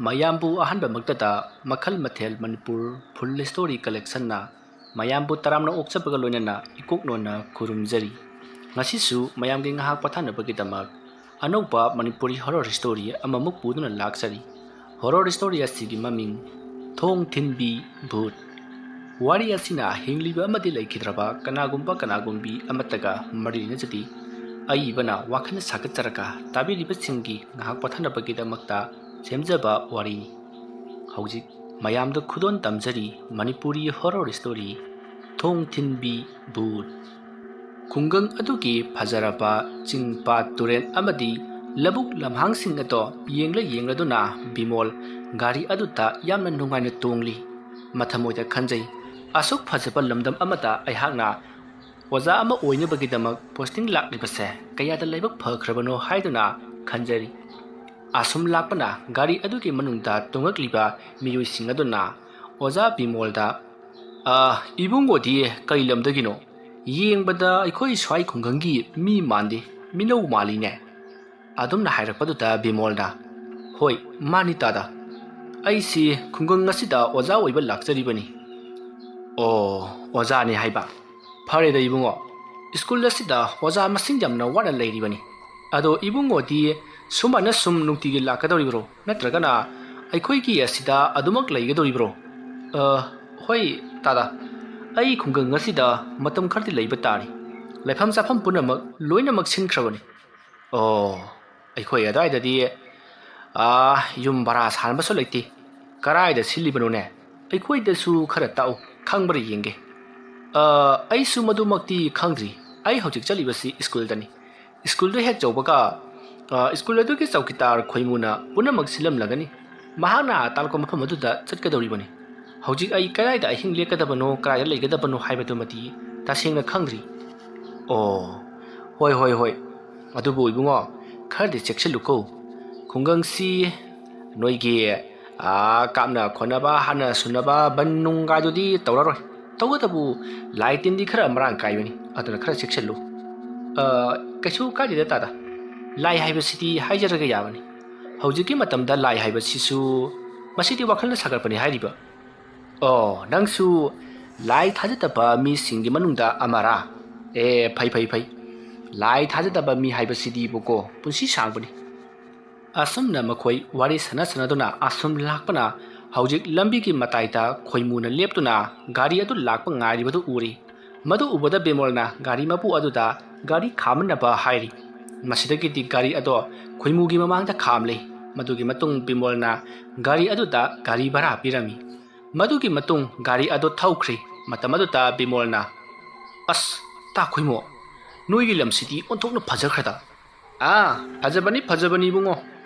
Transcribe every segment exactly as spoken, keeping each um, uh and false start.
ꯃꯌꯥꯝꯕꯨ ꯑꯍꯥꯟꯕꯃꯛꯇꯗ ꯃꯈꯜ ꯃꯊꯦꯜ ꯃꯅꯤꯄꯨꯔ ꯐꯨꯜ ꯁ꯭ꯇꯣꯔꯤ ꯀꯂꯦꯛꯁꯟꯅ ꯃꯌꯥꯝꯕꯨ ꯇꯔꯥꯝꯅ ꯑꯣꯛꯆꯕꯒ ꯂꯣꯏꯅꯅ ꯏꯀꯣꯛꯅꯣꯟꯅ ꯈꯨꯔꯨꯝꯖꯔꯤ꯫ ꯉꯁꯤꯁꯨ ꯃꯌꯥꯝꯒꯤ ꯉꯥꯏꯍꯥꯛ ꯄꯣꯊꯥꯅꯕꯒꯤꯗꯃꯛ ꯑꯅꯧꯕ ꯃꯅꯤꯄꯨꯔꯤ ꯍꯣꯔꯣꯔ ꯁ꯭ꯇꯣꯔꯤ ꯑꯃꯃꯨꯛ ꯄꯨꯗꯨꯅ ꯂꯥꯛꯆꯔꯤ꯫ ꯍꯣꯔꯣꯔ ꯁ꯭ꯇꯣꯔꯤ ꯑꯁꯤꯒꯤ ꯃꯃꯤꯡ ꯊꯣꯡ ꯊꯤꯟꯕꯤ ꯚꯨꯠ꯫ ꯋꯥꯔꯤ ꯑꯁꯤꯅ ꯍꯤꯡꯂꯤꯕ ꯑꯃꯗꯤ ꯂꯩꯈꯤꯗ꯭ꯔꯕ ꯀꯅꯥꯒꯨꯝꯕ ꯀꯅꯥꯒꯨꯝꯕꯤ ꯑꯃꯠꯇꯒ ꯃꯔꯤ ꯂꯩꯅꯖꯗꯦ꯫ ꯑꯏꯕꯅ ꯋꯥꯈꯜ ꯁꯥꯒꯠꯆꯔꯒ ꯇꯥꯕꯤꯔꯤꯕꯁꯤꯡꯒꯤ ꯉꯥꯏꯍꯥꯛ ꯄꯣꯊꯥꯅꯕꯒꯤꯗꯃꯛꯇ ꯁꯦꯝꯖꯕ ꯋꯥꯔꯤꯅꯤ꯫ ꯍꯧꯖꯤꯛ ꯃꯌꯥꯝꯗ ꯈꯨꯗꯣꯜ ꯇꯝꯖꯔꯤ ꯃꯅꯤꯄꯨꯔꯤ ꯍꯣꯔꯣꯔ ꯁ꯭ꯇꯣꯔꯤ ꯊꯣꯡ ꯊꯤꯟꯕꯤ ꯚꯨꯠ꯫ ꯈꯨꯡꯒꯪ ꯑꯗꯨꯒꯤ ꯐꯖꯔꯕ ꯆꯤꯡ ꯄꯥꯠ ꯇꯨꯔꯦꯜ ꯑꯃꯗꯤ ꯂꯧꯕꯨꯛ ꯂꯝꯍꯥꯡꯁꯤꯡ ꯑꯗꯣ ꯌꯦꯡꯂ ꯌꯦꯡꯂꯗꯨꯅ ꯕꯤꯃꯣꯜ ꯒꯥꯔꯤ ꯑꯗꯨꯗ ꯌꯥꯝꯅ ꯅꯨꯡꯉꯥꯏꯅ ꯇꯣꯡꯂꯤ꯫ ꯃꯊꯃꯣꯏꯗ ꯈꯟꯖꯩ, "ꯑꯁꯨꯛ ꯐꯖꯕ ꯂꯝꯗꯝ ꯑꯃꯗ ꯑꯩꯍꯥꯛꯅ ꯑꯣꯖꯥ ꯑꯃ ꯑꯣꯏꯅꯕꯒꯤꯗꯃꯛ ꯄꯣꯁꯇꯤꯡ ꯂꯥꯛꯂꯤꯕꯁꯦ ꯀꯌꯥꯗ ꯂꯥꯏꯕꯛ ꯐꯈ꯭ꯔꯕꯅꯣ" ꯍꯥꯏꯗꯨꯅ ꯈꯟꯖꯔꯤ꯫ ꯑꯁꯨꯝ ꯂꯥꯛꯄꯅ ꯒꯥꯔꯤ ꯑꯗꯨꯒꯤ ꯃꯅꯨꯡꯗ ꯇꯣꯡꯂꯛꯂꯤꯕ ꯃꯤꯑꯣꯏꯁꯤꯡ ꯑꯗꯨꯅ ꯑꯣꯖꯥ ꯕꯤꯃꯣꯜꯗ, "ꯑ, ꯏꯕꯨꯡꯉꯣꯗꯤ ꯀꯔꯤ ꯂꯝꯗꯒꯤꯅꯣ? ꯌꯦꯡꯕꯗ ꯑꯩꯈꯣꯏ ꯁ꯭ꯋꯥꯏ ꯈꯨꯡꯒꯪꯒꯤ ꯃꯤ ꯃꯥꯟꯗꯦ, ꯃꯤꯅꯧ ꯃꯥꯜꯂꯤꯅꯦ?" ꯑꯗꯨꯝꯅ ꯍꯥꯏꯔꯛꯄꯗꯨꯗ ꯕꯤꯃꯣꯜꯅ, "ꯍꯣꯏ, ꯃꯥꯅꯤ ꯇꯥꯗ꯫ ꯑꯩꯁꯤ ꯈꯨꯡꯒꯪ ꯑꯁꯤꯗ ꯑꯣꯖꯥ ꯑꯣꯏꯕ ꯂꯥꯛꯆꯔꯤꯕꯅꯤ꯫" "ꯑꯣ, ꯑꯣꯖꯥꯅꯤ ꯍꯥꯏꯕ? ꯐꯔꯦꯗ ꯏꯕꯨꯡꯉꯣ, ꯁ꯭ꯀꯨꯜ ꯑꯁꯤꯗ ꯑꯣꯖꯥ ꯃꯁꯤꯡ ꯌꯥꯝꯅ ꯋꯥꯠꯅ ꯂꯩꯔꯤꯕꯅꯤ꯫ ꯑꯗꯣ ꯏꯕꯨꯡꯉꯣꯗꯤ ꯁꯨꯃꯥꯏꯅ ꯁꯨꯝ ꯅꯨꯡꯇꯤꯒꯤ ꯂꯥꯛꯀꯗꯧꯔꯤꯕ꯭ꯔꯣ? ꯅꯠꯇ꯭ꯔꯒꯅ ꯑꯩꯈꯣꯏꯒꯤ ꯑꯁꯤꯗ ꯑꯗꯨꯃꯛ ꯂꯩꯒꯗꯧꯔꯤꯕ꯭ꯔꯣ?" "ꯑ, ꯍꯣꯏ ꯇꯥꯗ, ꯑꯩ ꯈꯨꯡꯒꯪ ꯑꯁꯤꯗ ꯃꯇꯝ ꯈꯔꯗꯤ ꯂꯩꯕ ꯇꯥꯔꯤ꯫ ꯂꯩꯐꯝ ꯆꯥꯐꯝ ꯄꯨꯝꯅꯃꯛ ꯂꯣꯏꯅꯃꯛ ꯁꯤꯟꯈ꯭ꯔꯕꯅꯤ꯫" "ꯑꯣ, ꯑꯩꯈꯣꯏ ꯑꯗ꯭ꯋꯥꯏꯗꯗꯤ, ꯑꯥ, ꯌꯨꯝ ꯚꯔꯥ ꯁꯥꯟꯕꯁꯨ ꯂꯩꯇꯦ꯫ ꯀꯔꯥꯏꯗ ꯁꯤꯜꯂꯤꯕꯅꯣꯅꯦ? ꯑꯩꯈꯣꯏꯗꯁꯨ ꯈꯔ ꯇꯥꯛꯎ, ꯈꯪꯕ꯭ꯔꯥ ꯌꯦꯡꯒꯦ꯫" "ꯑꯥ, ꯑꯩꯁꯨ ꯃꯗꯨꯃꯛꯇꯤ ꯈꯪꯗ꯭ꯔꯤ꯫ ꯑꯩ ꯍꯧꯖꯤꯛ ꯆꯠꯂꯤꯕꯁꯤ ꯁ꯭ꯀꯨꯜꯗꯅꯤ꯫ ꯁ꯭ꯀꯨꯜꯗꯨ ꯍꯦꯛ ꯌꯧꯕꯒ, ꯑꯥ, ꯁ꯭ꯀꯨꯜ ꯑꯗꯨꯒꯤ ꯆꯧꯀꯤꯗꯥꯔ ꯈꯣꯏꯃꯨꯅ ꯄꯨꯝꯅꯃꯛ ꯁꯤꯜꯂꯝꯂꯒꯅꯤ꯫ ꯃꯍꯥꯛꯅ ꯇꯥꯛꯂꯛꯄ ꯃꯐꯝ ꯑꯗꯨꯗ ꯆꯠꯀꯗꯧꯔꯤꯕꯅꯤ꯫ ꯍꯧꯖꯤꯛ ꯑꯩ ꯀꯗꯥꯏꯗ ꯑꯍꯤꯡ ꯂꯦꯛꯀꯗꯕꯅꯣ, ꯀꯗꯥꯏꯗ ꯂꯩꯒꯗꯕꯅꯣ ꯍꯥꯏꯕꯗꯨꯃꯗꯤ ꯇꯁꯦꯡꯅ ꯈꯪꯗ꯭ꯔꯤ꯫" "ꯑꯣ, ꯍꯣꯏ, ꯍꯣꯏ, ꯍꯣꯏ꯫ ꯑꯗꯨꯕꯨ ꯏꯕꯨꯡꯉꯣ, ꯈꯔꯗꯤ ꯆꯦꯛꯁꯤꯜꯂꯨꯀꯣ꯫ ꯈꯨꯡꯒꯪꯁꯤ ꯅꯣꯏꯒꯤ, ꯑꯥ, ꯀꯥꯞꯅ ꯈꯣꯠꯅꯕ, ꯍꯥꯠꯅ ꯁꯨꯅꯕ, ꯕꯟ ꯅꯨꯡꯒꯥꯏꯗꯨꯗꯤ ꯇꯧꯔꯔꯣꯏ꯫ ꯇꯧꯕꯇꯕꯨ ꯂꯥꯏ ꯇꯤꯟꯗꯤ ꯈꯔ ꯃꯔꯥꯡ ꯀꯥꯏꯕꯅꯤ, ꯑꯗꯨꯅ ꯈꯔ ꯆꯦꯛꯁꯤꯜꯂꯨ꯫" "ꯑꯥ, ꯀꯩꯁꯨ ꯀꯥꯏꯗꯦꯗ ꯇꯥꯗ꯫ ꯂꯥꯏ ꯍꯥꯏꯕꯁꯤꯗꯤ ꯍꯥꯏꯖꯔꯒ ꯌꯥꯕꯅꯤ꯫ ꯍꯧꯖꯤꯛꯀꯤ ꯃꯇꯝꯗ ꯂꯥꯏ ꯍꯥꯏꯕꯁꯤꯁꯨ ꯃꯁꯤꯗꯤ ꯋꯥꯈꯜꯅ ꯁꯥꯒꯠꯄꯅꯤ ꯍꯥꯏꯔꯤꯕ꯫ ꯑꯣ, ꯅꯪꯁꯨ ꯂꯥꯏ ꯊꯥꯖꯗꯕ ꯃꯤꯁꯤꯡꯒꯤ ꯃꯅꯨꯡꯗ ꯑꯃꯔꯥ? ꯑꯦ, ꯐꯩ, ꯐꯩ, ꯐꯩ꯫ ꯂꯥꯏ ꯊꯥꯖꯗꯕ ꯃꯤ ꯍꯥꯏꯕꯁꯤꯗꯤꯕꯀꯣ, ꯄꯨꯟꯁꯤ ꯁꯥꯡꯕꯅꯤ꯫ ꯑꯁꯨꯝꯅ ꯃꯈꯣꯏ ꯋꯥꯔꯤ ꯁꯥꯟꯅ ꯁꯥꯟꯅꯗꯨꯅ ꯑꯁꯨꯝ ꯂꯥꯛꯄꯅ ꯍꯧꯖꯤꯛ ꯂꯝꯕꯤꯒꯤ ꯃꯇꯥꯏꯗ ꯈꯣꯏꯃꯨꯅ ꯂꯦꯞꯇꯨꯅ ꯒꯥꯔꯤ ꯑꯗꯨ ꯂꯥꯛꯄ ꯉꯥꯏꯔꯤꯕꯗꯨ ꯎꯔꯤ꯫ ꯃꯗꯨ ꯎꯕꯗ ꯕꯤꯃꯣꯜꯅ ꯒꯥꯔꯤ ꯃꯄꯨ ꯑꯗꯨꯗ ꯒꯥꯔꯤ ꯈꯥꯝꯅꯕ ꯍꯥꯏꯔꯤ꯫ ꯃꯁꯤꯗꯒꯤꯗꯤ ꯒꯥꯔꯤ ꯑꯗꯣ ꯈꯣꯏꯃꯨꯒꯤ ꯃꯃꯥꯡꯗ ꯈꯥꯝꯂꯦ꯫ ꯃꯗꯨꯒꯤ ꯃꯇꯨꯡ ꯕꯤꯃꯣꯜꯅ ꯒꯥꯔꯤ ꯑꯗꯨꯗ ꯒꯥꯔꯤ ꯚꯔꯥ ꯄꯤꯔꯝꯃꯤ꯫ ꯃꯗꯨꯒꯤ ꯃꯇꯨꯡ ꯒꯥꯔꯤ ꯑꯗꯨ ꯊꯧꯈ꯭ꯔꯦ꯫ ꯃꯇꯝ ꯑꯗꯨꯗ ꯕꯤꯃꯣꯜꯅ, "ꯑꯁ, ꯇꯥ ꯈꯣꯏꯃꯨ, ꯅꯣꯏꯒꯤ ꯂꯝꯁꯤꯗꯤ ꯑꯣꯟꯊꯣꯛꯅ ꯐꯖꯈ꯭ꯔꯗ!" "ꯑꯥ, ꯐꯖꯕꯅꯤ, ꯐꯖꯕꯅꯤ ꯏꯕꯨꯡꯉꯣ꯫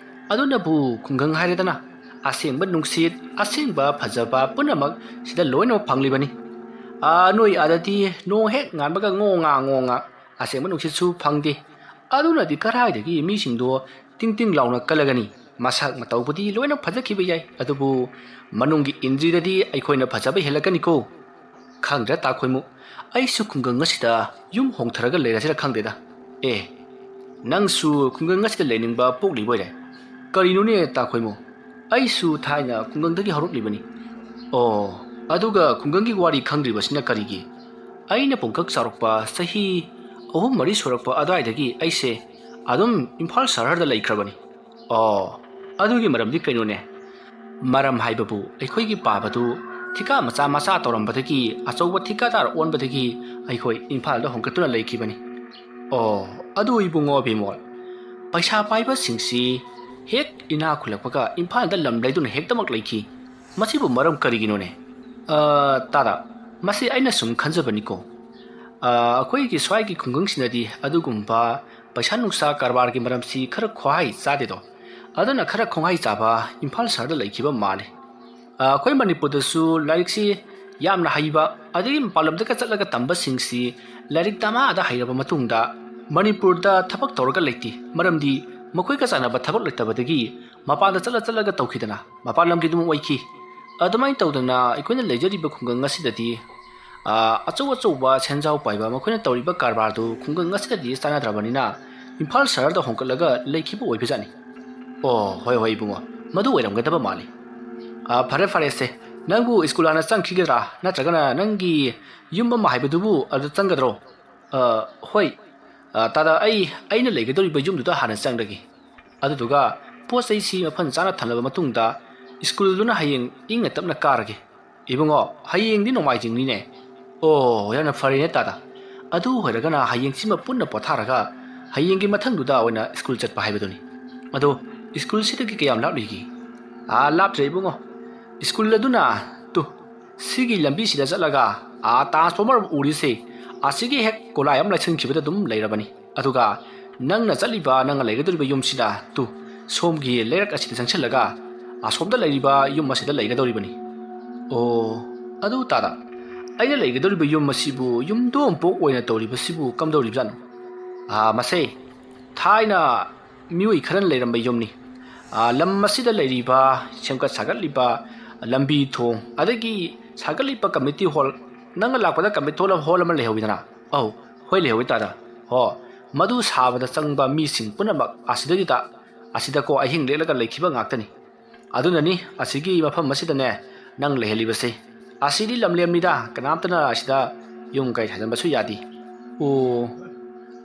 ꯑꯗꯨꯅꯕꯨ ꯈꯨꯡꯒꯪ ꯍꯥꯏꯔꯦꯗꯅ꯫ ꯑꯁꯦꯡꯕ ꯅꯨꯡꯁꯤꯠ, ꯑꯁꯦꯡꯕ ꯐꯖꯕ ꯄꯨꯝꯅꯃꯛ ꯁꯤꯗ ꯂꯣꯏꯅꯃꯛ ꯐꯪꯂꯤꯕꯅꯤ꯫ ꯑꯥ, ꯅꯣꯏ ꯑꯥꯗꯗꯤ ꯅꯣꯡ ꯍꯦꯛ ꯉꯥꯟꯕꯒ ꯉꯣ ꯉꯥ, ꯉꯣ ꯉꯥ, ꯑꯁꯦꯡꯕ ꯅꯨꯡꯁꯤꯠꯁꯨ ꯐꯪꯗꯦ꯫ ꯑꯗꯨꯅꯗꯤ ꯀꯔꯥꯏꯗꯒꯤ ꯃꯤꯁꯤꯡꯗꯣ ꯇꯤꯡ ꯇꯤꯡ ꯂꯥꯎꯅ ꯀꯜꯂꯒꯅꯤ? ꯃꯁꯛ ꯃꯇꯧꯕꯨꯗꯤ ꯂꯣꯏꯅ ꯐꯖꯈꯤꯕ ꯌꯥꯏ, ꯑꯗꯨꯕꯨ ꯃꯅꯨꯡꯒꯤ ꯏꯟꯗ꯭ꯔꯤꯗꯗꯤ ꯑꯩꯈꯣꯏꯅ ꯐꯖꯕ ꯍꯦꯜꯂꯛꯀꯅꯤꯀꯣ꯫ ꯈꯪꯗ꯭ꯔꯦ ꯇꯥ ꯈꯣꯏꯃꯨ, ꯑꯩꯁꯨ ꯈꯨꯡꯒꯪ ꯑꯁꯤꯗ ꯌꯨꯝ ꯍꯣꯡꯊꯔꯒ ꯂꯩꯔꯁꯤꯔ ꯈꯪꯗꯦꯗ꯫ ꯑꯦ, ꯅꯪꯁꯨ ꯈꯨꯡꯒꯪ ꯑꯁꯤꯗ ꯂꯩꯅꯤꯡꯕ ꯄꯣꯛꯂꯤꯕ ꯑꯣꯏꯔꯦ? ꯀꯔꯤꯅꯣꯅꯦ ꯇꯥ ꯈꯣꯏꯃꯨ, ꯑꯩꯁꯨ ꯊꯥꯏꯅ ꯈꯨꯡꯒꯪꯗꯒꯤ ꯍꯧꯔꯛꯂꯤꯕꯅꯤ꯫ ꯑꯣ, ꯑꯗꯨꯒ ꯈꯨꯡꯒꯪꯒꯤ ꯋꯥꯔꯤ ꯈꯪꯗ꯭ꯔꯤꯕꯁꯤꯅ ꯀꯔꯤꯒꯤ? ꯑꯩꯅ ꯄꯨꯡꯀꯛ ꯆꯥꯎꯔꯛꯄ ꯆꯍꯤ ꯑꯍꯨꯝ ꯃꯔꯤ ꯁꯨꯔꯛꯄ ꯑꯗꯨꯋꯥꯏꯗꯒꯤ ꯑꯩꯁꯦ ꯑꯗꯨꯝ ꯏꯝꯐꯥꯜ ꯁꯍꯔꯗ ꯂꯩꯈ꯭ꯔꯕꯅꯤ꯫ ꯑꯣ, ꯑꯗꯨꯒꯤ ꯃꯔꯝꯗꯤ ꯀꯩꯅꯣꯅꯦ? ꯃꯔꯝ ꯍꯥꯏꯕꯕꯨ ꯑꯩꯈꯣꯏꯒꯤ ꯄꯥꯕꯗꯨ ꯊꯤꯀꯥ ꯃꯆꯥ ꯃꯆꯥ ꯇꯧꯔꯝꯕꯗꯒꯤ ꯑꯆꯧꯕ ꯊꯤꯀꯥꯗꯥꯔ ꯑꯣꯟꯕꯗꯒꯤ ꯑꯩꯈꯣꯏ ꯏꯝꯐꯥꯜꯗ ꯍꯣꯡꯒꯠꯇꯨꯅ ꯂꯩꯈꯤꯕꯅꯤ꯫ ꯑꯣ, ꯑꯗꯨ ꯏꯕꯨꯡꯉꯣ ꯕꯤꯃꯣꯜ, ꯄꯩꯁꯥ ꯄꯥꯏꯕꯁꯤꯡꯁꯤ ꯍꯦꯛ ꯏꯅꯥꯛ ꯈꯨꯜꯂꯛꯄꯒ ꯏꯝꯐꯥꯜꯗ ꯂꯝ ꯂꯩꯗꯨꯅ ꯍꯦꯛꯇꯃꯛ ꯂꯩꯈꯤ꯫ ꯃꯁꯤꯕꯨ ꯃꯔꯝ ꯀꯔꯤꯒꯤꯅꯣꯅꯦ? ꯑ, ꯇꯥꯗ, ꯃꯁꯤ ꯑꯩꯅ ꯁꯨꯝ ꯈꯟꯖꯕꯅꯤꯀꯣ꯫ ꯑ, ꯑꯩꯈꯣꯏꯒꯤ ꯁ꯭ꯋꯥꯏꯒꯤ ꯈꯨꯡꯒꯪꯁꯤꯅꯗꯤ ꯑꯗꯨꯒꯨꯝꯕ ꯄꯩꯁꯥ ꯅꯨꯡꯁꯥ ꯀꯔꯕꯥꯔꯒꯤ ꯃꯔꯝꯁꯤ ꯈꯔ ꯈ꯭ꯋꯥꯍꯩ ꯆꯥꯗꯦꯗꯣ꯫ ꯑꯗꯨꯅ ꯈꯔ ꯈꯣꯡꯍꯩ ꯆꯥꯕ ꯏꯝꯐꯥꯜ ꯁꯍꯔꯗ ꯂꯩꯈꯤꯕ ꯃꯥꯜꯂꯤ꯫ ꯑ, ꯑꯩꯈꯣꯏ ꯃꯅꯤꯄꯨꯔꯗꯁꯨ ꯂꯥꯏꯔꯤꯛꯁꯤ ꯌꯥꯝꯅ ꯍꯩꯕ, ꯑꯗꯒꯤ ꯃꯄꯥꯟ ꯂꯝꯗꯒ ꯆꯠꯂꯒ ꯇꯝꯕꯁꯤꯡꯁꯤ ꯂꯥꯏꯔꯤꯛ ꯗꯃꯥꯗ ꯍꯩꯔꯕ ꯃꯇꯨꯡꯗ ꯃꯅꯤꯄꯨꯔꯗ ꯊꯕꯛ ꯇꯧꯔꯒ ꯂꯩꯇꯦ꯫ ꯃꯔꯝꯗꯤ ꯃꯈꯣꯏꯒ ꯆꯥꯟꯅꯕ ꯊꯕꯛ ꯂꯩꯇꯕꯗꯒꯤ ꯃꯄꯥꯟꯗ ꯆꯠꯂ ꯆꯠꯂꯒ ꯇꯧꯈꯤꯗꯅ ꯃꯄꯥꯟ ꯂꯝꯒꯤ ꯑꯗꯨꯝ ꯑꯣꯏꯈꯤ꯫ ꯑꯗꯨꯃꯥꯏꯅ ꯇꯧꯗꯅ ꯑꯩꯈꯣꯏꯅ ꯂꯩꯖꯔꯤꯕ ꯈꯨꯡꯒꯪ ꯑꯁꯤꯗꯗꯤ, ꯑ, ꯑꯆꯧ ꯑꯆꯧꯕ ꯁꯦꯟꯖꯥꯎ ꯄꯥꯏꯕ ꯃꯈꯣꯏꯅ ꯇꯧꯔꯤꯕ ꯀꯔꯕꯥꯔꯗꯨ ꯈꯨꯡꯒꯪ ꯑꯁꯤꯗꯗꯤ ꯆꯥꯟꯅꯗ꯭ꯔꯕꯅꯤꯅ ꯏꯝꯐꯥꯜ ꯁꯍꯔꯗ ꯍꯣꯡꯒꯠꯂꯒ ꯂꯩꯈꯤꯕ ꯑꯣꯏꯕꯖꯥꯠꯅꯤ꯫ ꯑꯣ, ꯍꯣꯏ ꯍꯣꯏ ꯏꯕꯨꯡꯉꯣ, ꯃꯗꯨ ꯑꯣꯏꯔꯝꯒꯗꯕ ꯃꯥꯜꯂꯤ꯫ ꯑ, ꯐꯔꯦ ꯐꯔꯦꯁꯦ, ꯅꯪꯕꯨ ꯁ꯭ꯀꯨꯜ ꯍꯥꯟꯅ ꯆꯪꯈꯤꯒꯗ꯭ꯔꯥ, ꯅꯠꯇ꯭ꯔꯒꯅ ꯅꯪꯒꯤ ꯌꯨꯝ ꯑꯃ ꯍꯥꯏꯕꯗꯨꯕꯨ ꯑꯗꯨ ꯆꯪꯒꯗ꯭ꯔꯣ? ꯑ, ꯍꯣꯏ꯫ ꯑ, ꯇꯥꯗ, ꯑꯩ ꯑꯩꯅ ꯂꯩꯒꯗꯧꯔꯤꯕ ꯌꯨꯝꯗꯨꯗ ꯍꯥꯟꯅ ꯆꯪꯂꯒꯦ꯫ ꯑꯗꯨꯗꯨꯒ ꯄꯣꯠ ꯆꯩꯁꯤ ꯃꯐꯝ ꯆꯥꯅ ꯊꯝꯂꯕ ꯃꯇꯨꯡꯗ ꯁ꯭ꯀꯨꯜꯗꯨꯅ ꯍꯌꯦꯡ ꯏꯪꯅ ꯇꯞꯅ ꯀꯥꯔꯒꯦ꯫ ꯏꯕꯨꯡꯉꯣ, ꯍꯌꯦꯡꯗꯤ ꯅꯣꯡꯃꯥꯏꯖꯤꯡꯅꯤꯅꯦ꯫ ꯑꯣ, ꯌꯥꯝꯅ ꯐꯔꯦꯅꯦ ꯇꯥꯗ꯫ ꯑꯗꯨ ꯑꯣꯏꯔꯒꯅ ꯍꯌꯦꯡꯁꯤꯃ ꯄꯨꯟꯅ ꯄꯣꯊꯥꯔꯒ ꯍꯌꯦꯡꯒꯤ ꯃꯊꯪꯗꯨꯗ ꯑꯣꯏꯅ ꯁ꯭ꯀꯨꯜ ꯆꯠꯄ ꯍꯥꯏꯕꯗꯨꯅꯤ꯫ ꯑꯗꯣ ꯁ꯭ꯀꯨꯜꯁꯤꯗꯒꯤ ꯀꯌꯥꯝ ꯂꯥꯞꯂꯤꯒꯦ? ꯑꯥ, ꯂꯥꯞꯇ꯭ꯔꯦ ꯏꯕꯨꯡꯉꯣ꯫ ꯁ꯭ꯀꯨꯜ ꯑꯗꯨꯅ, ꯇꯨ, ꯁꯤꯒꯤ ꯂꯝꯕꯤꯁꯤꯗ ꯆꯠꯂꯒ, ꯑꯥ, ꯇ꯭ꯔꯥꯟꯁꯐꯣꯔꯃꯔ ꯑꯃ ꯎꯔꯤꯁꯦ, ꯑꯁꯤꯒꯤ ꯍꯦꯛ ꯀꯣꯂꯥꯏ ꯑꯃ ꯂꯩꯁꯤꯟꯈꯤꯕꯗ ꯑꯗꯨꯝ ꯂꯩꯔꯕꯅꯤ꯫ ꯑꯗꯨꯒ ꯅꯪꯅ ꯆꯠꯂꯤꯕ, ꯅꯪꯅ ꯂꯩꯒꯗꯧꯔꯤꯕ ꯌꯨꯝꯁꯤꯗ, ꯇꯨ, ꯁꯣꯝꯒꯤ ꯂꯩꯔꯛ ꯑꯁꯤꯗ ꯆꯪꯁꯤꯜꯂꯒ ꯑꯁꯣꯝꯗ ꯂꯩꯔꯤꯕ ꯌꯨꯝ ꯑꯁꯤꯗ ꯂꯩꯒꯗꯧꯔꯤꯕꯅꯤ꯫ ꯑꯣ, ꯑꯗꯨ ꯇꯥꯗ, ꯑꯩꯅ ꯂꯩꯒꯗꯧꯔꯤꯕ ꯌꯨꯝ ꯑꯁꯤꯕꯨ ꯌꯨꯝꯗꯣꯡꯄꯣꯛ ꯑꯣꯏꯅ ꯇꯧꯔꯤꯕꯁꯤꯕꯨ ꯀꯝꯗꯧꯔꯤꯕꯖꯥꯠꯅꯣ? ꯑꯥ, ꯃꯁꯦ ꯊꯥꯏꯅ ꯃꯤꯑꯣꯏ ꯈꯔꯅ ꯂꯩꯔꯝꯕ ꯌꯨꯝꯅꯤ꯫ ꯑꯥ, ꯂꯝ ꯑꯁꯤꯗ ꯂꯩꯔꯤꯕ, ꯁꯦꯝꯒꯠ ꯁꯥꯒꯠꯂꯤꯕ ꯂꯝꯕꯤ ꯊꯣꯡ, ꯑꯗꯒꯤ ꯁꯥꯒꯠꯂꯤꯕ ꯀꯝꯃ꯭ꯌꯨꯅꯤꯇꯤ ꯍꯣꯜ, ꯅꯪꯅ ꯂꯥꯛꯄꯗ ꯀꯝꯃ꯭ꯌꯨꯅꯤꯇꯤ ꯍꯣꯜ ꯑꯃ ꯂꯩꯍꯧꯋꯤꯗꯅ? ꯑꯧ, ꯍꯣꯏ, ꯂꯩꯍꯧꯋꯤ ꯇꯥꯗ꯫ ꯍꯣ, ꯃꯗꯨ ꯁꯥꯕꯗ ꯆꯪꯕ ꯃꯤꯁꯤꯡ ꯄꯨꯝꯅꯃꯛ ꯑꯁꯤꯗꯩꯗꯨꯗ, ꯑꯁꯤꯗꯀꯣ ꯑꯍꯤꯡ ꯂꯦꯛꯂꯒ ꯂꯩꯈꯤꯕ ꯉꯥꯛꯇꯅꯤ꯫ ꯑꯗꯨꯅꯅꯤ ꯑꯁꯤꯒꯤ ꯃꯐꯝ ꯑꯁꯤꯗꯅꯦ ꯅꯪ ꯂꯩꯍꯜꯂꯤꯕꯁꯦ꯫ ꯑꯁꯤꯗꯤ ꯂꯝꯂꯦꯝꯅꯤꯗ, ꯀꯅꯥꯝꯇꯅ ꯑꯁꯤꯗ ꯌꯨꯝ ꯀꯩ ꯁꯥꯖꯟꯕꯁꯨ ꯌꯥꯗꯦ꯫ ꯑꯣ,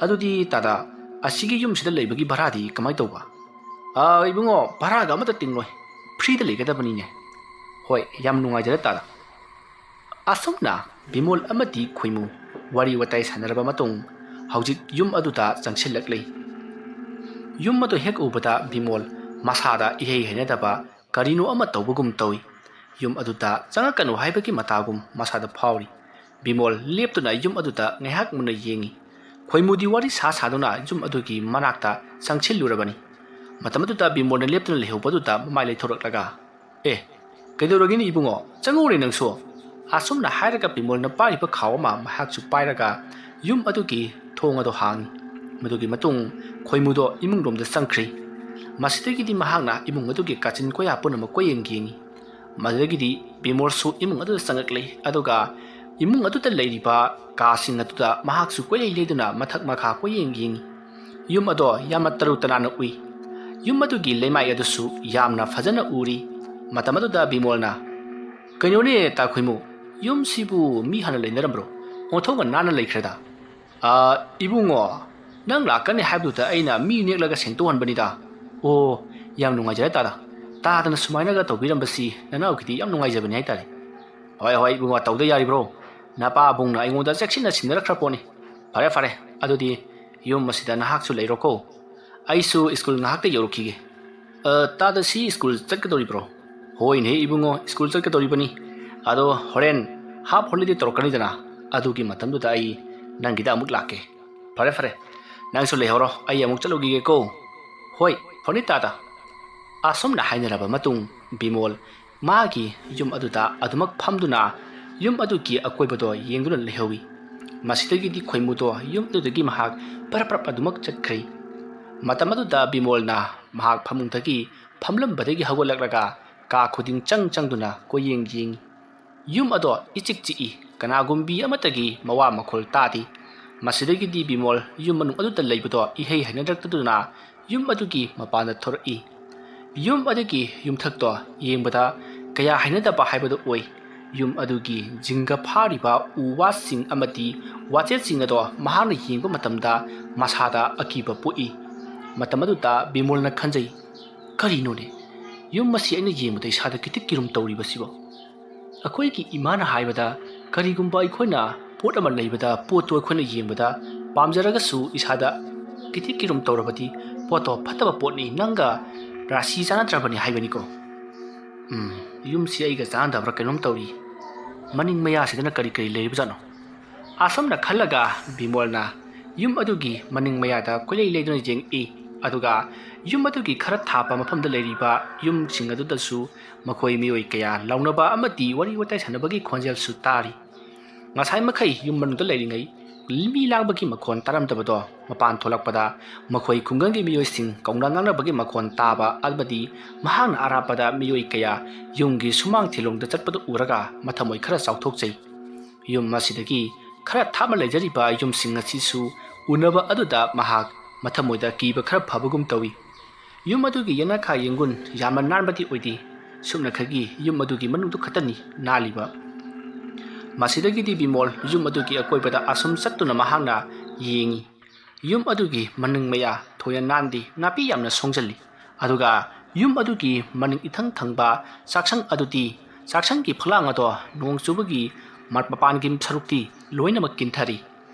ꯑꯗꯨꯗꯤ ꯇꯥꯗ, ꯑꯁꯤꯒꯤ ꯌꯨꯝꯁꯤꯗ ꯂꯩꯕꯒꯤ ꯚꯔꯥꯗꯤ ꯀꯃꯥꯏꯅ ꯇꯧꯕ? ꯑꯥ, ꯏꯕꯨꯡꯉꯣ, ꯚꯔꯥꯒ ꯑꯃꯠꯇ ꯇꯤꯡꯂꯣꯏ, ꯐ꯭ꯔꯤꯗ ꯂꯩꯒꯗꯕꯅꯤꯅꯦ꯫ ꯍꯣꯏ, ꯌꯥꯝ ꯅꯨꯡꯉꯥꯏꯖꯔꯦ ꯇꯥꯗ꯫ ꯑꯁꯨꯝꯅ ꯕꯤꯃꯣꯜ ꯑꯃꯗꯤ ꯈꯣꯏꯃꯨ ꯋꯥꯔꯤ ꯋꯥꯇꯥꯏ ꯁꯥꯟꯅꯔꯕ ꯃꯇꯨꯡ ꯍꯧꯖꯤꯛ ꯌꯨꯝ ꯑꯗꯨꯗ ꯆꯪꯁꯤꯜꯂꯛꯂꯤ꯫ ꯌꯨꯝ ꯑꯗꯨ ꯍꯦꯛ ꯎꯕꯗ ꯕꯤꯃꯣꯜ ꯃꯁꯥꯗ ꯏꯍꯩ ꯍꯩꯅꯗꯕ ꯀꯔꯤꯅꯣ ꯑꯃ ꯇꯧꯕꯒꯨꯝ ꯇꯧꯏ꯫ ꯌꯨꯝ ꯑꯗꯨꯗ ꯆꯪꯉꯛꯀꯅꯨ ꯍꯥꯏꯕꯒꯤ ꯃꯇꯥꯒꯨꯝ ꯃꯁꯥꯗ ꯐꯥꯎꯔꯤ꯫ ꯕꯤꯃꯣꯜ ꯂꯦꯞꯇꯨꯅ ꯌꯨꯝ ꯑꯗꯨꯗ ꯉꯥꯏꯍꯥꯛ ꯃꯨꯟꯅ ꯌꯦꯡꯉꯤ꯫ ꯈꯣꯏꯃꯨꯗꯤ ꯋꯥꯔꯤ ꯁꯥ ꯁꯥꯗꯨꯅ ꯌꯨꯝ ꯑꯗꯨꯒꯤ ꯃꯅꯥꯛꯇ ꯆꯪꯁꯤꯜꯂꯨꯔꯕꯅꯤ꯫ ꯃꯇꯝ ꯑꯗꯨꯗ ꯕꯤꯃꯣꯜꯅ ꯂꯦꯞꯇꯨꯅ ꯂꯩꯍꯧꯕꯗꯨꯗ ꯃꯃꯥꯏ ꯂꯩꯊꯣꯔꯛꯂꯒ, "ꯑꯦ, ꯀꯩꯗꯧꯔꯒꯦꯅꯦ ꯏꯕꯨꯡꯉꯣ? ꯆꯪꯉꯛꯎꯅꯦ ꯅꯪꯁꯨ!" ꯑꯁꯨꯝꯅ ꯍꯥꯏꯔꯒ ꯕꯤꯃꯣꯜꯅ ꯄꯥꯏꯔꯤꯕ ꯈꯥꯎ ꯑꯃ ꯃꯍꯥꯛꯁꯨ ꯄꯥꯏꯔꯒ ꯌꯨꯝ ꯑꯗꯨꯒꯤ ꯊꯣꯡ ꯑꯗꯨ ꯍꯥꯡꯉꯤ꯫ ꯃꯗꯨꯒꯤ ꯃꯇꯨꯡ ꯈꯣꯏꯃꯨꯗꯣ ꯏꯃꯨꯡꯂꯣꯝꯗ ꯆꯪꯈ꯭ꯔꯤ꯫ ꯃꯁꯤꯗꯒꯤꯗꯤ ꯃꯍꯥꯛꯅ ꯏꯃꯨꯡ ꯑꯗꯨꯒꯤ ꯀꯥꯆꯤꯟ ꯀꯣꯌꯥ ꯄꯨꯝꯅꯃꯛ ꯀꯣꯏꯌꯦꯡ ꯌꯦꯡꯉꯤ꯫ ꯃꯗꯨꯗꯒꯤꯗꯤ ꯕꯤꯃꯣꯜꯁꯨ ꯏꯃꯨꯡ ꯑꯗꯨꯗ ꯆꯪꯂꯛꯂꯦ, ꯑꯗꯨꯒ ꯏꯃꯨꯡ ꯑꯗꯨꯗ ꯂꯩꯔꯤꯕ ꯀꯥꯁꯤꯡ ꯑꯗꯨꯗ ꯃꯍꯥꯛꯁꯨ ꯀꯣꯏꯂꯩ ꯂꯩꯗꯨꯅ ꯃꯊꯛ ꯃꯈꯥ ꯀꯣꯏꯌꯦꯡ ꯌꯦꯡꯉꯤ꯫ ꯌꯨꯝ ꯑꯗꯣ ꯌꯥꯝꯅ ꯇꯔꯨ ꯇꯅꯥꯟꯅ ꯎꯏ꯫ ꯌꯨꯝ ꯑꯗꯨꯒꯤ ꯂꯩꯃꯥꯏ ꯑꯗꯨꯁꯨ ꯌꯥꯝꯅ ꯐꯖꯅ ꯎꯔꯤ꯫ ꯃꯇꯝ ꯑꯗꯨꯗ ꯕꯤꯃꯣꯜꯅ, "ꯀꯩꯅꯣꯅꯦ ꯇꯥ ꯈꯣꯏꯃꯨ, ꯌꯨꯝꯁꯤꯕꯨ ꯃꯤ ꯍꯥꯟꯅ ꯂꯩꯅꯔꯝꯕ꯭ꯔꯣ? ꯑꯣꯟꯊꯣꯛꯅ ꯅꯥꯟꯅ ꯂꯩꯈ꯭ꯔꯦꯗ꯫" "ꯑ, ꯏꯕꯨꯡꯉꯣ, ꯅꯪ ꯂꯥꯛꯀꯅꯤ ꯍꯥꯏꯕꯗꯨꯗ ꯑꯩꯅ ꯃꯤ ꯅꯦꯛꯂꯒ ꯁꯦꯡꯗꯣꯛꯍꯟꯕꯅꯤꯗ꯫" "ꯑꯣ, ꯌꯥꯝ ꯅꯨꯡꯉꯥꯏꯖꯔꯦ ꯇꯥꯗ꯫ ꯇꯥꯗꯅ ꯁꯨꯃꯥꯏꯅꯒ ꯇꯧꯕꯤꯔꯝꯕꯁꯤ ꯅꯅꯥꯎꯒꯤꯗꯤ ꯌꯥꯝ ꯅꯨꯡꯉꯥꯏꯖꯕꯅꯤ ꯍꯥꯏꯇꯥꯔꯦ꯫" "ꯍꯣꯏ, ꯍꯣꯏ, ꯏꯕꯨꯡꯉꯣ, ꯇꯧꯗ ꯌꯥꯔꯤꯕ꯭ꯔꯣ? ꯅꯄꯥꯕꯨꯡꯅ ꯑꯩꯉꯣꯟꯗ ꯆꯦꯛꯁꯤꯟꯅ ꯁꯤꯟꯅꯔꯛꯈ꯭ꯔ ꯄꯣꯠꯅꯤ꯫ ꯐꯔꯦ, ꯐꯔꯦ, ꯑꯗꯨꯗꯤ ꯌꯨꯝ ꯑꯁꯤꯗ ꯅꯍꯥꯛꯁꯨ ꯂꯩꯔꯣꯀꯣ꯫ ꯑꯩꯁꯨ ꯁ꯭ꯀꯨꯜ ꯉꯥꯏꯍꯥꯛꯇ ꯌꯧꯔꯨꯈꯤꯒꯦ꯫" "ꯑ, ꯇꯥꯗ ꯁꯤ ꯁ꯭ꯀꯨꯜ ꯆꯠꯀꯗꯧꯔꯤꯕ꯭ꯔꯣ?" "ꯍꯣꯏꯅꯦ ꯏꯕꯨꯡꯉꯣ, ꯁ꯭ꯀꯨꯜ ꯆꯠꯀꯗꯧꯔꯤꯕꯅꯤ꯫ ꯑꯗꯣ ꯍꯣꯔꯦꯟ ꯍꯥꯞ ꯍꯣꯂꯤꯗꯦ ꯇꯧꯔꯛꯀꯅꯤꯗꯅ, ꯑꯗꯨꯒꯤ ꯃꯇꯝꯗꯨꯗ ꯑꯩ ꯅꯪꯒꯤꯗ ꯑꯃꯨꯛ ꯂꯥꯛꯀꯦ꯫" "ꯐꯔꯦ, ꯐꯔꯦ, ꯅꯪꯁꯨ ꯂꯩꯍꯧꯔꯣ, ꯑꯩ ꯑꯃꯨꯛ ꯆꯠꯂꯨꯈꯤꯒꯦꯀꯣ꯫" "ꯍꯣꯏ, ꯐꯅꯤ ꯇꯥꯗ꯫" ꯑꯁꯨꯝꯅ ꯍꯥꯏꯅꯔꯕ ꯃꯇꯨꯡ ꯕꯤꯃꯣꯜ ꯃꯥꯒꯤ ꯌꯨꯝ ꯑꯗꯨꯗ ꯑꯗꯨꯃꯛ ꯐꯝꯗꯨꯅ ꯌꯨꯝ ꯑꯗꯨꯒꯤ ꯑꯀꯣꯏꯕꯗꯣ ꯌꯦꯡꯗꯨꯅ ꯂꯩꯍꯧꯏ꯫ ꯃꯁꯤꯗꯒꯤꯗꯤ ꯈꯣꯏꯃꯨꯗꯣ ꯌꯨꯝ ꯑꯗꯨꯗꯒꯤ ꯃꯍꯥꯛ ꯄꯔꯞ ꯄꯔꯞ ꯑꯗꯨꯃꯛ ꯆꯠꯈ꯭ꯔꯦ꯫ ꯃꯇꯝ ꯑꯗꯨꯗ ꯕꯤꯃꯣꯜꯅ ꯃꯍꯥꯛ ꯐꯃꯨꯡꯗꯒꯤ ꯐꯝꯂꯝꯕꯗꯒꯤ ꯍꯧꯒꯠꯂꯛꯂꯒ ꯀꯥ ꯈꯨꯗꯤꯡ ꯆꯪ ꯆꯪꯗꯨꯅ ꯀꯣꯏꯌꯦꯡ ꯌꯦꯡꯏ꯫ ꯌꯨꯝ ꯑꯗꯣ ꯏꯆꯤꯛ ꯆꯤꯛꯏ, ꯀꯅꯥꯒꯨꯝꯕꯤ ꯑꯃꯠꯇꯒꯤ ꯃꯋꯥ ꯃꯈꯣꯜ ꯇꯥꯗꯦ꯫ ꯃꯁꯤꯗꯒꯤꯗꯤ ꯕꯤꯃꯣꯜ ꯌꯨꯝ ꯃꯅꯨꯡ ꯑꯗꯨꯗ ꯂꯩꯕꯗꯣ ꯏꯍꯩ ꯍꯩꯅꯔꯛꯇꯗꯨꯅ ꯌꯨꯝ ꯑꯗꯨꯒꯤ ꯃꯄꯥꯟꯗ ꯊꯣꯔꯛꯏ꯫ ꯌꯨꯝ ꯑꯗꯨꯒꯤ ꯌꯨꯝꯊꯛꯇꯣ ꯌꯦꯡꯕꯗ ꯀꯌꯥ ꯍꯩꯅꯗꯕ ꯍꯥꯏꯕꯗꯨ ꯑꯣꯏ꯫ ꯌꯨꯝ ꯑꯗꯨꯒꯤ ꯖꯤꯡꯒ ꯐꯥꯔꯤꯕ ꯎ ꯋꯥꯁꯤꯡ ꯑꯃꯗꯤ ꯋꯥꯆꯦꯠꯁꯤꯡ ꯑꯗꯣ ꯃꯍꯥꯛꯅ ꯌꯦꯡꯕ ꯃꯇꯝꯗ ꯃꯁꯥꯗ ꯑꯀꯤꯕ ꯄꯣꯛꯏ꯫ ꯃꯇꯝ ꯑꯗꯨꯗ ꯕꯤꯃꯣꯜꯅ ꯈꯟꯖꯩ, "ꯀꯔꯤꯅꯣꯅꯦ? ꯌꯨꯝ ꯑꯁꯤ ꯑꯩꯅ ꯌꯦꯡꯕꯗ ꯏꯁꯥꯗ ꯀꯤꯊꯤꯛ ꯀꯤꯔꯨꯝ ꯇꯧꯔꯤꯕꯁꯤꯕꯣ?" ꯑꯩꯈꯣꯏꯒꯤ ꯏꯃꯥꯅ ꯍꯥꯏꯕꯗ, ꯀꯔꯤꯒꯨꯝꯕ ꯑꯩꯈꯣꯏꯅ ꯄꯣꯠ ꯑꯃ ꯂꯩꯕꯗ ꯄꯣꯠꯇꯨ ꯑꯩꯈꯣꯏꯅ ꯌꯦꯡꯕꯗ ꯄꯥꯝꯖꯔꯒꯁꯨ ꯏꯁꯥꯗ ꯀꯤꯊꯤꯛ ꯀꯤꯔꯨꯝ ꯇꯧꯔꯕꯗꯤ ꯄꯣꯠꯇꯣ ꯐꯠꯇꯕ ꯄꯣꯠꯅꯤ, ꯅꯪꯒ ꯔꯥꯁꯤ ꯆꯥꯟꯅꯗ꯭ꯔꯕꯅꯤ ꯍꯥꯏꯕꯅꯤꯀꯣ꯫ ꯎꯝ, ꯌꯨꯝꯁꯤ ꯑꯩꯒ ꯆꯥꯟꯅꯗꯕ꯭ꯔꯥ ꯀꯩꯅꯣꯝ ꯇꯧꯔꯤ꯫ ꯃꯅꯤꯡ ꯃꯌꯥꯁꯤꯗꯅ ꯀꯔꯤ ꯀꯔꯤ ꯂꯩꯔꯤꯕꯖꯥꯠꯅꯣ? ꯑꯁꯨꯝꯅ ꯈꯜꯂꯒ ꯕꯤꯃꯣꯜꯅ ꯌꯨꯝ ꯑꯗꯨꯒꯤ ꯃꯅꯤꯡ ꯃꯌꯥꯗ ꯀꯣꯏꯂꯩ ꯂꯩꯗꯨꯅ ꯌꯦꯡꯉꯛꯏ꯫ ꯑꯗꯨꯒ ꯌꯨꯝ ꯑꯗꯨꯒꯤ ꯈꯔ ꯊꯥꯞꯄ ꯃꯐꯝꯗ ꯂꯩꯔꯤꯕ ꯌꯨꯝꯁꯤꯡ ꯑꯗꯨꯗꯁꯨ ꯃꯈꯣꯏ ꯃꯤꯑꯣꯏ ꯀꯌꯥ ꯂꯥꯎꯅꯕ ꯑꯃꯗꯤ ꯋꯥꯔꯤ ꯋꯥꯇꯥꯏ ꯁꯥꯟꯅꯕꯒꯤ ꯈꯣꯟꯖꯦꯜꯁꯨ ꯇꯥꯔꯤ꯫ ꯉꯁꯥꯏ ꯃꯈꯩ ꯌꯨꯝ ꯃꯅꯨꯡꯗ ꯂꯩꯔꯤꯉꯩ ꯃꯤ ꯂꯥꯡꯕꯒꯤ ꯃꯈꯣꯟ ꯇꯥꯔꯝꯗꯕꯗꯣ ꯃꯄꯥꯟ ꯊꯣꯛꯂꯛꯄꯗ ꯃꯈꯣꯏ ꯈꯨꯡꯒꯪꯒꯤ ꯃꯤꯑꯣꯏꯁꯤꯡ ꯀꯧꯅ ꯉꯥꯡꯅꯕꯒꯤ ꯃꯈꯣꯟ ꯇꯥꯕ ꯑꯃꯗꯤ ꯃꯍꯥꯛꯅ ꯑꯔꯥꯞꯄꯗ ꯃꯤꯑꯣꯏ ꯀꯌꯥ ꯌꯨꯝꯒꯤ ꯁꯨꯃꯥꯡ ꯊꯤꯂꯣꯡꯗ ꯆꯠꯄꯗꯨ ꯎꯔꯒ ꯃꯊꯃꯣꯏ ꯈꯔ ꯆꯥꯎꯊꯣꯛꯆꯩ꯫ ꯌꯨꯝ ꯑꯁꯤꯗꯒꯤ ꯈꯔ ꯊꯥꯞꯅ ꯂꯩꯖꯔꯤꯕ ꯌꯨꯝꯁꯤꯡ ꯑꯁꯤꯁꯨ ꯎꯅꯕ ꯑꯗꯨꯗ ꯃꯍꯥꯛ ꯃꯊꯃꯣꯏꯗ ꯀꯤꯕ ꯈꯔ ꯐꯕꯒꯨꯝ ꯇꯧꯏ꯫ ꯌꯨꯝ ꯑꯗꯨꯒꯤ ꯌꯦꯅꯈꯥ ꯌꯦꯡꯒꯨꯟ ꯌꯥꯝꯅ ꯅꯥꯟꯕꯗꯤ ꯑꯣꯏꯗꯦ꯫ ꯁꯨꯞꯅꯈꯛꯀꯤ ꯌꯨꯝ ꯑꯗꯨꯒꯤ ꯃꯅꯨꯡꯗꯨ ꯈꯛꯇꯅꯤ ꯅꯥꯜꯂꯤꯕ꯫ ꯃꯁꯤꯗꯒꯤꯗꯤ ꯕꯤꯃꯣꯜ ꯌꯨꯝ ꯑꯗꯨꯒꯤ ꯑꯀꯣꯏꯕꯗ ꯑꯁꯨꯝ ꯆꯠꯇꯨꯅ ꯃꯍꯥꯛꯅ ꯌꯦꯡꯉꯤ꯫ ꯌꯨꯝ ꯑꯗꯨꯒꯤ ꯃꯅꯤꯡ ꯃꯌꯥ ꯊꯣꯏꯅ ꯅꯥꯟꯗꯦ, ꯅꯥꯄꯤ ꯌꯥꯝꯅ ꯁꯣꯡꯖꯜꯂꯤ꯫ ꯑꯗꯨꯒ ꯌꯨꯝ ꯑꯗꯨꯒꯤ ꯃꯅꯤꯡ ꯏꯊꯪ ꯊꯪꯕ ꯆꯥꯛꯁꯪ ꯑꯗꯨꯗꯤ ꯆꯥꯛꯁꯪꯒꯤ ꯐꯛꯂꯥꯡ ꯑꯗꯣ ꯅꯣꯡ ꯆꯨꯕꯒꯤ ꯃ-, ꯃꯄꯥꯟꯒꯤ ꯁꯔꯨꯛꯇꯤ ꯂꯣꯏꯅꯃꯛ ꯀꯤꯟꯊꯔꯤ꯫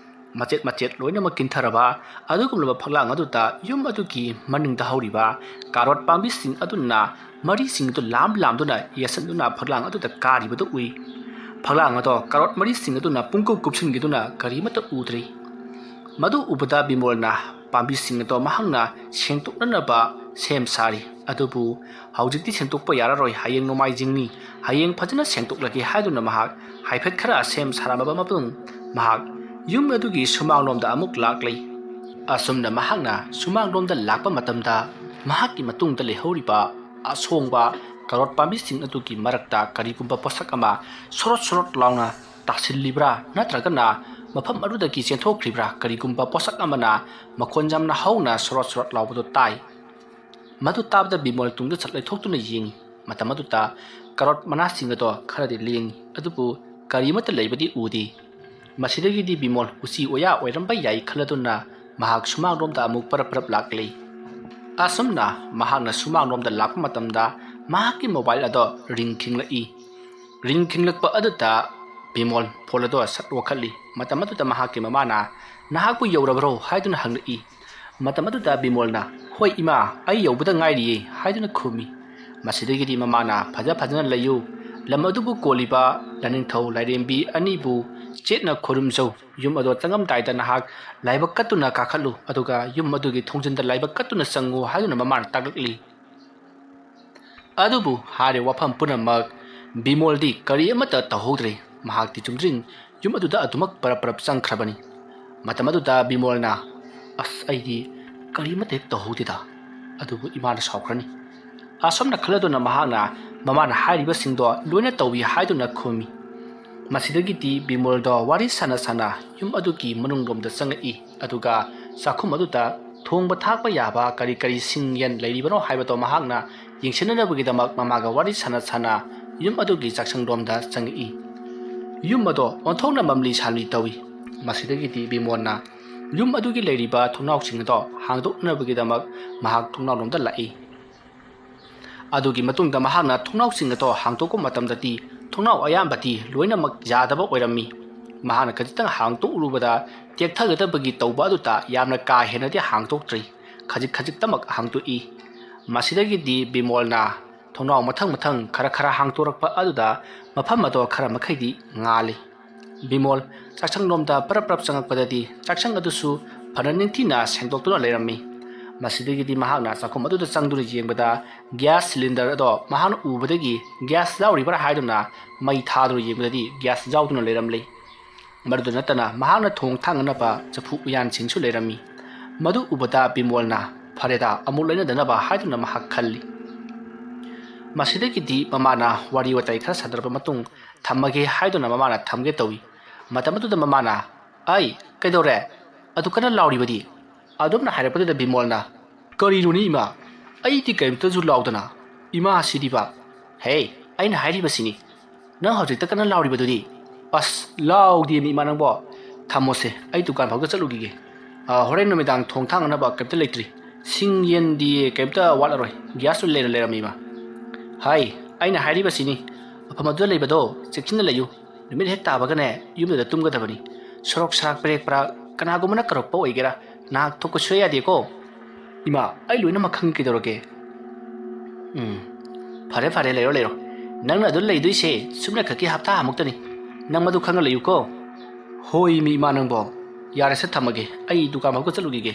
ꯃꯆꯦꯠ ꯃꯆꯦꯠ ꯂꯣꯏꯅꯃꯛ ꯀꯤꯟꯊꯔꯕ ꯑꯗꯨꯒꯨꯝꯂꯕ ꯐꯛꯂꯥꯡ ꯑꯗꯨꯗ ꯌꯨꯝ ꯑꯗꯨꯒꯤ ꯃꯅꯤꯡꯗ ꯍꯧꯔꯤꯕ ꯀꯥꯔꯣꯠ ꯄꯥꯝꯕꯤꯁꯤꯡ ꯑꯗꯨꯅ ꯃꯔꯤꯁꯤꯡ ꯑꯗꯨ ꯂꯥꯝ ꯂꯥꯝꯗꯨꯅ ꯌꯦꯁꯟꯗꯨꯅ ꯐꯛꯂꯥꯡ ꯑꯗꯨꯗ ꯀꯥꯔꯤꯕꯗꯨ ꯎꯏ꯫ ꯐꯛꯂꯥꯡ ꯑꯗꯣ ꯀꯥꯔꯣꯠ ꯃꯔꯤꯁꯤꯡ ꯑꯗꯨꯅ ꯄꯨꯡꯀꯨꯞ ꯀꯨꯞꯁꯤꯟꯈꯤꯗꯨꯅ ꯀꯔꯤꯃꯠꯇ ꯎꯗ꯭ꯔꯦ꯫ ꯃꯗꯨ ꯎꯕꯗ ꯕꯤꯃꯣꯜꯅ ꯄꯥꯝꯕꯤꯁꯤꯡ ꯑꯗꯣ ꯃꯍꯥꯛꯅ ꯁꯦꯡꯗꯣꯛꯅꯅꯕ ꯁꯦꯝ ꯁꯥꯔꯤ꯫ ꯑꯗꯨꯕꯨ ꯍꯧꯖꯤꯛꯇꯤ ꯁꯦꯡꯗꯣꯛꯄ ꯌꯥꯔꯔꯣꯏ, ꯍꯌꯦꯡ ꯅꯣꯡꯃꯥꯏꯖꯤꯡꯅꯤ, ꯍꯌꯦꯡ ꯐꯖꯅ ꯁꯦꯡꯗꯣꯛꯂꯒꯦ ꯍꯥꯏꯗꯨꯅ ꯃꯍꯥꯛ ꯍꯥꯏꯐꯦꯠ ꯈꯔ ꯁꯦꯝ ꯁꯥꯔꯝꯃꯕ ꯃꯇꯨꯡ ꯃꯍꯥꯛ ꯌꯨꯝ ꯑꯗꯨꯒꯤ ꯁꯨꯃꯥꯡꯂꯣꯝꯗ ꯑꯃꯨꯛ ꯂꯥꯛꯂꯤ꯫ ꯑꯁꯨꯝꯅ ꯃꯍꯥꯛꯅ ꯁꯨꯃꯥꯡꯂꯣꯝꯗ ꯂꯥꯛꯄ ꯃꯇꯝꯗ ꯃꯍꯥꯛꯀꯤ ꯃꯇꯨꯡꯗ ꯂꯩꯍꯧꯔꯤꯕ ꯑꯁꯣꯡꯕ ꯀꯥꯔꯣꯠ ꯄꯥꯝꯕꯤꯁꯤꯡ ꯑꯗꯨꯒꯤ ꯃꯔꯛꯇ ꯀꯔꯤꯒꯨꯝꯕ ꯄꯣꯠꯁꯛ ꯑꯃ ꯁꯣꯔꯣꯠ ꯁꯣꯔꯣꯠ ꯂꯥꯎꯅ ꯇꯥꯁꯤꯜꯂꯤꯕ꯭ꯔꯥ ꯅꯠꯇ꯭ꯔꯒꯅ ꯃꯐꯝ ꯑꯗꯨꯗꯒꯤ ꯆꯦꯟꯊꯣꯛꯈ꯭ꯔꯤꯕ꯭ꯔꯥ ꯀꯔꯤꯒꯨꯝꯕ ꯄꯣꯠꯁꯛ ꯑꯃꯅ ꯃꯈꯣꯟ ꯌꯥꯝꯅ ꯍꯧꯅ ꯁꯣꯔꯣꯠ ꯁꯣꯔꯣꯠ ꯂꯥꯎꯕꯗꯨ ꯇꯥꯏ꯫ ꯃꯗꯨ ꯇꯥꯕꯗ ꯕꯤꯃꯣꯜ ꯇꯨꯡꯗ ꯆꯠ ꯂꯩꯊꯣꯛꯇꯨꯅ ꯌꯦꯡꯉꯤ꯫ ꯃꯇꯝ ꯑꯗꯨꯗ ꯀꯥꯔꯣꯠ ꯃꯅꯥꯁꯤꯡ ꯑꯗꯣ ꯈꯔꯗꯤ ꯂꯦꯡꯉꯤ, ꯑꯗꯨꯕꯨ ꯀꯔꯤꯃꯠꯇ ꯂꯩꯕꯗꯤ ꯎꯗꯦ꯫ ꯃꯁꯤꯗꯒꯤꯗꯤ ꯕꯤꯃꯣꯜ ꯎꯆꯤ ꯑꯣꯌꯥ ꯑꯣꯏꯔꯝꯕ ꯌꯥꯏ ꯈꯜꯂꯗꯨꯅ ꯃꯍꯥꯛ ꯁꯨꯃꯥꯡꯂꯣꯝꯗ ꯑꯃꯨꯛ ꯄꯔꯞ ꯄꯔꯞ ꯂꯥꯛꯂꯤ꯫ ꯑꯁꯨꯝꯅ ꯃꯍꯥꯛꯅ ꯁꯨꯃꯥꯡꯂꯣꯝꯗ ꯂꯥꯛꯄ ꯃꯇꯝꯗ ꯃꯍꯥꯛꯀꯤ ꯃꯣꯕꯥꯏꯜ ꯑꯗꯣ ꯔꯤꯡ ꯈꯤꯡꯂꯛꯏ꯫ ꯔꯤꯡ ꯈꯤꯡꯂꯛꯄ ꯑꯗꯨꯗ ꯕꯤꯃꯣꯜ ꯐꯣꯟ ꯑꯗꯣ ꯁꯠ ꯋꯥꯈꯠꯂꯤ꯫ ꯃꯇꯝ ꯑꯗꯨꯗ ꯃꯍꯥꯛꯀꯤ ꯃꯃꯥꯅ "ꯅꯍꯥꯛꯄꯨ ꯌꯧꯔꯕ꯭ꯔꯣ?" ꯍꯥꯏꯗꯨꯅ ꯍꯪꯂꯛꯏ꯫ ꯃꯇꯝ ꯑꯗꯨꯗ ꯕꯤꯃꯣꯜꯅ "ꯍꯣꯏ ꯏꯃꯥ, ꯑꯩ ꯌꯧꯕꯗ ꯉꯥꯏꯔꯤꯌꯦ" ꯍꯥꯏꯗꯨꯅ ꯈꯨꯝꯃꯤ꯫ ꯃꯁꯤꯗꯒꯤꯗꯤ ꯃꯃꯥꯅ "ꯐꯖ ꯐꯖꯅ ꯂꯩꯌꯨ, ꯂꯝ ꯑꯗꯨꯕꯨ ꯀꯣꯜꯂꯤꯕ ꯂꯥꯏꯅꯤꯡꯊꯧ ꯂꯥꯏꯔꯦꯝꯕꯤ ꯑꯅꯤꯕꯨ ꯆꯦꯠꯅ ꯈꯨꯔꯨꯝꯖꯧ, ꯌꯨꯝ ꯑꯗꯣ ꯆꯪꯉꯝꯗꯥꯏꯗ ꯅꯍꯥꯛ ꯂꯥꯏꯕꯛ ꯀꯠꯇꯨꯅ ꯀꯥꯈꯠꯂꯨ, ꯑꯗꯨꯒ ꯌꯨꯝ ꯑꯗꯨꯒꯤ ꯊꯣꯡꯖꯤꯟꯗ ꯂꯥꯏꯕꯛ ꯀꯠꯇꯨꯅ ꯆꯪꯉꯨ" ꯍꯥꯏꯗꯨꯅ ꯃꯃꯥꯅ ꯇꯥꯛꯂꯛꯂꯤ꯫ ꯑꯗꯨꯕꯨ ꯍꯥꯏꯔꯤꯕ ꯋꯥꯐꯝ ꯄꯨꯝꯅꯃꯛ ꯕꯤꯃꯣꯜꯗꯤ ꯀꯔꯤ ꯑꯃꯠꯇ ꯇꯧꯍꯧꯗ꯭ꯔꯦ꯫ ꯃꯍꯥꯛꯇꯤ ꯆꯨꯝꯗ꯭ꯔꯤꯡ ꯌꯨꯝ ꯑꯗꯨꯗ ꯑꯗꯨꯃꯛ ꯄꯔꯞ ꯄꯔꯞ ꯆꯪꯈ꯭ꯔꯕꯅꯤ꯫ ꯃꯇꯝ ꯑꯗꯨꯗ ꯕꯤꯃꯣꯜꯅ "ꯑꯁ, ꯑꯩꯗꯤ ꯀꯔꯤꯃꯠꯇ ꯍꯦꯛ ꯇꯧꯍꯧꯗꯦꯗ, ꯑꯗꯨꯕꯨ ꯏꯃꯥꯅ ꯁꯥꯎꯈ꯭ꯔꯅꯤ" ꯑꯁꯨꯝꯅ ꯈꯜꯂꯗꯨꯅ ꯃꯍꯥꯛꯅ ꯃꯃꯥꯅ ꯍꯥꯏꯔꯤꯕꯁꯤꯡꯗꯣ ꯂꯣꯏꯅ ꯇꯧꯏ ꯍꯥꯏꯗꯨꯅ ꯈꯨꯝꯃꯤ꯫ ꯃꯁꯤꯗꯒꯤꯗꯤ ꯕꯤꯃꯣꯜꯗꯣ ꯋꯥꯔꯤ ꯁꯥꯟꯅ ꯁꯥꯟꯅ ꯌꯨꯝ ꯑꯗꯨꯒꯤ ꯃꯅꯨꯡꯂꯣꯝꯗ ꯆꯪꯉꯛꯏ, ꯑꯗꯨꯒ ꯆꯥꯛꯈꯨꯝ ꯑꯗꯨꯗ ꯊꯣꯡꯕ ꯊꯥꯛꯄ ꯌꯥꯕ ꯀꯔꯤ ꯀꯔꯤ ꯁꯤꯡ ꯌꯦꯟ ꯂꯩꯔꯤꯕꯅꯣ ꯍꯥꯏꯕꯗꯣ ꯃꯍꯥꯛꯅ ꯌꯦꯡꯁꯤꯟꯅꯅꯕꯒꯤꯗꯃꯛ ꯃꯃꯥꯒ ꯋꯥꯔꯤ ꯁꯥꯟꯅ ꯁꯥꯟꯅ ꯌꯨꯝ ꯑꯗꯨꯒꯤ ꯆꯥꯛꯁꯪꯂꯣꯝꯗ ꯆꯪꯉꯛꯏ꯫ ꯌꯨꯝ ꯑꯗꯣ ꯑꯣꯟꯊꯣꯛꯅ ꯃꯝꯂꯤ ꯁꯥꯝꯂꯤ ꯇꯧꯏ꯫ ꯃꯁꯤꯗꯒꯤꯗꯤ ꯕꯤꯃꯣꯜꯅ ꯌꯨꯝ ꯑꯗꯨꯒꯤ ꯂꯩꯔꯤꯕ ꯊꯣꯡꯅꯥꯎꯁꯤꯡ ꯑꯗꯣ ꯍꯥꯡꯗꯣꯛꯅꯕꯒꯤꯗꯃꯛ ꯃꯍꯥꯛ ꯊꯣꯡꯅꯥꯎꯂꯣꯝꯗ ꯂꯥꯛꯏ꯫ ꯑꯗꯨꯒꯤ ꯃꯇꯨꯡꯗ ꯃꯍꯥꯛꯅ ꯊꯣꯡꯅꯥꯎꯁꯤꯡ ꯑꯗꯣ ꯍꯥꯡꯗꯣꯛꯄ ꯃꯇꯝꯗꯗꯤ ꯊꯣꯡꯅꯥꯎ ꯑꯌꯥꯝꯕꯗꯤ ꯂꯣꯏꯅꯃꯛ ꯌꯥꯗꯕ ꯑꯣꯏꯔꯝꯃꯤ꯫ ꯃꯍꯥꯛꯅ ꯈꯖꯤꯛꯇꯪ ꯍꯥꯡꯗꯣꯛꯎꯔꯨꯕꯗ ꯇꯦꯛꯊꯒꯗꯕꯒꯤ ꯇꯧꯕ ꯑꯗꯨꯇ ꯌꯥꯝꯅ ꯀꯥ ꯍꯦꯟꯅꯗꯤ ꯍꯥꯡꯗꯣꯛꯇ꯭ꯔꯤ꯫ ꯈꯖꯤꯛ ꯈꯖꯤꯛꯇꯃꯛ ꯍꯥꯡꯗꯣꯛꯏ꯫ ꯃꯁꯤꯗꯒꯤꯗꯤ ꯕꯤꯃꯣꯜꯅ ꯊꯣꯡꯅꯥꯎ ꯃꯊꯪ ꯃꯊꯪ ꯈꯔ ꯈꯔ ꯍꯥꯡꯗꯣꯔꯛꯄ ꯑꯗꯨꯗ ꯃꯐꯝ ꯑꯗꯣ ꯈꯔ ꯃꯈꯩꯗꯤ ꯉꯥꯜꯂꯤ꯫ ꯕꯤꯃꯣꯜ ꯆꯥꯛꯁꯪꯂꯣꯝꯗ ꯄꯔꯞ ꯄꯔꯞ ꯆꯪꯉꯛꯄꯗꯗꯤ ꯆꯥꯛꯁꯪ ꯑꯗꯨꯁꯨ ꯐꯅ ꯅꯤꯡꯊꯤꯅ ꯁꯦꯡꯗꯣꯛꯇꯨꯅ ꯂꯩꯔꯝꯃꯤ꯫ ꯃꯁꯤꯗꯒꯤꯗꯤ ꯃꯍꯥꯛꯅ ꯆꯥꯛꯈꯨꯝ ꯑꯗꯨꯗ ꯆꯪꯗꯨꯅ ꯌꯦꯡꯕꯗ ꯒ꯭ꯌꯥꯁ ꯁꯤꯂꯤꯟꯗꯔ ꯑꯗꯣ ꯃꯍꯥꯛꯅ ꯎꯕꯗꯒꯤ ꯒ꯭ꯌꯥꯁ ꯌꯥꯎꯔꯤꯕ꯭ꯔꯥ ꯍꯥꯏꯗꯨꯅ ꯃꯩ ꯊꯥꯗꯨꯅ ꯌꯦꯡꯕꯗꯗꯤ ꯒ꯭ꯌꯥꯁ ꯌꯥꯎꯗꯨꯅ ꯂꯩꯔꯝꯂꯦ꯫ ꯃꯗꯨꯗ ꯅꯠꯇꯅ ꯃꯍꯥꯛꯅ ꯊꯣꯡ ꯊꯥꯛꯅꯅꯕ ꯆꯐꯨ ꯎꯌꯥꯟꯁꯤꯡꯁꯨ ꯂꯩꯔꯝꯃꯤ꯫ ꯃꯗꯨ ꯎꯕꯗ ꯕꯤꯃꯣꯜꯅ "ꯐꯔꯦꯗ, ꯑꯃꯨꯛ ꯂꯩꯅꯗꯅꯕ" ꯍꯥꯏꯗꯨꯅ ꯃꯍꯥꯛ ꯈꯜꯂꯤ꯫ ꯃꯁꯤꯗꯒꯤꯗꯤ ꯃꯃꯥꯅ ꯋꯥꯔꯤ ꯋꯥꯇꯥꯏ ꯈꯔ ꯁꯥꯟꯅꯔꯕ ꯃꯇꯨꯡ ꯊꯝꯃꯒꯦ ꯍꯥꯏꯗꯨꯅ ꯃꯃꯥꯅ ꯊꯝꯒꯦ ꯇꯧꯏ꯫ ꯃꯇꯝ ꯑꯗꯨꯗ ꯃꯃꯥꯅ, "ꯑꯩ, ꯀꯩꯗꯧꯔꯦ? ꯑꯗꯨ ꯀꯟꯅ ꯂꯥꯎꯔꯤꯕꯗꯤ?" ꯑꯗꯨꯝꯅ ꯍꯥꯏꯔꯛꯄꯗꯨꯗ ꯕꯤꯃꯣꯜꯅ, "ꯀꯔꯤꯅꯣꯅꯤ ꯏꯃꯥ? ꯑꯩꯗꯤ ꯀꯔꯤꯝꯇꯁꯨ ꯂꯥꯎꯗꯅ꯫ ꯏꯃꯥ ꯁꯤꯗꯤꯕ꯫ ꯍꯦ, ꯑꯩꯅ ꯍꯥꯏꯔꯤꯕꯁꯤꯅꯤ꯫ ꯅꯪ ꯍꯧꯖꯤꯛꯇ ꯀꯟꯅ ꯂꯥꯎꯔꯤꯕꯗꯨꯗꯤ?" "ꯑꯁ, ꯂꯥꯎꯗꯦꯃꯤ ꯏꯃꯥ ꯅꯪꯕꯣ꯫ ꯊꯝꯃꯣꯁꯦ, ꯑꯩ ꯗꯨꯀꯥꯟ ꯐꯥꯎꯗ ꯆꯠꯂꯨꯈꯤꯒꯦ꯫ ꯑ, ꯍꯣꯔꯦꯟ ꯅꯨꯃꯤꯗꯥꯡ ꯊꯣꯡ ꯊꯥꯡꯅꯅꯕ ꯀꯩꯝꯇ ꯂꯩꯇ꯭ꯔꯤ꯫ ꯁꯤꯡ ꯌꯦꯟꯗꯤ ꯀꯩꯝꯇ ꯋꯥꯠꯂꯔꯣꯏ꯫ ꯒ꯭ꯌꯥꯁꯁꯨ ꯂꯩꯔ ꯂꯩꯔꯝꯃꯤ ꯏꯃꯥ꯫ ꯍꯥꯏ, ꯑꯩꯅ ꯍꯥꯏꯔꯤꯕꯁꯤꯅꯤ꯫ ꯃꯐꯝ ꯑꯗꯨꯗ ꯂꯩꯕꯗꯣ ꯆꯦꯛꯁꯤꯟꯅ ꯂꯩꯌꯨ꯫ ꯅꯨꯃꯤꯠ ꯍꯦꯛ ꯇꯥꯕꯒꯅꯦ, ꯌꯨꯝꯗꯨꯗ ꯇꯨꯝꯒꯗꯕꯅꯤ꯫ ꯁꯣꯔꯣꯛ ꯁꯔꯥꯛ ꯄꯦꯔꯦꯛ ꯄꯔꯥꯛ ꯀꯅꯥꯒꯨꯝꯕꯅ ꯀꯧꯔꯛꯄ ꯑꯣꯏꯒꯦꯔꯥ, ꯅꯥꯍꯥꯛ ꯊꯣꯛꯄ ꯁꯨꯡꯌꯥ ꯌꯥꯗꯦꯀꯣ?" "ꯏꯃꯥ, ꯑꯩ ꯂꯣꯏꯅꯃꯛ ꯈꯪꯉꯤ, ꯀꯩꯗꯧꯔꯒꯦ?" "ꯎꯝ, ꯐꯔꯦ ꯐꯔꯦ, ꯂꯩꯔꯣ ꯂꯩꯔꯣ꯫ ꯅꯪꯅ ꯑꯗꯨ ꯂꯩꯗꯣꯏꯁꯦ ꯁꯨꯞꯅ ꯈꯛꯀꯤ ꯍꯞꯇꯥ ꯑꯃꯨꯛꯇꯅꯤ꯫ ꯅꯪ ꯃꯗꯨ ꯈꯪꯉ ꯂꯩꯌꯨꯀꯣ꯫" "ꯍꯣꯏ, ꯃꯤ ꯏꯃꯥ ꯅꯪꯕꯣ꯫ ꯌꯥꯔꯦꯁꯦ, ꯊꯝꯃꯒꯦ, ꯑꯩ ꯗꯨꯀꯥꯟ ꯐꯥꯎꯕ ꯆꯠꯂꯨꯈꯤꯒꯦ꯫"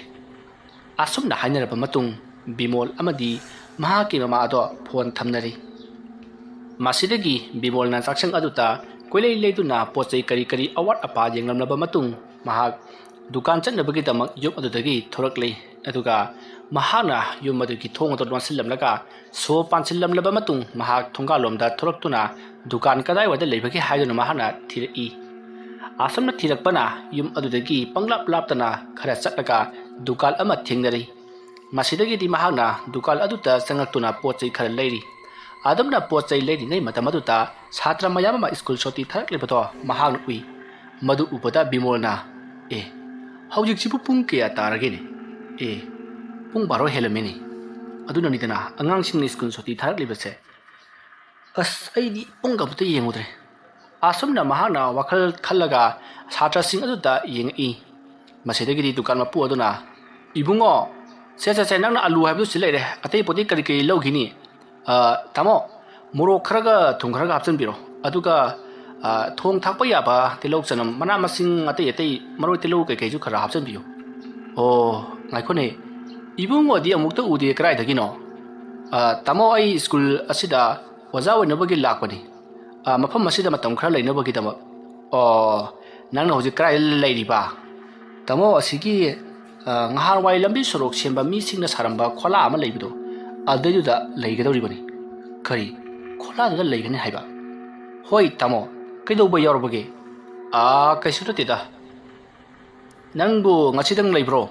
ꯑꯁꯨꯝꯅ ꯍꯥꯏꯅꯔꯕ ꯃꯇꯨꯡ, ꯕꯤꯃꯣꯜ ꯑꯃꯗꯤ ꯃꯍꯥꯛꯀꯤ ꯃꯃꯥ ꯑꯗꯣ ꯐꯣꯟ ꯊꯝꯅꯔꯤ꯫ ꯃꯁꯤꯗꯒꯤ ꯕꯤꯃꯣꯜꯅ ꯆꯥꯛꯁꯪ ꯑꯗꯨꯗ ꯀꯣꯏꯂꯩ ꯂꯩꯗꯨꯅ ꯄꯣꯠ ꯆꯩ ꯀꯔꯤ ꯀꯔꯤ ꯑꯋꯥꯠ ꯑꯄꯥ ꯌꯦꯡꯂꯝꯂꯕ ꯃꯇꯨꯡ, ꯃꯍꯥꯛ ꯗꯨꯀꯥꯟ ꯆꯠꯅꯕꯒꯤꯗꯃꯛ ꯌꯨꯝ ꯑꯗꯨꯗꯒꯤ ꯊꯣꯔꯛꯂꯤ꯫ ꯑꯗꯨꯒ ꯃꯍꯥꯛꯅ ꯌꯨꯝ ꯑꯗꯨꯒꯤ ꯊꯣꯡ ꯑꯗꯨ ꯂꯣꯟꯁꯤꯜꯂꯝꯂꯒ ꯁꯣ ꯄꯥꯟꯁꯤꯜꯂꯝꯂꯕ ꯃꯇꯨꯡ, ꯃꯍꯥꯛ ꯊꯣꯡꯒꯥꯜꯂꯣꯝꯗ ꯊꯣꯔꯛꯇꯨꯅ ꯗꯨꯀꯥꯟ ꯀꯗꯥꯏꯋꯥꯏꯗ ꯂꯩꯕꯒꯦ ꯍꯥꯏꯗꯨꯅ ꯃꯍꯥꯛꯅ ꯊꯤꯔꯛꯏ꯫ ꯑꯁꯨꯝꯅ ꯊꯤꯔꯛꯄꯅ ꯌꯨꯝ ꯑꯗꯨꯗꯒꯤ ꯄꯪꯂꯥꯞ ꯂꯥꯞꯇꯅ ꯈꯔ ꯆꯠꯂꯒ ꯗꯨꯀꯥꯟ ꯑꯃ ꯊꯦꯡꯅꯔꯤ꯫ ꯃꯁꯤꯗꯒꯤꯗꯤ ꯃꯍꯥꯛꯅ ꯗꯨꯀꯥꯟ ꯑꯗꯨꯗ ꯆꯪꯂꯛꯇꯨꯅ ꯄꯣꯠ ꯆꯩ ꯈꯔ ꯂꯩꯔꯤ꯫ ꯑꯗꯨꯝꯅ ꯄꯣꯠ ꯆꯩ ꯂꯩꯔꯤꯉꯩ ꯃꯇꯝ ꯑꯗꯨꯗ ꯁꯥꯇ꯭ꯔ ꯃꯌꯥꯝ ꯑꯃ ꯁ꯭ꯀꯨꯜ ꯁꯨꯇꯤ ꯊꯥꯔꯛꯂꯤꯕꯗꯣ ꯃꯍꯥꯛꯅ ꯎꯏ꯫ ꯃꯗꯨ ꯎꯕꯗ ꯕꯤꯃꯣꯜꯅ, "ꯑꯦ, ꯍꯧꯖꯤꯛꯁꯤꯕꯨ ꯄꯨꯡ ꯀꯌꯥ ꯇꯥꯔꯒꯦꯅꯦ? ꯑꯦ, ꯄꯨꯡ ꯕꯥꯔꯣ ꯍꯦꯜꯂꯝꯃꯦꯅꯦ꯫ ꯑꯗꯨꯅꯅꯤꯗꯅ ꯑꯉꯥꯡꯁꯤꯡꯅ ꯁ꯭ꯀꯨꯜ ꯁꯨꯇꯤ ꯊꯥꯔꯛꯂꯤꯕꯁꯦ꯫ ꯑꯁ, ꯑꯩꯗꯤ ꯄꯨꯡꯒ ꯑꯃꯇ ꯌꯦꯡꯉꯨꯗ꯭ꯔꯦ"꯫ ꯑꯁꯨꯝꯅ ꯃꯍꯥꯛꯅ ꯋꯥꯈꯜ ꯈꯜꯂꯒ ꯁꯥꯇ꯭ꯔꯁꯤꯡ ꯑꯗꯨꯗ ꯌꯦꯡꯉꯛꯏ꯫ ꯃꯁꯤꯗꯒꯤꯗꯤ ꯗꯨꯀꯥꯟ ꯃꯄꯨ ꯑꯗꯨꯅ, "ꯏꯕꯨꯡꯉꯣ, ꯁꯦ, ꯁꯦ, ꯁꯦ, ꯅꯪꯅ ꯑꯂꯨ ꯍꯥꯏꯕꯗꯨ ꯁꯤ ꯂꯩꯔꯦ, ꯑꯇꯩ ꯄꯣꯠꯇꯤ ꯀꯔꯤ ꯀꯔꯤ ꯂꯧꯈꯤꯅꯤ? ꯑ, ꯇꯥꯃꯣ, ꯃꯣꯔꯣꯛ ꯈꯔꯒ ꯊꯨꯝ ꯈꯔꯒ ꯍꯥꯞꯆꯤꯟꯕꯤꯔꯣ, ꯑꯗꯨꯒ, ꯑ, ꯊꯣꯡ ꯊꯥꯛꯄ ꯌꯥꯕ ꯇꯤꯜꯍꯧ ꯆꯅꯝ, ꯃꯅꯥ ꯃꯁꯤꯡ ꯑꯇꯩ ꯑꯇꯩ ꯃꯔꯣꯏ ꯇꯤꯜꯍꯧ ꯀꯩꯀꯩꯁꯨ ꯈꯔ ꯍꯥꯞꯆꯤꯟꯕꯤꯌꯨ"꯫ "ꯑꯣ, ꯉꯥꯏꯈꯣꯅꯦ, ꯏꯕꯨꯡꯉꯣꯗꯤ ꯑꯃꯨꯛꯇ ꯎꯗꯦ, ꯀꯗꯥꯏꯗꯒꯤꯅꯣ?" "ꯑ, ꯇꯥꯃꯣ, ꯑꯩ ꯁ꯭ꯀꯨꯜ ꯑꯁꯤꯗ ꯑꯣꯖꯥ ꯑꯣꯏꯅꯕꯒꯤ ꯂꯥꯛꯄꯅꯤ꯫ ꯑ, ꯃꯐꯝ ꯑꯁꯤꯗ ꯃꯇꯝ ꯈꯔ ꯂꯩꯅꯕꯒꯤꯗꯃꯛ"꯫ "ꯑꯣ, ꯅꯪꯅ ꯍꯧꯖꯤꯛ ꯀꯗꯥꯏꯗ ꯂꯩꯔꯤꯕ?" "ꯇꯥꯃꯣ, ꯑꯁꯤꯒꯤ, ꯑ, ꯉꯍꯥꯟꯋꯥꯏ ꯂꯝꯕꯤ ꯁꯣꯔꯣꯛ ꯁꯦꯝꯕ ꯃꯤꯁꯤꯡꯅ ꯁꯥꯔꯝꯕ ꯈꯣꯂꯥ ꯑꯃ ꯂꯩꯕꯗꯣ, ꯑꯗꯨꯗꯩꯗꯨꯗ ꯂꯩꯒꯗꯧꯔꯤꯕꯅꯤ"꯫ "ꯀꯔꯤ? ꯈꯣꯂꯥꯗꯨꯗ ꯂꯩꯒꯅꯤ ꯍꯥꯏꯕ?" "ꯍꯣꯏ, ꯇꯥꯃꯣ, ꯀꯩꯗꯧꯕ ꯌꯥꯎꯔꯕꯒꯦ?" "ꯑꯥ, ꯀꯩꯁꯨ ꯅꯠꯇꯦꯗ"꯫ "ꯅꯪꯕꯨ ꯉꯁꯤꯗꯪ ꯂꯩꯕ꯭ꯔꯣ?"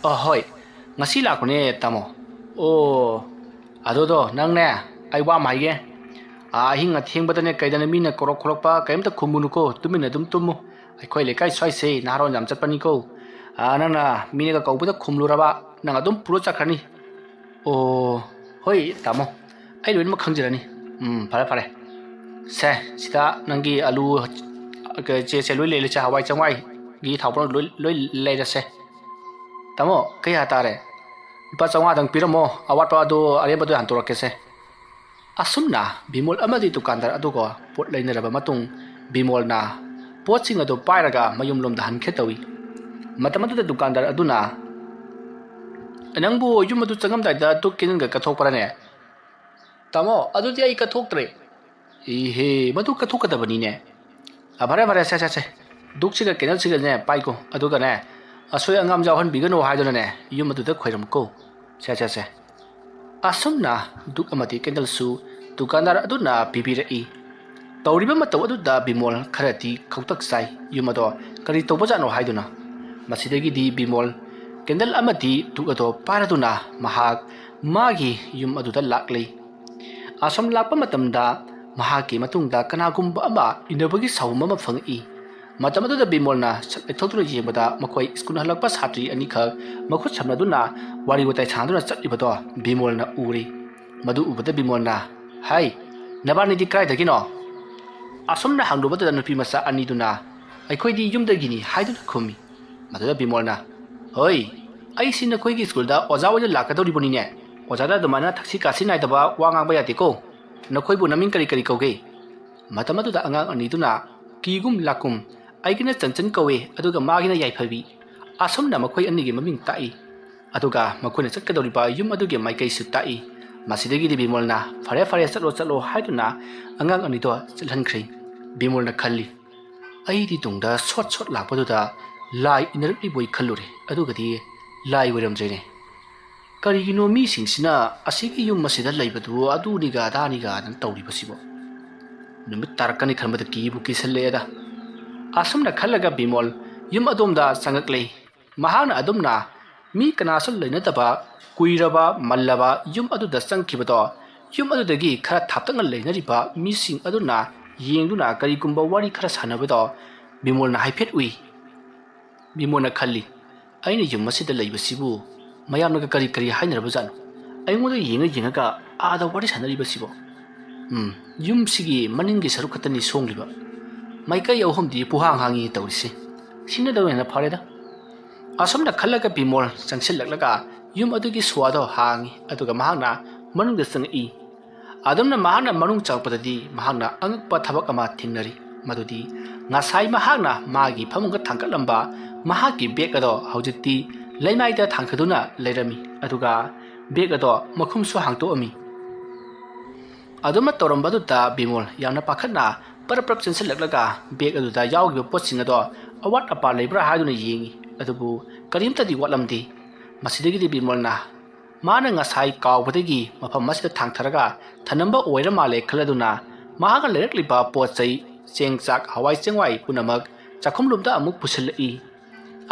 "ꯑ, ꯍꯣꯏ, ꯉꯁꯤ ꯂꯥꯛꯄꯅꯦ, ꯇꯥꯃꯣ"꯫ "ꯑꯣ, ꯑꯗꯨꯗꯣ ꯅꯪꯅꯦ, ꯑꯩ ꯋꯥ ꯑꯃ ꯍꯥꯏꯒꯦ꯫ ꯑꯥ, ꯑꯍꯤꯡ ꯑꯊꯦꯡꯕꯗꯅꯦ ꯀꯩꯗꯅꯦ ꯃꯤꯅ ꯀꯧꯔꯛ ꯈꯣꯠꯂꯛꯄ ꯀꯩꯝꯇ ꯈꯨꯝꯃꯨꯅꯨꯀꯣ, ꯇꯨꯃꯤꯟꯅ ꯑꯗꯨꯝ ꯇꯨꯝꯃꯨ꯫ ꯑꯩꯈꯣꯏ ꯂꯩꯀꯥꯏ ꯁ꯭ꯋꯥꯏꯁꯦ ꯅꯍꯥꯔꯣꯟ ꯌꯥꯝ ꯆꯠꯄꯅꯤꯀꯣ꯫ ꯑꯥ, ꯅꯪꯅ ꯃꯤꯅꯒ ꯀꯧꯕꯗ ꯈꯨꯝꯂꯨꯔꯕ, ꯅꯪ ꯑꯗꯨꯝ ꯄꯨꯔ ꯆꯠꯈ꯭ꯔꯅꯤ"꯫ "ꯑꯣ, ꯍꯣꯏ, ꯇꯥꯃꯣ, ꯑꯩ ꯂꯣꯏꯅꯃꯛ ꯈꯪꯖꯔꯅꯤ"꯫ "ꯎꯝ, ꯐꯔꯦ, ꯐꯔꯦ꯫ ꯁꯦ, ꯁꯤꯗ ꯅꯪꯒꯤ ꯑꯂꯨ, ꯀ-, ꯆꯦ, ꯆꯦ, ꯂꯣꯏ ꯂꯩꯔꯦ, ꯆꯦ, ꯍꯋꯥꯏ ꯆꯦꯡꯋꯥꯏꯒꯤ ꯊꯥꯎ ꯄꯨꯝꯅꯃꯛ ꯂꯣꯏ, ꯂꯣꯏ ꯂꯩꯔꯁꯦ"꯫ "ꯇꯥꯃꯣ, ꯀꯌꯥ ꯇꯥꯔꯦ?" "ꯂꯨꯄꯥ ꯆꯥꯝꯃꯉꯥꯗꯪ ꯄꯤꯔꯝꯃꯣ, ꯑꯋꯥꯠꯄ ꯑꯗꯨ ꯑꯔꯦꯝꯕꯗꯣ ꯍꯟꯗꯣꯔꯛꯀꯦꯁꯦ"꯫ ꯑꯁꯨꯝꯅ ꯕꯤꯃꯣꯜ ꯑꯃꯗꯤ ꯗꯨꯀꯥꯟꯗꯥꯔ ꯑꯗꯨꯒ ꯄꯣꯠ ꯂꯩꯅꯔꯕ ꯃꯇꯨꯡ, ꯕꯤꯃꯣꯜꯅ ꯄꯣꯠꯁꯤꯡ ꯑꯗꯨ ꯄꯥꯏꯔꯒ ꯃꯌꯨꯝꯂꯣꯝꯗ ꯍꯟꯈꯦ ꯇꯧꯏ꯫ ꯃꯇꯝ ꯑꯗꯨꯗ ꯗꯨꯀꯥꯟꯗꯥꯔ ꯑꯗꯨꯅ, "ꯅꯪꯕꯨ ꯌꯨꯝ ꯑꯗꯨ ꯆꯪꯉꯝꯗꯥꯏꯗ ꯙꯨꯛ ꯀꯦꯟꯗꯜꯒ ꯀꯠꯊꯣꯛꯄ꯭ꯔꯅꯦ?" "ꯇꯥꯃꯣ, ꯑꯗꯨꯗꯤ ꯑꯩ ꯀꯠꯊꯣꯛꯇ꯭ꯔꯦ"꯫ "ꯏꯍꯦ, ꯃꯗꯨ ꯀꯠꯊꯣꯛꯀꯗꯕꯅꯤꯅꯦ"꯫ "ꯑ, ꯐꯔꯦ, ꯐꯔꯦ, ꯁꯦ, ꯁꯦ, ꯁꯦ꯫ ꯙꯨꯛꯁꯤꯒ ꯀꯦꯟꯗꯜꯁꯤꯒꯅꯦ ꯄꯥꯏꯀꯣ, ꯑꯗꯨꯒꯅꯦ, ꯑꯁꯣꯏ ꯑꯉꯥꯝ ꯌꯥꯎꯍꯟꯕꯤꯒꯅꯨ ꯍꯥꯏꯗꯨꯅꯅꯦ, ꯌꯨꯝ ꯑꯗꯨꯗ ꯈꯣꯏꯔꯝꯃꯨꯀꯣ꯫ ꯁꯦ, ꯁꯦ, ꯁꯦ"꯫ ꯑꯁꯨꯝꯅ ꯙꯨꯛ ꯑꯃꯗꯤ ꯀꯦꯟꯗꯜꯁꯨ ꯗꯨꯀꯥꯟꯗꯥꯔ ꯑꯗꯨꯅ ꯄꯤꯕꯤꯔꯛꯏ꯫ ꯇꯧꯔꯤꯕ ꯃꯇꯧ ꯑꯗꯨꯗ ꯕꯤꯃꯣꯜ ꯈꯔꯗꯤ ꯈꯧꯇꯛ ꯆꯥꯏ, ꯌꯨꯝ ꯑꯗꯣ ꯀꯔꯤ ꯇꯧꯕꯖꯥꯠꯅꯣ ꯍꯥꯏꯗꯨꯅ꯫ ꯃꯁꯤꯗꯒꯤꯗꯤ ꯕꯤꯃꯣꯜ ꯀꯦꯟꯗꯜ ꯑꯃꯗꯤ ꯙꯨꯛ ꯑꯗꯣ ꯄꯥꯏꯔꯗꯨꯅ ꯃꯍꯥꯛ ꯃꯥꯒꯤ ꯌꯨꯝ ꯑꯗꯨꯗ ꯂꯥꯛꯂꯤ꯫ ꯑꯁꯣꯝ ꯂꯥꯛꯄ ꯃꯇꯝꯗ ꯃꯍꯥꯛꯀꯤ ꯃꯇꯨꯡꯗ ꯀꯅꯥꯒꯨꯝꯕ ꯑꯃ ꯏꯟꯅꯕꯒꯤ ꯁꯥꯎꯝ ꯑꯃ ꯐꯪꯉꯛꯏ꯫ ꯃꯇꯝ ꯑꯗꯨꯗ ꯕꯤꯃꯣꯜꯅ ꯁꯠ ꯂꯩꯊꯣꯛꯇꯨꯅ ꯌꯦꯡꯕꯗ ꯃꯈꯣꯏ ꯁ꯭ꯀꯨꯜ ꯍꯜꯂꯛꯄ ꯁꯥꯇ꯭ꯔꯤ ꯑꯅꯤꯈꯛ ꯃꯈꯨꯠ ꯁꯝꯅꯗꯨꯅ ꯋꯥꯔꯤ ꯋꯥꯇꯥꯏ ꯁꯥꯟꯅꯗꯨꯅ ꯆꯠꯂꯤꯕꯗꯣ ꯕꯤꯃꯣꯜꯅ ꯎꯔꯤ꯫ ꯃꯗꯨ ꯎꯕꯗ ꯕꯤꯃꯣꯜꯅ, "ꯍꯥꯏ, ꯅꯕꯥꯅꯤꯗꯤ ꯀꯗꯥꯏꯗꯒꯤꯅꯣ?" ꯑꯁꯨꯝꯅ ꯍꯪꯂꯨꯕꯗꯨꯗ ꯅꯨꯄꯤ ꯃꯆꯥ ꯑꯅꯤꯗꯨꯅ, "ꯑꯩꯈꯣꯏꯗꯤ ꯌꯨꯝꯗꯒꯤꯅꯤ" ꯍꯥꯏꯗꯨꯅ ꯈꯨꯝꯃꯤ꯫ ꯃꯗꯨꯗ ꯕꯤꯃꯣꯜꯅ, "ꯍꯣꯏ, ꯑꯩꯁꯤ ꯅꯈꯣꯏꯒꯤ ꯁ꯭ꯀꯨꯜꯗ ꯑꯣꯖꯥ ꯑꯣꯏꯅ ꯂꯥꯛꯀꯗꯧꯔꯤꯕꯅꯤꯅꯦ꯫ ꯑꯣꯖꯥꯗ ꯑꯗꯨꯃꯥꯏꯅ ꯊꯛꯁꯤ ꯈꯥꯁꯤ ꯅꯥꯏꯗꯕ ꯋꯥ ꯉꯥꯡꯕ ꯌꯥꯗꯦꯀꯣ꯫ ꯅꯈꯣꯏꯕꯨ ꯅꯃꯤꯡ ꯀꯔꯤ ꯀꯔꯤ ꯀꯧꯒꯦ?" ꯃꯇꯝ ꯑꯗꯨꯗ ꯑꯉꯥꯡ ꯑꯅꯤꯗꯨꯅ ꯀꯤꯒꯨꯝ ꯂꯥꯛꯀꯨꯝ, "ꯑꯩꯒꯤꯅ ꯆꯟꯆꯟ ꯀꯧꯏ, ꯑꯗꯨꯒ ꯃꯥꯒꯤꯅ ꯌꯥꯏꯐꯕꯤ"꯫ ꯑꯁꯨꯝꯅ ꯃꯈꯣꯏ ꯑꯅꯤꯒꯤ ꯃꯃꯤꯡ ꯇꯥꯛꯏ꯫ ꯑꯗꯨꯒ ꯃꯈꯣꯏꯅ ꯆꯠꯀꯗꯧꯔꯤꯕ ꯌꯨꯝ ꯑꯗꯨꯒꯤ ꯃꯥꯏꯀꯩꯁꯨ ꯇꯥꯛꯏ꯫ ꯃꯁꯤꯗꯒꯤꯗꯤ ꯕꯤꯃꯣꯜꯅ, "ꯐꯔꯦ, ꯐꯔꯦ, ꯆꯠꯂꯣ, ꯆꯠꯂꯣ" ꯍꯥꯏꯗꯨꯅ ꯑꯉꯥꯡ ꯑꯅꯤꯗꯣ ꯆꯠꯍꯟꯈ꯭ꯔꯦ꯫ ꯕꯤꯃꯣꯜꯅ ꯈꯜꯂꯤ, "ꯑꯩꯗꯤ ꯇꯨꯡꯗ ꯁꯣꯠ ꯁꯣꯠ ꯂꯥꯛꯄꯗꯨꯗ ꯂꯥꯏ ꯏꯟꯅꯔꯛꯂꯤꯕꯣꯏ ꯈꯜꯂꯨꯔꯦ, ꯑꯗꯨꯒꯗꯤ ꯂꯥꯏ ꯑꯣꯏꯔꯝꯗ꯭ꯔꯦꯅꯦ꯫ ꯀꯔꯤꯒꯤꯅꯣ ꯃꯤꯁꯤꯡꯁꯤꯅ ꯑꯁꯤꯒꯤ ꯌꯨꯝ ꯑꯁꯤꯗ ꯂꯩꯕꯗꯨ ꯑꯗꯨꯅꯤꯒ ꯑꯗꯥꯅꯤꯒꯅ ꯇꯧꯔꯤꯕꯁꯤꯕꯣ? ꯅꯨꯃꯤꯠ ꯇꯥꯔꯛꯀꯅꯤ ꯈꯟꯕꯗ ꯀꯤꯕꯨ ꯀꯤꯁꯜꯂꯛꯑꯦꯗ"꯫ ꯑꯁꯨꯝꯅ ꯈꯜꯂꯒ ꯕꯤꯃꯣꯜ ꯌꯨꯝ ꯑꯗꯣꯝꯗ ꯆꯪꯉꯛꯂꯦ꯫ ꯃꯍꯥꯛꯅ ꯑꯗꯨꯝꯅ ꯃꯤ ꯀꯅꯥꯁꯨ ꯂꯩꯅꯗꯕ ꯀꯨꯏꯔꯕ ꯃꯜꯂꯕ ꯌꯨꯝ ꯑꯗꯨꯗ ꯆꯪꯈꯤꯕꯗꯣ, ꯌꯨꯝ ꯑꯗꯨꯗꯒꯤ ꯈꯔ ꯊꯥꯞꯇꯛꯅ ꯂꯩꯅꯔꯤꯕ ꯃꯤꯁꯤꯡ ꯑꯗꯨꯅ ꯌꯦꯡꯗꯨꯅ ꯀꯔꯤꯒꯨꯝꯕ ꯋꯥꯔꯤ ꯈꯔ ꯁꯥꯟꯅꯕꯗꯣ ꯕꯤꯃꯣꯜꯅ ꯍꯥꯏꯐꯦꯠ ꯎꯏ꯫ ꯕꯤꯃꯣꯜꯅ ꯈꯜꯂꯤ, "ꯑꯩꯅ ꯌꯨꯝ ꯑꯁꯤꯗ ꯂꯩꯕꯁꯤꯕꯨ ꯃꯌꯥꯝꯅꯒ ꯀꯔꯤ ꯀꯔꯤ ꯍꯥꯏꯅꯔꯕꯖꯥꯠꯅꯣ? ꯑꯩꯉꯣꯟꯗ ꯌꯦꯡꯉ ꯌꯦꯡꯉꯒ ꯑꯥꯗ ꯋꯥꯔꯤ ꯁꯥꯟꯅꯔꯤꯕꯁꯤꯕꯣ? ꯎꯝ, ꯌꯨꯝꯁꯤꯒꯤ ꯃꯅꯤꯡꯒꯤ ꯁꯔꯨꯛ ꯈꯛꯇꯅꯤ ꯁꯣꯡꯂꯤꯕ꯫ ꯃꯥꯏꯀꯩ ꯑꯍꯨꯝꯗꯤ ꯄꯨꯍꯥꯡ ꯍꯥꯡꯉꯤ ꯇꯧꯔꯤꯁꯦ꯫ ꯁꯤꯅꯗꯧ ꯍꯦꯟꯅ ꯐꯔꯦꯗ"꯫ ꯑꯁꯨꯝꯅ ꯈꯜꯂꯒ ꯕꯤꯃꯣꯜ ꯆꯪꯁꯤꯜꯂꯛꯂꯒ ꯌꯨꯝ ꯑꯗꯨꯒꯤ ꯁ꯭ꯋꯥꯗꯣ ꯍꯥꯡꯉꯤ, ꯑꯗꯨꯒ ꯃꯍꯥꯛꯅ ꯃꯅꯨꯡꯗ ꯆꯪꯉꯛꯏ꯫ ꯑꯗꯨꯝꯅ ꯃꯍꯥꯛꯅ ꯃꯅꯨꯡ ꯆꯪꯉꯛꯄꯗꯗꯤ ꯃꯍꯥꯛꯅ ꯑꯉꯛꯄ ꯊꯕꯛ ꯑꯃ ꯊꯦꯡꯅꯔꯤ꯫ ꯃꯗꯨꯗꯤ ꯉꯁꯥꯏ ꯃꯍꯥꯛꯅ ꯃꯥꯒꯤ ꯐꯃꯨꯡꯗ ꯊꯥꯡꯒꯠꯂꯝꯕ ꯃꯍꯥꯛꯀꯤ ꯕꯦꯒ ꯑꯗꯣ ꯍꯧꯖꯤꯛꯇꯤ ꯂꯩꯃꯥꯏꯗ ꯊꯥꯡꯊꯗꯨꯅ ꯂꯩꯔꯝꯃꯤ, ꯑꯗꯨꯒ ꯕꯦꯒ ꯑꯗꯣ ꯃꯈꯨꯝꯁꯨ ꯍꯥꯡꯇꯣꯛꯑꯝꯃꯤ꯫ ꯑꯗꯨꯃ ꯇꯧꯔꯝꯕꯗꯨꯗ ꯕꯤꯃꯣꯜ ꯌꯥꯝꯅ ꯄꯥꯈꯠꯅ ꯄꯔꯞ ꯄꯔꯞ ꯆꯦꯟꯁꯤꯜꯂꯛꯂꯒ ꯕꯦꯒ ꯑꯗꯨꯗ ꯌꯥꯎꯈꯤꯕ ꯄꯣꯠꯁꯤꯡ ꯑꯗꯣ ꯑꯋꯥꯠ ꯑꯄꯥ ꯂꯩꯕ꯭ꯔꯥ ꯍꯥꯏꯗꯨꯅ ꯌꯦꯡꯉꯤ, ꯑꯗꯨꯕꯨ ꯀꯔꯤꯝꯇꯗꯤ ꯋꯥꯠꯂꯝꯗꯦ꯫ ꯃꯁꯤꯗꯒꯤꯗꯤ ꯕꯤꯃꯣꯜꯅ ꯃꯥꯅ ꯉꯁꯥꯏ ꯀꯥꯎꯕꯗꯒꯤ ꯃꯐꯝ ꯑꯁꯤꯗ ꯊꯥꯡꯊꯔꯒ ꯊꯅꯝꯕ ꯑꯣꯏꯔ ꯃꯥꯜꯂꯦ ꯈꯜꯂꯗꯨꯅ ꯃꯍꯥꯛꯅ ꯂꯩꯔꯛꯂꯤꯕ ꯄꯣꯠ ꯆꯩ, ꯆꯦꯡ ꯆꯥꯛ, ꯍꯋꯥꯏ ꯆꯦꯡꯋꯥꯏ ꯄꯨꯝꯅꯃꯛ ꯆꯥꯛꯈꯨꯝꯂꯣꯝꯗ ꯑꯃꯨꯛ ꯄꯨꯁꯤꯜꯂꯛꯏ꯫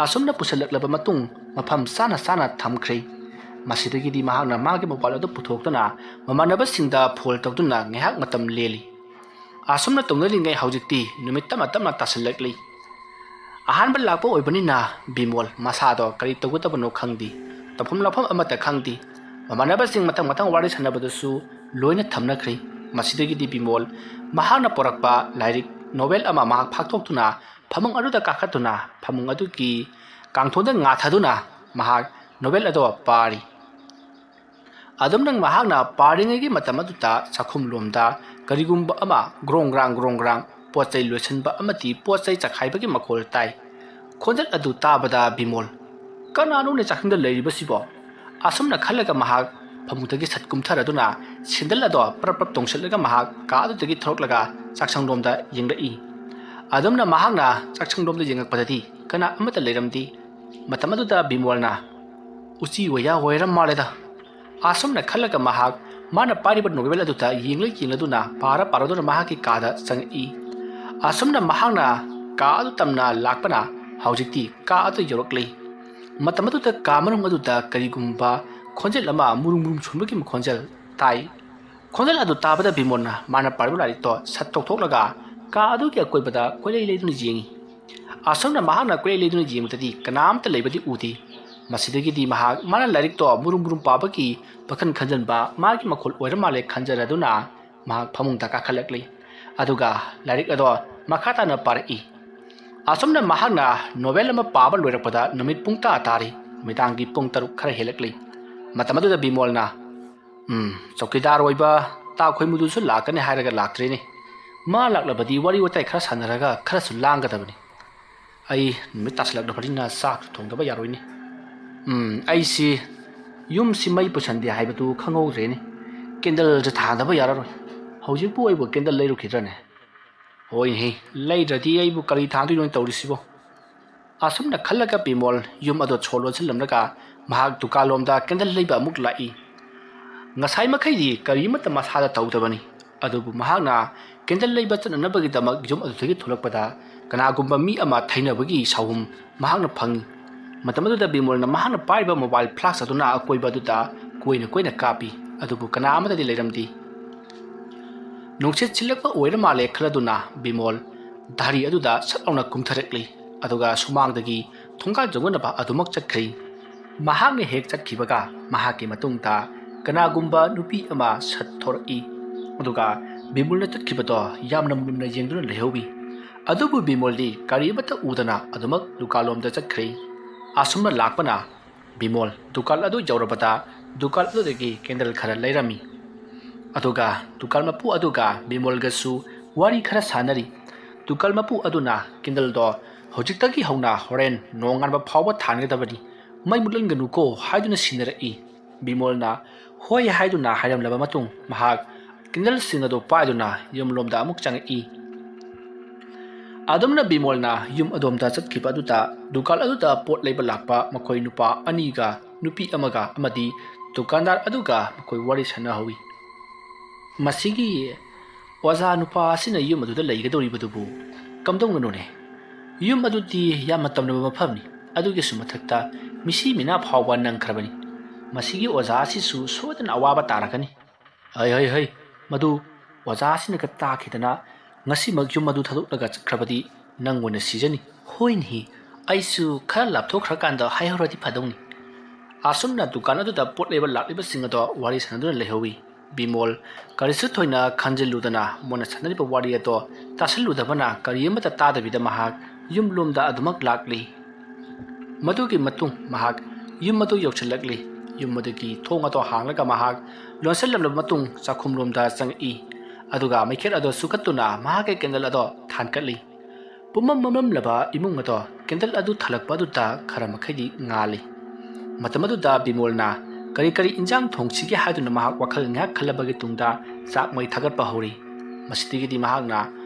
ꯑꯁꯨꯝꯅ ꯄꯨꯁꯤꯜꯂꯛꯂꯕ ꯃꯇꯨꯡ ꯃꯐꯝ ꯆꯥꯅ ꯆꯥꯅ ꯊꯝꯈ꯭ꯔꯦ꯫ ꯃꯁꯤꯗꯒꯤꯗꯤ ꯃꯍꯥꯛꯅ ꯃꯥꯒꯤ ꯃꯣꯕꯥꯏꯜ ꯑꯗꯨ ꯄꯨꯊꯣꯛꯇꯨꯅ ꯃꯃꯥꯟꯅꯕꯁꯤꯡꯗ ꯐꯣꯟ ꯇꯧꯗꯨꯅ ꯉꯥꯏꯍꯥꯛ ꯃꯇꯝ ꯂꯦꯜꯂꯤ꯫ ꯑꯁꯨꯝꯅ ꯇꯧꯅꯔꯤꯉꯩ ꯍꯧꯖꯤꯛꯇꯤ ꯅꯨꯃꯤꯠ ꯇꯞꯅ ꯇꯞꯅ ꯇꯥꯁꯤꯜꯂꯛꯂꯤ꯫ ꯑꯍꯥꯟꯕ ꯂꯥꯛꯄ ꯑꯣꯏꯕꯅꯤꯅ ꯕꯤꯃꯣꯜ ꯃꯁꯥꯗꯣ ꯀꯔꯤ ꯇꯧꯒꯗꯕꯅꯣ ꯈꯪꯗꯦ, ꯇꯧꯐꯝ ꯂꯥꯛꯐꯝ ꯑꯃꯠꯇ ꯈꯪꯗꯦ꯫ ꯃꯃꯥꯟꯅꯕꯁꯤꯡ ꯃꯊꯪ ꯃꯊꯪ ꯋꯥꯔꯤ ꯁꯥꯟꯅꯕꯗꯁꯨ ꯂꯣꯏꯅ ꯊꯝꯅꯈ꯭ꯔꯦ꯫ ꯃꯁꯤꯗꯒꯤꯗꯤ ꯕꯤꯃꯣꯜ ꯃꯍꯥꯛꯅ ꯄꯨꯔꯛꯄ ꯂꯥꯏꯔꯤꯛ ꯅꯣꯕꯦꯜ ꯑꯃ ꯃꯍꯥꯛ ꯐꯥꯛꯇꯣꯛꯇꯨꯅ ꯐꯃꯨꯡ ꯑꯗꯨꯗ ꯀꯥꯈꯠꯇꯨꯅ ꯐꯃꯨꯡ ꯑꯗꯨꯒꯤ ꯀꯥꯡꯊꯣꯟꯗ ꯉꯥꯊꯗꯨꯅ ꯃꯍꯥꯛ ꯅꯣꯕꯦꯜ ꯑꯗꯣ ꯄꯥꯔꯤ꯫ ꯑꯗꯨꯝꯅ ꯃꯍꯥꯛꯅ ꯄꯥꯔꯤꯉꯩꯒꯤ ꯃꯇꯝ ꯑꯗꯨꯗ ꯆꯥꯛꯈꯨꯝ ꯂꯣꯝꯗ ꯀꯔꯤꯒꯨꯝꯕ ꯑꯃ ꯒ꯭ꯔꯣꯡ ꯒ꯭ꯔꯥꯡ ꯒ꯭ꯔꯣꯡ ꯒ꯭ꯔꯥꯡ ꯄꯣꯠ ꯆꯩ ꯂꯣꯏꯁꯤꯟꯕ ꯑꯃꯗꯤ ꯄꯣꯠ ꯆꯩ ꯆꯈꯥꯏꯕꯒꯤ ꯃꯈꯣꯜ ꯇꯥꯏ꯫ ꯈꯣꯟꯖꯦꯜ ꯑꯗꯨ ꯇꯥꯕꯗ ꯕꯤꯃꯣꯜ, "ꯀꯅꯥꯅꯣꯅꯦ ꯆꯥꯛꯈꯨꯝꯗ ꯂꯩꯔꯤꯕꯁꯤꯕꯣ?" ꯑꯁꯨꯝꯅ ꯈꯜꯂꯒ ꯃꯍꯥꯛ ꯐꯃꯨꯡꯗꯒꯤ ꯁꯠ ꯀꯨꯝꯊꯔꯗꯨꯅ ꯁꯦꯟꯗꯜ ꯑꯗꯣ ꯄ꯭ꯔꯞ ꯄ꯭ꯔꯞ ꯇꯣꯡꯁꯤꯜꯂꯒ ꯃꯍꯥꯛ ꯀꯥ ꯑꯗꯨꯗꯒꯤ ꯊꯣꯔꯛꯂꯒ ꯆꯥꯛꯁꯪꯂꯣꯝꯗ ꯌꯦꯡꯂꯛꯏ꯫ ꯑꯗꯨꯝꯅ ꯃꯍꯥꯛꯅ ꯆꯥꯛꯁꯪꯂꯣꯝꯗ ꯌꯦꯡꯉꯛꯄꯗꯗꯤ ꯀꯅꯥ ꯑꯃꯠꯇ ꯂꯩꯔꯝꯗꯦ꯫ ꯃꯇꯝ ꯑꯗꯨꯗ ꯕꯤꯃꯣꯜꯅ, "ꯎꯆꯤ ꯋꯥꯌꯥ ꯑꯣꯏꯔ ꯃꯥꯜꯂꯦꯗ"꯫ ꯑꯁꯨꯝꯅ ꯈꯜꯂꯒ ꯃꯍꯥꯛ ꯃꯥꯅ ꯄꯥꯏꯔꯤꯕ ꯅꯣꯕꯦꯜ ꯑꯗꯨꯗ ꯌꯦꯡꯂ ꯌꯦꯡꯂꯗꯨꯅ ꯄꯥꯔ ꯄꯥꯔꯗꯨꯅ ꯃꯍꯥꯛꯀꯤ ꯀꯥꯗ ꯆꯪꯉꯛꯏ꯫ ꯑꯁꯨꯝꯅ ꯃꯍꯥꯛꯅ ꯀꯥ ꯑꯗꯨ ꯇꯝꯅ ꯂꯥꯛꯄꯅ ꯍꯧꯖꯤꯛꯇꯤ ꯀꯥ ꯑꯗꯨ ꯌꯧꯔꯛꯂꯦ꯫ ꯃꯇꯝ ꯑꯗꯨꯗ ꯀꯥ ꯃꯅꯨꯡ ꯑꯗꯨꯗ ꯀꯔꯤꯒꯨꯝꯕ ꯈꯣꯟꯖꯦꯜ ꯑꯃ ꯃꯨꯔꯨꯝ ꯃꯨꯔꯨꯝ ꯁꯣꯟꯕꯒꯤ ꯈꯣꯟꯖꯦꯜ ꯇꯥꯏ꯫ ꯈꯣꯟꯖꯦꯜ ꯑꯗꯨ ꯇꯥꯕꯗ ꯕꯤꯃꯣꯜꯅ ꯃꯥꯅ ꯄꯥꯔꯤꯕ ꯂꯥꯏꯔꯤꯛꯇꯣ ꯁꯠ ꯇꯧꯊꯣꯛꯂꯒ ꯀꯥ ꯑꯗꯨꯒꯤ ꯑꯀꯣꯏꯕꯗ ꯀꯣꯏꯂꯩ ꯂꯩꯗꯨꯅ ꯌꯦꯡꯉꯤ꯫ ꯑꯁꯨꯝꯅ ꯃꯍꯥꯛꯅ ꯀꯣꯏꯂꯩ ꯂꯩꯗꯨꯅ ꯌꯦꯡꯕꯗꯗꯤ ꯀꯅꯥꯝꯇ ꯂꯩꯕꯗꯤ ꯎꯗꯦ꯫ ꯃꯁꯤꯗꯒꯤꯗꯤ ꯃꯍꯥꯛ ꯃꯥꯅ ꯂꯥꯏꯔꯤꯛꯇꯣ ꯃꯨꯔꯨꯝ ꯃꯨꯔꯨꯝ ꯄꯥꯕꯒꯤ ꯋꯥꯈꯜ ꯈꯟꯖꯟꯕ ꯃꯥꯒꯤ ꯃꯈꯣꯜ ꯑꯣꯏꯔ ꯃꯥꯜꯂꯦ ꯈꯟꯖꯔꯗꯨꯅ ꯃꯍꯥꯛ ꯐꯃꯨꯡꯗ ꯀꯥꯈꯠꯂꯛꯂꯤ꯫ ꯑꯗꯨꯒ ꯂꯥꯏꯔꯤꯛ ꯑꯗꯣ ꯃꯈꯥ ꯇꯥꯅ ꯄꯥꯔꯛꯏ꯫ ꯑꯁꯨꯝꯅ ꯃꯍꯥꯛꯅ ꯅꯣꯕꯦꯜ ꯑꯃ ꯄꯥꯕ ꯂꯣꯏꯔꯛꯄꯗ ꯅꯨꯃꯤꯠ ꯄꯨꯡ ꯇꯔꯥ ꯇꯥꯔꯤ꯫ ꯅꯨꯃꯤꯗꯥꯡꯒꯤ ꯄꯨꯡ ꯇꯔꯨꯛ ꯈꯔ ꯍꯦꯜꯂꯛꯂꯤ꯫ ꯃꯇꯝ ꯑꯗꯨꯗ ꯕꯤꯃꯣꯜꯅ, "ꯎꯝ, ꯆꯧꯀꯤꯗꯥꯔ ꯑꯣꯏꯕ ꯇꯥ ꯈꯣꯏꯃꯨꯗꯨꯁꯨ ꯂꯥꯛꯀꯅꯤ ꯍꯥꯏꯔꯒ ꯂꯥꯛꯇ꯭ꯔꯦꯅꯦ꯫ ꯃꯥ ꯂꯥꯛꯂꯕꯗꯤ ꯋꯥꯔꯤ ꯋꯥꯇꯥꯏ ꯈꯔ ꯁꯥꯟꯅꯔꯒ ꯈꯔꯁꯨ ꯂꯥꯡꯒꯗꯕꯅꯤ꯫ ꯑꯩ ꯅꯨꯃꯤꯠ ꯇꯥꯁꯤꯜꯂꯛꯂꯕꯅꯤꯅ ꯆꯥꯛꯁꯨ ꯊꯣꯡꯗꯕ ꯌꯥꯔꯣꯏꯅꯦ꯫ ꯎꯝ, ꯑꯩꯁꯤ ꯌꯨꯝꯁꯤ ꯃꯩ ꯄꯨꯁꯟꯗꯦ ꯍꯥꯏꯕꯗꯨ ꯈꯪꯍꯧꯗ꯭ꯔꯦꯅꯦ꯫ ꯀꯦꯟꯗꯜꯁꯦ ꯊꯥꯟꯗꯕ ꯌꯥꯔꯔꯣꯏ꯫ ꯍꯧꯖꯤꯛꯄꯨ ꯑꯩꯕꯨ ꯀꯦꯟꯗꯜ ꯂꯩꯔꯨꯈꯤꯗ꯭ꯔꯅꯦ? ꯍꯣꯏꯅꯦꯍꯦ, ꯂꯩꯗ꯭ꯔꯗꯤ ꯑꯩꯕꯨ ꯀꯔꯤ ꯊꯥꯟꯗꯣꯏꯅꯣ ꯇꯧꯔꯤꯁꯤꯕꯣ?" ꯑꯁꯨꯝꯅ ꯈꯜꯂꯒ ꯕꯤꯃꯣꯜ ꯌꯨꯝ ꯑꯗꯨ ꯁꯣ ꯂꯣꯟꯁꯤꯜꯂꯝꯂꯒ ꯃꯍꯥꯛ ꯗꯨꯀꯥꯟꯂꯣꯝꯗ ꯀꯦꯟꯗꯜ ꯂꯩꯕ ꯑꯃꯨꯛ ꯂꯥꯛꯏ꯫ ꯉꯁꯥꯏ ꯃꯈꯩꯗꯤ ꯀꯔꯤꯃꯠꯇ ꯃꯁꯥꯗ ꯇꯧꯗꯕꯅꯤ, ꯑꯗꯨꯕꯨ ꯃꯍꯥꯛꯅ ꯀꯦꯟꯗꯜ ꯂꯩꯕ ꯆꯠꯅꯅꯕꯒꯤꯗꯃꯛ ꯌꯨꯝ ꯑꯗꯨꯗꯒꯤ ꯊꯣꯛꯂꯛꯄꯗ ꯀꯅꯥꯒꯨꯝꯕ ꯃꯤ ꯑꯃ ꯊꯩꯅꯕꯒꯤ ꯁꯥꯎꯍꯨꯝ ꯃꯍꯥꯛꯅ ꯐꯪꯏ꯫ ꯃꯇꯝ ꯑꯗꯨꯗ ꯕꯤꯃꯣꯜꯅ ꯃꯍꯥꯛꯅ ꯄꯥꯏꯔꯤꯕ ꯃꯣꯕꯥꯏꯜ ꯐ꯭ꯂꯥꯁ ꯑꯗꯨꯅ ꯑꯀꯣꯏꯕ ꯑꯗꯨꯗ ꯀꯣꯏꯅ ꯀꯣꯏꯅ ꯀꯥꯞꯄꯤ, ꯑꯗꯨꯕꯨ ꯀꯅꯥ ꯑꯃꯠꯇꯗꯤ ꯂꯩꯔꯝꯗꯦ꯫ ꯅꯨꯡꯁꯤꯠ ꯁꯤꯜꯂꯛꯄ ꯑꯣꯏꯔ ꯃꯥꯜꯂꯦ ꯈꯜꯂꯗꯨꯅ ꯕꯤꯃꯣꯜ ꯙꯥꯔꯤ ꯑꯗꯨꯗ ꯁꯠ ꯂꯥꯎꯅ ꯀꯨꯝꯊꯔꯛꯂꯤ, ꯑꯗꯨꯒ ꯁꯨꯃꯥꯡꯗꯒꯤ ꯊꯣꯡꯒꯥꯜ ꯌꯧꯅꯅꯕ ꯑꯗꯨꯃꯛ ꯆꯠꯈ꯭ꯔꯦ꯫ ꯃꯍꯥꯛꯅ ꯍꯦꯛ ꯆꯠꯈꯤꯕꯒ ꯃꯍꯥꯛꯀꯤ ꯃꯇꯨꯡꯗ ꯀꯅꯥꯒꯨꯝꯕ ꯅꯨꯄꯤ ꯑꯃ ꯁꯠ ꯊꯣꯔꯛꯏ, ꯑꯗꯨꯒ ꯕꯤꯃꯣꯜꯅ ꯆꯠꯈꯤꯕꯗꯣ ꯌꯥꯝꯅ ꯃꯨꯟꯅ ꯌꯦꯡꯗꯨꯅ ꯂꯩꯍꯧꯏ꯫ ꯑꯗꯨꯕꯨ ꯕꯤꯃꯣꯜꯗꯤ ꯀꯔꯤ ꯑꯃꯠꯇ ꯎꯗꯅ ꯑꯗꯨꯃꯛ ꯗꯨꯀꯥꯟꯂꯣꯝꯗ ꯆꯠꯈ꯭ꯔꯦ꯫ ꯑꯁꯨꯝꯅ ꯂꯥꯛꯄꯅ ꯕꯤꯃꯣꯜ ꯗꯨꯀꯥꯟ ꯑꯗꯨ ꯌꯧꯔꯕꯗ ꯗꯨꯀꯥꯟ ꯑꯗꯨꯗꯒꯤ ꯀꯦꯟꯗꯜ ꯈꯔ ꯂꯩꯔꯝꯃꯤ꯫ ꯑꯗꯨꯒ ꯗꯨꯀꯥꯟ ꯃꯄꯨ ꯑꯗꯨꯒ ꯕꯤꯃꯣꯜꯒꯁꯨ ꯋꯥꯔꯤ ꯈꯔ ꯁꯥꯟꯅꯔꯤ꯫ ꯗꯨꯀꯥꯟ ꯃꯄꯨ ꯑꯗꯨꯅ ꯀꯦꯟꯗꯜꯗꯣ ꯍꯧꯖꯤꯛꯇꯒꯤ ꯍꯧꯅ ꯍꯣꯔꯦꯟ ꯅꯣꯡꯉꯥꯟꯕ ꯐꯥꯎꯕ ꯊꯥꯟꯒꯗꯕꯅꯤ, ꯃꯩ ꯃꯨꯠꯍꯟꯒꯅꯨꯀꯣ ꯍꯥꯏꯗꯨꯅ ꯁꯤꯟꯅꯔꯛꯏ꯫ ꯕꯤꯃꯣꯜꯅ ꯍꯣꯏ ꯍꯥꯏꯗꯨꯅ ꯍꯥꯏꯔꯝꯂꯕ ꯃꯇꯨꯡ ꯃꯍꯥꯛ ꯀꯦꯟꯗꯜꯁꯤꯡ ꯑꯗꯨ ꯄꯥꯏꯗꯨꯅ ꯌꯨꯝꯂꯣꯝꯗ ꯑꯃꯨꯛ ꯆꯪꯉꯛꯏ꯫ ꯑꯗꯨꯝꯅ ꯕꯤꯃꯣꯜꯅ ꯌꯨꯝ ꯑꯗꯣꯝꯗ ꯆꯠꯈꯤꯕ ꯑꯗꯨꯗ ꯗꯨꯀꯥꯟ ꯑꯗꯨꯗ ꯄꯣꯠ ꯂꯩꯕ ꯂꯥꯛꯄ ꯃꯈꯣꯏ ꯅꯨꯄꯥ ꯑꯅꯤꯒ ꯅꯨꯄꯤ ꯑꯃꯒ ꯑꯃꯗꯤ ꯗꯨꯀꯥꯟꯗꯥꯔ ꯑꯗꯨꯒ ꯃꯈꯣꯏ ꯋꯥꯔꯤ ꯁꯥꯟꯅꯍꯧꯏ꯫ ꯃꯁꯤꯒꯤ ꯑꯣꯖꯥ ꯅꯨꯄꯥ ꯑꯁꯤꯅ ꯌꯨꯝ ꯑꯗꯨꯗ ꯂꯩꯒꯗꯧꯔꯤꯕꯗꯨꯕꯨ ꯀꯝꯗꯧꯅꯅꯣꯅꯦ? ꯌꯨꯝ ꯑꯗꯨꯗꯤ ꯌꯥꯝꯅ ꯇꯝꯂꯕ ꯃꯐꯝꯅꯤ, ꯑꯗꯨꯒꯤꯁꯨ ꯃꯊꯛꯇ ꯃꯤꯁꯤ ꯃꯤꯅꯥ ꯐꯥꯎꯕ ꯅꯪꯈ꯭ꯔꯕꯅꯤ꯫ ꯃꯁꯤꯒꯤ ꯑꯣꯖꯥ ꯑꯁꯤꯁꯨ ꯁꯣꯏꯗꯅ ꯑꯋꯥꯕ ꯇꯥꯔꯒꯅꯤ꯫ ꯍꯩ ꯍꯩ ꯍꯩ, ꯃꯗꯨ ꯑꯣꯖꯥ ꯑꯁꯤꯅꯒ ꯇꯥꯈꯤꯗꯅ ꯉꯁꯤꯃꯛ ꯌꯨꯝ ꯑꯗꯨ ꯊꯥꯗꯣꯛꯂꯒ ꯆꯠꯈ꯭ꯔꯕꯗꯤ ꯅꯪ ꯑꯣꯏꯅ ꯁꯤꯖꯅꯤ꯫ ꯍꯣꯏꯅꯦ, ꯑꯩꯁꯨ ꯈꯔ ꯂꯥꯞꯊꯣꯛꯈ꯭ꯔꯀꯥꯟꯗ ꯍꯥꯏꯍꯧꯔꯗꯤ ꯐꯗꯧꯅꯤ꯫ ꯑꯁꯨꯝꯅ ꯗꯨꯀꯥꯟ ꯑꯗꯨꯗ ꯄꯣꯠ ꯂꯩꯕ ꯂꯥꯛꯂꯤꯕꯁꯤꯡ ꯑꯗꯣ ꯋꯥꯔꯤ ꯁꯥꯟꯅꯗꯨꯅ ꯂꯩꯍꯧꯏ꯫ ꯕꯤꯃꯣꯜ ꯀꯔꯤꯁꯨ ꯊꯣꯏꯅ ꯈꯟꯖꯤꯜꯂꯨꯗꯅ ꯃꯣꯏꯅ ꯁꯥꯟꯅꯔꯤꯕ ꯋꯥꯔꯤ ꯑꯗꯣ ꯇꯥꯁꯤꯜꯂꯨꯗꯕꯅ ꯀꯔꯤ ꯑꯃꯠꯇ ꯇꯥꯗꯕꯤꯗ ꯃꯍꯥꯛ ꯌꯨꯝꯂꯣꯝꯗ ꯑꯗꯨꯃꯛ ꯂꯥꯛꯂꯤ꯫ ꯃꯗꯨꯒꯤ ꯃꯇꯨꯡ ꯃꯍꯥꯛ ꯌꯨꯝ ꯑꯗꯨ ꯌꯧꯁꯤꯜꯂꯛꯂꯤ꯫ ꯌꯨꯝ ꯑꯗꯨꯒꯤ ꯊꯣꯡ ꯑꯗꯣ ꯍꯥꯡꯂꯒ ꯃꯍꯥꯛ ꯂꯣꯟꯁꯤꯜꯂꯕ ꯃꯇꯨꯡ ꯆꯥꯛꯈꯨꯝꯂꯣꯝꯗ ꯆꯪꯉꯛꯏ, ꯑꯗꯨꯒ ꯃꯩꯈꯦꯠ ꯑꯗꯣ ꯁꯨꯈꯠꯇꯨꯅ ꯃꯍꯥꯛꯀꯤ ꯀꯦꯟꯗꯜ ꯑꯗꯣ ꯊꯥꯟꯒꯠꯂꯤ꯫ ꯄꯨꯝꯃꯝ ꯃꯝꯂꯝꯂꯕ ꯏꯃꯨꯡ ꯑꯗꯣ ꯀꯦꯟꯗꯜ ꯑꯗꯨ ꯊꯥꯜꯂꯛꯄ ꯑꯗꯨꯗ ꯈꯔ ꯃꯈꯩꯗꯤ ꯉꯥꯜꯂꯤ꯫ ꯃꯇꯝ ꯑꯗꯨꯗ ꯕꯤꯃꯣꯜꯅ ꯀꯔꯤ ꯀꯔꯤ ꯏꯟꯖꯥꯡ ꯊꯣꯡꯁꯤꯒꯦ ꯍꯥꯏꯗꯨꯅ ꯃꯍꯥꯛ ꯋꯥꯈꯜ ꯉꯥꯏꯍꯥꯛ ꯈꯜꯂꯕꯒꯤ ꯇꯨꯡꯗ ꯆꯥꯛ ꯃꯩ ꯊꯥꯒꯠꯄ ꯍꯧꯔꯤ꯫ ꯃꯁꯤꯗꯒꯤꯗꯤ ꯃꯍꯥꯛꯅ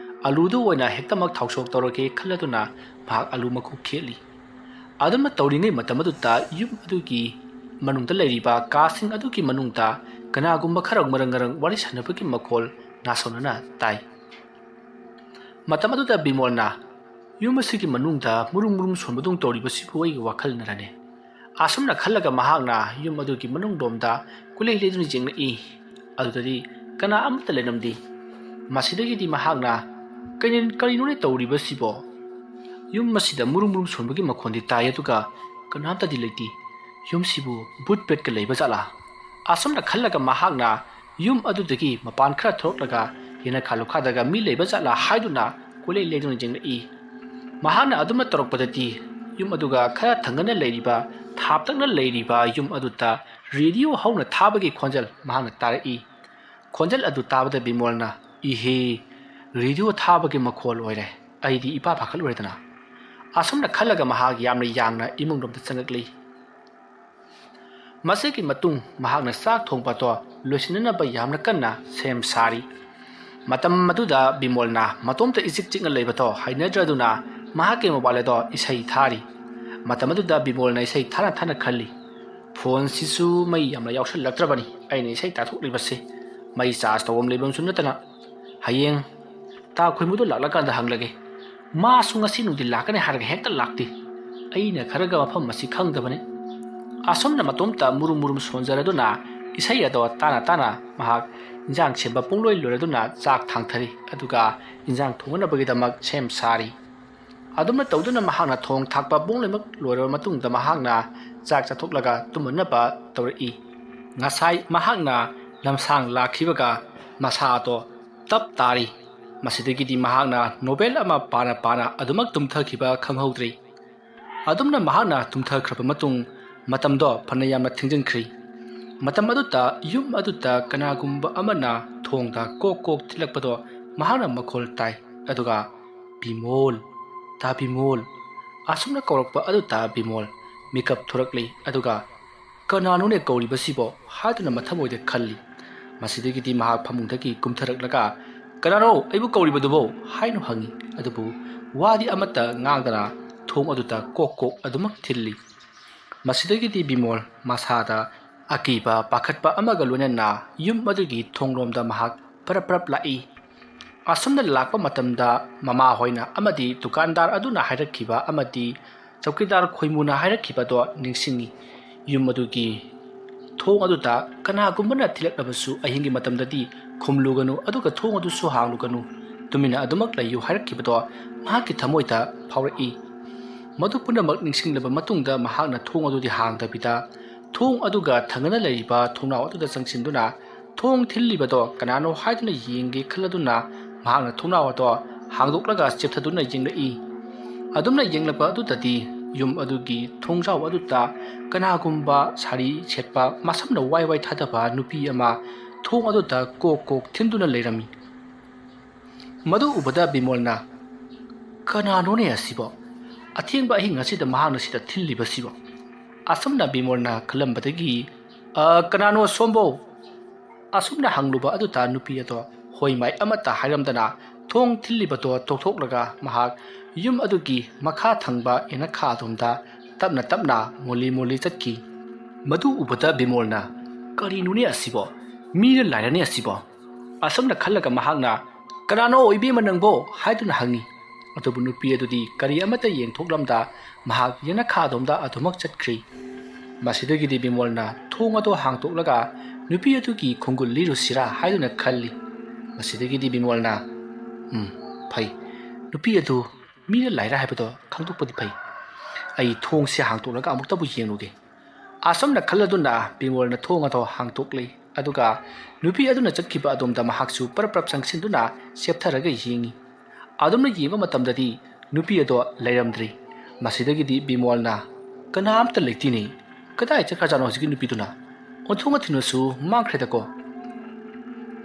ꯑꯂꯨꯗꯨ ꯑꯣꯏꯅ ꯍꯦꯛꯇꯃꯛ ꯊꯥꯎ ꯁꯣꯛ ꯇꯧꯔꯒꯦ ꯈꯜꯂꯗꯨꯅ ꯃꯍꯥꯛ ꯑꯂꯨ ꯃꯀꯨ ꯈꯦꯠꯂꯤ꯫ ꯑꯗꯨꯝꯅ ꯇꯧꯔꯤꯉꯩ ꯃꯇꯝ ꯑꯗꯨꯗ ꯌꯨꯝ ꯑꯗꯨꯒꯤ ꯃꯅꯨꯡꯗ ꯂꯩꯔꯤꯕ ꯀꯥꯁꯤꯡ ꯑꯗꯨꯒꯤ ꯃꯅꯨꯡꯗ ꯀꯅꯥꯒꯨꯝꯕ ꯈꯔ ꯃꯔꯪ ꯃꯔꯪ ꯋꯥꯔꯤ ꯁꯥꯟꯅꯕꯒꯤ ꯃꯈꯣꯜ ꯅꯥꯁꯧꯅꯅ ꯇꯥꯏ꯫ ꯃꯇꯝ ꯑꯗꯨꯗ ꯕꯤꯃꯣꯜꯅ "ꯌꯨꯝ ꯑꯁꯤꯒꯤ ꯃꯅꯨꯡꯗ ꯃꯨꯔꯨꯝ ꯃꯨꯔꯨꯝ ꯁꯣꯟꯕꯗꯧ ꯇꯧꯔꯤꯕꯁꯤꯕꯨ ꯑꯩꯒꯤ ꯋꯥꯈꯜꯅꯔꯅꯦ?" ꯑꯁꯨꯝꯅ ꯈꯜꯂꯒ ꯃꯍꯥꯛꯅ ꯌꯨꯝ ꯑꯗꯨꯒꯤ ꯃꯅꯨꯡꯂꯣꯝꯗ ꯀꯣꯏꯂꯩ ꯂꯩꯗꯨꯅ ꯌꯦꯡꯂꯛꯏ꯫ ꯑꯗꯨꯗꯗꯤ ꯀꯅꯥ ꯑꯃꯠꯇ ꯂꯩꯔꯝꯗꯦ꯫ ꯃꯁꯤꯗꯒꯤꯗꯤ ꯃꯍꯥꯛꯅ, "ꯀꯩꯅꯣ, ꯀꯔꯤꯅꯣꯅꯦ ꯇꯧꯔꯤꯕꯁꯤꯕꯣ? ꯌꯨꯝ ꯑꯁꯤꯗ ꯃꯨꯔꯨꯝ ꯃꯨꯔꯨꯝ ꯁꯣꯟꯕꯒꯤ ꯃꯈꯣꯟꯗꯤ ꯇꯥꯏ, ꯑꯗꯨꯒ ꯀꯅꯥꯝꯇꯗꯤ ꯂꯩꯇꯦ꯫ ꯌꯨꯝꯁꯤꯕꯨ ꯚꯨꯠ ꯄ꯭ꯔꯦꯠꯀ ꯂꯩꯕ ꯖꯥꯠꯂꯥ?" ꯑꯁꯨꯝꯅ ꯈꯜꯂꯒ ꯃꯍꯥꯛꯅ ꯌꯨꯝ ꯑꯗꯨꯗꯒꯤ ꯃꯄꯥꯟ ꯈꯔ ꯊꯣꯛꯂꯛꯂꯒ ꯌꯦꯅꯈꯥ ꯂꯨꯈꯥꯗꯒ ꯃꯤ ꯂꯩꯕ ꯖꯥꯠꯂꯥ ꯍꯥꯏꯗꯨꯅ ꯀꯣꯏꯂꯩ ꯂꯩꯗꯨꯅ ꯌꯦꯡꯂꯛꯏ꯫ ꯃꯍꯥꯛꯅ ꯑꯗꯨꯝꯅ ꯇꯧꯔꯛꯄꯗꯗꯤ ꯌꯨꯝ ꯑꯗꯨꯒ ꯈꯔ ꯊꯪꯅꯅ ꯂꯩꯔꯤꯕ, ꯊꯥꯞꯇꯛꯅ ꯂꯩꯔꯤꯕ ꯌꯨꯝ ꯑꯗꯨꯗ ꯔꯦꯗꯤꯑꯣ ꯍꯧꯅ ꯊꯥꯕꯒꯤ ꯈꯣꯟꯖꯦꯜ ꯃꯍꯥꯛꯅ ꯇꯥꯔꯛꯏ꯫ ꯈꯣꯟꯖꯦꯜ ꯑꯗꯨ ꯇꯥꯕꯗ ꯕꯤꯃꯣꯜꯅ, "ꯏꯍꯦ, ꯔꯦꯗꯤꯑꯣ ꯊꯥꯕꯒꯤ ꯃꯈꯣꯜ ꯑꯣꯏꯔꯦ꯫ ꯑꯩꯗꯤ ꯏꯄꯥ ꯄꯥꯈꯠꯂꯨꯔꯦꯗꯅ꯫" ꯑꯁꯨꯝꯅ ꯈꯜꯂꯒ ꯃꯍꯥꯛ ꯌꯥꯝꯅ ꯌꯥꯡꯅ ꯏꯃꯨꯡꯂꯣꯝꯗ ꯆꯪꯂꯛꯂꯤ꯫ ꯃꯁꯤꯒꯤ ꯃꯇꯨꯡ ꯃꯍꯥꯛꯅ ꯆꯥꯛ ꯊꯣꯡꯕꯗꯣ ꯂꯣꯏꯁꯤꯟꯅꯅꯕ ꯌꯥꯝꯅ ꯀꯟꯅ ꯁꯦꯝ ꯁꯥꯔꯤ꯫ ꯃꯇꯝ ꯑꯗꯨꯗ ꯕꯤꯃꯣꯜꯅ ꯃꯇꯣꯝꯇ ꯏꯆꯤꯛ ꯆꯤꯛꯅ ꯂꯩꯕꯗꯣ ꯍꯩꯅꯗ꯭ꯔꯗꯨꯅ ꯃꯍꯥꯛꯀꯤ ꯃꯣꯕꯥꯏꯜ ꯑꯗꯣ ꯏꯁꯩ ꯊꯥꯔꯤ꯫ ꯃꯇꯝ ꯑꯗꯨꯗ ꯕꯤꯃꯣꯜꯅ ꯏꯁꯩ ꯊꯥꯅ ꯊꯥꯅ ꯈꯜꯂꯤ, "ꯐꯣꯟꯁꯤꯁꯨ ꯃꯩ ꯌꯥꯝꯅ ꯌꯥꯎꯁꯜꯂꯛꯇ꯭ꯔꯕꯅꯤ ꯑꯩꯅ ꯏꯁꯩ ꯇꯥꯊꯣꯛꯂꯤꯕꯁꯦ꯫ ꯃꯩ ꯆꯥꯔꯖ ꯇꯧꯐꯝ ꯂꯩꯐꯝꯁꯨ ꯅꯠꯇꯅ꯫ ꯍꯌꯦꯡ ꯇꯥ ꯈꯣꯏꯃꯨꯗꯣ ꯂꯥꯛꯂꯀꯥꯟꯗ ꯍꯪꯂꯒꯦ꯫ ꯃꯥꯁꯨ ꯉꯁꯤ ꯅꯨꯡꯊꯤꯜ ꯂꯥꯛꯀꯅꯤ ꯍꯥꯏꯔꯒ ꯍꯦꯛꯇ ꯂꯥꯛꯇꯦ꯫ ꯑꯩꯅ ꯈꯔꯒ ꯃꯐꯝ ꯑꯁꯤ ꯈꯪꯗꯕꯅꯤ꯫" ꯑꯁꯨꯝꯅ ꯃꯇꯣꯝꯇ ꯃꯨꯔꯨꯝ ꯃꯨꯔꯨꯝ ꯁꯣꯟꯖꯔꯗꯨꯅ ꯏꯁꯩ ꯑꯗꯣ ꯇꯥꯅ ꯇꯥꯅ ꯃꯍꯥꯛ ꯏꯟꯖꯥꯡ ꯁꯦꯝꯕ ꯄꯨꯡꯂꯣꯏ ꯂꯣꯏꯔꯗꯨꯅ ꯆꯥꯛ ꯊꯥꯡꯊꯔꯤ, ꯑꯗꯨꯒ ꯏꯟꯖꯥꯡ ꯊꯣꯡꯅꯅꯕꯒꯤꯗꯃꯛ ꯁꯦꯝ ꯁꯥꯔꯤ꯫ ꯑꯗꯨꯝꯅ ꯇꯧꯗꯨꯅ ꯃꯍꯥꯛꯅ ꯊꯣꯡ ꯊꯥꯛꯄ ꯄꯨꯝꯅꯃꯛ ꯂꯣꯏꯔꯕ ꯃꯇꯨꯡꯗ ꯃꯍꯥꯛꯅ ꯆꯥꯛ ꯆꯥꯊꯣꯛꯂꯒ ꯇꯨꯝꯅꯅꯕ ꯇꯧꯔꯛꯏ꯫ ꯉꯁꯥꯏ ꯃꯍꯥꯛꯅ ꯂꯝꯁꯥꯡ ꯂꯥꯛꯈꯤꯕꯒ ꯃꯁꯥꯗꯣ ꯇꯞ ꯇꯥꯔꯤ꯫ ꯃꯁꯤꯗꯒꯤꯗꯤ ꯃꯍꯥꯛꯅ ꯅꯣꯕꯦꯜ ꯑꯃ ꯄꯥꯅ ꯄꯥꯅ ꯑꯗꯨꯃꯛ ꯇꯨꯝꯊꯈꯤꯕ ꯈꯪꯍꯧꯗ꯭ꯔꯤ꯫ ꯑꯗꯨꯝꯅ ꯃꯍꯥꯛꯅ ꯇꯨꯝꯊꯈ꯭ꯔꯕ ꯃꯇꯨꯡ ꯃꯇꯝꯗꯣ ꯐꯅ ꯌꯥꯝꯅ ꯊꯦꯡꯖꯤꯟꯈ꯭ꯔꯤ꯫ ꯃꯇꯝ ꯑꯗꯨꯗ ꯌꯨꯝ ꯑꯗꯨꯗ ꯀꯅꯥꯒꯨꯝꯕ ꯑꯃꯅ ꯊꯣꯡꯗ ꯀꯣꯛ ꯀꯣꯛ ꯊꯤꯜꯂꯛꯄꯗꯣ ꯃꯍꯥꯛꯅ ꯃꯈꯣꯜ ꯇꯥꯏ, ꯑꯗꯨꯒ "ꯕꯤꯃꯣꯜ, ꯇꯥ ꯕꯤꯃꯣꯜ" ꯑꯁꯨꯝꯅ ꯀꯧꯔꯛꯄ ꯑꯗꯨ ꯇꯥ ꯕꯤꯃꯣꯜ ꯃꯤꯀꯞ ꯊꯣꯔꯛꯂꯤ, ꯑꯗꯨꯒ "ꯀꯅꯥꯅꯣꯅꯦ ꯀꯧꯔꯤꯕꯁꯤꯕꯣ?" ꯍꯥꯏꯗꯨꯅ ꯃꯊꯃꯣꯏꯗ ꯈꯜꯂꯤ꯫ ꯃꯁꯤꯗꯒꯤꯗꯤ ꯃꯍꯥꯛ ꯐꯃꯨꯡꯗꯒꯤ ꯀꯨꯝꯊꯔꯛꯂꯒ, "ꯀꯅꯥꯅꯣ ꯑꯩꯕꯨ ꯀꯧꯔꯤꯕꯗꯨꯕꯣ?" ꯍꯥꯏꯅ ꯍꯪꯉꯤ꯫ ꯑꯗꯨꯕꯨ ꯋꯥꯗꯤ ꯑꯃꯠꯇ ꯉꯥꯡꯗꯅ ꯊꯣꯡ ꯑꯗꯨꯗ ꯀꯣꯛ ꯀꯣꯛ ꯑꯗꯨꯃꯛ ꯊꯤꯜꯂꯤ꯫ ꯃꯁꯤꯗꯒꯤꯗꯤ ꯕꯤꯃꯣꯜ ꯃꯁꯥꯗ ꯑꯀꯤꯕ ꯄꯥꯈꯠꯄ ꯑꯃꯒ ꯂꯣꯏꯅꯅ ꯌꯨꯝ ꯑꯗꯨꯒꯤ ꯊꯣꯡꯂꯣꯝꯗ ꯃꯍꯥꯛ ꯄꯔꯞ ꯄꯔꯞ ꯂꯥꯛꯏ꯫ ꯑꯁꯨꯝꯅ ꯂꯥꯛꯄ ꯃꯇꯝꯗ ꯃꯃꯥ ꯍꯣꯏꯅ ꯑꯃꯗꯤ ꯗꯨꯀꯥꯟꯗꯥꯔ ꯑꯗꯨꯅ ꯍꯥꯏꯔꯛꯈꯤꯕ ꯑꯃꯗꯤ ꯆꯧꯀꯤꯗꯥꯔ ꯈꯣꯏꯃꯨꯅ ꯍꯥꯏꯔꯛꯈꯤꯕꯗꯣ ꯅꯤꯡꯁꯤꯡꯉꯤ꯫ ꯌꯨꯝ ꯑꯗꯨꯒꯤ ꯊꯣꯡ ꯑꯗꯨꯗ ꯀꯅꯥꯒꯨꯝꯕꯅ ꯊꯤꯜꯂꯛꯂꯕꯁꯨ ꯑꯍꯤꯡꯒꯤ ꯃꯇꯝꯗꯗꯤ ꯈꯨꯝꯂꯨꯒꯅꯨ, ꯑꯗꯨꯒ ꯊꯣꯡ ꯑꯗꯨꯁꯨ ꯍꯥꯡꯂꯨꯒꯅꯨ, ꯇꯨꯃꯤꯟꯅ ꯑꯗꯨꯃꯛ ꯂꯩꯌꯨ ꯍꯥꯏꯔꯛꯈꯤꯕꯗꯣ ꯃꯍꯥꯛꯀꯤ ꯊꯃꯣꯏꯗ ꯐꯥꯎꯔꯛꯏ꯫ ꯃꯗꯨ ꯄꯨꯝꯅꯃꯛ ꯅꯤꯡꯁꯤꯡꯂꯕ ꯃꯇꯨꯡꯗ ꯃꯍꯥꯛꯅ ꯊꯣꯡ ꯑꯗꯨꯗꯤ ꯍꯥꯡꯗꯕꯤꯗ ꯊꯣꯡ ꯑꯗꯨꯒ ꯊꯪꯅꯅ ꯂꯩꯔꯤꯕ ꯊꯣꯡꯅꯥꯎ ꯑꯗꯨꯗ ꯆꯪꯁꯤꯟꯗꯨꯅ ꯊꯣꯡ ꯊꯤꯜꯂꯤꯕꯗꯣ ꯀꯅꯥꯅꯣ ꯍꯥꯏꯗꯨꯅ ꯌꯦꯡꯒꯦ ꯈꯜꯂꯗꯨꯅ ꯃꯍꯥꯛꯅ ꯊꯣꯡꯅꯥꯎ ꯑꯗꯣ ꯍꯥꯡꯗꯣꯛꯂꯒ ꯆꯦꯞꯊꯗꯨꯅ ꯌꯦꯡꯂꯛꯏ꯫ ꯑꯗꯨꯝꯅ ꯌꯦꯡꯂꯛꯄ ꯑꯗꯨꯗꯗꯤ ꯌꯨꯝ ꯑꯗꯨꯒꯤ ꯊꯣꯡꯖꯥꯎ ꯑꯗꯨꯗ ꯀꯅꯥꯒꯨꯝꯕ ꯁꯥꯔꯤ ꯁꯦꯠꯄ ꯃꯁꯝꯅ ꯋꯥꯏ ꯋꯥꯏ ꯊꯥꯗꯕ ꯅꯨꯄꯤ ꯑꯃ ꯊꯣꯡ ꯑꯗꯨꯗ ꯀꯣꯛ ꯀꯣꯛ ꯊꯤꯟꯗꯨꯅ ꯂꯩꯔꯝꯃꯤ꯫ ꯃꯗꯨ ꯎꯕꯗ ꯕꯤꯃꯣꯜꯅ, "ꯀꯅꯥꯅꯣꯅꯦ ꯑꯁꯤꯕꯣ? ꯑꯊꯦꯡꯕ ꯑꯍꯤꯡ ꯑꯁꯤꯗ ꯃꯍꯥꯛꯅ ꯁꯤꯗ ꯊꯤꯜꯂꯤꯕꯁꯤꯕꯣ?" ꯑꯁꯨꯝꯅ ꯕꯤꯃꯣꯜꯅ ꯈꯜꯂꯝꯕꯗꯒꯤ, "ꯑ, ꯀꯅꯥꯅꯣ ꯁꯣꯝꯕꯣ?" ꯑꯁꯨꯝꯅ ꯍꯪꯂꯨꯕ ꯑꯗꯨꯗ ꯅꯨꯄꯤ ꯑꯗꯣ ꯍꯣꯏ ꯃꯥꯏ ꯑꯃꯠꯇ ꯍꯥꯏꯔꯝꯗꯅ ꯊꯣꯡ ꯊꯤꯜꯂꯤꯕꯗꯣ ꯇꯣꯛꯊꯣꯛꯂꯒ ꯃꯍꯥꯛ ꯌꯨꯝ ꯑꯗꯨꯒꯤ ꯃꯈꯥ ꯊꯪꯕ ꯌꯦꯅꯈꯥ ꯑꯗꯣꯝꯗ ꯇꯞꯅ ꯇꯞꯅ ꯃꯣꯂꯤ ꯃꯣꯂꯤ ꯆꯠꯈꯤ꯫ ꯃꯗꯨ ꯎꯕꯗ ꯕꯤꯃꯣꯜꯅ, "ꯀꯔꯤꯅꯣꯅꯦ ꯑꯁꯤꯕꯣ? ꯃꯤꯔ ꯂꯥꯏꯔꯅꯦ ꯑꯁꯤꯕꯣ?" ꯑꯁꯨꯝꯅ ꯈꯜꯂꯒ ꯃꯍꯥꯛꯅ, "ꯀꯅꯥꯅꯣ ꯏꯕꯦꯝꯃ ꯅꯪꯕꯣ?" ꯍꯥꯏꯗꯨꯅ ꯍꯪꯉꯤ꯫ ꯑꯗꯨꯕꯨ ꯅꯨꯄꯤ ꯑꯗꯨꯗꯤ ꯀꯔꯤ ꯑꯃꯠꯇ ꯌꯦꯡꯊꯣꯛꯂꯝꯗ ꯃꯍꯥꯛ ꯌꯦꯅꯈꯥ ꯑꯗꯣꯝꯗ ꯑꯗꯨꯃꯛ ꯆꯠꯈ꯭ꯔꯤ꯫ ꯃꯁꯤꯗꯒꯤꯗꯤ ꯕꯤꯃꯣꯜꯅ ꯊꯣꯡ ꯑꯗꯨ ꯍꯥꯡꯇꯣꯛꯂꯒ ꯅꯨꯄꯤ ꯑꯗꯨꯒꯤ ꯈꯣꯡꯒꯨꯜ ꯂꯤꯔꯨꯁꯤꯔꯥ ꯍꯥꯏꯗꯨꯅ ꯈꯜꯂꯤ꯫ ꯃꯁꯤꯗꯒꯤꯗꯤ ꯕꯤꯃꯣꯜꯅ, "ꯎꯝ, ꯐꯩ꯫ ꯅꯨꯄꯤ ꯑꯗꯨ ꯃꯤꯔ ꯂꯥꯏꯔ ꯍꯥꯏꯕꯗꯣ ꯈꯪꯗꯣꯛꯄꯗꯤ ꯐꯩ꯫ ꯑꯩ ꯊꯣꯡꯁꯦ ꯍꯥꯡꯇꯣꯛꯂꯒ ꯑꯃꯨꯛꯇꯕꯨ ꯌꯦꯡꯂꯨꯒꯦ"꯫ ꯑꯁꯨꯝꯅ ꯈꯜꯂꯗꯨꯅ ꯕꯤꯃꯣꯜꯅ ꯊꯣꯡ ꯑꯗꯣ ꯍꯥꯡꯇꯣꯛꯂꯦ꯫ ꯑꯗꯨꯒ ꯅꯨꯄꯤ ꯑꯗꯨꯅ ꯆꯠꯈꯤꯕ ꯑꯗꯣꯝꯗ ꯃꯍꯥꯛꯁꯨ ꯄꯔꯞ ꯄꯔꯞ ꯆꯪꯁꯤꯟꯗꯨꯅ ꯁꯦꯞꯊꯔꯒ ꯌꯦꯡꯉꯤ꯫ ꯑꯗꯨꯝꯅ ꯌꯦꯡꯕ ꯃꯇꯝꯗꯗꯤ ꯅꯨꯄꯤ ꯑꯗꯣ ꯂꯩꯔꯝꯗ꯭ꯔꯤ꯫ ꯃꯁꯤꯗꯒꯤꯗꯤ ꯕꯤꯃꯣꯜꯅ, "ꯀꯅꯥ ꯑꯝꯇ ꯂꯩꯇꯦꯅꯦ꯫ ꯀꯗꯥꯏ ꯆꯠꯈ꯭ꯔꯖꯥꯠꯅꯣ ꯍꯧꯖꯤꯛꯀꯤ ꯅꯨꯄꯤꯗꯨꯅ? ꯑꯣꯟꯊꯣꯛꯅ ꯊꯤꯅꯁꯨ ꯃꯥꯡꯈ꯭ꯔꯦꯗꯀꯣ"꯫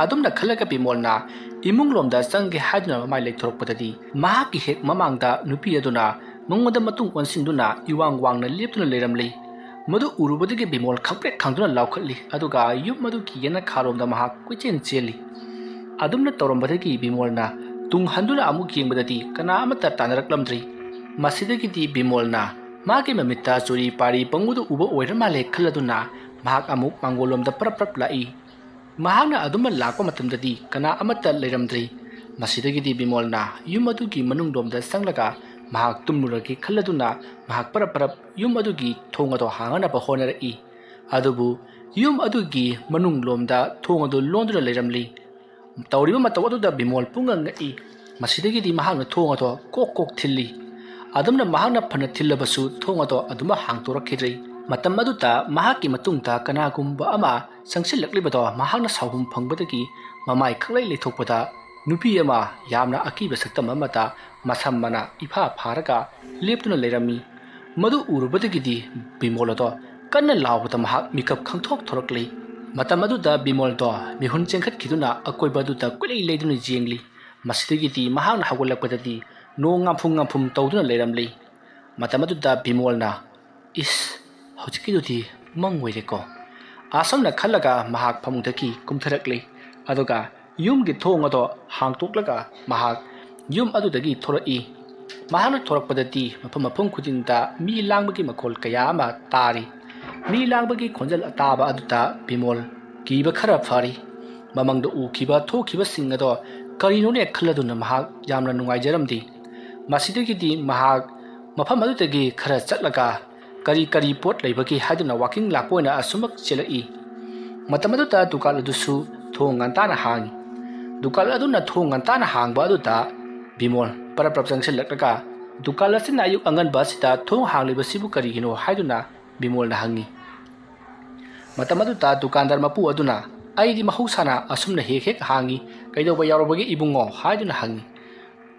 ꯑꯗꯨꯝꯅ ꯈꯜꯂꯒ ꯕꯤꯃꯣꯜꯅ ꯏꯃꯨꯡꯂꯣꯝꯗ ꯆꯪꯒꯦ ꯍꯥꯏꯗꯨꯅ ꯃꯃꯥꯏ ꯂꯩꯊꯣꯔꯛꯄꯗꯗꯤ ꯃꯍꯥꯛꯀꯤ ꯍꯦꯛ ꯃꯃꯥꯡꯗ ꯅꯨꯄꯤ ꯑꯗꯨꯅ ꯃꯉꯣꯟꯗ ꯃꯇꯨꯡ ꯑꯣꯟꯁꯤꯟꯗꯨꯅ ꯏꯋꯥꯡ ꯋꯥꯡꯅ ꯂꯦꯞꯇꯨꯅ ꯂꯩꯔꯝꯂꯤ꯫ ꯃꯗꯨ ꯎꯔꯨꯕꯗꯒꯤ ꯕꯤꯃꯣꯜ ꯈꯪꯄ꯭ꯔꯦꯛ ꯈꯪꯗꯨꯅ ꯂꯥꯎꯈꯠꯂꯤ, ꯑꯗꯨꯒ ꯌꯨꯝ ꯑꯗꯨꯒꯤ ꯌꯦꯅꯈꯥꯔꯣꯝꯗ ꯃꯍꯥꯛ ꯀꯣꯏꯆꯦꯟ ꯆꯦꯜꯂꯤ꯫ ꯑꯗꯨꯝꯅ ꯇꯧꯔꯝꯕꯗꯒꯤ ꯕꯤꯃꯣꯜꯅ ꯇꯨꯡ ꯍꯟꯗꯨꯅ ꯑꯃꯨꯛ ꯌꯦꯡꯕꯗꯗꯤ ꯀꯅꯥ ꯑꯃꯠꯇ ꯇꯥꯟꯅꯔꯛꯂꯝꯗ꯭ꯔꯤ꯫ ꯃꯁꯤꯗꯒꯤꯗꯤ ꯕꯤꯃꯣꯜꯅ ꯃꯥꯒꯤ ꯃꯃꯤꯠꯇ ꯆꯨꯔꯤ ꯄꯥꯔꯤ ꯄꯪꯎꯗ ꯎꯕ ꯑꯣꯏꯔ ꯃꯥꯜꯂꯦ ꯈꯜꯂꯗꯨꯅ ꯃꯍꯥꯛ ꯑꯃꯨꯛ ꯃꯥꯡꯒꯣꯜꯂꯣꯝꯗ ꯄꯔꯞ ꯄꯔꯞ ꯂꯥꯛꯏ꯫ ꯃꯍꯥꯛꯅ ꯑꯗꯨꯃ ꯂꯥꯛꯄ ꯃꯇꯝꯗꯗꯤ ꯀꯅꯥ ꯑꯃꯠꯇ ꯂꯩꯔꯝꯗ꯭ꯔꯤ꯫ ꯃꯁꯤꯗꯒꯤꯗꯤ ꯕꯤꯃꯣꯜꯅ ꯌꯨꯝ ꯑꯗꯨꯒꯤ ꯃꯅꯨꯡꯂꯣꯝꯗ ꯆꯪꯂꯒ ꯃꯍꯥꯛ ꯇꯨꯝꯂꯨꯔꯒꯦ ꯈꯜꯂꯗꯨꯅ ꯃꯍꯥꯛ ꯄꯔꯞ ꯄꯔꯞ ꯌꯨꯝ ꯑꯗꯨꯒꯤ ꯊꯣꯡ ꯑꯗꯣ ꯍꯥꯡꯅꯅꯕ ꯍꯣꯠꯅꯔꯛꯏ꯫ ꯑꯗꯨꯕꯨ ꯌꯨꯝ ꯑꯗꯨꯒꯤ ꯃꯅꯨꯡꯂꯣꯝꯗ ꯊꯣꯡ ꯑꯗꯨ ꯂꯣꯟꯗꯨꯅ ꯂꯩꯔꯝꯂꯤ꯫ ꯇꯧꯔꯤꯕ ꯃꯇꯧ ꯑꯗꯨꯗ ꯕꯤꯃꯣꯜ ꯄꯨꯡꯉꯛ ꯉꯛꯏ꯫ ꯃꯁꯤꯗꯒꯤꯗꯤ ꯃꯍꯥꯛꯅ ꯊꯣꯡ ꯑꯗꯣ ꯀꯣꯛ ꯀꯣꯛ ꯊꯤꯜꯂꯤ꯫ ꯑꯗꯨꯝꯅ ꯃꯍꯥꯛꯅ ꯐꯅ ꯊꯤꯜꯂꯕꯁꯨ ꯊꯣꯡ ꯑꯗꯣ ꯑꯗꯨꯃꯛ ꯍꯥꯡꯗꯣꯔꯛꯈꯤꯗ꯭ꯔꯦ꯫ ꯃꯇꯝ ꯑꯗꯨꯗ ꯃꯍꯥꯛꯀꯤ ꯃꯇꯨꯡꯗ ꯀꯅꯥꯒꯨꯝꯕ ꯑꯃ ꯆꯪꯁꯤꯜꯂꯛꯂꯤꯕꯗꯣ ꯃꯍꯥꯛꯅ ꯁꯥꯎꯍꯨꯝ ꯐꯪꯕꯗꯒꯤ ꯃꯃꯥꯏ ꯈꯪꯂꯩ ꯂꯩꯊꯣꯛꯄꯗ ꯅꯨꯄꯤ ꯑꯃ ꯌꯥꯝꯅ ꯑꯀꯤꯕ ꯁꯛꯇꯝ ꯑꯃꯗ ꯃꯁꯝ ꯃꯅꯥ ꯏꯐꯥ ꯐꯥꯔꯒ ꯂꯦꯞꯇꯨꯅ ꯂꯩꯔꯝꯃꯤ꯫ ꯃꯗꯨ ꯎꯔꯨꯕꯗꯒꯤꯗꯤ ꯕꯤꯃꯣꯜ ꯑꯗꯣ ꯀꯟꯅ ꯂꯥꯎꯕꯗ ꯃꯍꯥꯛ ꯃꯤꯀꯞ ꯈꯪꯊꯣꯛ ꯊꯣꯔꯛꯂꯤ꯫ ꯃꯇꯝ ꯑꯗꯨꯗ ꯕꯤꯃꯣꯜꯗꯣ ꯃꯤꯍꯨꯟ ꯆꯦꯟꯈꯠꯈꯤꯗꯨꯅ ꯑꯀꯣꯏꯕ ꯑꯗꯨꯗ ꯀꯣꯏꯂꯩ ꯂꯩꯗꯨꯅ ꯌꯦꯡꯂꯤ꯫ ꯃꯁꯤꯗꯒꯤꯗꯤ ꯃꯍꯥꯛꯅ ꯍꯧꯒꯠꯂꯛꯄꯗꯗꯤ ꯅꯣꯡ ꯉꯥꯝꯐꯨꯝ ꯉꯥꯝꯐꯨꯝ ꯇꯧꯗꯨꯅ ꯂꯩꯔꯝꯂꯤ꯫ ꯃꯇꯝ ꯑꯗꯨꯗ ꯕꯤꯃꯣꯜꯅ, "ꯏꯁ, ꯍꯧꯖꯤꯛꯀꯤꯗꯨꯗꯤ ꯃꯪ ꯑꯣꯏꯔꯦꯀꯣ?" ꯑꯁꯨꯝꯅ ꯈꯜꯂꯒ ꯃꯍꯥꯛ ꯐꯃꯨꯡꯗꯒꯤ ꯀꯨꯝꯊꯔꯛꯂꯤ꯫ ꯑꯗꯨꯒ ꯌꯨꯝꯒꯤ ꯊꯣꯡ ꯑꯗꯣ ꯍꯥꯡꯇꯣꯛꯂꯒ ꯃꯍꯥꯛ ꯌꯨꯝ ꯑꯗꯨꯗꯒꯤ ꯊꯣꯔꯛꯏ꯫ ꯃꯍꯥꯛꯅ ꯊꯣꯔꯛꯄꯗꯗꯤ ꯃꯐꯝ ꯃꯐꯝ ꯈꯨꯗꯤꯡꯗ ꯃꯤ ꯂꯥꯡꯕꯒꯤ ꯃꯈꯣꯜ ꯀꯌꯥ ꯑꯃ ꯇꯥꯔꯤ꯫ ꯃꯤ ꯂꯥꯡꯕꯒꯤ ꯈꯣꯟꯖꯦꯜ ꯑꯇꯥꯕ ꯑꯗꯨꯗ ꯕꯤꯃꯣꯜ ꯀꯤꯕ ꯈꯔ ꯐꯔꯤ꯫ ꯃꯃꯥꯡꯗ ꯎꯈꯤꯕ ꯊꯣꯛꯈꯤꯕꯁꯤꯡ ꯑꯗꯣ ꯀꯔꯤꯅꯣꯅꯦ ꯈꯜꯂꯗꯨꯅ ꯃꯍꯥꯛ ꯌꯥꯝꯅ ꯅꯨꯡꯉꯥꯏꯖꯔꯝꯗꯦ꯫ ꯃꯁꯤꯗꯒꯤꯗꯤ ꯃꯍꯥꯛ ꯃꯐꯝ ꯑꯗꯨꯗꯒꯤ ꯈꯔ ꯆꯠꯂꯒ ꯀꯔꯤ ꯀꯔꯤ ꯄꯣꯠ ꯂꯩꯕꯒꯦ ꯍꯥꯏꯗꯨꯅ ꯋꯥꯀꯤꯡ ꯂꯥꯛꯄ ꯑꯣꯏꯅ ꯑꯁꯨꯃꯛ ꯆꯦꯜꯂꯛꯏ꯫ ꯃꯇꯝ ꯑꯗꯨꯗ ꯗꯨꯀꯥꯟ ꯑꯗꯨꯁꯨ ꯊꯣꯡ ꯉꯟꯇꯥꯅ ꯍꯥꯡꯏ꯫ ꯗꯨꯀꯥꯟ ꯑꯗꯨꯅ ꯊꯣꯡ ꯉꯟꯇꯥꯅ ꯍꯥꯡꯕ ꯑꯗꯨꯗ ꯕꯤꯃꯣꯜ ꯄꯔꯞ ꯄꯔꯞ ꯆꯪꯁꯤꯜꯂꯛꯂꯒ ꯗꯨꯀꯥꯟ ꯑꯁꯤꯅ ꯑꯌꯨꯛ ꯑꯉꯟꯕ ꯑꯁꯤꯗ ꯊꯣꯡ ꯍꯥꯡꯂꯤꯕꯁꯤꯕꯨ ꯀꯔꯤꯒꯤꯅꯣ ꯍꯥꯏꯗꯨꯅ ꯕꯤꯃꯣꯜꯅ ꯍꯪꯉꯤ꯫ ꯃꯇꯝ ꯑꯗꯨꯗ ꯗꯨꯀꯥꯟꯗꯥꯔ ꯃꯄꯨ ꯑꯗꯨꯅ, "ꯑꯩꯗꯤ ꯃꯍꯧꯁꯥꯅ ꯑꯁꯨꯝꯅ ꯍꯦꯛ ꯍꯦꯛ ꯍꯥꯡꯉꯤ, ꯀꯩꯗꯧꯕ ꯌꯥꯎꯔꯕꯒꯦ ꯏꯕꯨꯡꯉꯣ?" ꯍꯥꯏꯗꯨꯅ ꯍꯪꯉꯤ꯫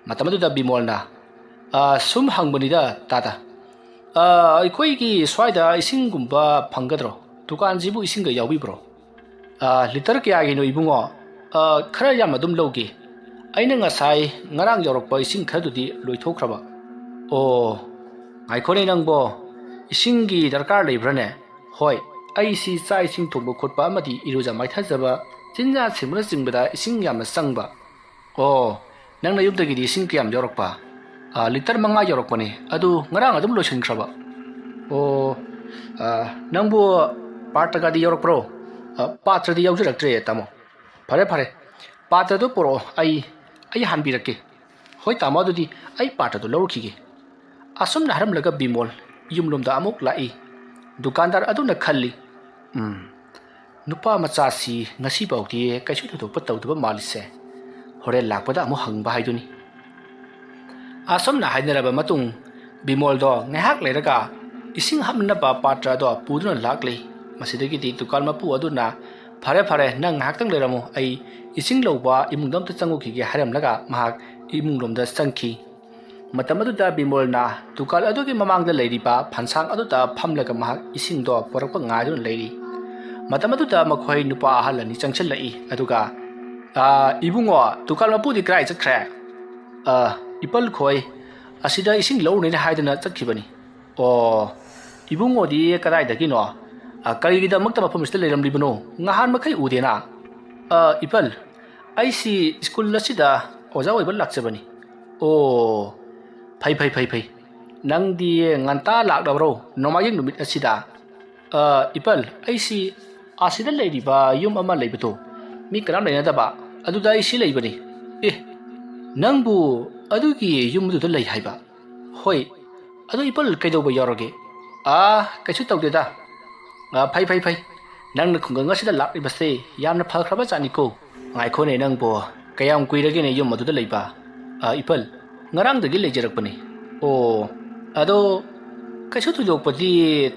ꯃꯇꯝ ꯑꯗꯨꯗ ꯕꯤꯃꯣꯜꯅ, "ꯑ, ꯁꯨꯝ ꯍꯪꯕꯅꯤꯗ ꯇꯥꯗ꯫ ꯑ, ꯑꯩꯈꯣꯏꯒꯤ ꯁ꯭ꯋꯥꯏꯗ ꯏꯁꯤꯡꯒꯨꯝꯕ ꯐꯪꯒꯗ꯭ꯔꯣ? ꯗꯨꯀꯥꯟꯁꯤꯕꯨ ꯏꯁꯤꯡꯒ ꯌꯥꯎꯕꯤꯕ꯭ꯔꯣ?" "ꯑ, ꯂꯤꯇꯔ ꯀꯌꯥꯒꯤꯅꯣ ꯏꯕꯨꯡꯉꯣ?" "ꯑ, ꯈꯔ ꯌꯥꯝ ꯑꯗꯨꯝ ꯂꯧꯒꯦ꯫ ꯑꯩꯅ ꯉꯁꯥꯏ ꯉꯔꯥꯡ ꯌꯧꯔꯛꯄ ꯏꯁꯤꯡ ꯈꯔꯗꯨꯗꯤ ꯂꯣꯏꯊꯣꯛꯈ꯭ꯔꯕ꯫" "ꯑꯣ, ꯉꯥꯏꯈꯣꯅꯦ ꯅꯪꯕꯣ, ꯏꯁꯤꯡꯒꯤ ꯗꯔꯀꯥꯔ ꯂꯩꯕ꯭ꯔꯥꯅꯦ?" "ꯍꯣꯏ, ꯑꯩꯁꯤ ꯆꯥꯛ ꯏꯁꯤꯡ ꯊꯣꯡꯕ ꯈꯣꯠꯄ ꯑꯃꯗꯤ ꯏꯔꯨꯖ ꯃꯥꯏꯊꯖꯕ, ꯆꯤꯟꯖꯥꯛ ꯁꯦꯝꯕꯅꯆꯤꯡꯕꯗ ꯏꯁꯤꯡ ꯌꯥꯝꯅ ꯆꯪꯕ꯫" "ꯑꯣ, ꯅꯪꯅ ꯌꯨꯝꯗꯒꯤꯗꯤ ꯏꯁꯤꯡ ꯀꯌꯥꯝ ꯌꯧꯔꯛꯄ?" "ꯑ, ꯂꯤꯇꯔ ꯃꯉꯥ ꯌꯧꯔꯛꯄꯅꯦ, ꯑꯗꯨ ꯉꯔꯥꯡ ꯑꯗꯨꯝ ꯂꯣꯏꯁꯤꯟꯈ꯭ꯔꯕ꯫" "ꯑꯣ, ꯑ, ꯅꯪꯕꯨ ꯄꯥꯇ꯭ꯔꯒꯗꯤ ꯌꯧꯔꯛꯄ꯭ꯔꯣ?" "ꯑ, ꯄꯥꯇ꯭ꯔꯗꯤ ꯌꯥꯎꯖꯔꯛꯇ꯭ꯔꯦ, ꯇꯥꯃꯣ꯫" "ꯐꯔꯦ, ꯐꯔꯦ, ꯄꯥꯇ꯭ꯔꯗꯨ ꯄꯨꯔꯛꯑꯣ, ꯑꯩ ꯑꯩ ꯍꯥꯟꯕꯤꯔꯛꯀꯦ꯫ "ꯍꯣꯏ ꯇꯥꯃꯣ, ꯑꯗꯨꯗꯤ ꯑꯩ ꯄꯥꯇ꯭ꯔꯗꯨ ꯂꯧꯔꯨꯈꯤꯒꯦ"꯫ ꯑꯁꯨꯝꯅ ꯍꯥꯏꯔꯝꯂꯒ ꯕꯤꯃꯣꯜ ꯌꯨꯝꯂꯣꯝꯗ ꯑꯃꯨꯛ ꯂꯥꯛꯏ꯫ ꯗꯨꯀꯥꯟꯗꯥꯔ ꯑꯗꯨꯅ ꯈꯜꯂꯤ, "ꯎꯝ, ꯅꯨꯄꯥ ꯃꯆꯥꯁꯤ ꯉꯁꯤꯐꯥꯎꯗꯤ ꯀꯩꯁꯨ ꯊꯣꯏꯗꯣꯛꯄ ꯇꯧꯗꯕ ꯃꯥꯜꯂꯤꯁꯦ꯫ ꯍꯣꯔꯦꯟ ꯂꯥꯛꯄꯗ ꯑꯃꯨꯛ ꯍꯪꯕ ꯍꯥꯏꯗꯨꯅꯤ"꯫ ꯑꯁꯨꯝꯅ ꯍꯥꯏꯅꯔꯕ ꯃꯇꯨꯡ, ꯕꯤꯃꯣꯜꯗꯣ ꯉꯥꯏꯍꯥꯛ ꯂꯩꯔꯒ ꯏꯁꯤꯡ ꯍꯥꯞꯅꯅꯕ ꯄꯥꯇ꯭ꯔ ꯑꯗꯣ ꯄꯨꯗꯨꯅ ꯂꯥꯛꯂꯤ꯫ ꯃꯁꯤꯗꯒꯤꯗꯤ ꯗꯨꯀꯥꯟ ꯃꯄꯨ ꯑꯗꯨꯅ, "ꯐꯔꯦ, ꯐꯔꯦ, ꯅꯪ ꯉꯥꯏꯍꯥꯛꯇꯪ ꯂꯩꯔꯝꯃꯨ, ꯑꯩ ꯏꯁꯤꯡ ꯂꯧꯕ ꯏꯃꯨꯡꯗ ꯑꯝꯇ ꯆꯪꯉꯨꯈꯤꯒꯦ" ꯍꯥꯏꯔꯝꯂꯒ ꯃꯍꯥꯛ ꯏꯃꯨꯡꯂꯣꯝꯗ ꯆꯪꯈꯤ꯫ ꯃꯇꯝ ꯑꯗꯨꯗ ꯕꯤꯃꯣꯜꯅ ꯗꯨꯀꯥꯟ ꯑꯗꯨꯒꯤ ꯃꯃꯥꯡꯗ ꯂꯩꯔꯤꯕ ꯐꯟꯁꯥꯡ ꯑꯗꯨꯗ ꯐꯝꯂꯒ ꯃꯍꯥꯛ ꯏꯁꯤꯡꯗꯣ ꯄꯨꯔꯛꯄ ꯉꯥꯏꯗꯨꯅ ꯂꯩꯔꯤ꯫ ꯃꯇꯝ ꯑꯗꯨꯗ ꯃꯈꯣꯏ ꯅꯨꯄꯥ ꯑꯍꯜ ꯑꯅꯤ ꯆꯪꯁꯤꯜꯂꯛꯏ, ꯑꯗꯨꯒ, "ꯑꯥ, ꯏꯕꯨꯡꯉꯣ, ꯗꯨꯀꯥꯟ ꯃꯄꯨꯗꯤ ꯀꯗꯥꯏ ꯆꯠꯈ꯭ꯔꯦ?" "ꯑꯥ, ꯏꯄꯜ ꯈꯣꯏ ꯑꯁꯤꯗ ꯏꯁꯤꯡ ꯂꯧꯔꯨꯅꯦꯅ ꯍꯥꯏꯗꯨꯅ ꯆꯠꯈꯤꯕꯅꯤ"꯫ "ꯑꯣ, ꯏꯕꯨꯡꯉꯣꯗꯤ ꯀꯗꯥꯏꯗꯒꯤꯅꯣ? ꯑꯥ, ꯀꯔꯤꯒꯤꯗꯃꯛꯇ ꯃꯐꯝ ꯑꯁꯤꯗ ꯂꯩꯔꯝꯂꯤꯕꯅꯣ? ꯉꯍꯥꯟ ꯃꯈꯩ ꯎꯗꯦꯅ"꯫ "ꯑꯥ, ꯏꯄꯜ, ꯑꯩꯁꯤ ꯁ꯭ꯀꯨꯜ ꯑꯁꯤꯗ ꯑꯣꯖꯥ ꯑꯣꯏꯕ ꯂꯥꯛꯆꯕꯅꯤ"꯫ "ꯑꯣ, ꯐꯩ, ꯐꯩ, ꯐꯩ, ꯐꯩ꯫ ꯅꯪꯗꯤ ꯉꯟꯇꯥ ꯂꯥꯛꯂꯕ꯭ꯔꯣ ꯅꯣꯡꯃꯥꯏꯖꯤꯡ ꯅꯨꯃꯤꯠ ꯑꯁꯤꯗ?" "ꯑ, ꯏꯄꯜ, ꯑꯩꯁꯤ ꯑꯁꯤꯗ ꯂꯩꯔꯤꯕ ꯌꯨꯝ ꯑꯃ ꯂꯩꯕꯗꯣ, ꯃꯤ ꯀꯅꯥꯝ ꯂꯩꯅꯗꯕ, ꯑꯗꯨꯗ ꯑꯩꯁꯤ ꯂꯩꯕꯅꯤ"꯫ "ꯑꯦ, ꯅꯪꯕꯨ ꯑꯗꯨꯒꯤ ꯌꯨꯝ ꯑꯗꯨꯗ ꯂꯩ ꯍꯥꯏꯕ?" "ꯍꯣꯏ꯫ ꯑꯗꯨ ꯏꯄꯜ ꯀꯩꯗꯧꯕ ꯌꯥꯎꯔꯒꯦ?" "ꯑꯥ, ꯀꯩꯁꯨ ꯇꯧꯗꯦꯗ"꯫ "ꯑ, ꯐꯩ, ꯐꯩ, ꯐꯩ꯫ ꯅꯪꯅ ꯈꯨꯡꯒꯪ ꯑꯁꯤꯗ ꯂꯥꯛꯂꯤꯕꯁꯦ ꯌꯥꯝꯅ ꯐꯈ꯭ꯔꯕ ꯖꯥꯠꯅꯤꯀꯣ"꯫ "ꯉꯥꯏꯈꯣꯅꯦ ꯅꯪꯕꯣ, ꯀꯌꯥꯝ ꯀꯨꯏꯔꯒꯦꯅꯦ ꯌꯨꯝ ꯑꯗꯨꯗ ꯂꯩꯕ?" "ꯑ, ꯏꯄꯜ, ꯉꯔꯥꯡꯗꯒꯤ ꯂꯩꯖꯔꯛꯄꯅꯤ"꯫ "ꯑꯣ, ꯑꯗꯣ ꯀꯩꯁꯨ ꯊꯣꯏꯗꯣꯛꯄꯗꯤ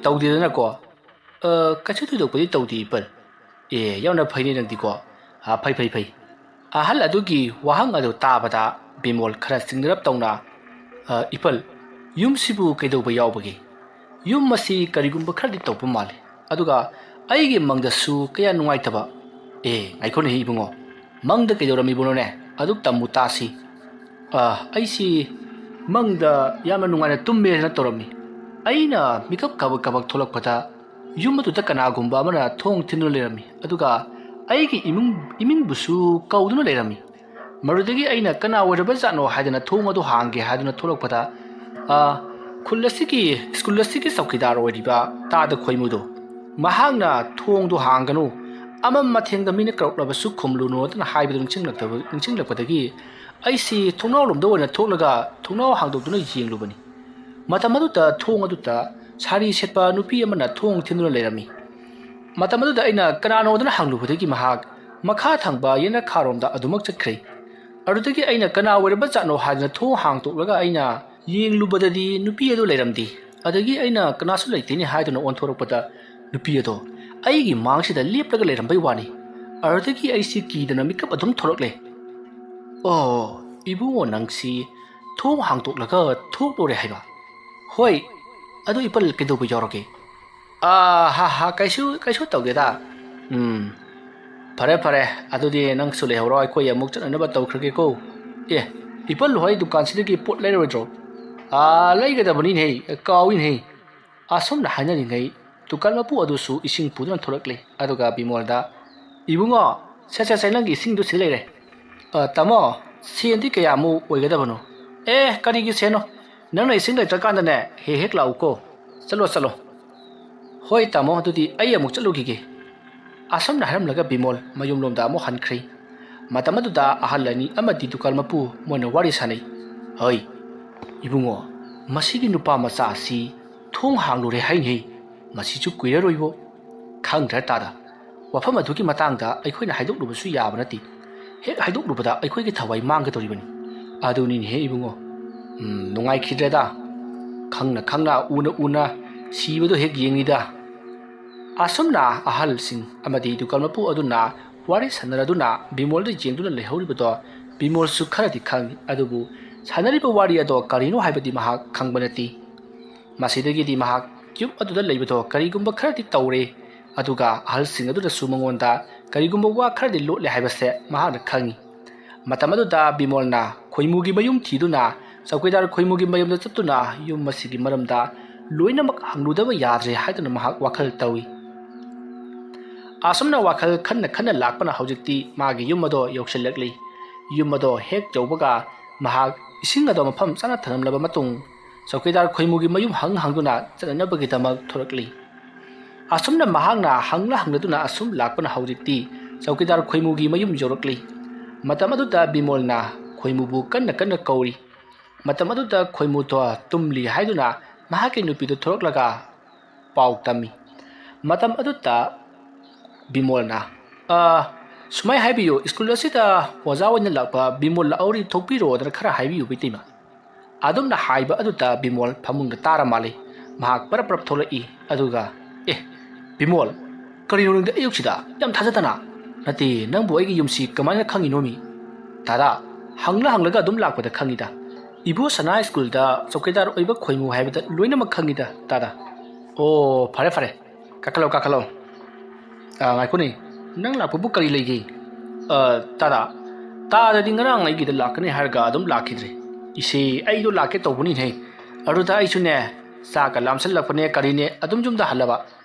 ꯇꯧꯗꯦꯗꯅꯀꯣ?" "ꯑ, ꯀꯩꯁꯨ ꯊꯣꯏꯗꯣꯛꯄꯗꯤ ꯇꯧꯗꯦ ꯏꯄꯜ"꯫ "ꯑꯦ, ꯌꯥꯝꯅ ꯐꯩꯅꯦ ꯅꯪꯗꯤꯀꯣ"꯫ "ꯑ, ꯐꯩ, ꯐꯩ, ꯐꯩ"꯫ ꯑꯍꯜ ꯑꯗꯨꯒꯤ ꯋꯥꯍꯪ ꯑꯗꯨ ꯇꯥꯕꯗ ꯕꯤꯃꯣꯜ ꯈꯔ ꯆꯤꯡꯅꯔꯞ ꯇꯧꯅ, "ꯑ, ꯏꯄꯜ, ꯌꯨꯝꯁꯤꯕꯨ ꯀꯩꯗꯧꯕ ꯌꯥꯎꯕꯒꯦ? ꯌꯨꯝ ꯑꯁꯤ ꯀꯔꯤꯒꯨꯝꯕ ꯈꯔꯗꯤ ꯇꯧꯕ ꯃꯥꯜꯂꯤ꯫ ꯑꯗꯨꯒ ꯑꯩꯒꯤ ꯃꯪꯗꯁꯨ ꯀꯌꯥ ꯅꯨꯡꯉꯥꯏꯇꯕ"꯫ "ꯑꯦ, ꯉꯥꯏꯈꯣꯅꯦꯍꯦ ꯏꯕꯨꯡꯉꯣ, ꯃꯪꯗ ꯀꯩꯗꯧꯔꯝꯃꯤꯕꯅꯣꯅꯦ? ꯑꯗꯨ ꯇꯝꯃꯨ ꯇꯥꯁꯤ"꯫ "ꯑ, ꯑꯩꯁꯤ ꯃꯪꯗ ꯌꯥꯝꯅ ꯅꯨꯡꯉꯥꯏꯅ ꯇꯨꯝꯃꯦꯅ ꯇꯧꯔꯝꯃꯤ꯫ ꯑꯩꯅ ꯃꯤꯀꯞ ꯀꯥꯕꯛ ꯀꯥꯕꯛ ꯊꯣꯛꯂꯛꯄꯗ ꯌꯨꯝ ꯑꯗꯨꯗ ꯀꯅꯥꯒꯨꯝꯕ ꯑꯃꯅ ꯊꯣꯡ ꯊꯤꯟꯗꯨꯅ ꯂꯩꯔꯝꯃꯤ, ꯑꯗꯨꯒ ꯑꯩꯒꯤ ꯏꯃꯨꯡ, ꯏꯃꯤꯡꯕꯨꯁꯨ ꯀꯧꯗꯨꯅ ꯂꯩꯔꯝꯃꯤ꯫ ꯃꯗꯨꯗꯒꯤ ꯑꯩꯅ ꯀꯅꯥ ꯑꯣꯏꯔꯕꯖꯥꯠꯅꯣ ꯍꯥꯏꯗꯨꯅ ꯊꯣꯡ ꯑꯗꯨ ꯍꯥꯡꯒꯦ ꯍꯥꯏꯗꯨꯅ ꯊꯣꯛꯂꯛꯄꯗ, ꯑ, ꯈꯨꯜ ꯑꯁꯤꯒꯤ, ꯁ꯭ꯀꯨꯜ ꯑꯁꯤꯒꯤ ꯆꯧꯀꯤꯗꯥꯔ ꯑꯣꯏꯔꯤꯕ ꯇꯥꯗ ꯈꯣꯏꯃꯨꯗꯣ, ꯃꯍꯥꯛꯅ ꯊꯣꯡꯗꯨ ꯍꯥꯡꯒꯅꯨ, ꯑꯃꯝ ꯑꯊꯦꯡꯗ ꯃꯤꯅ ꯀꯧꯔꯛꯂꯕꯁꯨ ꯈꯨꯝꯂꯨꯅꯣꯗꯅ ꯍꯥꯏꯕꯗꯨ ꯅꯤꯡꯁꯤꯡꯂꯛꯇꯕ ꯅꯤꯡꯁꯤꯡꯂꯛꯄꯗꯒꯤ ꯑꯩꯁꯤ ꯊꯣꯡꯅꯥꯎꯔꯣꯝꯗ ꯑꯣꯏꯅ ꯊꯣꯛꯂꯒ ꯊꯣꯡꯅꯥꯎ ꯍꯥꯡꯗꯣꯛꯇꯨꯅ ꯌꯦꯡꯂꯨꯕꯅꯤ꯫ ꯃꯇꯝ ꯑꯗꯨꯗ ꯊꯣꯡ ꯑꯗꯨꯗ ꯁꯥꯔꯤ ꯁꯦꯠꯄ ꯅꯨꯄꯤ ꯑꯃꯅ ꯊꯣꯡ ꯊꯤꯟꯗꯨꯅ ꯂꯩꯔꯝꯃꯤ꯫ ꯃꯇꯝ ꯑꯗꯨꯗ ꯑꯩꯅ ꯀꯅꯥꯅꯣꯗꯅ ꯍꯪꯂꯨꯕꯗꯒꯤ ꯃꯍꯥꯛ ꯃꯈꯥ ꯊꯪꯕ ꯌꯦꯅꯈꯥꯔꯣꯝꯗ ꯑꯗꯨꯃꯛ ꯆꯠꯈ꯭ꯔꯦ꯫ ꯑꯗꯨꯗꯒꯤ ꯑꯩꯅ ꯀꯅꯥ ꯑꯣꯏꯔꯕ ꯖꯥꯠꯅꯣ ꯍꯥꯏꯗꯨꯅ ꯊꯣꯡ ꯍꯥꯡꯗꯣꯛꯂꯒ ꯑꯩꯅ ꯌꯦꯡꯂꯨꯕꯗꯗꯤ ꯅꯨꯄꯤ ꯑꯗꯨ ꯂꯩꯔꯝꯗꯦ꯫ ꯑꯗꯒꯤ ꯑꯩꯅ ꯀꯅꯥꯁꯨ ꯂꯩꯇꯦꯅꯦ ꯍꯥꯏꯗꯨꯅ ꯑꯣꯟꯊꯣꯔꯛꯄꯗ ꯅꯨꯄꯤ ꯑꯗꯣ ꯑꯩꯒꯤ ꯃꯥꯡꯁꯤꯗ ꯂꯦꯞꯂꯒ ꯂꯩꯔꯝꯕꯩ ꯋꯥꯅꯤ꯫ ꯑꯗꯨꯗꯒꯤ ꯑꯩꯁꯤ ꯀꯤꯗꯅ ꯃꯤꯀꯞ ꯑꯗꯨꯝ ꯊꯣꯛꯂꯛꯂꯦ꯫ "ꯑꯣ, ꯏꯕꯨꯡꯉꯣ, ꯅꯪꯁꯤ ꯊꯣꯡ ꯍꯥꯡꯗꯣꯛꯂꯒ ꯊꯣꯛꯂꯨꯔꯦ ꯍꯥꯏꯕ?" "ꯍꯣꯏ, ꯑꯗꯨ ꯏꯄꯜ ꯀꯩꯗꯧꯕ ꯌꯥꯎꯔꯒꯦ?" "ꯑꯥ, ꯍꯥ, ꯍꯥ, ꯀꯩꯁꯨ, ꯀꯩꯁꯨ ꯇꯧꯗꯦꯗ꯫ ꯎꯝ, ꯐꯔꯦ, ꯐꯔꯦ, ꯑꯗꯨꯗꯤ ꯅꯪꯁꯨ ꯂꯩꯍꯧꯔꯣ, ꯑꯩꯈꯣꯏ ꯑꯃꯨꯛ ꯆꯠꯅꯅꯕ ꯇꯧꯈ꯭ꯔꯒꯦꯀꯣ꯫ ꯑꯦ, ꯏꯄꯜ ꯍꯣꯏ ꯗꯨꯀꯥꯟꯁꯤꯗꯒꯤ ꯄꯣꯠ ꯂꯩꯔꯣꯏꯗ꯭ꯔꯣ?" "ꯑꯥ, ꯂꯩꯒꯗꯕꯅꯤꯅꯦꯍꯦ, ꯀꯥꯎꯏꯅꯦꯍꯦ꯫" ꯑꯁꯨꯝꯅ ꯍꯥꯏꯅꯔꯤꯉꯩ ꯗꯨꯀꯥꯟ ꯃꯄꯨ ꯑꯗꯨꯁꯨ ꯏꯁꯤꯡ ꯄꯨꯗꯨꯅ ꯊꯣꯛꯂꯛꯂꯦ꯫ ꯑꯗꯨꯒ ꯕꯤꯃꯣꯜꯗ, "ꯏꯕꯨꯡꯉꯣ, ꯁꯦ, ꯁꯦ, ꯁꯦ, ꯅꯪꯒꯤ ꯏꯁꯤꯡꯗꯨ ꯁꯤ ꯂꯩꯔꯦ꯫ ꯑ, ꯇꯥꯃꯣ, ꯁꯦꯟꯗꯤ ꯀꯌꯥꯃꯨꯛ ꯑꯣꯏꯒꯗꯕꯅꯣ?" "ꯑꯦ, ꯀꯔꯤꯒꯤ ꯁꯦꯟꯅꯣ? ꯅꯪꯅ ꯏꯁꯤꯡ ꯂꯩꯇ꯭ꯔꯀꯥꯟꯗꯅꯦ, ꯍꯦꯛ ꯍꯦꯛ ꯂꯥꯛꯎꯀꯣ꯫ ꯆꯠꯂꯣ, ꯆꯠꯂꯣ꯫" "ꯍꯣꯏ ꯇꯥꯃꯣ, ꯑꯗꯨꯗꯤ ꯑꯩ ꯑꯃꯨꯛ ꯆꯠꯂꯨꯈꯤꯒꯦ꯫" ꯑꯁꯨꯝꯅ ꯍꯥꯏꯔꯝꯂꯒ ꯕꯤꯃꯣꯜ ꯃꯌꯨꯝꯂꯣꯝꯗ ꯑꯃꯨꯛ ꯍꯟꯈ꯭ꯔꯦ꯫ ꯃꯇꯝ ꯑꯗꯨꯗ ꯑꯍꯜ ꯑꯅꯤ ꯑꯃꯗꯤ ꯗꯨꯀꯥꯟ ꯃꯄꯨ ꯃꯣꯏꯅ ꯋꯥꯔꯤ ꯁꯥꯟꯅꯩ꯫ "ꯍꯩ, ꯏꯕꯨꯡꯉꯣ, ꯃꯁꯤꯒꯤ ꯅꯨꯄꯥ ꯃꯆꯥ ꯑꯁꯤ ꯊꯣꯡ ꯍꯥꯡꯂꯨꯔꯦ ꯍꯥꯏꯅꯦ꯫ ꯃꯁꯤꯁꯨ ꯀꯨꯏꯔꯔꯣꯏꯕꯣ꯫" "ꯈꯪꯗ꯭ꯔꯦ ꯇꯥꯗ, ꯋꯥꯐꯝ ꯑꯗꯨꯒꯤ ꯃꯇꯥꯡꯗ ꯑꯩꯈꯣꯏꯅ ꯍꯥꯏꯗꯣꯛꯂꯨꯕꯁꯨ ꯌꯥꯕ ꯅꯠꯇꯦ꯫ ꯍꯦꯛ ꯍꯥꯏꯗꯣꯛꯂꯨꯕꯗ ꯑꯩꯈꯣꯏꯒꯤ ꯊꯋꯥꯏ ꯃꯥꯡꯒꯗꯧꯔꯤꯕꯅꯤ꯫" "ꯑꯗꯨꯅꯤꯅꯦꯍꯦ ꯏꯕꯨꯡꯉꯣ꯫ ꯎꯝ, ꯅꯨꯡꯉꯥꯏꯈꯤꯗ꯭ꯔꯦꯗ꯫ ꯈꯪꯅ ꯈꯪꯅ, ꯎꯅ ꯎꯅ ꯁꯤꯕꯗꯣ ꯍꯦꯛ ꯌꯦꯡꯉꯤꯗ꯫" ꯑꯁꯨꯝꯅ ꯑꯍꯜꯁꯤꯡ ꯑꯃꯗꯤ ꯗꯨꯀꯥꯟ ꯃꯄꯨ ꯑꯗꯨꯅ ꯋꯥꯔꯤ ꯁꯥꯟꯅꯔꯗꯨꯅ ꯕꯤꯃꯣꯜꯗ ꯌꯦꯡꯗꯨꯅ ꯂꯩꯍꯧꯔꯤꯕꯗꯣ ꯕꯤꯃꯣꯜꯁꯨ ꯈꯔꯗꯤ ꯈꯪꯏ꯫ ꯑꯗꯨꯕꯨ ꯁꯥꯟꯅꯔꯤꯕ ꯋꯥꯔꯤ ꯑꯗꯣ ꯀꯔꯤꯅꯣ ꯍꯥꯏꯕꯗꯤ ꯃꯍꯥꯛ ꯈꯪꯕ ꯅꯠꯇꯦ꯫ ꯃꯁꯤꯗꯒꯤꯗꯤ ꯃꯍꯥꯛ ꯌꯨꯝ ꯑꯗꯨꯗ ꯂꯩꯕꯗꯣ ꯀꯔꯤꯒꯨꯝꯕ ꯈꯔꯗꯤ ꯇꯧꯔꯦ, ꯑꯗꯨꯒ ꯑꯍꯜꯁꯤꯡ ꯑꯗꯨꯅꯁꯨ ꯃꯉꯣꯟꯗ ꯀꯔꯤꯒꯨꯝꯕ ꯋꯥ ꯈꯔꯗꯤ ꯂꯣꯠꯂꯦ ꯍꯥꯏꯕꯁꯦ ꯃꯍꯥꯛꯅ ꯈꯪꯏ꯫ ꯃꯇꯝ ꯑꯗꯨꯗ ꯕꯤꯃꯣꯜꯅ ꯈꯣꯏꯃꯨꯒꯤ ꯃꯌꯨꯝ ꯊꯤꯗꯨꯅ ꯆꯧꯀꯤꯗꯥꯔ ꯈꯣꯏꯃꯨꯒꯤ ꯃꯌꯨꯝꯗ ꯆꯠꯇꯨꯅ ꯌꯨꯝ ꯑꯁꯤꯒꯤ ꯃꯔꯝꯗ ꯂꯣꯏꯅꯃꯛ ꯍꯪꯂꯨꯗꯕ ꯌꯥꯗ꯭ꯔꯦ ꯍꯥꯏꯗꯨꯅ ꯃꯍꯥꯛ ꯋꯥꯈꯜ ꯇꯧꯏ꯫ ꯑꯁꯨꯝꯅ ꯋꯥꯈꯜ ꯈꯟꯅ ꯈꯟꯅ ꯂꯥꯛꯄꯅ ꯍꯧꯖꯤꯛꯇꯤ ꯃꯥꯒꯤ ꯌꯨꯝ ꯑꯗꯣ ꯌꯧꯁꯤꯜꯂꯛꯂꯤ꯫ ꯌꯨꯝ ꯑꯗꯣ ꯍꯦꯛ ꯌꯧꯕꯒ ꯃꯍꯥꯛ ꯏꯁꯤꯡ ꯑꯗꯣ ꯃꯐꯝ ꯆꯥꯅ ꯊꯝꯂꯝꯂꯕ ꯃꯇꯨꯡ ꯆꯧꯀꯤꯗꯥꯔ ꯈꯣꯏꯃꯨꯒꯤ ꯃꯌꯨꯝ ꯍꯪ ꯍꯪꯗꯨꯅ ꯆꯠꯅꯅꯕꯒꯤꯗꯃꯛ ꯊꯣꯔꯛꯂꯤ꯫ ꯑꯁꯨꯝꯅ ꯃꯍꯥꯛꯅ ꯍꯪꯂ ꯍꯪꯂꯗꯨꯅ ꯑꯁꯨꯝ ꯂꯥꯛꯄꯅ ꯍꯧꯖꯤꯛꯇꯤ ꯆꯧꯀꯤꯗꯥꯔ ꯈꯣꯏꯃꯨꯒꯤ ꯃꯌꯨꯝ ꯌꯧꯔꯛꯂꯤ꯫ ꯃꯇꯝ ꯑꯗꯨꯗ ꯕꯤꯃꯣꯜꯅ ꯈꯣꯏꯃꯨꯕꯨ ꯀꯟꯅ ꯀꯟꯅ ꯀꯧꯔꯤ꯫ ꯃꯇꯝ ꯑꯗꯨꯗ ꯈꯣꯏꯃꯨꯗꯣ ꯇꯨꯝꯂꯤ ꯍꯥꯏꯗꯨꯅ ꯃꯍꯥꯛꯀꯤ ꯅꯨꯄꯤꯗꯨ ꯊꯣꯔꯛꯂꯒ ꯄꯥꯎ ꯇꯝꯃꯤ꯫ ꯃꯇꯝ ꯑꯗꯨꯗ ꯕꯤꯃꯣꯜꯅ, "ꯑ, ꯁꯨꯃꯥꯏ ꯍꯥꯏꯕꯤꯌꯨ, ꯁ꯭ꯀꯨꯜ ꯑꯁꯤꯗ ꯑꯣꯖꯥ ꯑꯣꯏꯅ ꯂꯥꯛꯄ ꯕꯤꯃꯣꯜ ꯂꯥꯛꯍꯧꯔꯤ, ꯊꯣꯛꯄꯤꯔꯣꯗꯅ ꯈꯔ ꯍꯥꯏꯕꯤꯌꯨ, ꯏꯇꯩꯃ꯫" ꯑꯗꯨꯝꯅ ꯍꯥꯏꯕ ꯑꯗꯨꯗ ꯕꯤꯃꯣꯜ ꯐꯃꯨꯡꯗ ꯇꯥꯔ ꯃꯥꯜꯂꯤ꯫ ꯃꯍꯥꯛ ꯄꯔꯞ ꯄꯔꯞ ꯊꯣꯛꯂꯛꯏ꯫ ꯑꯗꯨꯒ, "ꯑꯦ, ꯕꯤꯃꯣꯜ, ꯀꯔꯤꯅꯣ ꯅꯪꯗꯤ ꯑꯌꯨꯛꯁꯤꯗ ꯌꯥꯝ ꯊꯥꯖꯗꯅ?" "ꯅꯠꯇꯦ, ꯅꯪꯕꯨ ꯑꯩꯒꯤ ꯌꯨꯝꯁꯤ ꯀꯃꯥꯏꯅ ꯈꯪꯉꯤꯅꯣꯃꯤ?" "ꯇꯥꯗꯥ, ꯍꯪꯂ ꯍꯪꯂꯒ ꯑꯗꯨꯝ ꯂꯥꯛꯄꯗ ꯈꯪꯉꯤꯗ꯫ ꯏꯕꯣ ꯁꯅꯥ ꯁ꯭ꯀꯨꯜꯗ ꯆꯧꯀꯤꯗꯥꯔ ꯑꯣꯏꯕ ꯈꯣꯏꯃꯨ ꯍꯥꯏꯕꯗ ꯂꯣꯏꯅꯃꯛ ꯈꯪꯉꯤꯗ, ꯇꯥꯗꯥ꯫" "ꯑꯣ, ꯐꯔꯦ, ꯐꯔꯦ꯫ ꯀꯥꯈꯠꯂꯣ, ꯀꯥꯈꯠꯂꯣ꯫ ꯑ, ꯉꯥꯏꯈꯣꯅꯦ, ꯅꯪ ꯂꯥꯛꯄꯕꯨ ꯀꯔꯤ ꯂꯩꯒꯦ?" "ꯑ, ꯇꯥꯗꯥ, ꯇꯥꯗꯗꯤ ꯉꯔꯥꯡ ꯑꯩꯒꯤꯗ ꯂꯥꯛꯀꯅꯤ ꯍꯥꯏꯔꯒ ꯑꯗꯨꯝ ꯂꯥꯛꯈꯤꯗ꯭ꯔꯦ꯫ ꯏꯆꯦ, ꯑꯩꯗꯣ ꯂꯥꯛꯀꯦ ꯇꯧꯕꯅꯤꯅꯦ꯫ ꯑꯗꯨꯗ ꯑꯩꯁꯨꯅꯦ, ꯆꯥꯛꯀ ꯂꯥꯝꯁꯜꯂꯛꯄꯅꯦ ꯀꯔꯤꯅꯦ, ꯑꯗꯨꯝ ꯌꯨꯝꯗ ꯍꯜꯂꯕ꯫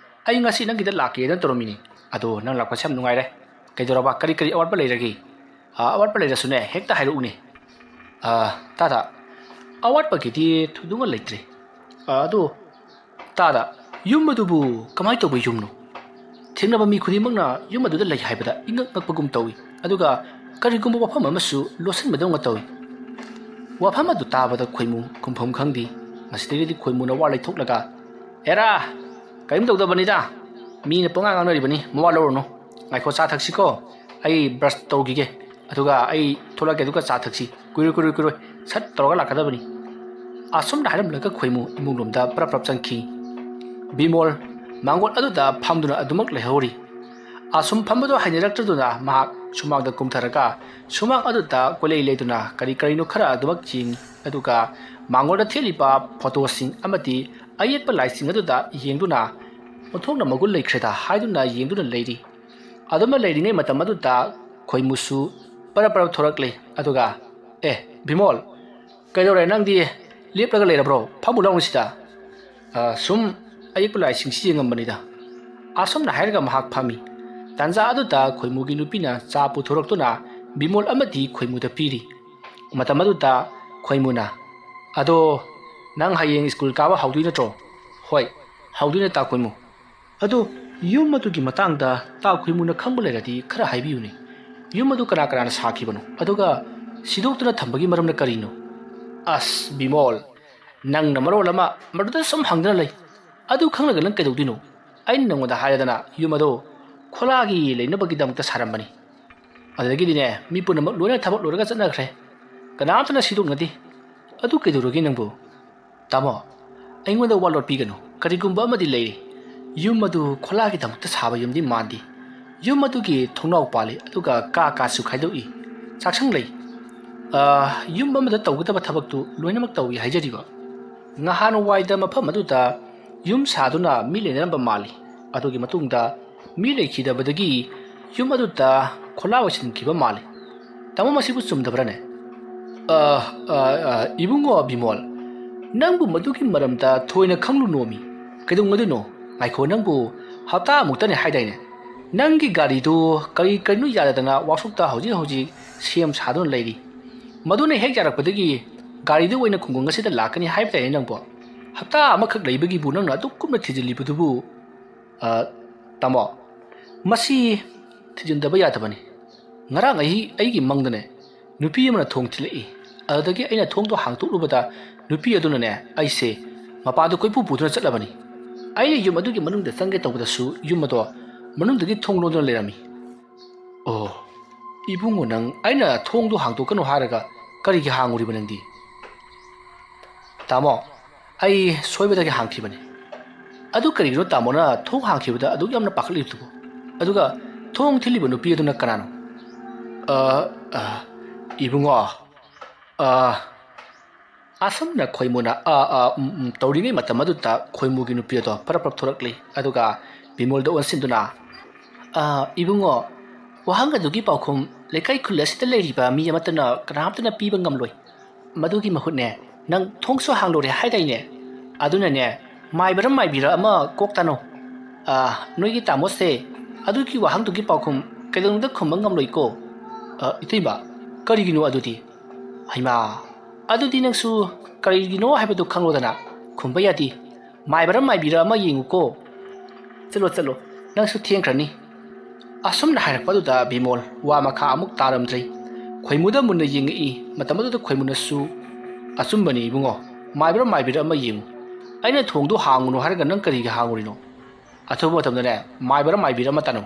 ꯑꯩ ꯉꯁꯤ ꯅꯪꯒꯤꯗ ꯂꯥꯛꯀꯦꯅ ꯇꯧꯔꯝꯃꯤꯅꯤ꯫ ꯑꯗꯣ ꯅꯪ ꯂꯥꯛꯄꯁꯦ ꯌꯥꯝ ꯅꯨꯡꯉꯥꯏꯔꯦ꯫ ꯀꯩꯗꯧꯔꯕ? ꯀꯔꯤ ꯀꯔꯤ ꯑꯋꯥꯠꯄ ꯂꯩꯔꯒꯦ?" "ꯑ, ꯑꯋꯥꯠꯄ ꯂꯩꯔꯁꯨꯅꯦ, ꯍꯦꯛꯇ ꯍꯥꯏꯔꯛꯎꯅꯦ꯫" "ꯑ, ꯇꯥꯗꯥ, ꯑꯋꯥꯠꯄꯒꯤꯗꯤ ꯊꯣꯏꯗꯣꯛꯅ ꯂꯩꯇ꯭ꯔꯦ꯫ ꯑ, ꯑꯗꯣ ꯇꯥꯗꯥ, ꯌꯨꯝ ꯑꯗꯨꯕꯨ ꯀꯃꯥꯏ ꯇꯧꯕ ꯌꯨꯝꯅꯣ? ꯊꯦꯡꯅꯕ ꯃꯤ ꯈꯨꯗꯤꯡꯃꯛꯅ ꯌꯨꯝ ꯑꯗꯨꯗ ꯂꯩ ꯍꯥꯏꯕꯗ ꯏꯉꯛ ꯉꯛꯄꯒꯨꯝ ꯇꯧꯏ꯫ ꯑꯗꯨꯒ ꯀꯔꯤꯒꯨꯝꯕ ꯋꯥꯐꯝ ꯑꯃꯁꯨ ꯂꯣꯠꯁꯤꯟꯕꯗꯧꯅ ꯇꯧꯏ꯫" ꯋꯥꯐꯝ ꯑꯗꯨ ꯇꯥꯕꯗ ꯈꯣꯏꯃꯨ ꯈꯨꯝꯐꯝ ꯈꯪꯗꯦ꯫ ꯃꯁꯤꯗꯒꯤꯗꯤ ꯈꯣꯏꯃꯨꯅ ꯋꯥ ꯂꯩꯊꯣꯛꯂꯒ, "ꯑꯦꯔꯥ, ꯀꯔꯤꯝ ꯇꯧꯗꯕꯅꯤꯗ꯫ ꯃꯤꯅ ꯄꯉꯥꯡ ꯉꯥꯡꯅꯔꯤꯕꯅꯤ, ꯃꯋꯥ ꯂꯧꯔꯨꯅꯨ꯫ ꯉꯥꯏꯈꯣ, ꯆꯥ ꯊꯛꯁꯤꯀꯣ꯫ ꯑꯩ ꯕ꯭ꯔꯁ ꯇꯧꯈꯤꯒꯦ꯫ ꯑꯗꯨꯒ ꯑꯩ ꯊꯣꯛꯂꯛꯀꯦ, ꯑꯗꯨꯒ ꯆꯥ ꯊꯛꯁꯤ꯫ ꯀꯨꯏꯔꯣꯏ, ꯀꯨꯏꯔꯣꯏ, ꯀꯨꯏꯔꯣꯏ꯫ ꯁꯠ ꯇꯧꯔꯒ ꯂꯥꯛꯀꯗꯕꯅꯤ꯫" ꯑꯁꯨꯝꯅ ꯍꯥꯏꯔꯝꯂꯒ ꯈꯣꯏꯃꯨ ꯏꯃꯨꯡ ꯂꯣꯝꯗ ꯄ꯭ꯔꯞ ꯄ꯭ꯔꯞ ꯆꯪꯈꯤ꯫ ꯕꯤꯃꯣꯜ ꯃꯥꯡꯒꯣꯜ ꯑꯗꯨꯗ ꯐꯝꯗꯨꯅ ꯑꯗꯨꯃꯛ ꯂꯩꯍꯧꯔꯤ꯫ ꯑꯁꯨꯝ ꯐꯝꯕꯗꯣ ꯍꯩꯅꯔꯛꯇ꯭ꯔꯗꯨꯅ ꯃꯍꯥꯛ ꯁꯨꯃꯥꯡꯗ ꯀꯨꯝꯊꯔꯒ ꯁꯨꯃꯥꯡ ꯑꯗꯨꯗ ꯀꯣꯏꯂꯩ ꯂꯩꯗꯨꯅ ꯀꯔꯤ ꯀꯔꯤꯅꯣ ꯈꯔ ꯑꯗꯨꯃꯛ ꯌꯦꯡꯉꯤ꯫ ꯑꯗꯨꯒ ꯃꯥꯡꯒꯣꯜꯗ ꯊꯦꯠꯂꯤꯕ ꯐꯣꯇꯣꯁꯤꯡ ꯑꯃꯗꯤ ꯑꯌꯦꯛꯄ ꯂꯥꯏꯁꯤꯡ ꯑꯗꯨꯗ ꯌꯦꯡꯗꯨꯅ ꯑꯣꯟꯊꯣꯛꯅ ꯃꯒꯨꯟ ꯂꯩꯈ꯭ꯔꯦꯗ ꯍꯥꯏꯗꯨꯅ ꯌꯦꯡꯗꯨꯅ ꯂꯩꯔꯤ꯫ ꯑꯗꯨꯃꯛ ꯂꯩꯔꯤꯉꯩ ꯃꯇꯝ ꯑꯗꯨꯗ ꯈꯣꯏꯃꯨꯁꯨ ꯄꯔꯞ ꯄꯔꯞ ꯊꯣꯔꯛꯂꯦ꯫ ꯑꯗꯨꯒ, "ꯑꯦ, ꯕꯤꯃꯣꯜ, ꯀꯩꯗꯧꯔꯦ? ꯅꯪꯗꯤ ꯂꯦꯞꯂꯒ ꯂꯩꯔꯕ꯭ꯔꯣ? ꯐꯝꯃꯨ ꯂꯥꯎꯅꯦ ꯁꯤꯗ꯫" "ꯑ, ꯁꯨꯝ ꯑꯌꯦꯛꯄ ꯂꯥꯏꯁꯤꯡꯁꯤ ꯌꯦꯡꯉꯝꯕꯅꯤꯗ꯫" ꯑꯁꯨꯝꯅ ꯍꯥꯏꯔꯒ ꯃꯍꯥꯛ ꯐꯝꯃꯤ꯫ ꯇꯥꯟꯖꯥ ꯑꯗꯨꯗ ꯈꯣꯏꯃꯨꯒꯤ ꯅꯨꯄꯤꯅ ꯆꯥ ꯄꯨꯊꯣꯔꯛꯇꯨꯅ ꯕꯤꯃꯣꯜ ꯑꯃꯗꯤ ꯈꯣꯏꯃꯨꯗ ꯄꯤꯔꯤ꯫ ꯃꯇꯝ ꯑꯗꯨꯗ ꯈꯣꯏꯃꯨꯅ, "ꯑꯗꯣ ꯅꯪ ꯍꯌꯦꯡ ꯁ꯭ꯀꯨꯜ ꯀꯥꯕ ꯍꯧꯗꯣꯏ ꯅꯠꯇ꯭ꯔꯣ?" "ꯍꯣꯏ, ꯍꯧꯗꯣꯏꯅꯦ ꯇꯥ ꯈꯣꯏꯃꯨ꯫" ꯑꯗꯣ, ꯌꯨꯝ ꯑꯗꯨꯒꯤ ꯃꯇꯥꯡꯗ ꯇꯥ ꯈꯣꯏꯃꯨꯅ ꯈꯪꯕ ꯂꯩꯔꯗꯤ ꯈꯔ ꯍꯥꯏꯕꯤꯌꯨꯅꯦ꯫ ꯌꯨꯝ ꯑꯗꯨ ꯀꯅꯥ ꯀꯅꯥꯅ ꯁꯥꯈꯤꯕꯅꯣ? ꯑꯗꯨꯒ ꯁꯤꯗꯣꯛꯇꯨꯅ ꯊꯝꯕꯒꯤ ꯃꯔꯝꯅ ꯀꯔꯤꯅꯣ? ꯑꯁ, ꯕꯤꯃꯣꯜ, ꯅꯪꯅ ꯃꯔꯣꯜ ꯑꯃ ꯃꯗꯨꯗ ꯁꯨꯝ ꯍꯪꯗꯨꯅ ꯂꯩ꯫ ꯑꯗꯨ ꯈꯪꯂꯒ ꯅꯪ ꯀꯩꯗꯧꯗꯣꯏꯅꯣ? ꯑꯩꯅ ꯅꯪꯉꯣꯟꯗ ꯍꯥꯏꯔꯗꯅ ꯌꯨꯝ ꯑꯗꯣ ꯈꯣꯂꯥꯒꯤ ꯂꯩꯅꯕꯒꯤꯗꯃꯛꯇ ꯁꯥꯔꯝꯕꯅꯤ꯫ ꯑꯗꯨꯗꯒꯤꯗꯤꯅꯦ, ꯃꯤ ꯄꯨꯝꯅꯃꯛ ꯂꯣꯏꯅ ꯊꯕꯛ ꯂꯣꯏꯔꯒ ꯆꯠꯅꯈ꯭ꯔꯦ꯫ ꯀꯅꯥꯝꯇꯅ ꯁꯤꯗꯣꯛꯅꯗꯦ꯫ ꯑꯗꯨ ꯀꯩꯗꯧꯔꯒꯦ ꯅꯪꯕꯨ? ꯇꯥꯃꯣ, ꯑꯩꯉꯣꯟꯗ ꯋꯥꯂꯣꯠ ꯄꯤꯒꯅꯨ꯫ ꯀꯔꯤꯒꯨꯝꯕ ꯑꯃꯗꯤ ꯂꯩꯔꯤ꯫ ꯌꯨꯝ ꯑꯗꯨ ꯈꯣꯂꯥꯒꯤꯗꯃꯛꯇ ꯁꯥꯕ ꯌꯨꯝꯗꯤ ꯃꯥꯟꯗꯦ꯫ ꯌꯨꯝ ꯑꯗꯨꯒꯤ ꯊꯣꯡꯅꯥꯎ ꯄꯥꯜꯂꯤ, ꯑꯗꯨꯒ ꯀꯥ ꯀꯥꯁꯨ ꯈꯥꯏꯗꯣꯛꯏ꯫ ꯆꯥꯛꯁꯪ ꯂꯩ꯫ ꯑꯥ, ꯌꯨꯝ ꯑꯃꯗ ꯇꯧꯒꯗꯕ ꯊꯕꯛꯇꯨ ꯂꯣꯏꯅꯃꯛ ꯇꯧꯏ ꯍꯥꯏꯖꯔꯤꯕ꯫ ꯅꯍꯥꯟꯋꯥꯏꯗ ꯃꯐꯝ ꯑꯗꯨꯗ ꯌꯨꯝ ꯁꯥꯗꯨꯅ ꯃꯤ ꯂꯩꯅꯔꯝꯕ ꯃꯥꯜꯂꯤ꯫ ꯑꯗꯨꯒꯤ ꯃꯇꯨꯡꯗ ꯃꯤ ꯂꯩꯈꯤꯗꯕꯗꯒꯤ ꯌꯨꯝ ꯑꯗꯨꯗ ꯈꯣꯂꯥ ꯑꯣꯏꯁꯤꯟꯈꯤꯕ ꯃꯥꯜꯂꯤ꯫ ꯇꯥꯃꯣ, ꯃꯁꯤꯕꯨ ꯆꯨꯝꯗꯕ꯭ꯔꯥꯅꯦ? ꯑ, ꯑ, ꯑ, ꯏꯕꯨꯡꯉꯣ ꯕꯤꯃꯣꯜ, ꯅꯪꯕꯨ ꯃꯗꯨꯒꯤ ꯃꯔꯝꯗ ꯊꯣꯏꯅ ꯈꯪꯂꯨꯅꯣꯃꯤ꯫ ꯀꯩꯗꯧꯅꯗꯣꯏꯅꯣ? ꯉꯥꯏꯈꯣ, ꯅꯪꯕꯨ ꯍꯞꯇꯥ ꯑꯃꯨꯛꯇꯅꯦ ꯍꯥꯏꯗꯥꯏꯅꯦ? ꯅꯪꯒꯤ ꯒꯥꯔꯤꯗꯨ ꯀꯔꯤ ꯀꯔꯤꯅꯣ ꯌꯥꯗꯗꯅ ꯋꯥꯛꯁꯣꯞꯇ ꯍꯧꯖꯤꯛ ꯍꯧꯖꯤꯛ ꯁꯦꯝ ꯁꯥꯗꯨꯅ ꯂꯩꯔꯤ꯫ ꯃꯗꯨꯅ ꯍꯦꯛ ꯌꯥꯔꯛꯄꯗꯒꯤ ꯒꯥꯔꯤꯗꯨ ꯑꯣꯏꯅ ꯈꯨꯡꯒꯪ ꯑꯁꯤꯗ ꯂꯥꯛꯀꯅꯤ ꯍꯥꯏꯕ ꯇꯥꯏꯅꯦ ꯅꯪꯕꯣ꯫ ꯍꯞꯇꯥ ꯑꯃꯈꯛ ꯂꯩꯕꯒꯤꯕꯨ ꯅꯪꯅ ꯑꯗꯨꯛ ꯀꯨꯞꯅ ꯊꯤꯖꯤꯜꯂꯤꯕꯗꯨꯕꯨ? ꯑ, ꯇꯥꯃꯣ, ꯃꯁꯤ ꯊꯤꯖꯤꯟꯗꯕ ꯌꯥꯗꯕꯅꯤ꯫ ꯉꯔꯥꯡ ꯑꯩ, ꯑꯩꯒꯤ ꯃꯪꯗꯅꯦ, ꯅꯨꯄꯤ ꯑꯃꯅ ꯊꯣꯡ ꯊꯤꯜꯂꯛꯏ꯫ ꯑꯗꯨꯗꯒꯤ ꯑꯩꯅ ꯊꯣꯡꯗꯣ ꯍꯥꯡꯇꯣꯛꯂꯨꯕꯗ ꯅꯨꯄꯤ ꯑꯗꯨꯅꯅꯦ, ꯑꯩꯁꯦ ꯃꯄꯥꯟꯗ ꯀꯣꯏꯄꯨ ꯄꯨꯗꯨꯅ ꯆꯠꯂꯕꯅꯤ꯫ ꯑꯩꯅ ꯌꯨꯝ ꯑꯗꯨꯒꯤ ꯃꯅꯨꯡꯗ ꯆꯪꯒꯦ ꯇꯧꯕꯗꯁꯨ ꯌꯨꯝ ꯑꯗꯣ ꯃꯅꯨꯡꯗꯒꯤ ꯊꯣꯡ ꯂꯣꯟꯗꯨꯅ ꯂꯩꯔꯝꯃꯤ꯫ ꯑꯣ, ꯏꯕꯨꯡꯉꯣ, ꯅꯪ ꯑꯩꯅ ꯊꯣꯡꯗꯣ ꯍꯥꯡꯗꯣꯛꯀꯅꯨ ꯍꯥꯏꯔꯒ ꯀꯔꯤꯒꯤ ꯍꯥꯡꯉꯨꯔꯤꯕ ꯅꯪꯗꯤ? ꯇꯥꯃꯣ, ꯑꯩ ꯁꯣꯏꯕꯗꯒꯤ ꯍꯥꯡꯈꯤꯕꯅꯤ꯫ ꯑꯗꯨ ꯀꯔꯤꯒꯤꯅꯣ ꯇꯥꯃꯣꯅ ꯊꯣꯡ ꯍꯥꯡꯈꯤꯕꯗ ꯑꯗꯨꯛ ꯌꯥꯝꯅ ꯄꯥꯈꯠꯂꯤꯕꯗꯨꯕꯨ? ꯑꯗꯨꯒ ꯊꯣꯡ ꯊꯤꯜꯂꯤꯕ ꯅꯨꯄꯤ ꯑꯗꯨꯅ ꯀꯅꯥꯅꯣ? ꯑ, ꯑ, ꯏꯕꯨꯡꯉꯣ, ꯑ, ꯑꯁꯨꯝꯅ ꯈꯣꯏꯃꯨꯅ ꯑ, ꯑ, ꯎꯝ, ꯎꯝ ꯇꯧꯔꯤꯉꯩ ꯃꯇꯝ ꯑꯗꯨꯗ ꯈꯣꯏꯃꯨꯒꯤ ꯅꯨꯄꯤ ꯑꯗꯣ ꯄꯔꯞ ꯄꯔꯞ ꯊꯣꯔꯛꯂꯤ꯫ ꯑꯗꯨꯒ ꯕꯤꯃꯣꯜꯗ ꯑꯣꯟꯁꯤꯟꯗꯨꯅ, "ꯑ, ꯏꯕꯨꯡꯉꯣ, ꯋꯥꯍꯪ ꯑꯗꯨꯒꯤ ꯄꯥꯎꯈꯨꯝ ꯂꯩꯀꯥꯏ ꯈꯨꯜ ꯑꯁꯤꯗ ꯂꯩꯔꯤꯕ ꯃꯤ ꯑꯃꯠꯇꯅ ꯀꯅꯥꯝꯇꯅ ꯄꯤꯕ ꯉꯝꯂꯣꯏ꯫ ꯃꯗꯨꯒꯤ ꯃꯍꯨꯠꯅꯦ, ꯅꯪ ꯊꯣꯡꯁꯨ ꯍꯥꯡꯂꯨꯔꯦ ꯍꯥꯏꯗꯥꯏꯅꯦ? ꯑꯗꯨꯅꯅꯦ, ꯃꯥꯏꯕꯔ ꯃꯥꯏꯕꯤꯔ ꯑꯃ ꯀꯣꯛ ꯇꯥꯅꯧ꯫ ꯑ, ꯅꯣꯏꯒꯤ ꯇꯥꯃꯣꯁꯦ ꯑꯗꯨꯒꯤ ꯋꯥꯍꯪꯗꯨꯒꯤ ꯄꯥꯎꯈꯨꯝ ꯀꯩꯗꯧꯅꯨꯡꯗ ꯈꯨꯝꯕ ꯉꯝꯂꯣꯏꯀꯣ꯫ ꯑ, ꯏꯇꯩꯃ, ꯀꯔꯤꯒꯤꯅꯣ ꯑꯗꯨꯗꯤ?" "ꯍꯩꯃꯥ, ꯑꯗꯨꯗꯤ ꯅꯪꯁꯨ ꯀꯔꯤꯒꯤꯅꯣ ꯍꯥꯏꯕꯗꯨ ꯈꯪꯂꯣꯗꯅ꯫ ꯈꯨꯝꯕ ꯌꯥꯗꯦ꯫ ꯃꯥꯏꯕꯔ ꯃꯥꯏꯕꯤꯔ ꯑꯃ ꯌꯦꯡꯉꯨꯀꯣ꯫" "ꯆꯠꯂꯣ, ꯆꯠꯂꯣ, ꯅꯪꯁꯨ ꯊꯦꯡꯈ꯭ꯔꯅꯤ"꯫ ꯑꯁꯨꯝꯅ ꯍꯥꯏꯔꯛꯄꯗꯨꯗ ꯕꯤꯃꯣꯜ ꯋꯥ ꯃꯈꯥ ꯑꯃꯨꯛ ꯇꯥꯔꯝꯗ꯭ꯔꯦ꯫ ꯈꯣꯏꯃꯨꯗ ꯃꯨꯟꯅ ꯌꯦꯡꯉꯛꯏ꯫ ꯃꯇꯝ ꯑꯗꯨꯗ ꯈꯣꯏꯃꯨꯅꯁꯨ, "ꯑꯆꯨꯝꯕꯅꯤ ꯏꯕꯨꯡꯉꯣ, ꯃꯥꯏꯕꯔ ꯃꯥꯏꯕꯤꯔ ꯑꯃ ꯌꯦꯡꯉꯨ꯫ ꯑꯩꯅ ꯊꯣꯡꯗꯣ ꯍꯥꯡꯉꯨꯅꯨ ꯍꯥꯏꯔꯒ ꯅꯪ ꯀꯔꯤꯒꯤ ꯍꯥꯡꯉꯨꯔꯤꯅꯣ? ꯑꯊꯨꯕ ꯃꯇꯝꯗꯅꯦ, ꯃꯥꯏꯕꯔ ꯃꯥꯏꯕꯤꯔ ꯑꯃ ꯇꯥꯅꯧ꯫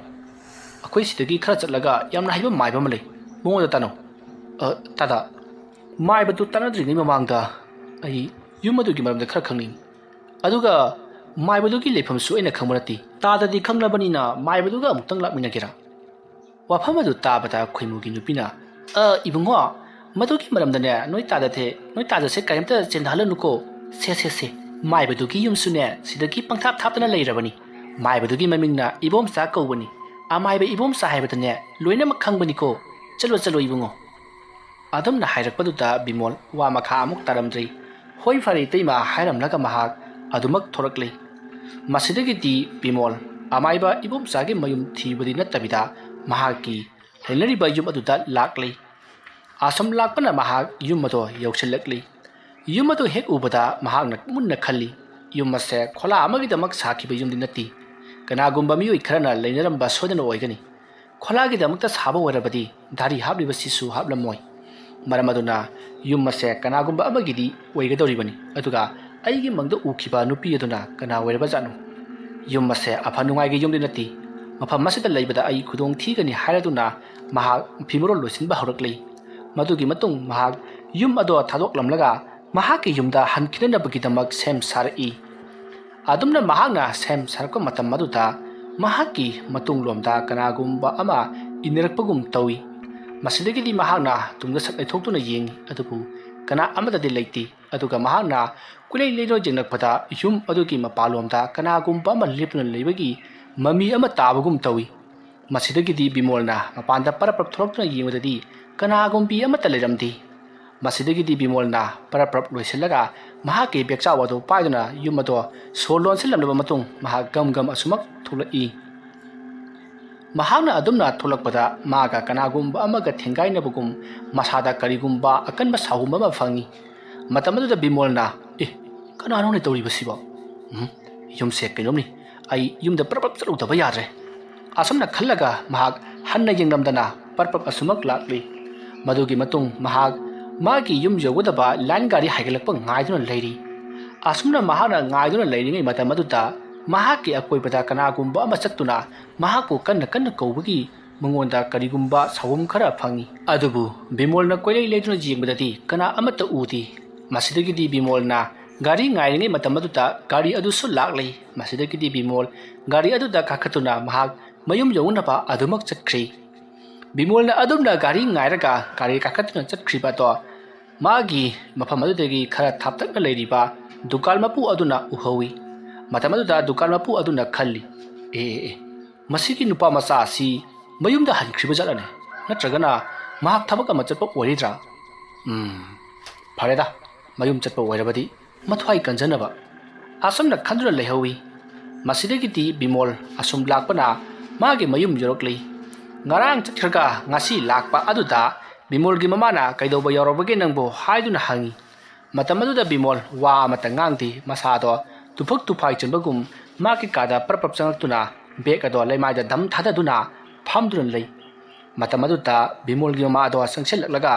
ꯑꯩꯈꯣꯏ ꯁꯤꯗꯒꯤ ꯈꯔ ꯆꯠꯂꯒ ꯌꯥꯝꯅ ꯍꯩꯕ ꯃꯥꯏꯕ ꯑꯃ ꯂꯩ, ꯃꯉꯣꯟꯗ ꯇꯥꯅꯧ"꯫ "ꯑ, ꯇꯥꯗ, ꯃꯥꯏꯕꯗꯨ ꯇꯥꯟꯅꯗ꯭ꯔꯤꯉꯩ ꯃꯃꯥꯡꯗ ꯑꯩ ꯌꯨꯝ ꯑꯗꯨꯒꯤ ꯃꯔꯝꯗ ꯈꯔ ꯈꯪꯅꯤꯡꯏ꯫ ꯑꯗꯨꯒ ꯃꯥꯏꯕꯗꯨꯒꯤ ꯂꯩꯐꯝꯁꯨ ꯑꯩꯅ ꯈꯪꯕ ꯅꯠꯇꯦ꯫ ꯇꯥꯗꯗꯤ ꯈꯪꯂꯕꯅꯤꯅ ꯃꯥꯏꯕꯗꯨꯒ ꯑꯃꯨꯛꯇꯪ ꯂꯥꯛꯃꯤꯟꯅꯒꯦꯔꯥ?" ꯋꯥꯐꯝ ꯑꯗꯨ ꯇꯥꯕꯗ ꯈꯣꯏꯃꯨꯒꯤ ꯅꯨꯄꯤꯅ, "ꯑ, ꯏꯕꯨꯡꯉꯣ, ꯃꯗꯨꯒꯤ ꯃꯔꯝꯗꯅꯦ ꯅꯣꯏ ꯇꯥꯗ ꯊꯦ-, ꯅꯣꯏ ꯇꯥꯗꯁꯦ ꯀꯔꯤꯝꯇ ꯆꯦꯟꯊꯍꯜꯂꯅꯨꯀꯣ꯫ ꯁꯦ, ꯁꯦ, ꯁꯦ, ꯃꯥꯏꯕꯗꯨꯒꯤ ꯌꯨꯝꯁꯨꯅꯦ ꯁꯤꯗꯒꯤ ꯄꯪꯊꯥꯞ ꯊꯥꯞꯇꯅ ꯂꯩꯔꯕꯅꯤ꯫ ꯃꯥꯏꯕꯗꯨꯒꯤ ꯃꯃꯤꯡꯅ ꯏꯕꯣꯝꯆꯥ ꯀꯧꯕꯅꯤ꯫ ꯑꯃꯥꯏꯕ ꯏꯕꯣꯝꯆꯥ ꯍꯥꯏꯕꯗꯅꯦ ꯂꯣꯏꯅꯃꯛ ꯈꯪꯕꯅꯤꯀꯣ꯫ ꯆꯠꯂꯣ, ꯆꯠꯂꯣ ꯏꯕꯨꯡꯉꯣ"꯫ ꯑꯗꯨꯝꯅ ꯍꯥꯏꯔꯛꯄꯗꯨꯗ ꯕꯤꯃꯣꯜ ꯋꯥ ꯃꯈꯥ ꯑꯃꯨꯛ ꯇꯥꯔꯝꯗ꯭ꯔꯤ꯫ "ꯍꯣꯏ, ꯐꯔꯦ ꯏꯇꯩꯃ" ꯍꯥꯏꯔꯝꯂꯒ ꯃꯍꯥꯛ ꯑꯗꯨꯃꯛ ꯊꯣꯔꯛꯂꯦ꯫ ꯃꯁꯤꯗꯒꯤꯗꯤ ꯕꯤꯃꯣꯜ ꯑꯃꯥꯏꯕ ꯏꯕꯣꯝꯆꯥꯒꯤ ꯃꯌꯨꯝ ꯊꯤꯕꯗꯤ ꯅꯠꯇꯕꯤꯗ ꯃꯍꯥꯛꯀꯤ ꯂꯩꯅꯔꯤꯕ ꯌꯨꯝ ꯑꯗꯨꯗ ꯂꯥꯛꯂꯤ꯫ ꯑꯁꯨꯝ ꯂꯥꯛꯄꯅ ꯃꯍꯥꯛ ꯌꯨꯝ ꯑꯗꯣ ꯌꯧꯁꯤꯜꯂꯛꯂꯤ꯫ ꯌꯨꯝ ꯑꯗꯨ ꯍꯦꯛ ꯎꯕꯗ ꯃꯍꯥꯛꯅ ꯃꯨꯟꯅ ꯈꯜꯂꯤ, ꯌꯨꯝ ꯑꯁꯦ ꯈꯣꯂꯥ ꯑꯃꯒꯤꯗꯃꯛ ꯁꯥꯈꯤꯕ ꯌꯨꯝꯗꯤ ꯅꯠꯇꯦ꯫ ꯀꯅꯥꯒꯨꯝꯕ ꯃꯤꯑꯣꯏ ꯈꯔꯅ ꯂꯩꯅꯔꯝꯕ ꯁꯣꯏꯗꯅ ꯑꯣꯏꯒꯅꯤ꯫ ꯈꯣꯂꯥꯒꯤꯗꯃꯛꯇ ꯁꯥꯕ ꯑꯣꯏꯔꯕꯗꯤ ꯙꯥꯔꯤ ꯍꯥꯞꯂꯤꯕꯁꯤꯁꯨ ꯍꯥꯞꯂꯝꯃꯣꯏ꯫ ꯃꯔꯝ ꯑꯗꯨꯅ ꯌꯨꯝ ꯑꯁꯦ ꯀꯅꯥꯒꯨꯝꯕ ꯑꯃꯒꯤꯗꯤ ꯑꯣꯏꯒꯗꯧꯔꯤꯕꯅꯤ꯫ ꯑꯗꯨꯒ ꯑꯩꯒꯤ ꯃꯪꯗ ꯎꯈꯤꯕ ꯅꯨꯄꯤ ꯑꯗꯨꯅ ꯀꯅꯥ ꯑꯣꯏꯔꯕꯖꯥꯠꯅꯣ? ꯌꯨꯝ ꯑꯁꯦ ꯑꯐ ꯅꯨꯡꯉꯥꯏꯒꯤ ꯌꯨꯝꯗꯤ ꯅꯠꯇꯦ꯫ ꯃꯐꯝ ꯑꯁꯤꯗ ꯂꯩꯕꯗ ꯑꯩ ꯈꯨꯗꯣꯡ ꯊꯤꯒꯅꯤ ꯍꯥꯏꯔꯗꯨꯅ ꯃꯍꯥꯛ ꯐꯤꯃꯔꯣꯜ ꯂꯣꯏꯁꯤꯟꯕ ꯍꯧꯔꯛꯂꯤ꯫ ꯃꯗꯨꯒꯤ ꯃꯇꯨꯡ ꯃꯍꯥꯛ ꯌꯨꯝ ꯑꯗꯣ ꯊꯥꯗꯣꯛꯂꯝꯂꯒ ꯃꯍꯥꯛꯀꯤ ꯌꯨꯝꯗ ꯍꯟꯈꯤꯅꯅꯕꯒꯤꯗꯃꯛ ꯁꯦꯝ ꯁꯥꯔꯛꯏ꯫ ꯑꯗꯨꯝꯅ ꯃꯍꯥꯛꯅ ꯁꯦꯝ ꯁꯥꯔꯛꯄ ꯃꯇꯝ ꯑꯗꯨꯗ ꯃꯍꯥꯛꯀꯤ ꯃꯇꯨꯡꯂꯣꯝꯗ ꯀꯅꯥꯒꯨꯝꯕ ꯑꯃ ꯏꯟꯅꯔꯛꯄꯒꯨꯝ ꯇꯧꯏ꯫ ꯃꯁꯤꯗꯒꯤꯗꯤ ꯃꯍꯥꯛꯅ ꯇꯨꯡꯗ ꯁꯛ ꯂꯩꯊꯣꯛꯇꯨꯅ ꯌꯦꯡꯏ, ꯑꯗꯨꯕꯨ ꯀꯅꯥ ꯑꯃꯠꯇꯗꯤ ꯂꯩꯇꯦ꯫ ꯑꯗꯨꯒ ꯃꯍꯥꯛꯅ ꯀꯨꯂꯩ ꯂꯩꯔꯣꯏ ꯌꯦꯡꯂꯛꯄꯗ ꯌꯨꯝ ꯑꯗꯨꯒꯤ ꯃꯄꯥꯟꯂꯣꯝꯗ ꯀꯅꯥꯒꯨꯝꯕ ꯑꯃ ꯂꯦꯞꯇꯨꯅ ꯂꯩꯕꯒꯤ ꯃꯃꯤ ꯑꯃ ꯇꯥꯕꯒꯨꯝ ꯇꯧꯏ꯫ ꯃꯁꯤꯗꯒꯤꯗꯤ ꯕꯤꯃꯣꯜꯅ ꯃꯄꯥꯟꯗ ꯄꯔꯞ ꯄꯔꯞ ꯊꯣꯛꯂꯛꯇꯨꯅ ꯌꯦꯡꯕꯗꯗꯤ ꯀꯅꯥꯒꯨꯝꯕꯤ ꯑꯃꯠꯇ ꯂꯩꯔꯝꯗꯦ꯫ ꯃꯁꯤꯗꯒꯤꯗꯤ ꯕꯤꯃꯣꯜꯅ ꯄꯔꯞ ꯄꯔꯞ ꯂꯣꯏꯁꯤꯜꯂꯒ ꯃꯍꯥꯛꯀꯤ ꯕꯦꯛꯆꯥꯎ ꯑꯗꯨ ꯄꯥꯏꯗꯨꯅ ꯌꯨꯝ ꯑꯗꯣ ꯁꯣꯔ ꯂꯣꯟꯁꯤꯜꯂꯝꯂꯕ ꯃꯇꯨꯡ ꯃꯍꯥꯛ ꯒꯝ ꯒꯝ ꯑꯁꯨꯃꯛ ꯊꯣꯛꯂꯛꯏ꯫ ꯃꯍꯥꯛꯅ ꯑꯗꯨꯝꯅ ꯊꯣꯛꯂꯛꯄꯗ ꯃꯥꯒ ꯀꯅꯥꯒꯨꯝꯕ ꯑꯃꯒ ꯊꯦꯡꯒꯥꯏꯅꯕꯒꯨꯝ ꯃꯁꯥꯗ ꯀꯔꯤꯒꯨꯝꯕ ꯑꯀꯟꯕ ꯁꯥꯎꯍꯨꯝ ꯑꯃ ꯐꯪꯏ꯫ ꯃꯇꯝ ꯑꯗꯨꯗ ꯕꯤꯃꯣꯜꯅ, "ꯑꯦ, ꯀꯅꯥꯅꯣꯅꯦ ꯇꯧꯔꯤꯕꯁꯤꯕꯣ? ꯎꯝ, ꯌꯨꯝꯁꯦ ꯀꯩꯅꯣꯝꯅꯤ꯫ ꯑꯩ ꯌꯨꯝꯗ ꯄ꯭ꯔꯞ ꯄ꯭ꯔꯞ ꯆꯠꯂꯨꯗꯕ ꯌꯥꯗ꯭ꯔꯦ꯫ ꯑꯁꯨꯝꯅ ꯈꯜꯂꯒ ꯃꯍꯥꯛ ꯍꯟꯅ ꯌꯦꯡꯂꯝꯗꯅ ꯄ꯭ꯔꯞ ꯄ꯭ꯔꯞ ꯑꯁꯨꯃꯛ ꯂꯥꯛꯂꯤ꯫ ꯃꯗꯨꯒꯤ ꯃꯇꯨꯡ ꯃꯍꯥꯛ ꯃꯥꯒꯤ ꯌꯨꯝ ꯌꯧꯒꯗꯕ ꯂꯥꯏꯟ ꯒꯥꯔꯤ ꯍꯥꯏꯒꯠꯂꯛꯄ ꯉꯥꯏꯗꯨꯅ ꯂꯩꯔꯤ꯫ ꯑꯁꯨꯝꯅ ꯃꯍꯥꯛꯅ ꯉꯥꯏꯗꯨꯅ ꯂꯩꯔꯤꯉꯩ ꯃꯇꯝ ꯑꯗꯨꯗ ꯃꯍꯥꯛꯀꯤ ꯑꯀꯣꯏꯕꯗ ꯀꯅꯥꯒꯨꯝꯕ ꯑꯃ ꯆꯠꯇꯨꯅ ꯃꯍꯥꯛꯄꯨ ꯀꯟꯅ ꯀꯟꯅ ꯀꯧꯕꯒꯤ ꯃꯉꯣꯟꯗ ꯀꯔꯤꯒꯨꯝꯕ ꯁꯥꯎꯕꯝ ꯈꯔ ꯐꯪꯏ꯫ ꯑꯗꯨꯕꯨ ꯕꯤꯃꯣꯜꯅ ꯀꯣꯏꯂꯩ ꯂꯩꯗꯨꯅ ꯌꯦꯡꯕꯗꯗꯤ ꯀꯅꯥ ꯑꯃꯠꯇ ꯎꯗꯦ꯫ ꯃꯁꯤꯗꯒꯤꯗꯤ ꯕꯤꯃꯣꯜꯅ ꯒꯥꯔꯤ ꯉꯥꯏꯔꯤꯉꯩ ꯃꯇꯝ ꯑꯗꯨꯗ ꯒꯥꯔꯤ ꯑꯗꯨꯁꯨ ꯂꯥꯛꯂꯦ꯫ ꯃꯁꯤꯗꯒꯤꯗꯤ ꯕꯤꯃꯣꯜ ꯒꯥꯔꯤ ꯑꯗꯨꯗ ꯀꯥꯈꯠꯇꯨꯅ ꯃꯍꯥꯛ ꯃꯌꯨꯝ ꯌꯧꯅꯕ ꯑꯗꯨꯃꯛ ꯆꯠꯈ꯭ꯔꯤ꯫ ꯕꯤꯃꯣꯜꯅ ꯑꯗꯨꯝꯅ ꯒꯥꯔꯤ ꯉꯥꯏꯔꯒ ꯒꯥꯔꯤ ꯀꯥꯈꯠꯇꯨꯅ ꯆꯠꯈ꯭ꯔꯤꯕ ꯑꯗꯣ ꯃꯥꯒꯤ ꯃꯐꯝ ꯑꯗꯨꯗꯒꯤ ꯈꯔ ꯊꯥꯞꯇꯛꯅ ꯂꯩꯔꯤꯕ ꯗꯨꯀꯥꯟ ꯃꯄꯨ ꯑꯗꯨꯅ ꯎꯍꯧꯏ꯫ ꯃꯇꯝ ꯑꯗꯨꯗ ꯗꯨꯀꯥꯟ ꯃꯄꯨ ꯑꯗꯨꯅ ꯈꯜꯂꯤ, "ꯑꯦ, ꯑꯦ, ꯑꯦ, ꯃꯁꯤꯒꯤ ꯅꯨꯄꯥ ꯃꯆꯥ ꯑꯁꯤ ꯃꯌꯨꯝꯗ ꯍꯟꯈ꯭ꯔꯤꯕ ꯖꯥꯠꯂꯅꯦ? ꯅꯠꯇ꯭ꯔꯒꯅ ꯃꯍꯥꯛ ꯊꯕꯛ ꯑꯃ ꯆꯠꯄ ꯑꯣꯏꯔꯤꯗ꯭ꯔꯥ? ꯎꯝ, ꯐꯔꯦꯗ, ꯃꯌꯨꯝ ꯆꯠꯄ ꯑꯣꯏꯔꯕꯗꯤ ꯃꯊ꯭ꯋꯥꯏ ꯀꯟꯖꯅꯕ"꯫ ꯑꯁꯨꯝꯅ ꯈꯟꯗꯨꯅ ꯂꯩꯍꯧꯏ꯫ ꯃꯁꯤꯗꯒꯤꯗꯤ ꯕꯤꯃꯣꯜ ꯑꯁꯨꯝ ꯂꯥꯛꯄꯅ ꯃꯥꯒꯤ ꯃꯌꯨꯝ ꯌꯧꯔꯛꯂꯤ꯫ ꯉꯔꯥꯡ ꯆꯠꯈ꯭ꯔꯒ ꯉꯁꯤ ꯂꯥꯛꯄ ꯑꯗꯨꯗ ꯕꯤꯃꯣꯜꯒꯤ ꯃꯃꯥꯅ "ꯀꯩꯗꯧꯕ ꯌꯧꯔꯕꯒꯦ ꯅꯪꯕꯨ?" ꯍꯥꯏꯗꯨꯅ ꯍꯪꯉꯤ꯫ ꯃꯇꯝ ꯑꯗꯨꯗ ꯕꯤꯃꯣꯜ ꯋꯥ ꯑꯃꯠꯇ ꯉꯥꯡꯗꯦ꯫ ꯃꯁꯥꯗꯣ ꯇꯨꯐꯛ ꯇꯨꯐꯥꯏ ꯆꯟꯕꯒꯨꯝ ꯃꯥꯒꯤ ꯀꯥꯗ ꯄ꯭ꯔꯞ ꯄ꯭ꯔꯞ ꯆꯪꯂꯛꯇꯨꯅ ꯕꯦꯒ ꯑꯗꯣ ꯂꯩꯃꯥꯏꯗ ꯗꯝ ꯊꯥꯗꯗꯨꯅ ꯐꯝꯗꯨꯅ ꯂꯩ꯫ ꯃꯇꯝ ꯑꯗꯨꯗ ꯕꯤꯃꯣꯜꯒꯤ ꯃꯃꯥ ꯑꯗꯣ ꯆꯪꯁꯤꯜꯂꯛꯂꯒ,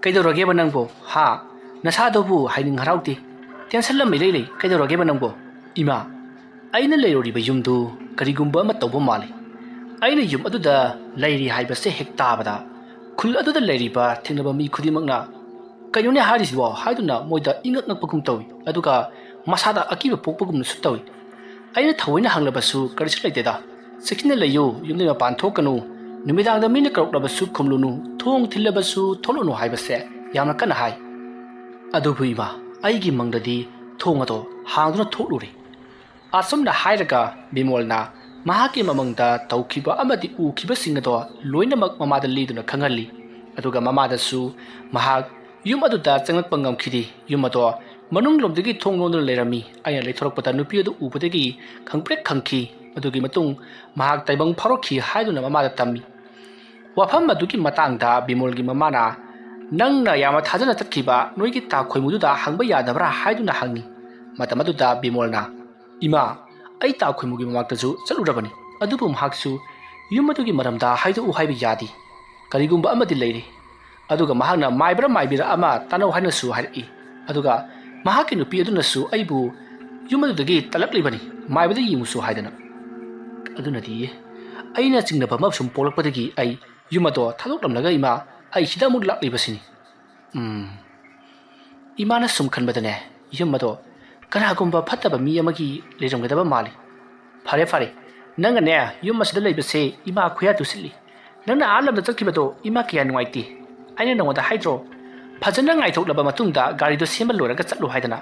"ꯀꯩꯗꯧꯔꯒꯦꯕ ꯅꯪꯕꯣ? ꯍꯥ? ꯅꯁꯥꯗꯨꯕꯨ ꯍꯥꯏꯅꯤꯡ ꯍꯔꯥꯎꯗꯦ꯫ ꯇꯦꯟꯁꯟ ꯑꯃ ꯏꯂꯩ ꯂꯩ꯫ ꯀꯩꯗꯧꯔꯒꯦꯕ ꯅꯪꯕꯣ?" "ꯏꯃꯥ, ꯑꯩꯅ ꯂꯩꯔꯨꯔꯤꯕ ꯌꯨꯝꯗꯨ ꯀꯔꯤꯒꯨꯝꯕ ꯑꯃ ꯇꯧꯕ ꯃꯥꯜꯂꯤ꯫ ꯑꯩꯅ ꯌꯨꯝ ꯑꯗꯨꯗ ꯂꯩꯔꯤ ꯍꯥꯏꯕꯁꯦ ꯍꯦꯛ ꯇꯥꯕꯗ ꯈꯨꯜ ꯑꯗꯨꯗ ꯂꯩꯔꯤꯕ ꯊꯦꯡꯅꯕ ꯃꯤ ꯈꯨꯗꯤꯡꯃꯛꯅ 'ꯀꯩꯅꯣꯅꯦ ꯍꯥꯏꯔꯤꯁꯤꯕꯣ?' ꯍꯥꯏꯗꯨꯅ ꯃꯣꯏꯗ ꯏꯉꯛ ꯉꯛꯄꯒꯨꯝ ꯇꯧꯏ꯫ ꯑꯗꯨꯒ ꯃꯁꯥꯗ ꯑꯀꯤꯕ ꯄꯣꯛꯄꯒꯨꯝꯅꯁꯨ ꯇꯧꯏ꯫ ꯑꯩꯅ ꯊꯑꯣꯏꯅ ꯍꯪꯂꯕꯁꯨ ꯀꯔꯤꯁꯨ ꯂꯩꯇꯦꯗ꯫ ꯆꯦꯛꯁꯤꯟꯅ ꯂꯩꯌꯨ, ꯌꯨꯝꯗꯒꯤ ꯃꯄꯥꯟ ꯊꯣꯛꯀꯅꯨ, ꯅꯨꯃꯤꯗꯥꯡꯗ ꯃꯤꯅ ꯀꯧꯔꯛꯂꯕꯁꯨ ꯈꯨꯝꯂꯨꯅꯨ, ꯊꯣꯡ ꯊꯤꯜꯂꯕꯁꯨ ꯊꯣꯛꯂꯨꯅꯨ ꯍꯥꯏꯕꯁꯦ ꯌꯥꯝꯅ ꯀꯟꯅ ꯍꯥꯏ꯫ ꯑꯗꯨꯕꯨ ꯏꯃꯥ, ꯑꯩꯒꯤ ꯃꯪꯗꯗꯤ ꯊꯣꯡ ꯑꯗꯣ ꯍꯥꯡꯗꯨꯅ ꯊꯣꯛꯂꯨꯔꯦ"꯫ ꯑꯁꯨꯝꯅ ꯍꯥꯏꯔꯒ ꯕꯤꯃꯣꯜꯅ ꯃꯍꯥꯛꯀꯤ ꯃꯃꯪꯗ ꯇꯧꯈꯤꯕ ꯑꯃꯗꯤ ꯎꯈꯤꯕꯁꯤꯡ ꯑꯗꯣ ꯂꯣꯏꯅꯃꯛ ꯃꯃꯥꯗ ꯂꯤꯗꯨꯅ ꯈꯪꯍꯜꯂꯤ꯫ ꯑꯗꯨꯒ ꯃꯃꯥꯗꯁꯨ ꯃꯍꯥꯛ ꯌꯨꯝ ꯑꯗꯨꯗ ꯆꯪꯂꯛꯄ ꯉꯝꯈꯤꯗꯦ꯫ ꯌꯨꯝ ꯑꯗꯣ ꯃꯅꯨꯡꯂꯣꯝꯗꯒꯤ ꯊꯣꯡ ꯂꯣꯟꯗꯨꯅ ꯂꯩꯔꯝꯃꯤ꯫ ꯑꯩꯅ ꯂꯩꯊꯣꯔꯛꯄꯗ ꯅꯨꯄꯤ ꯑꯗꯨ ꯎꯕꯗꯒꯤ ꯈꯪꯄ꯭ꯔꯦꯛ ꯈꯪꯈꯤ꯫ ꯑꯗꯨꯒꯤ ꯃꯇꯨꯡ ꯃꯍꯥꯛ ꯇꯥꯏꯕꯪ ꯐꯥꯎꯔꯛꯈꯤ ꯍꯥꯏꯗꯨꯅ ꯃꯃꯥꯗ ꯇꯝꯃꯤ꯫ ꯋꯥꯐꯝ ꯑꯗꯨꯒꯤ ꯃꯇꯥꯡꯗ ꯕꯤꯃꯣꯜꯒꯤ ꯃꯃꯥꯅ, "ꯅꯪꯅ ꯌꯥꯝꯅ ꯊꯥꯖꯅ ꯆꯠꯈꯤꯕ ꯅꯣꯏꯒꯤ ꯇꯥ ꯈꯣꯏꯃꯨꯗꯨꯗ ꯍꯪꯕ ꯌꯥꯗꯕ꯭ꯔꯥ?" ꯍꯥꯏꯗꯨꯅ ꯍꯪꯉꯤ꯫ ꯃꯇꯝ ꯑꯗꯨꯗ ꯕꯤꯃꯣꯜꯅ, "ꯏꯃꯥ, ꯑꯩ ꯇꯥ ꯈꯣꯏꯃꯨꯒꯤ ꯃꯃꯥꯡꯗꯁꯨ ꯆꯠꯂꯨꯔꯕꯅꯤ, ꯑꯗꯨꯕꯨ ꯃꯍꯥꯛꯁꯨ ꯌꯨꯝ ꯑꯗꯨꯒꯤ ꯃꯔꯝꯗ ꯍꯥꯏꯗꯣꯛꯎ ꯍꯥꯏꯕ ꯌꯥꯗꯦ꯫ ꯀꯔꯤꯒꯨꯝꯕ ꯑꯃꯗꯤ ꯂꯩꯔꯤ꯫ ꯑꯗꯨꯒ ꯃꯍꯥꯛꯅ ꯃꯥꯏꯕ꯭ꯔꯥ ꯃꯥꯏꯕꯤꯔꯥ ꯑꯃ ꯇꯥꯟꯅꯧ ꯍꯥꯏꯅꯁꯨ ꯍꯥꯏꯔꯛꯏ꯫ ꯑꯗꯨꯒ ꯃꯍꯥꯛꯀꯤ ꯅꯨꯄꯤ ꯑꯗꯨꯅꯁꯨ ꯑꯩꯕꯨ ꯌꯨꯝ ꯑꯗꯨꯗꯒꯤ ꯇꯜꯂꯛꯂꯤꯕꯅꯤ, ꯃꯥꯏꯕꯗ ꯌꯦꯡꯉꯨꯁꯨ ꯍꯥꯏꯗꯅ꯫ ꯑꯗꯨꯅꯗꯤ ꯑꯩꯅ ꯆꯤꯡꯅꯕ ꯑꯃ ꯁꯨꯝ ꯄꯣꯛꯂꯛꯄꯗꯒꯤ ꯑꯩ ꯌꯨꯝ ꯑꯗꯣ ꯊꯥꯗꯣꯛꯂꯝꯂꯒ ꯏꯃꯥ ꯑꯩ ꯁꯤꯗ ꯑꯃꯨꯛ ꯂꯥꯛꯂꯤꯕꯁꯤꯅꯤ꯫ ꯎꯝ, ꯏꯃꯥꯅ ꯁꯨꯝ ꯈꯟꯕꯗꯅꯦ, ꯌꯨꯝ ꯑꯗꯣ ꯀꯅꯥꯒꯨꯝꯕ ꯐꯠꯇꯕ ꯃꯤ ꯑꯃꯒꯤ ꯂꯩꯔꯝꯒꯗꯕ ꯃꯥꯜꯂꯤ꯫ ꯐꯔꯦ ꯐꯔꯦ, ꯅꯪꯅꯅꯦ ꯌꯨꯝ ꯑꯁꯤꯗ ꯂꯩꯕꯁꯦ ꯏꯃꯥ ꯈꯨꯌꯥ ꯇꯨꯁꯤꯜꯂꯤ꯫ ꯅꯪꯅ ꯑꯥ ꯂꯝꯗ ꯆꯠꯈꯤꯕꯗꯣ ꯏꯃꯥ ꯀꯌꯥ ꯅꯨꯡꯉꯥꯏꯇꯦ꯫ ꯑꯩꯅ ꯅꯉꯣꯟꯗ ꯍꯥꯏꯗ꯭ꯔꯣ? ꯐꯖꯅ ꯉꯥꯏꯊꯣꯛꯂꯕ ꯃꯇꯨꯡꯗ ꯒꯥꯔꯤꯗꯣ ꯁꯦꯝꯕ ꯂꯣꯏꯔꯒ ꯆꯠꯂꯨ ꯍꯥꯏꯗꯅ꯫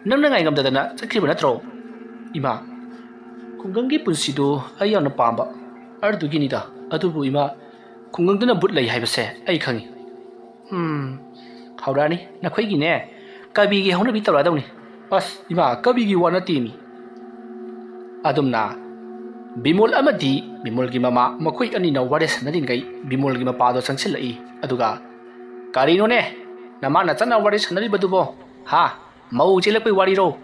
ꯅꯪꯅ ꯉꯥꯏꯉꯝꯗꯗꯅ ꯆꯠꯈꯤꯕ ꯅꯠꯇ꯭ꯔꯣ? ꯏꯃꯥ, ꯈꯨꯡꯒꯪꯒꯤ ꯄꯨꯟꯁꯤꯗꯣ ꯑꯩ ꯌꯥꯝꯅ ꯄꯥꯝꯕ꯫ ꯑꯗꯨꯒꯤꯅꯤꯗ꯫ ꯑꯗꯨꯕꯨ ꯏꯃꯥ, ꯈꯨꯡꯒꯪꯗꯅ ꯚꯨꯠ ꯂꯩ ꯍꯥꯏꯕꯁꯦ ꯑꯩ ꯈꯪꯉꯤ꯫ ꯎꯝ, ꯍꯧꯔꯛꯑꯅꯤ ꯅꯈꯣꯏꯒꯤꯅꯦ ꯀꯕꯤꯒꯤ ꯍꯧꯅꯕꯤ ꯇꯧꯔꯛꯑꯗꯧꯅꯤ꯫ ꯑꯁ ꯏꯃꯥ, ꯀꯕꯤꯒꯤ ꯋꯥ ꯅꯠꯇꯦꯃꯤ꯫ ꯑꯗꯨꯝꯅ ꯕꯤꯃꯣꯜ ꯑꯃꯗꯤ ꯕꯤꯃꯣꯜꯒꯤ ꯃꯃꯥ ꯃꯈꯣꯏ ꯑꯅꯤꯅ ꯋꯥꯔꯤ ꯁꯥꯟꯅꯔꯤꯉꯩ ꯕꯤꯃꯣꯜꯒꯤ ꯃꯄꯥꯗꯣ ꯆꯪꯁꯤꯜꯂꯛꯏ꯫ ꯑꯗꯨꯒ, "ꯀꯔꯤꯅꯣꯅꯦ ꯅꯃꯥ ꯅꯆꯥꯅ ꯋꯥꯔꯤ ꯁꯥꯟꯅꯔꯤꯕꯗꯨꯕꯣ? ꯍꯥ? ꯃꯧ ꯆꯦꯜꯂꯛꯄꯩ ꯋꯥꯔꯤꯔꯣ?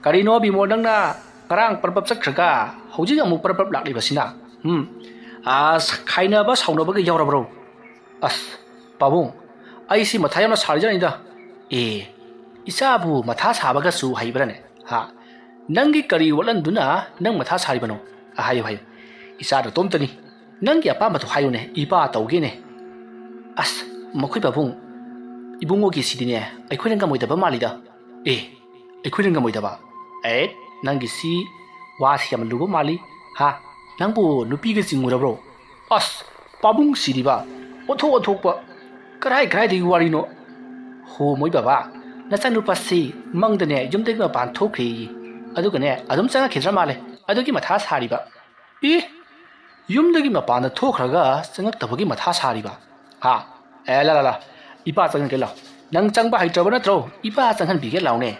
ꯀꯔꯤꯅꯣ ꯕꯤꯃꯣꯜ, ꯅꯪꯅ ꯉꯔꯥꯡ ꯄꯔꯞ ꯄꯔꯞ ꯆꯠꯈ꯭ꯔꯒ ꯍꯧꯖꯤꯛ ꯑꯃꯨꯛ ꯄꯔꯞ ꯄꯔꯞ ꯂꯥꯛꯂꯤꯕꯁꯤꯅ? ꯎꯝ, ꯑꯁ, ꯈꯥꯏꯅꯕ ꯁꯥꯎꯅꯕꯒ ꯌꯥꯎꯔꯕ꯭ꯔꯣ? ꯑꯁ, ꯄꯥꯕꯨꯡ, ꯑꯩꯁꯤ ꯃꯊꯥ ꯌꯥꯝꯅ ꯁꯥꯔꯤꯖꯥꯠꯅꯤꯗ꯫ ꯑꯦ, ꯏꯆꯥꯕꯨ ꯃꯊꯥ ꯁꯥꯕꯒꯁꯨ ꯍꯩꯕ꯭ꯔꯥꯅꯦ? ꯍꯥ? ꯅꯪꯒꯤ ꯀꯔꯤ ꯋꯥꯠꯍꯟꯗꯨꯅ ꯅꯪ ꯃꯊꯥ ꯁꯥꯔꯤꯕꯅꯣ? ꯍꯥꯏꯌꯨ, ꯍꯥꯏꯌꯨ꯫ ꯏꯆꯥ ꯅꯇꯣꯝꯇꯅꯤ꯫ ꯅꯪꯒꯤ ꯑꯄꯥꯝꯕꯗꯣ ꯍꯥꯏꯌꯨꯅꯦ, ꯏꯄꯥ ꯇꯧꯒꯦꯅꯦ꯫ ꯑꯁ, ꯃꯈꯣꯏ ꯄꯥꯕꯨꯡ, ꯏꯕꯨꯡꯉꯣꯒꯤ ꯁꯤꯗꯤꯅꯦ ꯑꯩꯈꯣꯏꯅ ꯉꯝꯃꯣꯏꯗꯕ ꯃꯥꯜꯂꯤꯗ꯫ ꯑꯦ, ꯑꯩꯈꯣꯏꯅ ꯉꯝꯃꯣꯏꯗꯕ? ꯑꯦ, ꯅꯪꯒꯤꯁꯤ ꯋꯥꯁꯤ ꯌꯥꯝ ꯂꯨꯕ ꯃꯥꯜꯂꯤ꯫ ꯍꯥ? ꯅꯪꯕꯨ ꯅꯨꯄꯤꯒ ꯆꯤꯡꯉꯨꯔꯕ꯭ꯔꯣ? ꯑꯁ, ꯄꯥꯕꯨꯡ ꯁꯤꯗꯤꯕ, ꯑꯣꯟꯊꯣꯛ ꯑꯣꯟꯊꯣꯛꯄ, ꯀꯔꯥꯏ ꯀꯔꯥꯏꯗꯒꯤ ꯋꯥꯔꯤꯅꯣ? ꯍꯣ, ꯃꯣꯏ ꯕꯕꯥ, ꯅꯆꯥꯅꯨꯄꯥꯁꯤ ꯃꯪꯗꯅꯦ ꯌꯨꯝꯗꯒꯤ ꯃꯄꯥꯟ ꯊꯣꯛꯈ꯭ꯔꯦꯌꯦ꯫ ꯑꯗꯨꯒꯅꯦ ꯑꯗꯨꯝ ꯆꯪꯉꯛꯈꯤꯗ꯭ꯔ ꯃꯥꯜꯂꯦ, ꯑꯗꯨꯒꯤ ꯃꯊꯥ ꯁꯥꯔꯤꯕ꯫ ꯏ, ꯌꯨꯝꯗꯒꯤ ꯃꯄꯥꯟꯗ ꯊꯣꯛꯈ꯭ꯔꯒ ꯆꯪꯉꯛꯇꯕꯒꯤ ꯃꯊꯥ ꯁꯥꯔꯤꯕ? ꯍꯥ? ꯑꯦ, ꯂꯥ, ꯂꯥ, ꯂꯥ, ꯏꯄꯥ ꯆꯪꯉꯛꯀꯦ ꯂꯥꯎ꯫ ꯅꯪ ꯆꯪꯕ ꯍꯩꯇ꯭ꯔꯕ ꯅꯠꯇ꯭ꯔꯣ? ꯏꯄꯥ ꯆꯪꯍꯟꯕꯤꯒꯦ ꯂꯥꯎꯅꯦ꯫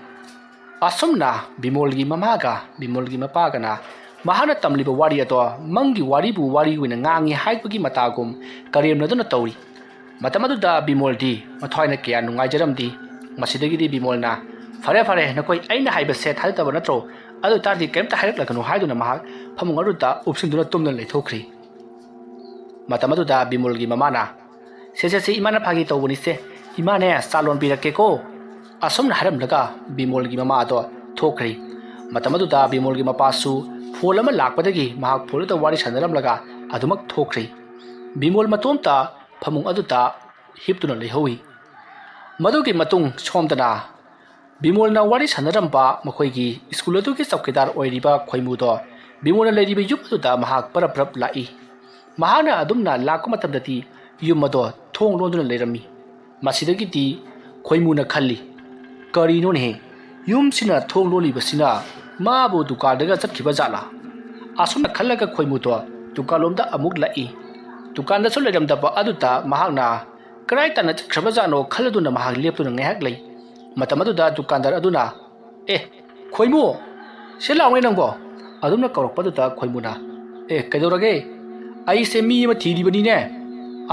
ꯑꯁꯨꯝꯅ ꯕꯤꯃꯣꯜꯒꯤ ꯃꯃꯥꯒ ꯕꯤꯃꯣꯜꯒꯤ ꯃꯄꯥꯒꯅ ꯃꯍꯥꯛꯅ ꯇꯝꯂꯤꯕ ꯋꯥꯔꯤ ꯑꯗꯣ ꯃꯪꯒꯤ ꯋꯥꯔꯤꯕꯨ ꯋꯥꯔꯤ ꯑꯣꯏꯅ ꯉꯥꯡꯉꯤ ꯍꯥꯏꯕꯒꯤ ꯃꯇꯥꯒꯨꯝ ꯀꯔꯦꯝꯅꯗꯨꯅ ꯇꯧꯔꯤ꯫ ꯃꯇꯝ ꯑꯗꯨꯗ ꯕꯤꯃꯣꯜꯗꯤ ꯃꯊ꯭ꯋꯥꯏꯅ ꯀꯌꯥ ꯅꯨꯡꯉꯥꯏꯖꯔꯝꯗꯦ꯫ ꯃꯁꯤꯗꯒꯤꯗꯤ ꯕꯤꯃꯣꯜꯅ, "ꯐꯔꯦ, ꯐꯔꯦ, ꯅꯈꯣꯏ ꯑꯩꯅ ꯍꯥꯏꯕꯁꯦ ꯊꯥꯖꯗꯕ ꯅꯠꯇ꯭ꯔꯣ? ꯑꯗꯨ ꯑꯣꯏ ꯇꯥꯔꯗꯤ ꯀꯔꯤꯝꯇ ꯍꯥꯏꯔꯛꯂꯒꯅꯨ" ꯍꯥꯏꯗꯨꯅ ꯃꯍꯥꯛ ꯐꯃꯨꯡ ꯑꯗꯨꯗ ꯎꯞꯁꯤꯟꯗꯨꯅ ꯇꯨꯝꯗꯨꯅ ꯂꯩꯊꯣꯛꯈ꯭ꯔꯤ꯫ ꯃꯇꯝ ꯑꯗꯨꯗ ꯕꯤꯃꯣꯜꯒꯤ ꯃꯃꯥꯅ, "ꯁꯦ, ꯁꯦ, ꯁꯦ, ꯏꯃꯥꯅ ꯐꯥꯒꯤ ꯇꯧꯕꯅꯤꯁꯦ꯫ ꯏꯃꯥꯅꯦ, ꯆꯥ ꯂꯣꯟꯕꯤꯔꯛꯀꯦꯀꯣ" ꯑꯁꯨꯝꯅ ꯍꯥꯏꯔꯝꯂꯒ ꯕꯤꯃꯣꯜꯒꯤ ꯃꯃꯥ ꯑꯗꯣ ꯊꯣꯛꯈ꯭ꯔꯤ꯫ ꯃꯇꯝ ꯑꯗꯨꯗ ꯕꯤꯃꯣꯜꯒꯤ ꯃꯄꯥꯁꯨ ꯐꯣꯟ ꯑꯃ ꯂꯥꯛꯄꯗꯒꯤ ꯃꯍꯥꯛ ꯐꯣꯟꯗꯨꯗ ꯋꯥꯔꯤ ꯁꯥꯟꯅꯔꯝꯂꯒ ꯑꯗꯨꯃꯛ ꯊꯣꯛꯈ꯭ꯔꯤ꯫ ꯕꯤꯃꯣꯜ ꯃꯇꯣꯝꯇ ꯐꯃꯨꯡ ꯑꯗꯨꯗ ꯍꯤꯞꯇꯨꯅ ꯂꯩꯍꯧꯏ꯫ ꯃꯗꯨꯒꯤ ꯃꯇꯨꯡ ꯁꯣꯝꯗꯅ ꯕꯤꯃꯣꯜꯅ ꯋꯥꯔꯤ ꯁꯥꯟꯅꯔꯝꯕ ꯃꯈꯣꯏꯒꯤ ꯁ꯭ꯀꯨꯜ ꯑꯗꯨꯒꯤ ꯆꯧꯀꯤꯗꯥꯔ ꯑꯣꯏꯔꯤꯕ ꯈꯣꯏꯃꯨꯗꯣ ꯕꯤꯃꯣꯜꯅ ꯂꯩꯔꯤꯕ ꯌꯨꯝ ꯑꯗꯨꯗ ꯃꯍꯥꯛ ꯄꯔꯞ ꯄꯔꯞ ꯂꯥꯛꯏ꯫ ꯃꯍꯥꯛꯅ ꯑꯗꯨꯝꯅ ꯂꯥꯛꯄ ꯃꯇꯝꯗꯗꯤ ꯌꯨꯝ ꯑꯗꯣ ꯊꯣꯡ ꯂꯣꯟꯗꯨꯅ ꯂꯩꯔꯝꯃꯤ꯫ ꯃꯁꯤꯗꯒꯤꯗꯤ ꯈꯣꯏꯃꯨꯅ ꯈꯜꯂꯤ, "ꯀꯔꯤꯅꯣꯅꯦꯍꯦ, ꯌꯨꯝꯁꯤꯅ ꯊꯣꯡ ꯂꯣꯜꯂꯤꯕꯁꯤꯅ ꯃꯥꯕꯨ ꯗꯨꯀꯥꯟꯗꯒ ꯆꯠꯈꯤꯕ ꯖꯥꯠꯂꯥ?" ꯑꯁꯨꯝꯅ ꯈꯜꯂꯒ ꯈꯣꯏꯃꯨꯗꯣ ꯗꯨꯀꯥꯟꯂꯣꯝꯗ ꯑꯃꯨꯛ ꯂꯥꯛꯏ꯫ ꯗꯨꯀꯥꯟꯗꯁꯨ ꯂꯩꯔꯝꯗꯕ ꯑꯗꯨꯗ ꯃꯍꯥꯛꯅ ꯀꯗꯥꯏ ꯇꯥꯟꯅ ꯆꯠꯈ꯭ꯔꯕꯖꯥꯠꯅꯣ ꯈꯜꯂꯗꯨꯅ ꯃꯍꯥꯛ ꯂꯦꯞꯇꯨꯅ ꯉꯥꯏꯍꯥꯛ ꯂꯩ꯫ ꯃꯇꯝ ꯑꯗꯨꯗ ꯗꯨꯀꯥꯟꯗꯥꯔ ꯑꯗꯨꯅ, "ꯑꯦ, ꯈꯣꯏꯃꯨ, ꯁꯤ ꯂꯥꯎꯅꯦ ꯅꯪꯕꯣ!" ꯑꯗꯨꯝꯅ ꯀꯧꯔꯛꯄꯗꯨꯗ ꯈꯣꯏꯃꯨꯅ, "ꯑꯦ, ꯀꯩꯗꯧꯔꯒꯦ? ꯑꯩꯁꯦ ꯃꯤ ꯑꯃ ꯊꯤꯔꯤꯕꯅꯤꯅꯦ!"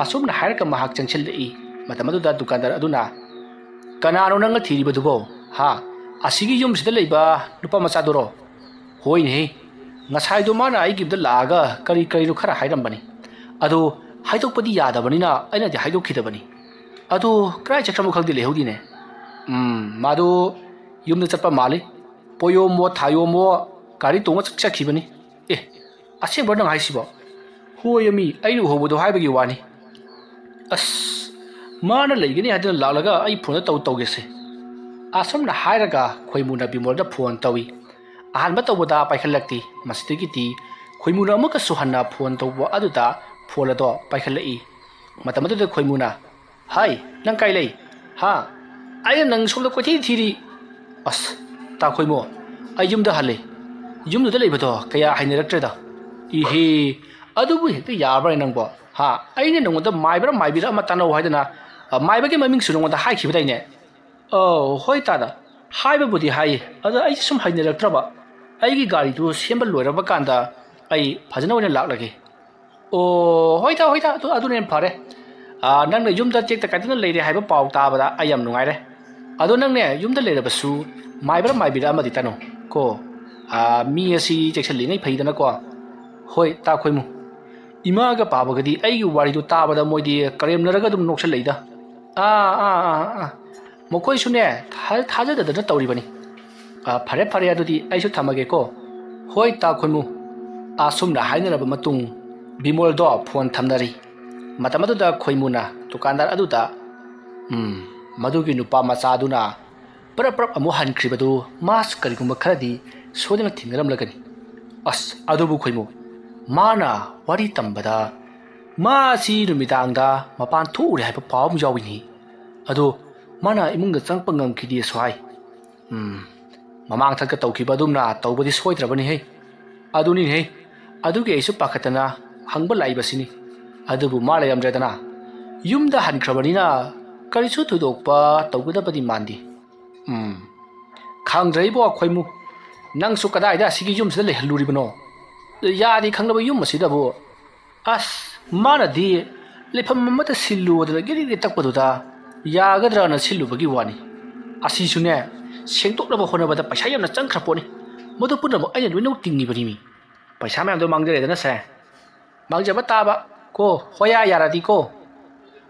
ꯑꯁꯨꯝꯅ ꯍꯥꯏꯔꯒ ꯃꯍꯥꯛ ꯆꯪꯁꯤꯜꯂꯛꯏ꯫ ꯃꯇꯝ ꯑꯗꯨꯗ ꯗꯨꯀꯥꯟꯗꯥꯔ ꯑꯗꯨꯅ, "ꯀꯅꯥꯅꯣ ꯅꯪꯅ ꯊꯤꯔꯤꯕꯗꯨꯕꯣ? ꯍꯥ? ꯑꯁꯤꯒꯤ ꯌꯨꯝꯁꯤꯗ ꯂꯩꯕ ꯅꯨꯄꯥ ꯃꯆꯥꯗꯨꯔꯣ?" "ꯍꯣꯏꯅꯦꯍꯦ, ꯉꯁꯥꯏꯗꯣ ꯃꯥꯅ ꯑꯩꯒꯤ ꯌꯨꯝꯗ ꯂꯥꯛꯑꯒ ꯀꯔꯤ ꯀꯔꯤꯅꯣ ꯈꯔ ꯍꯥꯏꯔꯝꯕꯅꯤ꯫ ꯑꯗꯨ ꯍꯥꯏꯗꯣꯛꯄꯗꯤ ꯌꯥꯗꯕꯅꯤꯅ ꯑꯩꯅꯗꯤ ꯍꯥꯏꯗꯣꯛꯈꯤꯗꯕꯅꯤ꯫ ꯑꯗꯨ ꯀꯗꯥꯏ ꯆꯠꯈ꯭ꯔꯕꯅꯣ ꯈꯪꯗꯦ, ꯂꯩꯍꯧꯗꯦꯅꯦ꯫ ꯎꯝ, ꯃꯥꯗꯨ ꯌꯨꯝꯗ ꯆꯠꯄ ꯃꯥꯜꯂꯤ꯫ ꯄꯣꯌꯣꯝꯃꯣ ꯊꯥꯌꯣꯝꯃꯣ ꯒꯥꯔꯤ ꯇꯣꯡꯉ ꯆꯠ-, ꯆꯠꯈꯤꯕꯅꯤ꯫" "ꯑꯦ, ꯑꯁꯦꯡꯕ꯭ꯔꯣ ꯅꯪ ꯍꯥꯏꯁꯤꯕꯣ?" "ꯍꯣꯏ, ꯃꯤ ꯑꯩꯅ ꯎꯍꯧꯕꯗꯣ ꯍꯥꯏꯕꯒꯤ ꯋꯥꯅꯤ꯫ ꯑꯁ, ꯃꯥꯅ ꯂꯩꯒꯅꯤ ꯍꯥꯏꯗꯨꯅ ꯂꯥꯛꯂꯒ ꯑꯩ ꯐꯣꯟꯗ ꯇꯧ ꯇꯧꯒꯦꯁꯦ꯫" ꯑꯁꯨꯝꯅ ꯍꯥꯏꯔꯒ ꯈꯣꯏꯃꯨꯅ ꯕꯤꯃꯣꯜꯗ ꯐꯣꯟ ꯇꯧꯏ꯫ ꯑꯍꯥꯟꯕ ꯇꯧꯕꯗ ꯄꯥꯏꯈꯠꯂꯛꯇꯦ꯫ ꯃꯁꯤꯗꯒꯤꯗꯤ ꯈꯣꯏꯃꯨꯅ ꯑꯃꯨꯛꯀꯁꯨ ꯍꯟꯅ ꯐꯣꯟ ꯇꯧꯕ ꯑꯗꯨꯗ ꯐꯣꯟ ꯑꯗꯣ ꯄꯥꯏꯈꯠꯂꯛꯏ꯫ ꯃꯇꯝ ꯑꯗꯨꯗ ꯈꯣꯏꯃꯨꯅ, "ꯍꯥꯏ, ꯅꯪ ꯀꯥꯏ ꯂꯩ? ꯍꯥ? ꯑꯩꯅ ꯅꯪ ꯁꯣꯝꯗ ꯀꯣꯏꯊꯤ ꯊꯤꯔꯤ꯫" "ꯑꯁ, ꯇꯥ ꯈꯣꯏꯃꯨ, ꯑꯩ ꯌꯨꯝꯗ ꯍꯜꯂꯦ꯫ ꯌꯨꯝꯗꯨꯗ ꯂꯩꯕꯗꯣ ꯀꯌꯥ ꯍꯩꯅꯔꯛꯇ꯭ꯔꯦꯗ꯫" "ꯏꯍꯦ, ꯑꯗꯨꯕꯨ ꯍꯦꯛꯇ ꯌꯥꯕ꯭ꯔꯥ ꯅꯪꯕꯣ? ꯍꯥ? ꯑꯩꯅ ꯅꯉꯣꯟꯗ ꯃꯥꯏꯕꯔꯥ ꯃꯥꯏꯕꯤꯔꯥ ꯑꯃ ꯇꯥꯟꯅꯧ ꯍꯥꯏꯗꯅ, ꯑ, ꯃꯥꯏꯕꯒꯤ ꯃꯃꯤꯡꯁꯨ ꯅꯉꯣꯟꯗ ꯍꯥꯏꯈꯤꯕꯗꯥꯏꯅꯦ?" "ꯑꯧ, ꯍꯣꯏ ꯇꯥꯗ, ꯍꯥꯏꯕꯕꯨꯗꯤ ꯍꯥꯏꯌꯦ, ꯑꯗ ꯑꯩꯁꯦ ꯁꯨꯝ ꯍꯩꯅꯔꯛꯇ꯭ꯔꯕ꯫ ꯑꯩꯒꯤ ꯒꯥꯔꯤꯗꯨ ꯁꯦꯝꯕ ꯂꯣꯏꯔꯕ ꯀꯥꯟꯗ ꯑꯩ ꯐꯖꯅ ꯑꯣꯏꯅ ꯂꯥꯛꯂꯒꯦ꯫" "ꯑꯣ, ꯍꯣꯏꯗ, ꯍꯣꯏꯗ, ꯑꯗꯨ, ꯑꯗꯨꯅ ꯍꯦꯟꯅ ꯐꯔꯦ꯫ ꯑꯥ, ꯅꯪꯅ ꯌꯨꯝꯗ ꯇꯦꯛꯇ ꯀꯥꯏꯗꯅ ꯂꯩꯔꯦ ꯍꯥꯏꯕ ꯄꯥꯎ ꯇꯥꯕꯗ ꯑꯩ ꯌꯥꯝ ꯅꯨꯡꯉꯥꯏꯔꯦ꯫ ꯑꯗꯣ ꯅꯪꯅꯦ, ꯌꯨꯝꯗ ꯂꯩꯔꯕꯁꯨ ꯃꯥꯏꯕꯔ ꯃꯥꯏꯕꯤꯔ ꯑꯃꯗꯤ ꯇꯥꯅꯧ ꯀꯣ꯫ ꯑꯥ, ꯃꯤ ꯑꯁꯤ ꯆꯦꯛꯁꯤꯜꯂꯤꯉꯩ ꯐꯩꯗꯅꯀꯣ꯫ ꯍꯣꯏ, ꯇꯥ ꯈꯣꯏꯃꯨ꯫ ꯏꯃꯥꯒ ꯄꯥꯕꯒꯗꯤ ꯑꯩꯒꯤ ꯋꯥꯔꯤꯗꯨ ꯇꯥꯕꯗ ꯃꯣꯏꯗꯤ ꯀꯔꯦꯝꯅꯔꯒ ꯑꯗꯨꯝ ꯅꯣꯛꯁꯜꯂꯛꯏꯗ꯫ ꯑꯥ, ꯑꯥ, ꯑꯥ, ꯑꯥ꯫ ꯃꯈꯣꯏꯁꯨꯅꯦ, ꯊꯥ-, ꯊꯥꯖꯗꯗꯅ ꯇꯧꯔꯤꯕꯅꯤ꯫ ꯑꯥ, ꯐꯔꯦ, ꯐꯔꯦ, ꯑꯗꯨꯗꯤ ꯑꯩꯁꯨ ꯊꯝꯃꯒꯦꯀꯣ꯫ ꯍꯣꯏ, ꯇꯥ ꯈꯣꯏꯃꯨ꯫ ꯑꯁꯨꯝꯅ ꯍꯥꯏꯅꯔꯕ ꯃꯇꯨꯡ, ꯕꯤꯃꯣꯜꯗꯣ ꯐꯣꯟ ꯊꯝꯅꯔꯤ꯫ ꯃꯇꯝ ꯑꯗꯨꯗ ꯈꯣꯏꯃꯨꯅ ꯗꯨꯀꯥꯟꯗꯥꯔ ꯑꯗꯨꯗ, "ꯎꯝ, ꯃꯗꯨꯒꯤ ꯅꯨꯄꯥ ꯃꯆꯥꯗꯨꯅ ꯄ꯭ꯔꯞ ꯄ꯭ꯔꯞ ꯑꯃꯨꯛ ꯍꯟꯈ꯭ꯔꯤꯕꯗꯨ ꯃꯥꯁꯨ ꯀꯔꯤꯒꯨꯝꯕ ꯈꯔꯗꯤ ꯁꯣꯏꯗꯅ ꯊꯦꯡꯅꯔꯝꯂꯒꯅꯤ꯫ ꯑꯁ, ꯑꯗꯨꯕꯨ ꯈꯣꯏꯃꯨ, ꯃꯥꯅ ꯋꯥꯔꯤ ꯇꯝꯕꯗ ꯃꯥꯁꯤ ꯅꯨꯃꯤꯗꯥꯡꯗ ꯃꯄꯥꯟ ꯊꯣꯛꯎꯔꯦ ꯍꯥꯏꯕ ꯄꯥꯎ ꯑꯃ ꯌꯥꯎꯏꯅꯤ꯫ ꯑꯗꯣ ꯃꯥꯅ ꯏꯃꯨꯡꯗ ꯆꯪꯉꯛꯄ ꯉꯝꯈꯤꯗꯦꯁꯨ ꯍꯥꯏ꯫ ꯎꯝ, ꯃꯃꯥꯡ ꯊꯛꯇ ꯇꯧꯈꯤꯕ ꯑꯗꯨꯝꯅ ꯇꯧꯕꯗꯤ ꯁꯣꯏꯗ꯭ꯔꯕꯅꯤꯍꯦ꯫ ꯑꯗꯨꯅꯤꯅꯦꯍꯦ, ꯑꯗꯨꯒꯤ ꯑꯩꯁꯨ ꯄꯥꯈꯠꯇꯅ ꯍꯪꯕ ꯂꯥꯛꯏꯕꯁꯤꯅꯤ꯫ ꯑꯗꯨꯕꯨ ꯃꯥ ꯂꯩꯔꯝꯗ꯭ꯔꯦꯗꯅ꯫ ꯌꯨꯝꯗ ꯍꯟꯈ꯭ꯔꯕꯅꯤꯅ ꯀꯔꯤꯁꯨ ꯊꯣꯏꯗꯣꯛꯄ ꯇꯧꯒꯗꯕꯗꯤ ꯃꯥꯟꯗꯦ꯫ ꯎꯝ, ꯈꯪꯗ꯭ꯔꯦ ꯏꯕꯣ ꯈꯣꯏꯃꯨ, ꯅꯪꯁꯨ ꯀꯗꯥꯏꯗ ꯑꯁꯤꯒꯤ ꯌꯨꯝꯁꯤꯗ ꯂꯩꯍꯜꯂꯨꯔꯤꯕꯅꯣ? ꯌꯥꯗꯦ ꯈꯪꯂꯕ ꯌꯨꯝ ꯑꯁꯤꯗꯕꯨ꯫ ꯑꯁ, ꯃꯥꯅꯗꯤ ꯂꯩꯐꯝ ꯑꯃꯗ ꯁꯤꯜꯂꯨꯗꯅ ꯒꯤꯔꯤ ꯒꯤꯔꯤ ꯇꯛꯄꯗꯨꯗ ꯌꯥꯒꯗ꯭ꯔꯅ ꯁꯤꯜꯂꯨꯕꯒꯤ ꯋꯥꯅꯤ꯫ ꯑꯁꯤꯁꯨꯅꯦ, ꯁꯦꯡꯗꯣꯛꯅꯕ ꯍꯣꯠꯅꯕꯗ ꯄꯩꯁꯥ ꯌꯥꯝꯅ ꯆꯪꯈ꯭ꯔ ꯄꯣꯠꯅꯤ꯫ ꯃꯗꯨ ꯄꯨꯝꯅꯃꯛ ꯑꯩꯅ ꯂꯣꯏꯅꯃꯛ ꯇꯤꯡꯉꯤꯕꯅꯤꯃꯤ꯫ ꯄꯩꯁꯥ ꯃꯌꯥꯝꯗꯣ ꯃꯥꯡꯖꯔꯦꯗꯅ ꯁꯦ꯫ ꯃꯥꯡꯖꯕ ꯇꯥꯕ ꯀꯣ, ꯍꯣꯌꯥ ꯌꯥꯔꯗꯤ ꯀꯣ꯫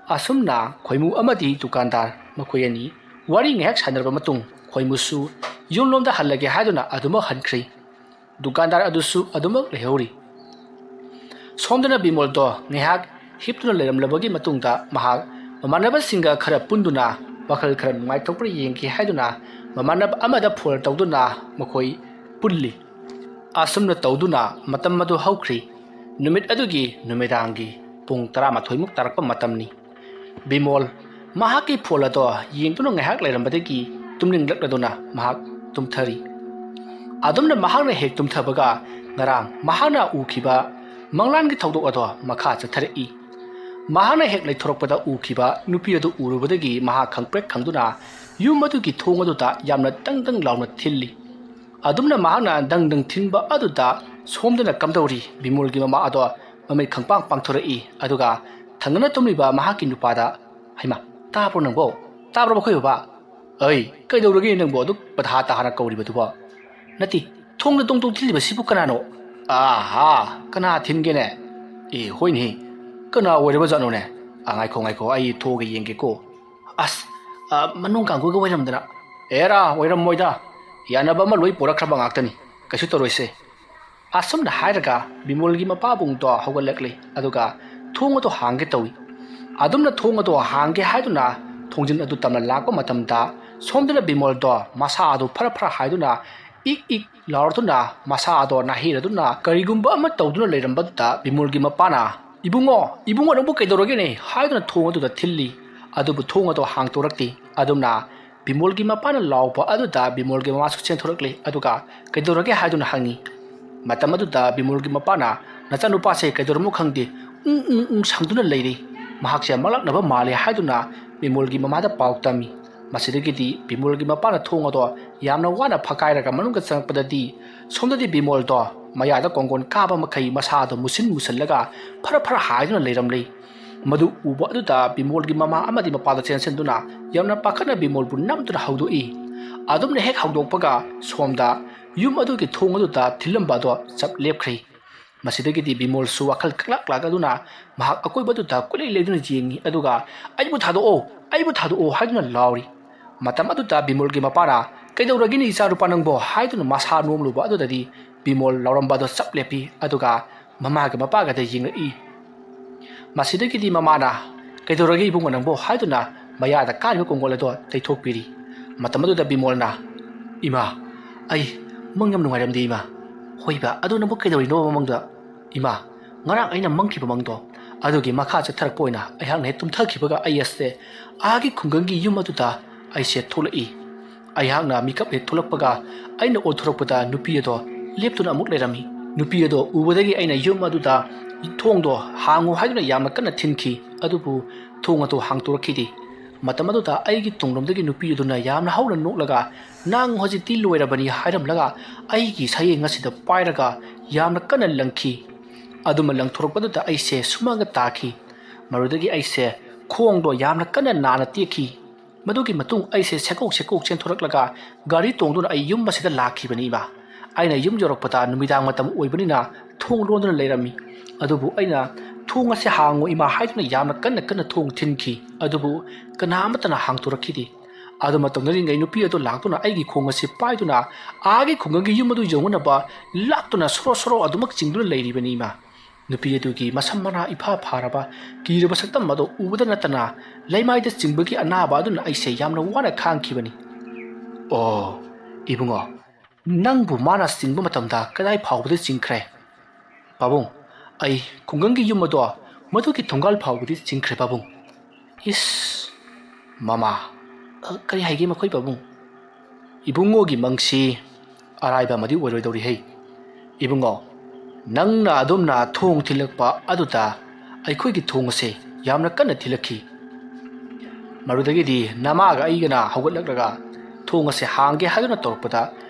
ꯑꯁꯨꯝꯅ ꯈꯣꯏꯃꯨ ꯑꯃꯗꯤ ꯗꯨꯀꯥꯟꯗꯥꯔ ꯃꯈꯣꯏ ꯑꯅꯤ ꯋꯥꯔꯤ ꯉꯥꯏꯍꯥꯛ ꯁꯥꯟꯅꯔꯕ ꯃꯇꯨꯡ ꯈꯣꯏꯃꯨꯁꯨ ꯌꯨꯝꯂꯣꯝꯗ ꯍꯜꯂꯒꯦ ꯍꯥꯏꯗꯨꯅ ꯑꯗꯨꯃꯛ ꯍꯟꯈ꯭ꯔꯦ꯫ ꯗꯨꯀꯥꯟꯗꯥꯔ ꯑꯗꯨꯁꯨ ꯑꯗꯨꯃꯛ ꯂꯩꯍꯧꯔꯤ꯫ ꯁꯣꯝꯗꯅ ꯕꯤꯃꯣꯜꯗꯣ ꯉꯥꯏꯍꯥꯛ ꯍꯤꯞꯇꯨꯅ ꯂꯩꯔꯝꯂꯕꯒꯤ ꯃꯇꯨꯡꯗ ꯃꯍꯥꯛ ꯃꯃꯥꯟꯅꯕꯁꯤꯡꯒ ꯈꯔ ꯄꯨꯟꯗꯨꯅ ꯋꯥꯈꯜ ꯈꯔ ꯅꯨꯡꯉꯥꯏꯊꯣꯛꯄ꯭ꯔꯥ ꯌꯦꯡꯒꯦ ꯍꯥꯏꯗꯨꯅ ꯃꯃꯥꯟꯅꯕ ꯑꯃꯗ ꯐꯣꯟ ꯇꯧꯗꯨꯅ ꯃꯈꯣꯏ ꯄꯨꯜꯂꯤ꯫ ꯑꯁꯨꯝꯅ ꯇꯧꯗꯨꯅ ꯃꯇꯝ ꯑꯗꯨ ꯍꯧꯈ꯭ꯔꯤ꯫ ꯅꯨꯃꯤꯠ ꯑꯗꯨꯒꯤ ꯅꯨꯃꯤꯗꯥꯡꯒꯤ ꯄꯨꯡ ꯇꯔꯥꯃꯥꯊꯣꯏꯃꯨꯛ ꯇꯥꯔꯛꯄ ꯃꯇꯝꯅꯤ꯫ ꯕꯤꯃꯣꯜ ꯃꯍꯥꯛꯀꯤ ꯐꯣꯟ ꯑꯗꯣ ꯌꯦꯡꯗꯨꯅ ꯉꯥꯏꯍꯥꯛ ꯂꯩꯔꯝꯕꯗꯒꯤ ꯇꯨꯝꯅꯤꯡꯂꯛꯂꯗꯨꯅ ꯃꯍꯥꯛ ꯇꯨꯝꯊꯔꯤ꯫ ꯑꯗꯨꯝꯅ ꯃꯍꯥꯛꯅ ꯍꯦꯛ ꯇꯨꯝꯊꯕꯒ ꯉꯔꯥꯡ ꯃꯍꯥꯛꯅ ꯎꯈꯤꯕ ꯃꯪꯂꯥꯟꯒꯤ ꯊꯧꯗꯣꯛ ꯑꯗꯣ ꯃꯈꯥ ꯆꯠꯊꯔꯛꯏ꯫ ꯃꯍꯥꯛꯅ ꯍꯦꯛ ꯂꯩꯊꯣꯔꯛꯄꯗ ꯎꯈꯤꯕ ꯅꯨꯄꯤ ꯑꯗꯨ ꯎꯔꯨꯕꯗꯒꯤ ꯃꯍꯥꯛ ꯈꯪꯄ꯭ꯔꯦꯛ ꯈꯪꯗꯨꯅ ꯌꯨꯝ ꯑꯗꯨꯒꯤ ꯊꯣꯡ ꯑꯗꯨꯗ ꯌꯥꯝꯅ ꯗꯪ ꯗꯪ ꯂꯥꯎꯅ ꯊꯤꯜꯂꯤ꯫ ꯑꯗꯨꯝꯅ ꯃꯍꯥꯛꯅ ꯗꯪ ꯗꯪ ꯊꯤꯟꯕ ꯑꯗꯨꯗ ꯁꯣꯝꯗꯅ ꯀꯝꯗꯧꯔꯤ ꯕꯤꯃꯣꯜꯒꯤ ꯃꯃꯥ ꯑꯗꯣ ꯃꯃꯤꯠ ꯈꯪꯄꯥꯡ ꯄꯥꯡꯊꯣꯔꯛꯏ꯫ ꯑꯗꯨꯒ ꯊꯪꯅꯅ ꯇꯨꯝꯂꯤꯕ ꯃꯍꯥꯛꯀꯤ ꯅꯨꯄꯥꯗ, "ꯍꯩꯃꯥ, ꯇꯥꯕ꯭ꯔꯣ ꯅꯪꯕꯣ? ꯇꯥꯕ꯭ꯔꯣ ꯃꯈꯣꯏ ꯕꯕꯥ? ꯑꯩ, ꯀꯩꯗꯧꯔꯒꯦ ꯅꯪꯕꯣ ꯑꯗꯨꯛ ꯄꯊꯥ ꯇꯥꯍꯥꯅ ꯀꯧꯔꯤꯕꯗꯨꯕꯣ? ꯅꯠꯇꯦ, ꯊꯣꯡꯗ ꯇꯣꯡ ꯇꯣꯡ ꯊꯤꯜꯂꯤꯕꯁꯤꯕꯨ ꯀꯅꯥꯅꯣ? ꯑꯥꯍꯥ, ꯀꯅꯥ ꯊꯤꯟꯒꯦꯅꯦ? ꯑꯦ, ꯍꯣꯏꯅꯦ, ꯀꯅꯥ ꯑꯣꯏꯔꯕꯖꯥꯠꯅꯣꯅꯦ? ꯑ, ꯉꯥꯏꯈꯣ, ꯉꯥꯏꯈꯣ, ꯑꯩ ꯊꯣꯛꯑꯒ ꯌꯦꯡꯒꯦꯀꯣ꯫ ꯑꯁ, ꯑ, ꯃꯅꯨꯡ ꯀꯥꯡꯕꯨꯒ ꯑꯣꯏꯔꯝꯗꯅ꯫ ꯑꯦꯔꯥ, ꯑꯣꯏꯔꯝꯃꯣꯏꯗ꯫ ꯌꯥꯅꯕ ꯑꯃ ꯂꯣꯏ ꯄꯨꯔꯛꯈ꯭ꯔꯕ ꯉꯥꯛꯇꯅꯤ꯫ ꯀꯩꯁꯨ ꯇꯧꯔꯣꯏꯁꯦ꯫ ꯑꯁꯨꯝꯅ ꯍꯥꯏꯔꯒ ꯕꯤꯃꯣꯜꯒꯤ ꯃꯄꯥꯕꯨꯡꯗꯣ ꯍꯧꯒꯠꯂꯛꯂꯦ, ꯑꯗꯨꯒ ꯊꯣꯡ ꯑꯗꯨ ꯍꯥꯡꯒꯦ ꯇꯧꯏ꯫ ꯑꯗꯨꯝꯅ ꯊꯣꯡ ꯑꯗꯨ ꯍꯥꯡꯒꯦ ꯍꯥꯏꯗꯨꯅ ꯊꯣꯡꯖꯤꯟ ꯑꯗꯨ ꯇꯝꯅ ꯂꯥꯛꯄ ꯃꯇꯝꯗ, ꯁꯣꯝꯗꯅ ꯕꯤꯃꯣꯜꯗꯣ ꯃꯁꯥ ꯑꯗꯨ ꯐꯔ ꯐꯔ ꯍꯥꯏꯗꯨꯅ ꯏꯛ ꯏꯛ ꯂꯥꯎꯔꯗꯨꯅ ꯃꯁꯥ ꯑꯗꯣ ꯅꯥꯍꯦꯔꯗꯨꯅ ꯀꯔꯤꯒꯨꯝꯕ ꯑꯃ ꯇꯧꯗꯨꯅ ꯂꯩꯔꯝꯕꯗꯨꯗ ꯕꯤꯃꯣꯜꯒꯤ ꯃꯄꯥꯅ, "ꯏꯕꯨꯡꯉꯣ, ꯏꯕꯨꯡꯉꯣ, ꯅꯪꯕꯨ ꯀꯩꯗꯧꯔꯒꯦꯅꯦ?" ꯍꯥꯏꯗꯨꯅ ꯊꯣꯡ ꯑꯗꯨꯗ ꯊꯤꯜꯂꯤ꯫ ꯑꯗꯨꯕꯨ ꯊꯣꯡ ꯑꯗꯣ ꯍꯥꯡꯇꯣꯔꯛꯇꯦ꯫ ꯑꯗꯨꯝꯅ ꯕꯤꯃꯣꯜꯒꯤ ꯃꯄꯥꯅ ꯂꯥꯎꯕ ꯑꯗꯨꯗ ꯕꯤꯃꯣꯜꯒꯤ ꯃꯃꯥꯁꯨ ꯆꯦꯟꯊꯣꯔꯛꯂꯤ, ꯑꯗꯨꯒ "ꯀꯩꯗꯧꯔꯒꯦ?" ꯍꯥꯏꯗꯨꯅ ꯍꯪꯉꯤ꯫ ꯃꯇꯝ ꯑꯗꯨꯗ ꯕꯤꯃꯣꯜꯒꯤ ꯃꯄꯥꯅ, "ꯅꯆꯥꯅꯨꯄꯥꯁꯦ ꯀꯩꯗꯧꯔꯝꯃꯣ ꯈꯪꯗꯦ, ꯎꯪ ꯎꯪ ꯎꯪ ꯁꯪꯗꯨꯅ ꯂꯩꯔꯤ꯫ ꯃꯍꯥꯛꯁꯦ ꯃꯪꯂꯥꯛꯅꯕ ꯃꯥꯜꯂꯦ" ꯍꯥꯏꯗꯨꯅ ꯕꯤꯃꯣꯜꯒꯤ ꯃꯃꯥꯗ ꯄꯥꯎ ꯇꯝꯃꯤ꯫ ꯃꯁꯤꯗꯒꯤꯗꯤ ꯕꯤꯃꯣꯜꯒꯤ ꯃꯄꯥꯅ ꯊꯣꯡ ꯑꯗꯣ ꯌꯥꯝꯅ ꯋꯥꯅ ꯐꯛꯀꯥꯏꯔꯒ ꯃꯅꯨꯡꯗ ꯆꯪꯉꯛꯄꯗꯗꯤ, ꯁꯣꯝꯗꯗꯤ ꯕꯤꯃꯣꯜꯗꯣ ꯃꯌꯥꯗ ꯀꯣꯡꯒꯣꯟ ꯀꯥꯕ ꯃꯈꯩ ꯃꯁꯥꯗꯣ ꯃꯨꯁꯤꯟ ꯃꯨꯁꯤꯜꯂꯒ ꯐꯔ ꯐꯔ ꯍꯥꯏꯗꯨꯅ ꯂꯩꯔꯝꯂꯤ꯫ ꯃꯗꯨ ꯎꯕ ꯑꯗꯨꯗ ꯕꯤꯃꯣꯜꯒꯤ ꯃꯃꯥ ꯑꯃꯗꯤ ꯃꯄꯥꯗ ꯆꯦꯟꯁꯤꯟꯗꯨꯅ ꯌꯥꯝꯅ ꯄꯥꯈꯠꯅ ꯕꯤꯃꯣꯜꯕꯨ ꯅꯝꯗꯨꯅ ꯍꯧꯗꯣꯛꯏ꯫ ꯑꯗꯨꯝꯅ ꯍꯦꯛ ꯍꯧꯗꯣꯛꯄꯒ ꯁꯣꯝꯗ ꯌꯨꯝ ꯑꯗꯨꯒꯤ ꯊꯣꯡ ꯑꯗꯨꯗ ꯊꯤꯜꯂꯝꯕ ꯑꯗꯣ ꯆꯞ ꯂꯦꯞꯈ꯭ꯔꯦ꯫ ꯃꯁꯤꯗꯒꯤꯗꯤ ꯕꯤꯃꯣꯜꯁꯨ ꯋꯥꯈꯜ ꯀꯛꯂꯛ ꯂꯥꯛꯂꯗꯨꯅ ꯃꯍꯥꯛ ꯑꯀꯣꯏꯕꯗꯨꯗ ꯀꯣꯏꯂꯩ ꯂꯩꯗꯨꯅ ꯌꯦꯡꯉꯤ, ꯑꯗꯨꯒ "ꯑꯩꯕꯨ ꯊꯥꯗꯣꯛꯑꯣ, ꯑꯩꯕꯨ ꯊꯥꯗꯣꯛꯑꯣ" ꯍꯥꯏꯗꯨꯅ ꯂꯥꯎꯔꯤ꯫ ꯃꯇꯝ ꯑꯗꯨꯗ ꯕꯤꯃꯣꯜꯒꯤ ꯃꯄꯥꯅ, "ꯀꯩꯗꯧꯔꯒꯦꯅꯦ ꯏꯆꯥ ꯅꯨꯄꯥ ꯅꯪꯕꯣ?" ꯍꯥꯏꯗꯨꯅ ꯃꯁꯥ ꯅꯣꯝꯂꯨꯕ ꯑꯗꯨꯗꯗꯤ ꯕꯤꯃꯣꯜ ꯂꯥꯎꯔꯝꯕ ꯑꯗꯣ ꯆꯞ ꯂꯦꯞꯄꯤ, ꯑꯗꯨꯒ ꯃꯃꯥꯒ ꯃꯄꯥꯒꯗ ꯌꯦꯡꯂꯛꯏ꯫ ꯃꯁꯤꯗꯒꯤꯗꯤ ꯃꯃꯥꯅ, "ꯀꯩꯗꯧꯔꯒꯦ ꯏꯕꯨꯡꯉꯣ ꯅꯪꯕꯣ?" ꯍꯥꯏꯗꯨꯅ ꯃꯌꯥꯗ ꯀꯥꯔꯤꯕ ꯀꯣꯡꯒꯣꯜ ꯑꯗꯣ ꯇꯩꯊꯣꯛꯄꯤꯔꯤ꯫ ꯃꯇꯝ ꯑꯗꯨꯗ ꯕꯤꯃꯣꯜꯅ, "ꯏꯃꯥ, ꯑꯩ ꯃꯪ ꯌꯥꯝ ꯅꯨꯡꯉꯥꯏꯔꯝꯗꯦ ꯏꯃꯥ꯫" "ꯍꯣꯏꯕ, ꯑꯗꯨ ꯅꯪꯕꯨ ꯀꯩꯗꯧꯔꯤꯅꯣ ꯃꯪꯗ?" "ꯏꯃꯥ, ꯉꯔꯥꯡ ꯑꯩꯅ ꯃꯪꯈꯤꯕ ꯃꯪꯗꯣ, ꯑꯗꯨꯒꯤ ꯃꯈꯥ ꯆꯠꯊꯔꯛꯄ ꯑꯣꯏꯅ ꯑꯩꯍꯥꯛꯅ ꯍꯦꯛ ꯇꯨꯝꯊꯈꯤꯕꯒ ꯑꯩ ꯑꯁꯦ ꯑꯥꯒꯤ ꯈꯨꯡꯒꯪꯒꯤ ꯌꯨꯝ ꯑꯗꯨꯗ ꯑꯩꯁꯦ ꯊꯣꯛꯂꯛꯏ꯫ ꯑꯩꯍꯥꯛꯅ ꯃꯤꯀꯞ ꯍꯦꯛ ꯊꯣꯛꯂꯛꯄꯒ ꯑꯩꯅ ꯑꯣꯟꯊꯣꯔꯛꯄꯗ ꯅꯨꯄꯤ ꯑꯗꯣ ꯂꯦꯞꯇꯨꯅ ꯑꯃꯨꯛ ꯂꯩꯔꯝꯃꯤ꯫ ꯅꯨꯄꯤ ꯑꯗꯣ ꯎꯕꯗꯒꯤ ꯑꯩꯅ ꯌꯨꯝ ꯑꯗꯨꯗ ꯊꯣꯡꯗꯣ ꯍꯥꯡꯉꯨ ꯍꯥꯏꯗꯨꯅ ꯌꯥꯝꯅ ꯀꯟꯅ ꯊꯤꯟꯈꯤ, ꯑꯗꯨꯕꯨ ꯊꯣꯡ ꯑꯗꯨ ꯍꯥꯡꯇꯣꯔꯛꯈꯤꯗꯦ꯫ ꯃꯇꯝ ꯑꯗꯨꯗ ꯑꯩꯒꯤ ꯇꯨꯡꯂꯣꯝꯗꯒꯤ ꯅꯨꯄꯤ ꯑꯗꯨꯅ ꯌꯥꯝꯅ ꯍꯧꯅ ꯅꯣꯛꯂꯒ, 'ꯅꯪ ꯍꯧꯖꯤꯛꯇꯤ ꯂꯣꯏꯔꯕꯅꯤ' ꯍꯥꯏꯔꯝꯂꯒ ꯑꯩꯒꯤ ꯁꯌꯦꯡ ꯑꯁꯤꯗ ꯄꯥꯏꯔꯒ ꯌꯥꯝꯅ ꯀꯟꯅ ꯂꯪꯈꯤ꯫ ꯑꯗꯨꯃ ꯂꯪꯊꯣꯔꯛꯄꯗꯨꯗ ꯑꯩꯁꯦ ꯁꯨꯃꯥꯡꯗ ꯇꯥꯈꯤ꯫ ꯃꯗꯨꯗꯒꯤ ꯑꯩꯁꯦ ꯈꯣꯡꯗꯣ ꯌꯥꯝꯅ ꯀꯟꯅ ꯅꯥꯅ ꯇꯦꯛꯈꯤ꯫ ꯃꯗꯨꯒꯤ ꯃꯇꯨꯡ ꯑꯩꯁꯦ ꯁꯦꯀꯣꯛ ꯁꯦꯀꯣꯛ ꯆꯦꯟꯊꯣꯔꯛꯂꯒ ꯒꯥꯔꯤ ꯇꯣꯡꯗꯨꯅ ꯑꯩ ꯌꯨꯝ ꯑꯁꯤꯗ ꯂꯥꯛꯈꯤꯕꯅꯤ ꯏꯃꯥ꯫ ꯑꯩꯅ ꯌꯨꯝ ꯌꯧꯔꯛꯄꯗ ꯅꯨꯃꯤꯗꯥꯡ ꯃꯇꯝ ꯑꯣꯏꯕꯅꯤꯅ ꯊꯣꯡ ꯂꯣꯟꯗꯨꯅ ꯂꯩꯔꯝꯃꯤ꯫ ꯑꯗꯨꯕꯨ ꯑꯩꯅ "ꯊꯣꯡ ꯑꯁꯦ ꯍꯥꯡꯉꯨ, ꯏꯃꯥ" ꯍꯥꯏꯗꯨꯅ ꯌꯥꯝꯅ ꯀꯟꯅ ꯀꯟꯅ ꯊꯣꯡ ꯊꯤꯟꯈꯤ꯫ ꯑꯗꯨꯕꯨ ꯀꯅꯥ ꯑꯃꯠꯇꯅ ꯍꯥꯡꯗꯣꯔꯛꯈꯤꯗꯦ꯫ ꯑꯗꯨꯃ ꯇꯧꯅꯔꯤꯉꯩ ꯅꯨꯄꯤ ꯑꯗꯨ ꯂꯥꯛꯇꯨꯅ ꯑꯩꯒꯤ ꯈꯣꯡ ꯑꯁꯤ ꯄꯥꯏꯗꯨꯅ ꯑꯥꯒꯤ ꯈꯨꯡꯒꯪꯒꯤ ꯌꯨꯝ ꯑꯗꯨ ꯌꯧꯅꯅꯕ ꯂꯥꯛꯇꯨꯅ ꯁꯣꯔꯣ ꯁꯣꯔꯣ ꯑꯗꯨꯃꯛ ꯆꯤꯡꯗꯨꯅ ꯂꯩꯔꯤꯕꯅꯤ, ꯏꯃꯥ꯫ ꯅꯨꯄꯤ ꯑꯗꯨꯒꯤ ꯃꯁꯝ ꯃꯅꯥ ꯏꯐꯥ ꯐꯥꯔꯕ, ꯀꯤꯔꯕ ꯁꯛꯇꯝ ꯑꯗꯨ ꯎꯕꯗ ꯅꯠꯇꯅ ꯂꯩꯃꯥꯏꯗ ꯆꯤꯡꯕꯒꯤ ꯑꯅꯥꯕ ꯑꯗꯨꯅ ꯑꯩꯁꯦ ꯌꯥꯝꯅ ꯋꯥꯅ ꯈꯥꯡꯈꯤꯕꯅꯤ꯫ "ꯑꯣ, ꯏꯕꯨꯡꯉꯣ, ꯅꯪꯕꯨ ꯃꯥꯅ ꯆꯤꯡꯕ ꯃꯇꯝꯗ ꯀꯗꯥꯏ ꯐꯥꯎꯕꯗ ꯆꯤꯡꯈ꯭ꯔꯦ?" "ꯄꯥꯕꯨꯡ, ꯑꯩ ꯈꯨꯡꯒꯪꯒꯤ ꯌꯨꯝ ꯑꯗꯣ ꯃꯗꯨꯒꯤ ꯊꯣꯡꯒꯥꯜ ꯐꯥꯎꯕꯗꯤ ꯆꯤꯡꯈ꯭ꯔꯦ, ꯄꯥꯕꯨꯡ꯫" "ꯏꯁ, ꯃꯃꯥ, ꯑ, ꯀꯔꯤ ꯍꯥꯏꯒꯦ ꯃꯈꯣꯏ, ꯄꯥꯕꯨꯡ?" "ꯏꯕꯨꯡꯉꯣꯒꯤ ꯃꯪꯁꯤ ꯑꯔꯥꯏꯕ ꯑꯃꯗꯤ ꯑꯣꯏꯔꯣꯏꯗꯧꯔꯤ ꯍꯩ꯫ ꯏꯕꯨꯡꯉꯣ, ꯅꯪꯅ ꯑꯗꯨꯝꯅ ꯊꯣꯡ ꯊꯤꯜꯂꯛꯄ ꯑꯗꯨꯗ ꯑꯩꯈꯣꯏꯒꯤ ꯊꯣꯡ ꯑꯁꯦ ꯌꯥꯝꯅ ꯀꯟꯅ ꯊꯤꯜꯂꯛꯈꯤ꯫ ꯃꯗꯨꯗꯒꯤꯗꯤ ꯅꯃꯥꯒ ꯑꯩꯒꯅ ꯍꯧꯒꯠꯂꯛꯂꯒ ꯊꯣꯡ ꯑꯁꯦ ꯍꯥꯡꯒꯦ ꯍꯥꯏꯗꯨꯅ ꯇꯧꯔꯛꯄꯗ,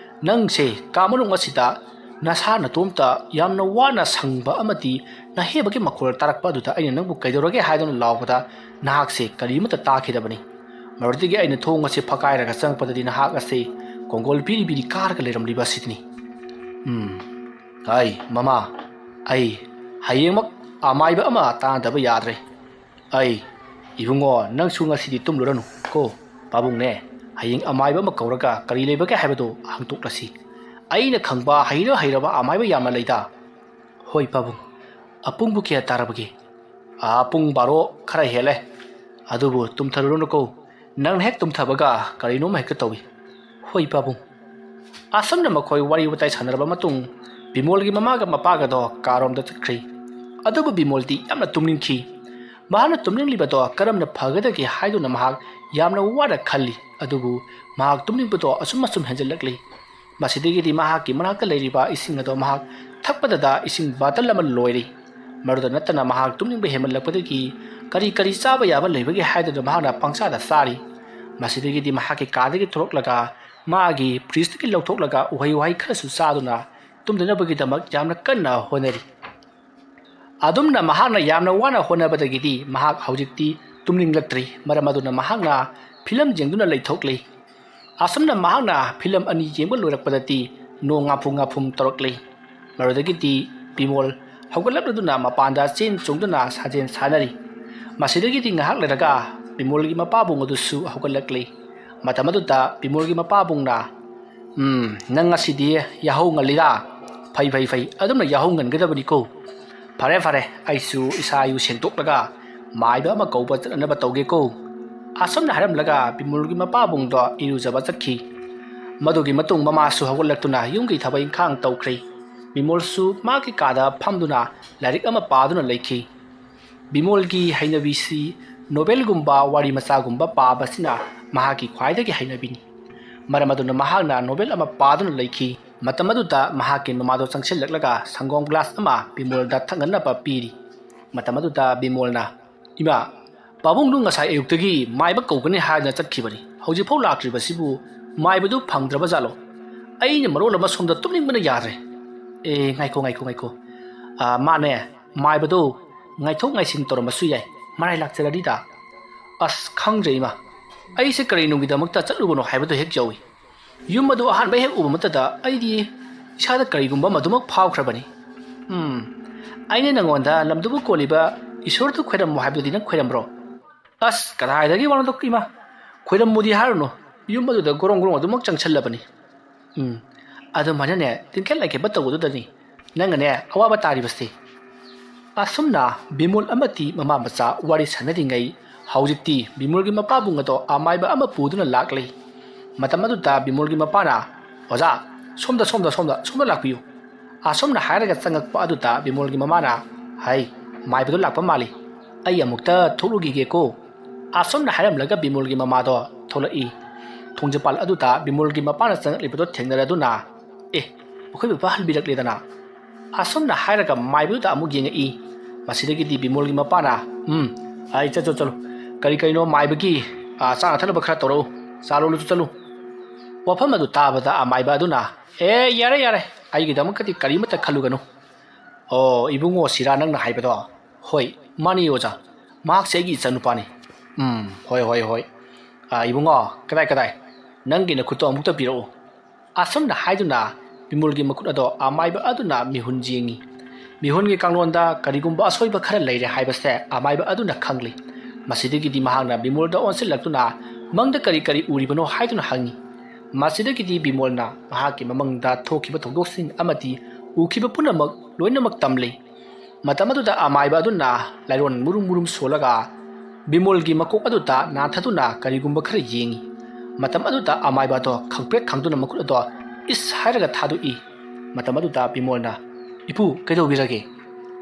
ꯅꯪꯁꯦ ꯀꯥ ꯃꯅꯨꯡ ꯑꯁꯤꯗ ꯅꯁꯥ ꯅꯇꯣꯝꯇ ꯌꯥꯝꯅ ꯋꯥꯅ ꯁꯪꯕ ꯑꯃꯗꯤ ꯅꯍꯦꯕꯒꯤ ꯃꯈꯣꯜ ꯇꯥꯔꯛꯄ ꯑꯗꯨꯗ ꯑꯩꯅ ꯅꯪꯕꯨ ꯀꯩꯗꯧꯔꯒꯦ ꯍꯥꯏꯗꯨꯅ ꯂꯥꯎꯕꯗ ꯅꯍꯥꯛꯁꯦ ꯀꯔꯤꯃꯠꯇ ꯇꯥꯈꯤꯗꯕꯅꯤ꯫ ꯃꯗꯨꯗꯒꯤ ꯑꯩꯅ ꯊꯣꯡ ꯑꯁꯤ ꯐꯛꯀꯥꯏꯔꯒ ꯆꯪꯉꯛꯄꯗꯗꯤ ꯅꯍꯥꯛ ꯑꯁꯤ ꯀꯣꯡꯒꯣꯜ ꯄꯤꯔꯤ ꯄꯤꯔꯤ ꯀꯥꯔꯒ ꯂꯩꯔꯝꯂꯤꯕ ꯑꯁꯤꯗꯅꯤ꯫" "ꯎꯝ, ꯑꯩ, ꯃꯃꯥ, ꯑꯩ ꯍꯌꯦꯡꯃꯛ ꯑꯃꯥꯏꯕ ꯑꯃ ꯇꯥꯟꯅꯗꯕ ꯌꯥꯗ꯭ꯔꯦ꯫ ꯑꯩ, ꯏꯕꯨꯡꯉꯣ, ꯅꯪꯁꯨ ꯉꯁꯤꯗꯤ ꯇꯨꯝꯂꯨꯔꯅꯨ ꯀꯣ꯫ ꯄꯥꯕꯨꯡꯅꯦ, ꯍꯌꯦꯡ ꯑꯃꯥꯏꯕ ꯑꯃ ꯀꯧꯔꯒ ꯀꯔꯤ ꯂꯩꯕꯒꯦ ꯍꯥꯏꯕꯗꯨ ꯍꯪꯗꯣꯛꯂꯁꯤ꯫ ꯑꯩꯅ ꯈꯪꯕ ꯍꯩꯔ ꯍꯩꯔꯕ ꯑꯃꯥꯏꯕ ꯌꯥꯝꯅ ꯂꯩꯗ꯫" "ꯍꯣꯏ, ꯄꯥꯕꯨꯡ꯫ ꯑꯄꯨꯡꯕꯨ ꯀꯌꯥ ꯇꯥꯔꯕꯒꯦ?" "ꯑꯥ, ꯄꯨꯡ ꯕꯥꯔꯣ ꯈꯔ ꯍꯦꯜꯂꯦ꯫ ꯑꯗꯨꯕꯨ ꯇꯨꯝꯊꯔꯨꯔꯅꯨꯀꯣ꯫ ꯅꯪꯅ ꯍꯦꯛ ꯇꯨꯝꯊꯕꯒ ꯀꯔꯤꯅꯣꯝ ꯍꯦꯛꯇ ꯇꯧꯏ꯫" "ꯍꯣꯏ, ꯄꯥꯕꯨꯡ꯫" ꯑꯁꯨꯝꯅ ꯃꯈꯣꯏ ꯋꯥꯔꯤ ꯋꯥꯇꯥꯏ ꯁꯥꯟꯅꯔꯕ ꯃꯇꯨꯡ ꯕꯤꯃꯣꯜꯒꯤ ꯃꯃꯥꯒ ꯃꯄꯥꯒꯗꯣ ꯀꯥꯔꯣꯝꯗ ꯆꯠꯈ꯭ꯔꯦ꯫ ꯑꯗꯨꯕꯨ ꯕꯤꯃꯣꯜꯗꯤ ꯌꯥꯝꯅ ꯇꯨꯝꯅꯤꯡꯈꯤ꯫ ꯃꯍꯥꯛꯅ ꯇꯨꯝꯅꯤꯡꯂꯤꯕꯗꯣ ꯀꯔꯝꯅ ꯐꯒꯗꯒꯦ ꯍꯥꯏꯗꯨꯅ ꯃꯍꯥꯛ ꯌꯥꯝꯅ ꯋꯥꯅ ꯈꯜꯂꯤ꯫ ꯑꯗꯨꯕꯨ ꯃꯍꯥꯛ ꯇꯨꯝꯅꯤꯡꯕꯗꯣ ꯑꯁꯨꯝ ꯑꯁꯨꯝ ꯍꯦꯟꯖꯜꯂꯛꯂꯤ꯫ ꯃꯁꯤꯗꯒꯤꯗꯤ ꯃꯍꯥꯛꯀꯤ ꯃꯅꯥꯛꯇ ꯂꯩꯔꯤꯕ ꯏꯁꯤꯡ ꯑꯗꯣ ꯃꯍꯥꯛ ꯊꯛꯄꯗꯗ ꯏꯁꯤꯡ ꯕꯥꯇꯜ ꯑꯃ ꯂꯣꯏꯔꯤ꯫ ꯃꯗꯨꯗ ꯅꯠꯇꯅ ꯃꯍꯥꯛ ꯇꯨꯝꯅꯤꯡꯕ ꯍꯦꯟꯃꯜꯂꯛꯄꯗꯒꯤ ꯀꯔꯤ ꯀꯔꯤ ꯆꯥꯕ ꯌꯥꯕ ꯂꯩꯕꯒꯦ ꯍꯥꯏꯗꯨꯅ ꯃꯍꯥꯛꯅ ꯄꯪꯆꯥꯗ ꯆꯥꯔꯤ꯫ ꯃꯁꯤꯗꯒꯤꯗꯤ ꯃꯍꯥꯛꯀꯤ ꯀꯥꯗꯒꯤ ꯊꯣꯛꯂꯛꯂꯒ ꯃꯥꯒꯤ ꯐ꯭ꯔꯤꯖꯇꯒꯤ ꯂꯧꯊꯣꯛꯂꯒ ꯎꯍꯩ ꯋꯥꯍꯩ ꯈꯔꯁꯨ ꯆꯥꯗꯨꯅ ꯇꯨꯝꯗꯅꯕꯒꯤꯗꯃꯛ ꯌꯥꯝꯅ ꯀꯟꯅ ꯍꯣꯠꯅꯔꯤ꯫ ꯑꯗꯨꯝꯅ ꯃꯍꯥꯛꯅ ꯌꯥꯝꯅ ꯋꯥꯅ ꯍꯣꯠꯅꯕꯗꯒꯤꯗꯤ ꯃꯍꯥꯛ ꯍꯧꯖꯤꯛꯇꯤ ꯇꯨꯝꯅꯤꯡꯂꯛꯇ꯭ꯔꯤ꯫ ꯃꯔꯝ ꯑꯗꯨꯅ ꯃꯍꯥꯛꯅ ꯐꯤꯂꯝ ꯌꯦꯡꯗꯨꯅ ꯂꯩꯊꯣꯛꯂꯤ꯫ ꯑꯁꯨꯝꯅ ꯃꯍꯥꯛꯅ ꯐꯤꯂꯝ ꯑꯅꯤ ꯌꯦꯡꯕ ꯂꯣꯏꯔꯛꯄꯗꯗꯤ ꯅꯣꯡ ꯉꯥꯐꯨꯝ ꯉꯥꯐꯨꯝ ꯇꯧꯔꯛꯂꯤ꯫ ꯃꯗꯨꯗꯒꯤꯗꯤ ꯕꯤꯃꯣꯜ ꯍꯧꯒꯠꯂꯛꯂꯗꯨꯅ ꯃꯄꯥꯟꯗ ꯆꯦꯟ ꯆꯣꯡꯗꯨꯅ ꯁꯥꯖꯦꯜ ꯁꯥꯟꯅꯔꯤ꯫ ꯃꯁꯤꯗꯒꯤꯗꯤ ꯉꯥꯏꯍꯥꯛ ꯂꯩꯔꯒ ꯕꯤꯃꯣꯜꯒꯤ ꯃꯄꯥꯕꯨꯡ ꯑꯗꯨꯁꯨ ꯍꯧꯒꯠꯂꯛꯂꯤ꯫ ꯃꯇꯝ ꯑꯗꯨꯗ ꯕꯤꯃꯣꯜꯒꯤ ꯃꯄꯥꯕꯨꯡꯅ, "ꯎꯝ, ꯅꯪ ꯉꯁꯤꯗꯤ ꯌꯥꯍꯧ ꯉꯜꯂꯤꯗ꯫ ꯐꯩ, ꯐꯩ, ꯐꯩ꯫ ꯑꯗꯨꯝꯅ ꯌꯥꯍꯧ ꯉꯟꯒꯗꯕꯅꯤꯀꯣ꯫ ꯐꯔꯦ, ꯐꯔꯦ, ꯑꯩꯁꯨ ꯏꯁꯥ ꯏꯌꯨ ꯁꯦꯡꯗꯣꯛꯂꯒ ꯃꯥꯏꯕ ꯑꯃ ꯀꯧꯕ ꯆꯠꯅꯅꯕ ꯇꯧꯒꯦꯀꯣ"꯫ ꯑꯁꯨꯝꯅ ꯍꯥꯏꯔꯝꯂꯒ ꯕꯤꯃꯣꯜꯒꯤ ꯃꯄꯥꯕꯨꯡꯗꯣ ꯏꯔꯨꯖꯕ ꯆꯠꯈꯤ꯫ ꯃꯗꯨꯒꯤ ꯃꯇꯨꯡ ꯃꯃꯥꯁꯨ ꯍꯧꯒꯠꯂꯛꯇꯨꯅ ꯌꯨꯝꯒꯤ ꯊꯕꯛ ꯏꯪꯈꯥꯡ ꯇꯧꯈ꯭ꯔꯦ꯫ ꯕꯤꯃꯣꯜꯁꯨ ꯃꯥꯒꯤ ꯀꯥꯗ ꯐꯝꯗꯨꯅ ꯂꯥꯏꯔꯤꯛ ꯑꯃ ꯄꯥꯗꯨꯅ ꯂꯩꯈꯤ꯫ ꯕꯤꯃꯣꯜꯒꯤ ꯍꯩꯅꯕꯤꯁꯤ ꯅꯣꯕꯦꯜꯒꯨꯝꯕ, ꯋꯥꯔꯤ ꯃꯆꯥꯒꯨꯝꯕ ꯄꯥꯕꯁꯤꯅ ꯃꯍꯥꯛꯀꯤ ꯈ꯭ꯋꯥꯏꯗꯒꯤ ꯍꯩꯅꯕꯤꯅꯤ꯫ ꯃꯔꯝ ꯑꯗꯨꯅ ꯃꯍꯥꯛꯅ ꯅꯣꯕꯦꯜ ꯑꯃ ꯄꯥꯗꯨꯅ ꯂꯩꯈꯤ꯫ ꯃꯇꯝ ꯑꯗꯨꯗ ꯃꯍꯥꯛꯀꯤ ꯃꯃꯥꯗꯣ ꯆꯪꯁꯤꯜꯂꯛꯂꯒ ꯁꯪꯒꯣꯝ ꯒ꯭ꯂꯥꯁ ꯑꯃ ꯕꯤꯃꯣꯜꯗ ꯊꯛꯅꯅꯕ ꯄꯤꯔꯤ꯫ ꯃꯇꯝ ꯑꯗꯨꯗ ꯕꯤꯃꯣꯜꯅ, "ꯏꯃꯥ, ꯄꯥꯕꯨꯡꯗꯨ ꯉꯁꯥꯏ ꯑꯌꯨꯛꯇꯒꯤ ꯃꯥꯏꯕ ꯀꯧꯒꯅꯤ ꯍꯥꯏꯗꯅ ꯆꯠꯈꯤꯕꯅꯤ꯫ ꯍꯧꯖꯤꯛꯐꯥꯎ ꯂꯥꯛꯇ꯭ꯔꯤꯕꯁꯤꯕꯨ ꯃꯥꯏꯕꯗꯨ ꯐꯪꯗ꯭ꯔꯕ ꯖꯥꯠꯂꯣ? ꯑꯩꯅ ꯃꯔꯣꯜ ꯑꯃ ꯁꯣꯝꯗ ꯇꯨꯝꯅꯤꯡꯕꯅ ꯌꯥꯗ꯭ꯔꯦ"꯫ "ꯑꯦ, ꯉꯥꯏꯈꯣ, ꯉꯥꯏꯈꯣ, ꯉꯥꯏꯈꯣ꯫ ꯑꯥ, ꯃꯥꯅꯦ, ꯃꯥꯏꯕꯗꯣ ꯉꯥꯏꯊꯣꯛ ꯉꯥꯏꯁꯤꯟ ꯇꯧꯔꯝꯕꯁꯨ ꯌꯥꯏ꯫ ꯃꯔꯥꯏ ꯂꯥꯛꯆꯔꯗꯤꯗ꯫ ꯑꯁ, ꯈꯪꯗ꯭ꯔꯦ ꯏꯃꯥ꯫ ꯑꯩꯁꯦ ꯀꯔꯤꯅꯨꯡꯒꯤꯗꯃꯛꯇ ꯆꯠꯂꯨꯕꯅꯣ ꯍꯥꯏꯕꯗꯨ ꯍꯦꯛ ꯌꯧꯏ꯫ ꯌꯨꯝ ꯑꯗꯨ ꯑꯍꯥꯟꯕ ꯍꯦꯛ ꯎꯕ ꯃꯇꯝꯗ ꯑꯩꯗꯤ ꯏꯁꯥꯗ ꯀꯔꯤꯒꯨꯝꯕ ꯑꯃ ꯑꯗꯨꯃꯛ ꯐꯥꯎꯈ꯭ꯔꯕꯅꯤ꯫ ꯎꯝ, ꯑꯩꯅ ꯅꯉꯣꯟꯗ ꯂꯝꯗꯨꯕꯨ ꯀꯣꯜꯂꯤꯕ ꯏꯁꯣꯔꯗꯨ ꯈꯣꯏꯔꯝꯃꯨ ꯍꯥꯏꯕꯗꯨꯗꯤ ꯅꯪ ꯈꯣꯏꯔꯝꯕ꯭ꯔꯣ?" "ꯑꯁ, ꯀꯗꯥꯏꯗꯒꯤ ꯋꯥꯅꯣꯗꯣ ꯏꯃꯥ? ꯈꯣꯏꯔꯝꯃꯨꯗꯤ ꯍꯥꯏꯔꯨꯅꯨ, ꯌꯨꯝ ꯑꯗꯨꯗ ꯒꯣꯔꯣꯡ ꯒꯣꯔꯣꯡ ꯑꯗꯨꯃꯛ ꯆꯪꯁꯜꯂꯕꯅꯤ"꯫ "ꯎꯝ, ꯑꯗꯨꯃꯥꯏꯅꯅꯦ ꯇꯤꯡꯈꯦꯠ ꯂꯥꯏꯈꯦꯠꯄ ꯇꯧꯕꯗꯨꯗꯅꯤ ꯅꯪꯅꯅꯦ ꯑꯋꯥꯕ ꯇꯥꯔꯤꯕꯁꯦ"꯫ ꯑꯁꯨꯝꯅ ꯕꯤꯃꯣꯜ ꯑꯃꯗꯤ ꯃꯃꯥ ꯃꯆꯥ ꯋꯥꯔꯤ ꯁꯥꯟꯅꯔꯤꯉꯩ, ꯍꯧꯖꯤꯛꯇꯤ ꯕꯤꯃꯣꯜꯒꯤ ꯃꯄꯥꯕꯨꯡ ꯑꯗꯣ ꯑꯃꯥꯏꯕ ꯑꯃ ꯄꯨꯗꯨꯅ ꯂꯥꯛꯂꯤ꯫ ꯃꯇꯝ ꯑꯗꯨꯗ ꯕꯤꯃꯣꯜꯒꯤ ꯃꯄꯥꯅ, "ꯑꯣꯖꯥ, ꯁꯣꯝꯗ, ꯁꯣꯝꯗ, ꯁꯣꯝꯗ, ꯁꯣꯝꯗ ꯂꯥꯛꯄꯤꯌꯨ"꯫ ꯑꯁꯨꯝꯅ ꯍꯥꯏꯔꯒ ꯆꯪꯉꯛꯄ ꯑꯗꯨꯗ ꯕꯤꯃꯣꯜꯒꯤ ꯃꯃꯥꯅ, "ꯍꯩ, ꯃꯥꯏꯕꯗꯣ ꯂꯥꯛꯄ ꯃꯥꯜꯂꯤ, ꯑꯩ ꯑꯃꯨꯛꯇ ꯊꯣꯛꯂꯨꯈꯤꯒꯦꯀꯣ"꯫ ꯑꯁꯨꯝꯅ ꯍꯥꯏꯔꯝꯂꯒ ꯕꯤꯃꯣꯜꯒꯤ ꯃꯃꯥꯗꯣ ꯊꯣꯛꯂꯛꯏ꯫ ꯊꯣꯡꯖꯤꯄꯥꯜ ꯑꯗꯨꯗ ꯕꯤꯃꯣꯜꯒꯤ ꯃꯄꯥꯅ ꯆꯪꯂꯛꯂꯤꯕꯗꯣ ꯊꯦꯡꯅꯔꯗꯨꯅ, "ꯑꯦ, ꯑꯩꯈꯣꯏ ꯕꯕꯥ ꯍꯟꯕꯤꯔꯛꯂꯦꯗꯅ"꯫ ꯑꯁꯨꯝꯅ ꯍꯥꯏꯔꯒ ꯃꯥꯏꯕꯗꯨꯗ ꯑꯃꯨꯛ ꯌꯦꯡꯉꯛꯏ꯫ ꯃꯁꯤꯗꯒꯤꯗꯤ ꯕꯤꯃꯣꯜꯒꯤ ꯃꯄꯥꯅ, "ꯎꯝ, ꯑꯩ ꯆꯠꯂꯨ, ꯆꯠꯂꯨ, ꯀꯔꯤ ꯀꯔꯤꯅꯣ ꯃꯥꯏꯕꯒꯤ, ꯑꯥ, ꯆꯥꯅ ꯊꯛꯅꯕ ꯈꯔ ꯇꯧꯔꯛꯎ, ꯆꯥ ꯂꯣꯜꯂꯨꯁꯨ ꯆꯠꯂꯨ"꯫ ꯋꯥꯐꯝ ꯑꯗꯨ ꯇꯥꯕꯗ ꯑꯃꯥꯏꯕ ꯑꯗꯨꯅ, "ꯑꯦ, ꯌꯥꯔꯦ, ꯌꯥꯔꯦ, ꯑꯩꯒꯤꯗꯃꯛꯇꯗꯤ ꯀꯔꯤꯃꯠꯇ ꯈꯜꯂꯨꯒꯅꯨ"꯫ "ꯑꯣ, ꯏꯕꯨꯡꯉꯣ, ꯁꯤꯔꯥ ꯅꯪꯅ ꯍꯥꯏꯕꯗꯣ?" "ꯍꯣꯏ, ꯃꯥꯅꯤ ꯑꯣꯖꯥ, ꯃꯍꯥꯛꯁꯦ ꯑꯩꯒꯤ ꯏꯆꯥꯅꯨꯄꯥꯅꯤ"꯫ "ꯎꯝ, ꯍꯣꯏ, ꯍꯣꯏ, ꯍꯣꯏ꯫ ꯑꯥ, ꯏꯕꯨꯡꯉꯣ, ꯀꯗꯥꯏ, ꯀꯗꯥꯏ? ꯅꯪꯒꯤ ꯅꯈꯨꯠꯇꯣ ꯑꯃꯨꯛꯇ ꯄꯤꯔꯛꯎ"꯫ ꯑꯁꯨꯝꯅ ꯍꯥꯏꯗꯨꯅ ꯕꯤꯃꯣꯜꯒꯤ ꯃꯈꯨꯠ ꯑꯗꯣ ꯑꯃꯥꯏꯕ ꯑꯗꯨꯅ ꯃꯤꯍꯨꯟ ꯌꯦꯡꯉꯤ꯫ ꯃꯤꯍꯨꯟꯒꯤ ꯀꯥꯡꯂꯣꯟꯗ ꯀꯔꯤꯒꯨꯝꯕ ꯑꯁꯣꯏꯕ ꯈꯔ ꯂꯩꯔꯦ ꯍꯥꯏꯕꯁꯦ ꯑꯃꯥꯏꯕ ꯑꯗꯨꯅ ꯈꯪꯂꯤ꯫ ꯃꯁꯤꯗꯒꯤꯗꯤ ꯃꯍꯥꯛꯅ ꯕꯤꯃꯣꯜꯗ ꯑꯣꯟꯁꯤꯜꯂꯛꯇꯨꯅ ꯃꯪꯗ ꯀꯔꯤ ꯀꯔꯤ ꯎꯔꯤꯕꯅꯣ ꯍꯥꯏꯗꯨꯅ ꯍꯪꯉꯤ꯫ ꯃꯁꯤꯗꯒꯤꯗꯤ ꯕꯤꯃꯣꯜꯅ ꯃꯍꯥꯛꯀꯤ ꯃꯃꯪꯗ ꯊꯣꯛꯈꯤꯕ ꯊꯧꯗꯣꯛꯁꯤꯡ ꯑꯃꯗꯤ ꯎꯈꯤꯕ ꯄꯨꯝꯅꯃꯛ ꯂꯣꯏꯅꯃꯛ ꯇꯝꯂꯤ꯫ ꯃꯇꯝ ꯑꯗꯨꯗ ꯑꯃꯥꯏꯕ ꯑꯗꯨꯅ ꯂꯥꯏꯔꯣꯟ ꯃꯨꯔꯨꯝ ꯃꯨꯔꯨꯝ ꯁꯣꯜꯂꯒ ꯕꯤꯃꯣꯜꯒꯤ ꯃꯀꯣꯛ ꯑꯗꯨꯗ ꯅꯥꯟꯊꯗꯨꯅ ꯀꯔꯤꯒꯨꯝꯕ ꯈꯔ ꯌꯦꯡꯉꯤ꯫ ꯃꯇꯝ ꯑꯗꯨꯗ ꯑꯃꯥꯏꯕ ꯑꯗꯣ ꯈꯪꯄ꯭ꯔꯦꯛ ꯈꯪꯗꯨꯅ ꯃꯈꯨꯠ ꯑꯗꯣ ꯏꯁ ꯍꯥꯏꯔꯒ ꯊꯥꯗꯣꯛꯏ꯫ ꯃꯇꯝ ꯑꯗꯨꯗ ꯕꯤꯃꯣꯜꯅ, "ꯏꯄꯨ, ꯀꯩꯗꯧꯕꯤꯔꯒꯦ?"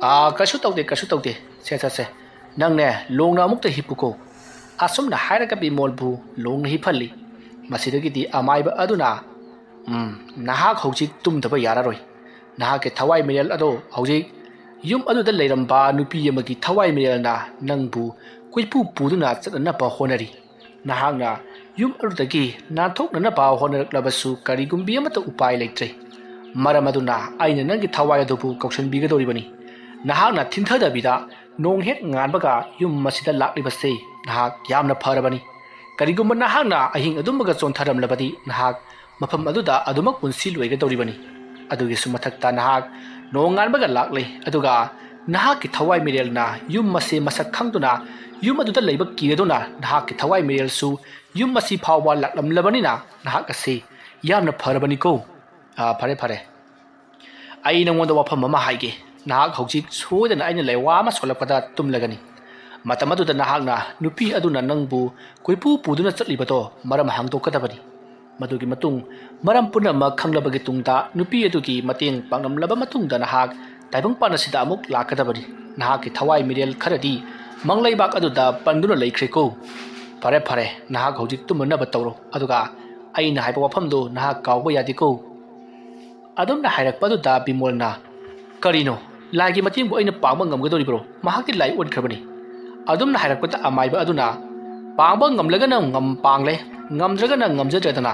"ꯑꯥ, ꯀꯩꯁꯨ ꯇꯧꯗꯦ, ꯀꯩꯁꯨ ꯇꯧꯗꯦ꯫ ꯁꯦ, ꯁꯦ, ꯁꯦ, ꯅꯪꯅꯦ ꯂꯣꯡꯅ ꯑꯃꯨꯛꯇ ꯍꯤꯞꯄꯨꯀꯣ"꯫ ꯑꯁꯨꯝꯅ ꯍꯥꯏꯔꯒ ꯕꯤꯃꯣꯜꯕꯨ ꯂꯣꯡꯅ ꯍꯤꯞꯍꯜꯂꯤ꯫ ꯃꯁꯤꯗꯒꯤꯗꯤ ꯑꯃꯥꯏꯕ ꯑꯗꯨꯅ, "ꯎꯝ, ꯅꯍꯥꯛ ꯍꯧꯖꯤꯛ ꯇꯨꯝꯗꯕ ꯌꯥꯔꯔꯣꯏ꯫ ꯅꯍꯥꯛꯀꯤ ꯊꯋꯥꯏ ꯃꯤꯔꯦꯜ ꯑꯗꯣ ꯍꯧꯖꯤꯛ ꯌꯨꯝ ꯑꯗꯨꯗ ꯂꯩꯔꯝꯕ ꯅꯨꯄꯤ ꯑꯃꯒꯤ ꯊꯋꯥꯏ ꯃꯤꯔꯦꯜꯅ ꯅꯪꯕꯨ ꯀꯣꯏꯄꯨ ꯄꯨꯗꯨꯅ ꯆꯠꯅꯅꯕ ꯍꯣꯠꯅꯔꯤ꯫ ꯅꯍꯥꯛꯅ ꯌꯨꯝ ꯑꯗꯨꯗꯒꯤ ꯅꯥꯟꯊꯣꯛꯅꯅꯕ ꯍꯣꯠꯅꯔꯛꯂꯕꯁꯨ ꯀꯔꯤꯒꯨꯝꯕꯤ ꯑꯃꯠꯇ ꯎꯄꯥꯏ ꯂꯩꯇ꯭ꯔꯦ꯫ ꯃꯔꯝ ꯑꯗꯨꯅ ꯑꯩꯅ ꯅꯪꯒꯤ ꯊꯋꯥꯏ ꯑꯗꯨꯕꯨ ꯀꯧꯁꯤꯟꯕꯤꯒꯗꯧꯔꯤꯕꯅꯤ꯫ ꯅꯍꯥꯛꯅ ꯊꯤꯟꯊꯗꯕꯤꯗ ꯅꯣꯡ ꯍꯦꯛ ꯉꯥꯟꯕꯒ ꯌꯨꯝ ꯑꯁꯤꯗ ꯂꯥꯛꯂꯤꯕꯁꯦ ꯅꯍꯥꯛ ꯌꯥꯝꯅ ꯐꯔꯕꯅꯤ꯫ ꯀꯔꯤꯒꯨꯝꯕ ꯅꯍꯥꯛꯅ ꯑꯍꯤꯡ ꯑꯗꯨꯝꯕꯒ ꯆꯣꯟꯊꯔꯝꯂꯕꯗꯤ ꯅꯍꯥꯛ ꯃꯐꯝ ꯑꯗꯨꯗ ꯑꯗꯨꯃꯛ ꯄꯨꯟꯁꯤ ꯂꯣꯏꯒꯗꯧꯔꯤꯕꯅꯤ꯫ ꯑꯗꯨꯒꯤꯁꯨ ꯃꯊꯛꯇ ꯅꯍꯥꯛ ꯅꯣꯡꯉꯥꯟꯕꯒ ꯂꯥꯛꯂꯦ, ꯑꯗꯨꯒ ꯅꯍꯥꯛꯀꯤ ꯊꯋꯥꯏ ꯃꯤꯔꯦꯜꯅ ꯌꯨꯝ ꯑꯁꯤ ꯃꯁꯛ ꯈꯪꯗꯨꯅ ꯌꯨꯝ ꯑꯗꯨꯗ ꯂꯩꯕ ꯀꯤꯔꯗꯨꯅ ꯅꯍꯥꯛꯀꯤ ꯊꯋꯥꯏ ꯃꯤꯔꯦꯜꯁꯨ ꯌꯨꯝ ꯑꯁꯤ ꯐꯥꯎꯕ ꯂꯥꯛꯂꯝꯂꯕꯅꯤꯅ ꯅꯍꯥꯛ ꯑꯁꯤ ꯌꯥꯝꯅ ꯐꯔꯕꯅꯤꯀꯣ꯫ ꯑꯥ, ꯐꯔꯦ, ꯐꯔꯦ꯫ ꯑꯩ ꯅꯉꯣꯟꯗ ꯋꯥꯐꯝ ꯑꯃ ꯍꯥꯏꯒꯦ꯫ ꯅꯍꯥꯛ ꯍꯧꯖꯤꯛ ꯁꯣꯏꯗꯅ ꯑꯩꯅ ꯂꯩꯋꯥ ꯑꯃ ꯁꯣꯜꯂꯛꯄꯗ ꯇꯨꯝꯂꯒꯅꯤ꯫ ꯃꯇꯝ ꯑꯗꯨꯗ ꯅꯍꯥꯛꯅ ꯅꯨꯄꯤ ꯑꯗꯨꯅ ꯅꯪꯕꯨ ꯀꯣꯏꯄꯨ ꯄꯨꯗꯨꯅ ꯆꯠꯂꯤꯕꯗꯣ ꯃꯔꯝ ꯍꯪꯗꯣꯛꯀꯗꯕꯅꯤ꯫ ꯃꯗꯨꯒꯤ ꯃꯇꯨꯡ ꯃꯔꯝ ꯄꯨꯝꯅꯃꯛ ꯈꯪꯂꯕꯒꯤ ꯇꯨꯡꯗ ꯅꯨꯄꯤ ꯑꯗꯨꯒꯤ ꯃꯇꯦꯡ ꯄꯥꯡꯂꯝꯂꯕ ꯃꯇꯨꯡꯗ ꯅꯍꯥꯛ ꯇꯥꯏꯕꯪꯄꯥꯟ ꯑꯁꯤꯗ ꯑꯃꯨꯛ ꯂꯥꯛꯀꯗꯕꯅꯤ꯫ ꯅꯍꯥꯛꯀꯤ ꯊꯋꯥꯏ ꯃꯤꯔꯦꯜ ꯈꯔꯗꯤ ꯃꯪꯂꯩꯕꯥꯛ ꯑꯗꯨꯗ ꯄꯟꯗꯨꯅ ꯂꯩꯈ꯭ꯔꯦꯀꯣ꯫ ꯐꯔꯦ, ꯐꯔꯦ, ꯅꯍꯥꯛ ꯍꯧꯖꯤꯛ ꯇꯨꯝꯅꯅꯕ ꯇꯧꯔꯣ, ꯑꯗꯨꯒ ꯑꯩꯅ ꯍꯥꯏꯕ ꯋꯥꯐꯝꯗꯨ ꯅꯍꯥꯛ ꯀꯥꯎꯕ ꯌꯥꯗꯦꯀꯣ꯫ ꯑꯗꯨꯝꯅ ꯍꯥꯏꯔꯛꯄ ꯑꯗꯨꯗ ꯕꯤꯃꯣꯜꯅ, "ꯀꯔꯤꯅꯣ? ꯂꯥꯏꯒꯤ ꯃꯇꯦꯡꯕꯨ ꯑꯩꯅ ꯄꯥꯡꯕ ꯉꯝꯒꯗꯧꯔꯤꯕ꯭ꯔꯣ? ꯃꯍꯥꯛꯇꯤ ꯂꯥꯏ ꯑꯣꯟꯈ꯭ꯔꯕꯅꯤ"꯫ ꯑꯗꯨꯝꯅ ꯍꯥꯏꯔꯛꯄꯗ ꯑꯃꯥꯏꯕ ꯑꯗꯨꯅ, "ꯄꯥꯡꯕ ꯉꯝꯂꯒꯅ ꯉꯝ ꯄꯥꯡꯂꯦ, ꯉꯝꯗ꯭ꯔꯒꯅ ꯉꯝꯖꯗ꯭ꯔꯦꯗꯅ꯫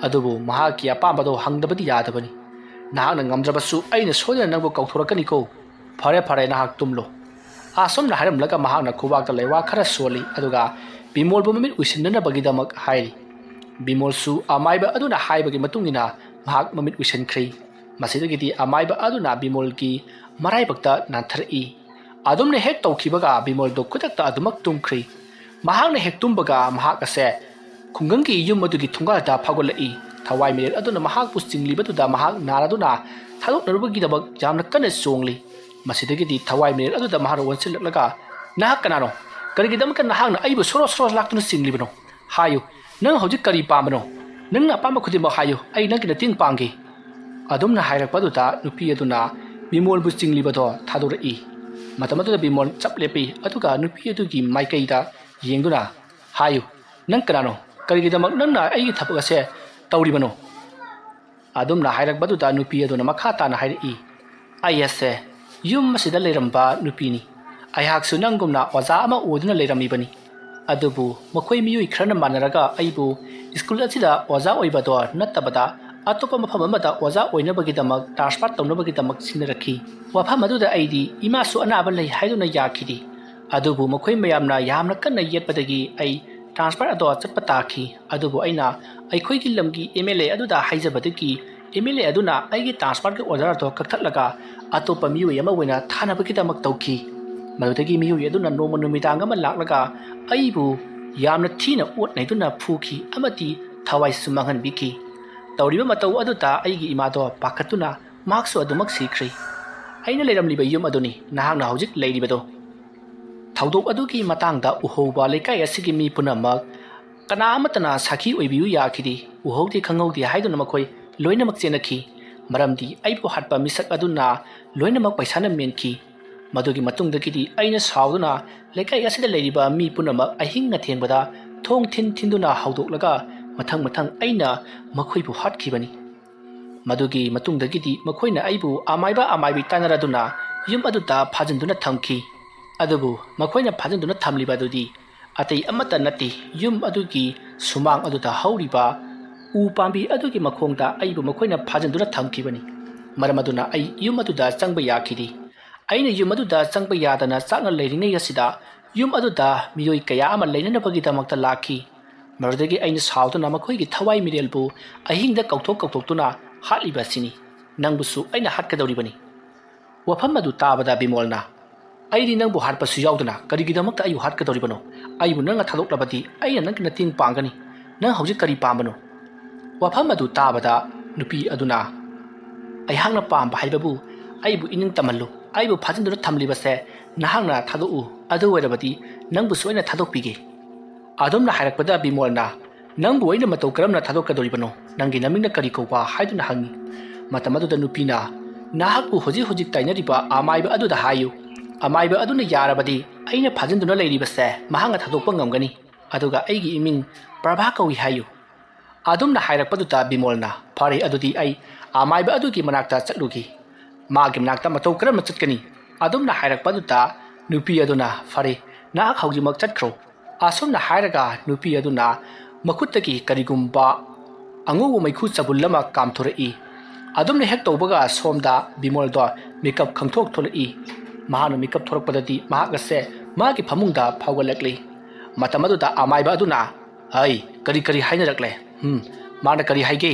ꯑꯗꯨꯕꯨ ꯃꯍꯥꯛꯀꯤ ꯑꯄꯥꯝꯕꯗꯣ ꯍꯪꯗꯕꯗꯤ ꯌꯥꯗꯕꯅꯤ꯫ ꯅꯍꯥꯛꯅ ꯉꯝꯗ꯭ꯔꯕꯁꯨ ꯑꯩꯅ ꯁꯣꯏꯗꯅ ꯅꯪꯕꯨ ꯀꯧꯊꯣꯔꯛꯀꯅꯤꯀꯣ꯫ ꯐꯔꯦ, ꯐꯔꯦ, ꯅꯍꯥꯛ ꯇꯨꯝꯂꯣ"꯫ ꯑꯁꯨꯝꯅ ꯍꯥꯏꯔꯝꯂꯒ ꯃꯍꯥꯛꯅ ꯈꯨꯕꯥꯛꯇ ꯂꯩꯋꯥ ꯈꯔ ꯁꯣꯜꯂꯤ, ꯑꯗꯨꯒ ꯕꯤꯃꯣꯜꯕꯨ ꯃꯃꯤꯠ ꯎꯏꯁꯤꯟꯅꯅꯕꯒꯤꯗꯃꯛ ꯍꯥꯏꯔꯤ꯫ ꯕꯤꯃꯣꯜꯁꯨ ꯑꯃꯥꯏꯕ ꯑꯗꯨꯅ ꯍꯥꯏꯕꯒꯤ ꯃꯇꯨꯡ ꯏꯟꯅ ꯃꯍꯥꯛ ꯃꯃꯤꯠ ꯎꯏꯁꯤꯟꯈ꯭ꯔꯦ꯫ ꯃꯁꯤꯗꯒꯤꯗꯤ ꯑꯃꯥꯏꯕ ꯑꯗꯨꯅ ꯕꯤꯃꯣꯜꯒꯤ ꯃꯔꯥꯏꯕꯛꯇ ꯅꯥꯟꯊꯔꯛꯏ꯫ ꯑꯗꯨꯝꯅ ꯍꯦꯛ ꯇꯧꯈꯤꯕꯒ ꯕꯤꯃꯣꯜꯗꯣ ꯈꯨꯗꯛꯇ ꯑꯗꯨꯃꯛ ꯇꯨꯝꯈ꯭ꯔꯦ꯫ ꯃꯍꯥꯛꯅ ꯍꯦꯛ ꯇꯨꯝꯕꯒ ꯃꯍꯥꯛ ꯑꯁꯦ ꯈꯨꯡꯒꯪꯒꯤ ꯌꯨꯝ ꯑꯗꯨꯒꯤ ꯊꯣꯡꯒꯥꯜꯗ ꯐꯥꯎꯒꯠꯂꯛꯏ꯫ ꯊꯋꯥꯏ ꯃꯤꯔꯦꯜ ꯑꯗꯨꯅ ꯃꯍꯥꯛꯄꯨ ꯆꯤꯡꯂꯤꯕꯗꯨꯗ ꯃꯍꯥꯛ ꯅꯥꯔꯗꯨꯅ ꯊꯥꯗꯣꯛꯅꯔꯨꯕꯒꯤꯗꯃꯛ ꯌꯥꯝꯅ ꯀꯟꯅ ꯆꯣꯡꯂꯤ꯫ ꯃꯁꯤꯗꯒꯤꯗꯤ ꯊꯋꯥꯏ ꯃꯤꯔꯦꯜ ꯑꯗꯨꯗ ꯃꯍꯥꯛꯅ ꯑꯣꯟꯁꯤꯜꯂꯛꯂꯒ, "ꯅꯍꯥꯛ ꯀꯅꯥꯅꯣ? ꯀꯔꯤꯒꯤꯗꯃꯛꯇ ꯅꯍꯥꯛꯅ ꯑꯩꯕꯨ ꯁꯣꯔꯣ ꯁꯣꯔꯣ ꯂꯥꯛꯇꯨꯅ ꯆꯤꯡꯂꯤꯕꯅꯣ? ꯍꯥꯏꯌꯨ, ꯅꯪ ꯍꯧꯖꯤꯛ ꯀꯔꯤ ꯄꯥꯝꯕꯅꯣ? ꯅꯪꯅ ꯑꯄꯥꯝꯕ ꯈꯨꯗꯤꯡꯃꯛ ꯍꯥꯏꯌꯨ, ꯑꯩ ꯅꯪꯒꯤ ꯃꯇꯦꯡ ꯄꯥꯡꯒꯦ"꯫ ꯑꯗꯨꯝꯅ ꯍꯥꯏꯔꯛꯄ ꯑꯗꯨꯗ ꯅꯨꯄꯤ ꯑꯗꯨꯅ ꯕꯤꯃꯣꯜꯕꯨ ꯆꯤꯡꯂꯤꯕꯗꯣ ꯊꯥꯗꯣꯔꯛꯏ꯫ ꯃꯇꯝ ꯑꯗꯨꯗ ꯕꯤꯃꯣꯜ ꯆꯞ ꯂꯦꯞꯄꯤ, ꯑꯗꯨꯒ ꯅꯨꯄꯤ ꯑꯗꯨꯒꯤ ꯃꯥꯏꯀꯩꯗ ꯌꯦꯡꯗꯨꯅ, "ꯍꯥꯏꯌꯨ, ꯅꯪ ꯀꯅꯥꯅꯣ? ꯀꯔꯤꯒꯤꯗꯃꯛ ꯅꯪꯅ ꯑꯩꯒꯤ ꯊꯕꯛ ꯑꯁꯦ ꯇꯧꯔꯤꯕꯅꯣ?" ꯑꯗꯨꯝꯅ ꯍꯥꯏꯔꯛꯄꯗꯨꯗ ꯅꯨꯄꯤ ꯑꯗꯨꯅ ꯃꯈꯥ ꯇꯥꯅ ꯍꯥꯏꯔꯛꯏ, "ꯑꯩ ꯑꯁꯦ ꯌꯨꯝ ꯑꯁꯤꯗ ꯂꯩꯔꯝꯕ ꯅꯨꯄꯤꯅꯤ꯫ ꯑꯩꯍꯥꯛꯁꯨ ꯅꯪꯒꯨꯝꯅ ꯑꯣꯖꯥ ꯑꯃ ꯑꯣꯏꯗꯨꯅ ꯂꯩꯔꯝꯃꯤꯕꯅꯤ꯫ ꯑꯗꯨꯕꯨ ꯃꯈꯣꯏ ꯃꯤꯑꯣꯏ ꯈꯔꯅ ꯃꯥꯟꯅꯔꯒ ꯑꯩꯕꯨ ꯁ꯭ꯀꯨꯜ ꯑꯁꯤꯗ ꯑꯣꯖꯥ ꯑꯣꯏꯕꯗꯣ ꯅꯠꯇꯕꯗ ꯑꯇꯣꯞꯄ ꯃꯐꯝ ꯑꯃꯗ ꯑꯣꯖꯥ ꯑꯣꯏꯅꯕꯒꯤꯗꯃꯛ ꯇ꯭ꯔꯥꯟꯁꯐꯔ ꯇꯧꯅꯕꯒꯤꯗꯃꯛ ꯁꯤꯟꯅꯔꯛꯈꯤ꯫ ꯋꯥꯐꯝ ꯑꯗꯨꯗ ꯑꯩꯗꯤ ꯏꯃꯥꯁꯨ ꯑꯅꯥꯕ ꯂꯩ ꯍꯥꯏꯗꯨꯅ ꯌꯥꯈꯤꯗꯦ꯫ ꯑꯗꯨꯕꯨ ꯃꯈꯣꯏ ꯃꯌꯥꯝꯅ ꯌꯥꯝꯅ ꯀꯟꯅ ꯌꯦꯠꯄꯗꯒꯤ ꯑꯩ ꯇ꯭ꯔꯥꯟꯁꯐꯔ ꯑꯗꯣ ꯆꯠꯄ ꯇꯥꯈꯤ꯫ ꯑꯗꯨꯕꯨ ꯑꯩꯅ ꯑꯩꯈꯣꯏꯒꯤ ꯂꯝꯒꯤ ꯑꯦꯝ ꯑꯦꯜ ꯑꯦ ꯑꯗꯨꯗ ꯍꯥꯏꯖꯕꯗꯒꯤ ꯑꯦꯝ ꯑꯦꯜ ꯑꯦ ꯑꯗꯨꯅ ꯑꯩꯒꯤ ꯇ꯭ꯔꯥꯟꯁꯐꯔꯒꯤ ꯑꯣꯔꯗꯔ ꯑꯗꯣ ꯀꯛꯊꯠꯂꯒ ꯑꯇꯣꯞꯄ ꯃꯤꯑꯣꯏ ꯑꯃ ꯑꯣꯏꯅ ꯊꯥꯅꯕꯒꯤꯗꯃꯛ ꯇꯧꯈꯤ꯫ ꯃꯗꯨꯗꯒꯤ ꯃꯤꯑꯣꯏ ꯑꯗꯨꯅ ꯅꯣꯡꯃ ꯅꯨꯃꯤꯗꯥꯡ ꯑꯃ ꯂꯥꯛꯂꯒ ꯑꯩꯕꯨ ꯌꯥꯝꯅ ꯊꯤꯅ ꯑꯣꯠ ꯅꯩꯗꯨꯅ ꯐꯨꯈꯤ ꯑꯃꯗꯤ ꯊꯋꯥꯏꯁꯨ ꯃꯥꯡꯍꯟꯕꯤꯈꯤ꯫ ꯇꯧꯔꯤꯕ ꯃꯇꯧ ꯑꯗꯨꯗ ꯑꯩꯒꯤ ꯏꯃꯥꯗꯣ ꯄꯥꯈꯠꯇꯨꯅ ꯃꯍꯥꯛꯁꯨ ꯑꯗꯨꯃꯛ ꯁꯤꯈ꯭ꯔꯦ꯫ ꯑꯩꯅ ꯂꯩꯔꯝꯂꯤꯕ ꯌꯨꯝ ꯑꯗꯨꯅꯤ ꯅꯍꯥꯛꯅ ꯍꯧꯖꯤꯛ ꯂꯩꯔꯤꯕꯗꯣ꯫ ꯊꯧꯗꯣꯛ ꯑꯗꯨꯒꯤ ꯃꯇꯥꯡꯗ ꯎꯍꯧꯕ ꯂꯩꯀꯥꯏ ꯑꯁꯤꯒꯤ ꯃꯤ ꯄꯨꯝꯅꯃꯛ ꯀꯅꯥ ꯑꯃꯠꯇꯅ ꯁꯥꯈꯤ ꯑꯣꯏꯕꯤꯌꯨ ꯌꯥꯈꯤꯗꯦ꯫ ꯎꯍꯧꯗꯦ ꯈꯪꯍꯧꯗꯦ ꯍꯥꯏꯗꯨꯅ ꯃꯈꯣꯏ ꯂꯣꯏꯅꯃꯛ ꯆꯦꯟꯅꯈꯤ꯫ ꯃꯔꯝꯗꯤ ꯑꯩꯕꯨ ꯍꯥꯠꯄ ꯃꯤꯁꯛ ꯑꯗꯨꯅ ꯂꯣꯏꯅꯃꯛ ꯄꯩꯁꯥꯅ ꯃꯦꯟꯈꯤ꯫ ꯃꯗꯨꯒꯤ ꯃꯇꯨꯡꯗꯒꯤꯗꯤ ꯑꯩꯅ ꯁꯥꯎꯗꯨꯅ ꯂꯩꯀꯥꯏ ꯑꯁꯤꯗ ꯂꯩꯔꯤꯕ ꯃꯤ ꯄꯨꯝꯅꯃꯛ ꯑꯍꯤꯡ ꯑꯊꯦꯡꯕꯗ ꯊꯣꯡ ꯊꯤꯟ ꯊꯤꯟꯗꯨꯅ ꯍꯧꯗꯣꯛꯂꯒ ꯃꯊꯪ ꯃꯊꯪ ꯑꯩꯅ ꯃꯈꯣꯏꯕꯨ ꯍꯥꯠꯈꯤꯕꯅꯤ꯫ ꯃꯗꯨꯒꯤ ꯃꯇꯨꯡꯗꯒꯤꯗꯤ ꯃꯈꯣꯏꯅ ꯑꯩꯕꯨ ꯑꯃꯥꯏꯕ ꯑꯃꯥꯏꯕꯤ ꯇꯥꯟꯅꯔꯗꯨꯅ ꯌꯨꯝ ꯑꯗꯨꯗ ꯐꯥꯖꯤꯟꯗꯨꯅ ꯊꯝꯈꯤ꯫ ꯑꯗꯨꯕꯨ ꯃꯈꯣꯏꯅ ꯐꯥꯖꯤꯟꯗꯨꯅ ꯊꯝꯂꯤꯕ ꯑꯗꯨꯗꯤ ꯑꯇꯩ ꯑꯃꯠꯇ ꯅꯠꯇꯦ, ꯌꯨꯝ ꯑꯗꯨꯒꯤ ꯁꯨꯃꯥꯡ ꯑꯗꯨꯗ ꯍꯧꯔꯤꯕ ꯎ ꯄꯥꯝꯕꯤ ꯑꯗꯨꯒꯤ ꯃꯈꯣꯡꯗ ꯑꯩꯕꯨ ꯃꯈꯣꯏꯅ ꯐꯥꯖꯤꯟꯗꯨꯅ ꯊꯝꯈꯤꯕꯅꯤ꯫ ꯃꯔꯝ ꯑꯗꯨꯅ ꯑꯩ ꯌꯨꯝ ꯑꯗꯨꯗ ꯆꯪꯕ ꯌꯥꯈꯤꯗꯦ꯫ ꯑꯩꯅ ꯌꯨꯝ ꯑꯗꯨꯗ ꯆꯪꯕ ꯌꯥꯗꯅ ꯆꯥꯛꯅ ꯂꯩꯔꯤꯉꯩ ꯑꯁꯤꯗ ꯌꯨꯝ ꯑꯗꯨꯗ ꯃꯤꯑꯣꯏ ꯀꯌꯥ ꯑꯃ ꯂꯩꯅꯅꯕꯒꯤꯗꯃꯛꯇ ꯂꯥꯛꯈꯤ꯫ ꯃꯗꯨꯗꯒꯤ ꯑꯩꯅ ꯁꯥꯎꯗꯨꯅ ꯃꯈꯣꯏꯒꯤ ꯊꯋꯥꯏ ꯃꯤꯔꯦꯜꯕꯨ ꯑꯍꯤꯡꯗ ꯀꯧꯊꯣꯛ ꯀꯧꯊꯣꯛꯇꯨꯅ ꯍꯥꯠꯂꯤꯕ ꯑꯁꯤꯅꯤ꯫ ꯅꯪꯕꯨꯁꯨ ꯑꯩꯅ ꯍꯥꯠꯀꯗꯧꯔꯤꯕꯅꯤ꯫ ꯋꯥꯐꯝ ꯑꯗꯨ ꯇꯥꯕꯗ ꯕꯤꯃꯣꯜꯅ, "ꯑꯩꯗꯤ ꯅꯪꯕꯨ ꯍꯥꯠꯄꯁꯨ ꯌꯥꯎꯗꯅ ꯀꯔꯤꯒꯤꯗꯃꯛꯇ ꯑꯩꯕꯨ ꯍꯥꯠꯀꯗꯧꯔꯤꯕꯅꯣ? ꯑꯩꯕꯨ ꯅꯪꯅ ꯊꯥꯗꯣꯛꯂꯕꯗꯤ ꯑꯩꯅ ꯅꯪꯒꯤ ꯃꯇꯦꯡ ꯄꯥꯡꯒꯅꯤ꯫ ꯅꯪ ꯍꯧꯖꯤꯛ ꯀꯔꯤ ꯄꯥꯝꯕꯅꯣ?" ꯋꯥꯐꯝ ꯑꯗꯨ ꯇꯥꯕꯗ ꯅꯨꯄꯤ ꯑꯗꯨꯅ, "ꯑꯩꯍꯥꯛꯅ ꯄꯥꯝꯕ ꯍꯥꯏꯕꯕꯨ ꯑꯩꯕꯨ ꯏꯅꯤꯡ ꯇꯝꯍꯜꯂꯨ꯫ ꯑꯩꯕꯨ ꯐꯥꯖꯤꯟꯗꯨꯅ ꯊꯝꯂꯤꯕꯁꯦ ꯅꯍꯥꯛꯅ ꯊꯥꯗꯣꯛꯎ꯫ ꯑꯗꯨ ꯑꯣꯏꯔꯕꯗꯤ ꯅꯪꯕꯨꯁꯨ ꯑꯩꯅ ꯊꯥꯗꯣꯛꯄꯤꯒꯦ"꯫ ꯑꯗꯨꯝꯅ ꯍꯥꯏꯔꯛꯄꯗ ꯕꯤꯃꯣꯜꯅ, "ꯅꯪꯕꯨ ꯑꯩꯅ ꯃꯇꯧ ꯀꯔꯝꯅ ꯊꯥꯗꯣꯛꯀꯗꯧꯔꯤꯕꯅꯣ? ꯅꯪꯒꯤ ꯅꯃꯤꯡꯅ ꯀꯔꯤ ꯀꯧꯕ?" ꯍꯥꯏꯗꯨꯅ ꯍꯪꯉꯤ꯫ ꯃꯇꯝ ꯑꯗꯨꯗ ꯅꯨꯄꯤꯅ, "ꯅꯍꯥꯛꯄꯨ ꯍꯧꯖꯤꯛ ꯍꯧꯖꯤꯛ ꯇꯥꯏꯅꯔꯤꯕ ꯑꯃꯥꯏꯕ ꯑꯗꯨꯗ ꯍꯥꯏꯌꯨ꯫ ꯑꯃꯥꯏꯕ ꯑꯗꯨꯅ ꯌꯥꯔꯕꯗꯤ ꯑꯩꯅ ꯐꯥꯖꯤꯟꯗꯨꯅ ꯂꯩꯔꯤꯕꯁꯦ ꯃꯍꯥꯛꯅ ꯊꯥꯗꯣꯛꯄ ꯉꯝꯒꯅꯤ꯫ ꯑꯗꯨꯒ ꯑꯩꯒꯤ ꯏꯃꯤꯡ ꯄ꯭ꯔꯚꯥ ꯀꯧꯏ ꯍꯥꯏꯌꯨ"꯫ ꯑꯗꯨꯝꯅ ꯍꯥꯏꯔꯛꯄꯗꯨꯗ ꯕꯤꯃꯣꯜꯅ, "ꯐꯔꯦ, ꯑꯗꯨꯗꯤ ꯑꯩ ꯑꯃꯥꯏꯕ ꯑꯗꯨꯒꯤ ꯃꯅꯥꯛꯇ ꯆꯠꯂꯨꯒꯦ"꯫ ꯃꯥꯒꯤ ꯃꯅꯥꯛꯇ ꯃꯇꯧ ꯀꯔꯝꯅ ꯆꯠꯀꯅꯤ? ꯑꯗꯨꯝꯅ ꯍꯥꯏꯔꯛꯄꯗꯨꯗ ꯅꯨꯄꯤ ꯑꯗꯨꯅ, "ꯐꯔꯦ, ꯅꯍꯥꯛ ꯍꯧꯖꯤꯛꯃꯛ ꯆꯠꯈ꯭ꯔꯣ"꯫ ꯑꯁꯨꯝꯅ ꯍꯥꯏꯔꯒ ꯅꯨꯄꯤ ꯑꯗꯨꯅ ꯃꯈꯨꯠꯇꯒꯤ ꯀꯔꯤꯒꯨꯝꯕ ꯑꯉꯧꯕ ꯃꯩꯈꯨ ꯆꯕꯨꯜ ꯑꯃ ꯀꯥꯝꯊꯣꯔꯛꯏ꯫ ꯑꯗꯨꯝꯅ ꯍꯦꯛ ꯇꯧꯕꯒ ꯁꯣꯝꯗ ꯕꯤꯃꯣꯜꯗꯣ ꯃꯤꯀꯞ ꯈꯪꯊꯣꯛ ꯊꯣꯛꯂꯛꯏ꯫ ꯃꯍꯥꯛꯅ ꯃꯤꯀꯞ ꯊꯣꯔꯛꯄꯗꯗꯤ ꯃꯍꯥꯛ ꯑꯁꯦ ꯃꯥꯒꯤ ꯐꯃꯨꯡꯗ ꯐꯥꯎꯒꯠꯂꯛꯂꯤ꯫ ꯃꯇꯝ ꯑꯗꯨꯗ ꯑꯃꯥꯏꯕ ꯑꯗꯨꯅ, "ꯍꯩ, ꯀꯔꯤ ꯀꯔꯤ ꯍꯥꯏꯅꯔꯛꯂꯦ? ꯍꯝ, ꯃꯥꯅ ꯀꯔꯤ ꯍꯥꯏꯒꯦ?"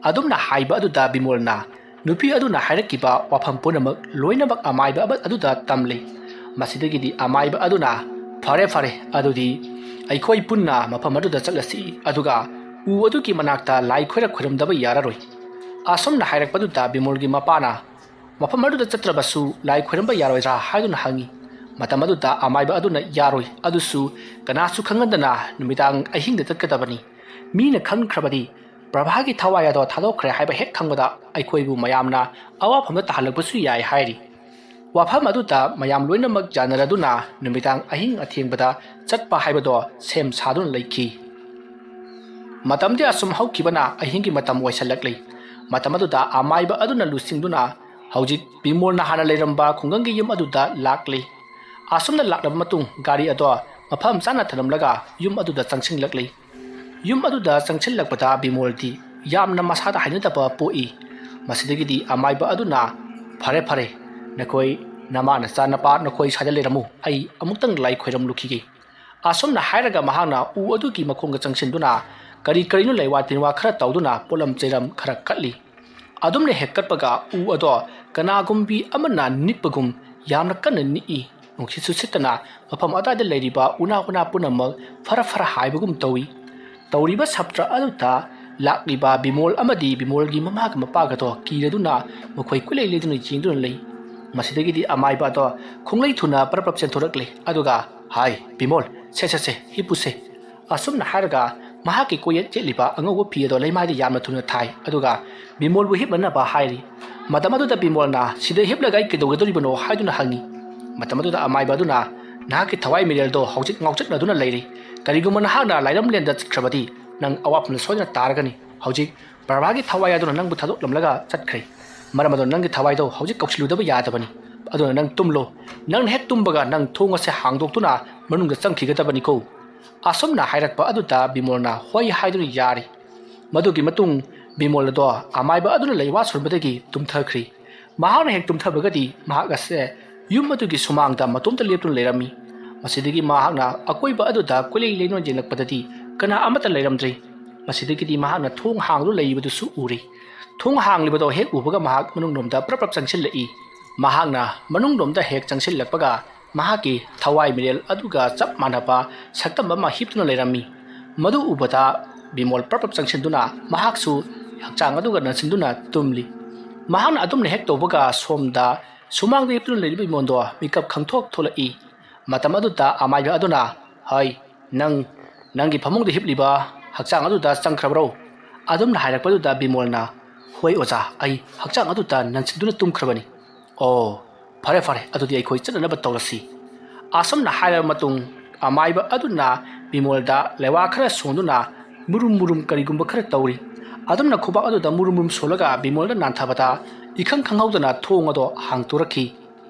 ꯑꯗꯨꯝꯅ ꯍꯥꯏꯕ ꯑꯗꯨꯗ ꯕꯤꯃꯣꯜꯅ ꯅꯨꯄꯤ ꯑꯗꯨꯅ ꯍꯥꯏꯔꯛꯈꯤꯕ ꯋꯥꯐꯝ ꯄꯨꯝꯅꯃꯛ ꯂꯣꯏꯅꯃꯛ ꯑꯃꯥꯏꯕ ꯑꯃ ꯑꯗꯨꯗ ꯇꯝꯂꯤ꯫ ꯃꯁꯤꯗꯒꯤꯗꯤ ꯑꯃꯥꯏꯕ ꯑꯗꯨꯅ, "ꯐꯔꯦ, ꯐꯔꯦ, ꯑꯗꯨꯗꯤ ꯑꯩꯈꯣꯏ ꯄꯨꯟꯅ ꯃꯐꯝ ꯑꯗꯨꯗ ꯆꯠꯂꯁꯤ, ꯑꯗꯨꯒ ꯎ ꯑꯗꯨꯒꯤ ꯃꯅꯥꯛꯇ ꯂꯥꯏ ꯈꯣꯏꯔ ꯈꯣꯏꯔꯝꯗꯕ ꯌꯥꯔꯔꯣꯏ"꯫ ꯑꯁꯨꯝꯅ ꯍꯥꯏꯔꯛꯄꯗꯨꯗ ꯕꯤꯃꯣꯜꯒꯤ ꯃꯄꯥꯅ, "ꯃꯐꯝ ꯑꯗꯨꯗ ꯆꯠꯇ꯭ꯔꯕꯁꯨ ꯂꯥꯏ ꯈꯣꯏꯔꯝꯕ ꯌꯥꯔꯣꯏꯗ꯭ꯔꯥ?" ꯍꯥꯏꯗꯨꯅ ꯍꯪꯉꯤ꯫ ꯃꯇꯝ ꯑꯗꯨꯗ ꯑꯃꯥꯏꯕ ꯑꯗꯨꯅ, "ꯌꯥꯔꯣꯏ, ꯑꯗꯨꯁꯨ ꯀꯅꯥꯁꯨ ꯈꯪꯍꯟꯗꯅ ꯅꯨꯃꯤꯗꯥꯡ ꯑꯍꯤꯡꯗ ꯆꯠꯀꯗꯕꯅꯤ꯫ ꯃꯤꯅ ꯈꯪꯈ꯭ꯔꯕꯗꯤ ꯄ꯭ꯔꯚꯥꯒꯤ ꯊꯋꯥꯏ ꯑꯗꯣ ꯊꯥꯗꯣꯛꯈ꯭ꯔꯦ ꯍꯥꯏꯕ ꯍꯦꯛ ꯈꯪꯕꯗ ꯑꯩꯈꯣꯏꯕꯨ ꯃꯌꯥꯝꯅ ꯑꯋꯥꯐꯝꯗ ꯇꯥꯍꯜꯂꯛꯄꯁꯨ ꯌꯥꯏ" ꯍꯥꯏꯔꯤ꯫ ꯋꯥꯐꯝ ꯑꯗꯨꯗ ꯃꯌꯥꯝ ꯂꯣꯏꯅꯃꯛ ꯌꯥꯅꯔꯗꯨꯅ ꯅꯨꯃꯤꯗꯥꯡ ꯑꯍꯤꯡ ꯑꯊꯦꯡꯕꯗ ꯆꯠꯄ ꯍꯥꯏꯕꯗꯣ ꯁꯦꯝ ꯁꯥꯗꯨꯅ ꯂꯩꯈꯤ꯫ ꯃꯇꯝꯗꯤ ꯑꯁꯨꯝ ꯍꯧꯈꯤꯕꯅ ꯑꯍꯤꯡꯒꯤ ꯃꯇꯝ ꯑꯣꯏꯁꯜꯂꯛꯂꯤ꯫ ꯃꯇꯝ ꯑꯗꯨꯗ ꯑꯃꯥꯏꯕ ꯑꯗꯨꯅ ꯂꯨꯆꯤꯡꯗꯨꯅ ꯍꯧꯖꯤꯛ ꯕꯤꯃꯣꯜꯅ ꯍꯥꯟꯅ ꯂꯩꯔꯝꯕ ꯈꯨꯡꯒꯪꯒꯤ ꯌꯨꯝ ꯑꯗꯨꯗ ꯂꯥꯛꯂꯤ꯫ ꯑꯁꯨꯝꯅ ꯂꯥꯛꯂꯕ ꯃꯇꯨꯡ ꯒꯥꯔꯤ ꯑꯗꯣ ꯃꯐꯝ ꯆꯥꯅ ꯊꯅꯝꯂꯒ ꯌꯨꯝ ꯑꯗꯨꯗ ꯆꯪꯁꯤꯜꯂꯛꯂꯤ꯫ ꯌꯨꯝ ꯑꯗꯨꯗ ꯆꯪꯁꯤꯜꯂꯛꯄꯗ ꯕꯤꯃꯣꯜꯗꯤ ꯌꯥꯝꯅ ꯃꯁꯥꯗ ꯍꯩꯅꯗꯕ ꯄꯣꯛꯏ꯫ ꯃꯁꯤꯗꯒꯤꯗꯤ ꯑꯃꯥꯏꯕ ꯑꯗꯨꯅ, "ꯐꯔꯦ, ꯐꯔꯦ, ꯅꯈꯣꯏ ꯅꯃꯥ ꯅꯆꯥ ꯅꯄꯥ ꯅꯈꯣꯏ ꯁ꯭ꯋꯥꯏꯗ ꯂꯩꯔꯝꯃꯨ, ꯑꯩ ꯑꯃꯨꯛꯇꯪ ꯂꯥꯏ ꯈꯣꯏꯔꯝꯂꯨꯈꯤꯒꯦ"꯫ ꯑꯁꯨꯝꯅ ꯍꯥꯏꯔꯒ ꯃꯍꯥꯛꯅ ꯎ ꯑꯗꯨꯒꯤ ꯃꯈꯣꯡꯗ ꯆꯪꯁꯤꯟꯗꯨꯅ ꯀꯔꯤ ꯀꯔꯤꯅꯣ ꯂꯩꯋꯥ ꯇꯤꯟꯋꯥ ꯈꯔ ꯇꯧꯗꯨꯅ ꯄꯣꯠꯂꯝ ꯆꯩꯔꯝ ꯈꯔ ꯀꯠꯂꯤ꯫ ꯑꯗꯨꯝꯅ ꯍꯦꯛ ꯀꯠꯄꯒ ꯎ ꯑꯗꯣ ꯀꯅꯥꯒꯨꯝꯕꯤ ꯑꯃꯅ ꯅꯤꯛꯄꯒꯨꯝ ꯌꯥꯝꯅ ꯀꯟꯅ ꯅꯤꯛꯏ꯫ ꯅꯨꯡꯁꯤꯠꯁꯨ ꯁꯤꯠꯇꯅ ꯃꯐꯝ ꯑꯗꯨꯋꯥꯏꯗ ꯂꯩꯔꯤꯕ ꯎꯅꯥ ꯋꯥꯅꯥ ꯄꯨꯝꯅꯃꯛ ꯐꯔ ꯐꯔ ꯍꯥꯏꯕꯒꯨꯝ ꯇꯧꯏ꯫ ꯇꯧꯔꯤꯕ ꯁꯥꯇ꯭ꯔ ꯑꯗꯨꯗ ꯂꯥꯛꯂꯤꯕ ꯕꯤꯃꯣꯜ ꯑꯃꯗꯤ ꯕꯤꯃꯣꯜꯒꯤ ꯃꯃꯥꯒ ꯃꯄꯥꯒꯗꯣ ꯀꯤꯔꯗꯨꯅ ꯃꯈꯣꯏ ꯀꯣꯏꯂꯩ ꯂꯩꯗꯨꯅ ꯌꯦꯡꯗꯨꯅ ꯂꯩ꯫ ꯃꯁꯤꯗꯒꯤꯗꯤ ꯑꯃꯥꯏꯕ ꯑꯗꯣ ꯈꯣꯡꯂꯩ ꯊꯨꯅ ꯄꯔꯞ ꯄꯔꯞ ꯆꯦꯟꯊꯣꯔꯛꯂꯦ꯫ ꯑꯗꯨꯒ, "ꯍꯥꯏ, ꯕꯤꯃꯣꯜ, ꯁꯦ, ꯁꯦ, ꯁꯦ, ꯍꯤꯞꯄꯨꯁꯦ꯫" ꯑꯁꯨꯝꯅ ꯍꯥꯏꯔꯒ ꯃꯍꯥꯛꯀꯤ ꯀꯣꯛꯌꯦꯠ ꯌꯦꯠꯂꯤꯕ ꯑꯉꯧꯕ ꯐꯤ ꯑꯗꯣ ꯂꯩꯃꯥꯏꯗ ꯌꯥꯝꯅ ꯊꯨꯅ ꯊꯥꯏ꯫ ꯑꯗꯨꯒ ꯕꯤꯃꯣꯜꯕꯨ ꯍꯤꯞꯅꯅꯕ ꯍꯥꯏꯔꯤ꯫ ꯃꯇꯝ ꯑꯗꯨꯗ ꯕꯤꯃꯣꯜꯅ, "ꯁꯤꯗ ꯍꯤꯞꯂꯒ ꯑꯩ ꯀꯩꯗꯧꯒꯗꯧꯔꯤꯕꯅꯣ?" ꯍꯥꯏꯗꯨꯅ ꯍꯪꯉꯤ꯫ ꯃꯇꯝ ꯑꯗꯨꯗ ꯑꯃꯥꯏꯕ ꯑꯗꯨꯅ, "ꯅꯍꯥꯛꯀꯤ ꯊꯋꯥꯏ ꯃꯤꯔꯦꯜꯗꯣ ꯍꯧꯖꯤꯛ ꯉꯥꯎꯆꯠꯅꯗꯨꯅ ꯂꯩꯔꯤ꯫ ꯀꯔꯤꯒꯨꯝꯕ ꯅꯍꯥꯛꯅ ꯂꯥꯏꯔꯝꯂꯦꯟꯗ ꯆꯠꯈ꯭ꯔꯕꯗꯤ ꯅꯪ ꯑꯋꯥꯐꯝꯗ ꯁꯣꯏꯗꯅ ꯇꯥꯔꯒꯅꯤ꯫ ꯍꯧꯖꯤꯛ ꯄ꯭ꯔꯚꯥꯒꯤ ꯊꯋꯥꯏ ꯑꯗꯨꯅ ꯅꯪꯕꯨ ꯊꯥꯗꯣꯛꯂꯝꯂꯒ ꯆꯠꯈ꯭ꯔꯦ꯫ ꯃꯔꯝ ꯑꯗꯨꯅ ꯅꯪꯒꯤ ꯊꯋꯥꯏꯗꯣ ꯍꯧꯖꯤꯛ ꯀꯧꯁꯤꯜꯂꯨꯗꯕ ꯌꯥꯗꯕꯅꯤ꯫ ꯑꯗꯨꯅ ꯅꯪ ꯇꯨꯝꯂꯣ꯫ ꯅꯪꯅ ꯍꯦꯛ ꯇꯨꯝꯕꯒ ꯅꯪ ꯊꯣꯡ ꯑꯁꯦ ꯍꯥꯡꯗꯣꯛꯇꯨꯅ ꯃꯅꯨꯡꯗ ꯆꯪꯈꯤꯒꯗꯕꯅꯤꯀꯣ꯫" ꯑꯁꯨꯝꯅ ꯍꯥꯏꯔꯛꯄ ꯑꯗꯨꯗ ꯕꯤꯃꯣꯜꯅ ꯍꯣꯏ ꯍꯥꯏꯗꯨꯅ ꯌꯥꯔꯤ꯫ ꯃꯗꯨꯒꯤ ꯃꯇꯨꯡ ꯕꯤꯃꯣꯜ ꯑꯗꯣ ꯑꯃꯥꯏꯕ ꯑꯗꯨꯅ ꯂꯩꯋꯥ ꯁꯣꯟꯕꯗꯒꯤ ꯇꯨꯝꯊꯈ꯭ꯔꯤ꯫ ꯃꯍꯥꯛꯅ ꯍꯦꯛ ꯇꯨꯝꯊꯕꯒꯗꯤ ꯃꯍꯥꯛ ꯑꯁꯦ ꯌꯨꯝ ꯑꯗꯨꯒꯤ ꯁꯨꯃꯥꯡꯗ ꯃꯇꯣꯝꯇ ꯂꯦꯞꯇꯨꯅ ꯂꯩꯔꯝꯃꯤ꯫ ꯃꯁꯤꯗꯒꯤ ꯃꯍꯥꯛꯅ ꯑꯀꯣꯏꯕ ꯑꯗꯨꯗ ꯀꯣꯏꯂꯩ ꯂꯩꯗꯨꯅ ꯌꯦꯡꯂꯛꯄꯗꯗꯤ ꯀꯅꯥ ꯑꯃꯠꯇ ꯂꯩꯔꯝꯗ꯭ꯔꯦ꯫ ꯃꯁꯤꯗꯒꯤꯗꯤ ꯃꯍꯥꯛꯅ ꯊꯣꯡ ꯍꯥꯡꯗꯨꯅ ꯂꯩꯕꯗꯨꯁꯨ ꯎꯔꯦ꯫ ꯊꯣꯡ ꯍꯥꯡꯂꯤꯕꯗꯣ ꯍꯦꯛ ꯎꯕꯒ ꯃꯍꯥꯛ ꯃꯅꯨꯡꯂꯣꯝꯗ ꯄ꯭ꯔꯞ ꯄ꯭ꯔꯞ ꯆꯪꯁꯤꯜꯂꯛꯏ꯫ ꯃꯍꯥꯛꯅ ꯃꯅꯨꯡꯂꯣꯝꯗ ꯍꯦꯛ ꯆꯪꯁꯤꯜꯂꯛꯄꯒ ꯃꯍꯥꯛꯀꯤ ꯊꯋꯥꯏ ꯃꯤꯔꯦꯜ ꯑꯗꯨꯒ ꯆꯞ ꯃꯥꯟꯅꯕ ꯁꯛꯇꯝ ꯑꯃ ꯍꯤꯞꯇꯨꯅ ꯂꯩꯔꯝꯃꯤ꯫ ꯃꯗꯨ ꯎꯕꯗ ꯕꯤꯃꯣꯜ ꯄ꯭ꯔꯞ ꯄ꯭ꯔꯞ ꯆꯪꯁꯤꯟꯗꯨꯅ ꯃꯍꯥꯛꯁꯨ ꯍꯛꯆꯥꯡ ꯑꯗꯨꯒ ꯅꯟꯁꯤꯟꯗꯨꯅ ꯇꯨꯝꯂꯤ꯫ ꯃꯍꯥꯛꯅ ꯑꯗꯨꯝꯅ ꯍꯦꯛ ꯇꯧꯕꯒ ꯁꯣꯝꯗ ꯁꯨꯃꯥꯡꯗ ꯍꯤꯞꯇꯨꯅ ꯂꯩꯔꯤꯕ ꯕꯤꯃꯣꯜꯗꯣ ꯃꯤꯀꯞ ꯈꯪꯊꯣꯛ ꯊꯣꯛꯂꯛꯏ꯫ ꯃꯇꯝ ꯑꯗꯨꯗ ꯑꯃꯥꯏꯕ ꯑꯗꯨꯅ, "ꯍꯩ, ꯅꯪ ꯅꯪꯒꯤ ꯐꯃꯨꯡꯗ ꯍꯤꯞꯂꯤꯕ ꯍꯛꯆꯥꯡ ꯑꯗꯨꯗ ꯆꯪꯈ꯭ꯔꯕ꯭ꯔꯣ?" ꯑꯗꯨꯝꯅ ꯍꯥꯏꯔꯛꯄꯗꯨꯗ ꯕꯤꯃꯣꯜꯅ, "ꯍꯣꯏ ꯑꯣꯖꯥ, ꯑꯩ ꯍꯛꯆꯥꯡ ꯑꯗꯨꯗ ꯅꯟꯁꯤꯟꯗꯨꯅ ꯇꯨꯝꯈ꯭ꯔꯕꯅꯤ꯫" "ꯑꯣ, ꯐꯔꯦ ꯐꯔꯦ, ꯑꯗꯨꯗꯤ ꯑꯩꯈꯣꯏ ꯆꯠꯅꯅꯕ ꯇꯧꯔꯁꯤ꯫" ꯑꯁꯨꯝꯅ ꯍꯥꯏꯔꯕ ꯃꯇꯨꯡ ꯑꯃꯥꯏꯕ ꯑꯗꯨꯅ ꯕꯤꯃꯣꯜꯗ ꯂꯩꯋꯥ ꯈꯔ ꯁꯣꯟꯗꯨꯅ ꯃꯨꯔꯨꯝ ꯃꯨꯔꯨꯝ ꯀꯔꯤꯒꯨꯝꯕ ꯈꯔ ꯇꯧꯔꯤ꯫ ꯑꯗꯨꯝꯅ ꯈꯨꯕꯥꯛ ꯑꯗꯨꯗ ꯃꯨꯔꯨꯝ ꯃꯨꯔꯨꯝ ꯁꯣꯜꯂꯒ ꯕꯤꯃꯣꯜꯗ ꯅꯥꯟꯊꯕꯗ ꯏꯈꯪ ꯈꯪꯍꯧꯗꯅ ꯊꯣꯡ ꯑꯗꯣ ꯍꯥꯡꯇꯣꯔꯛꯈꯤ꯫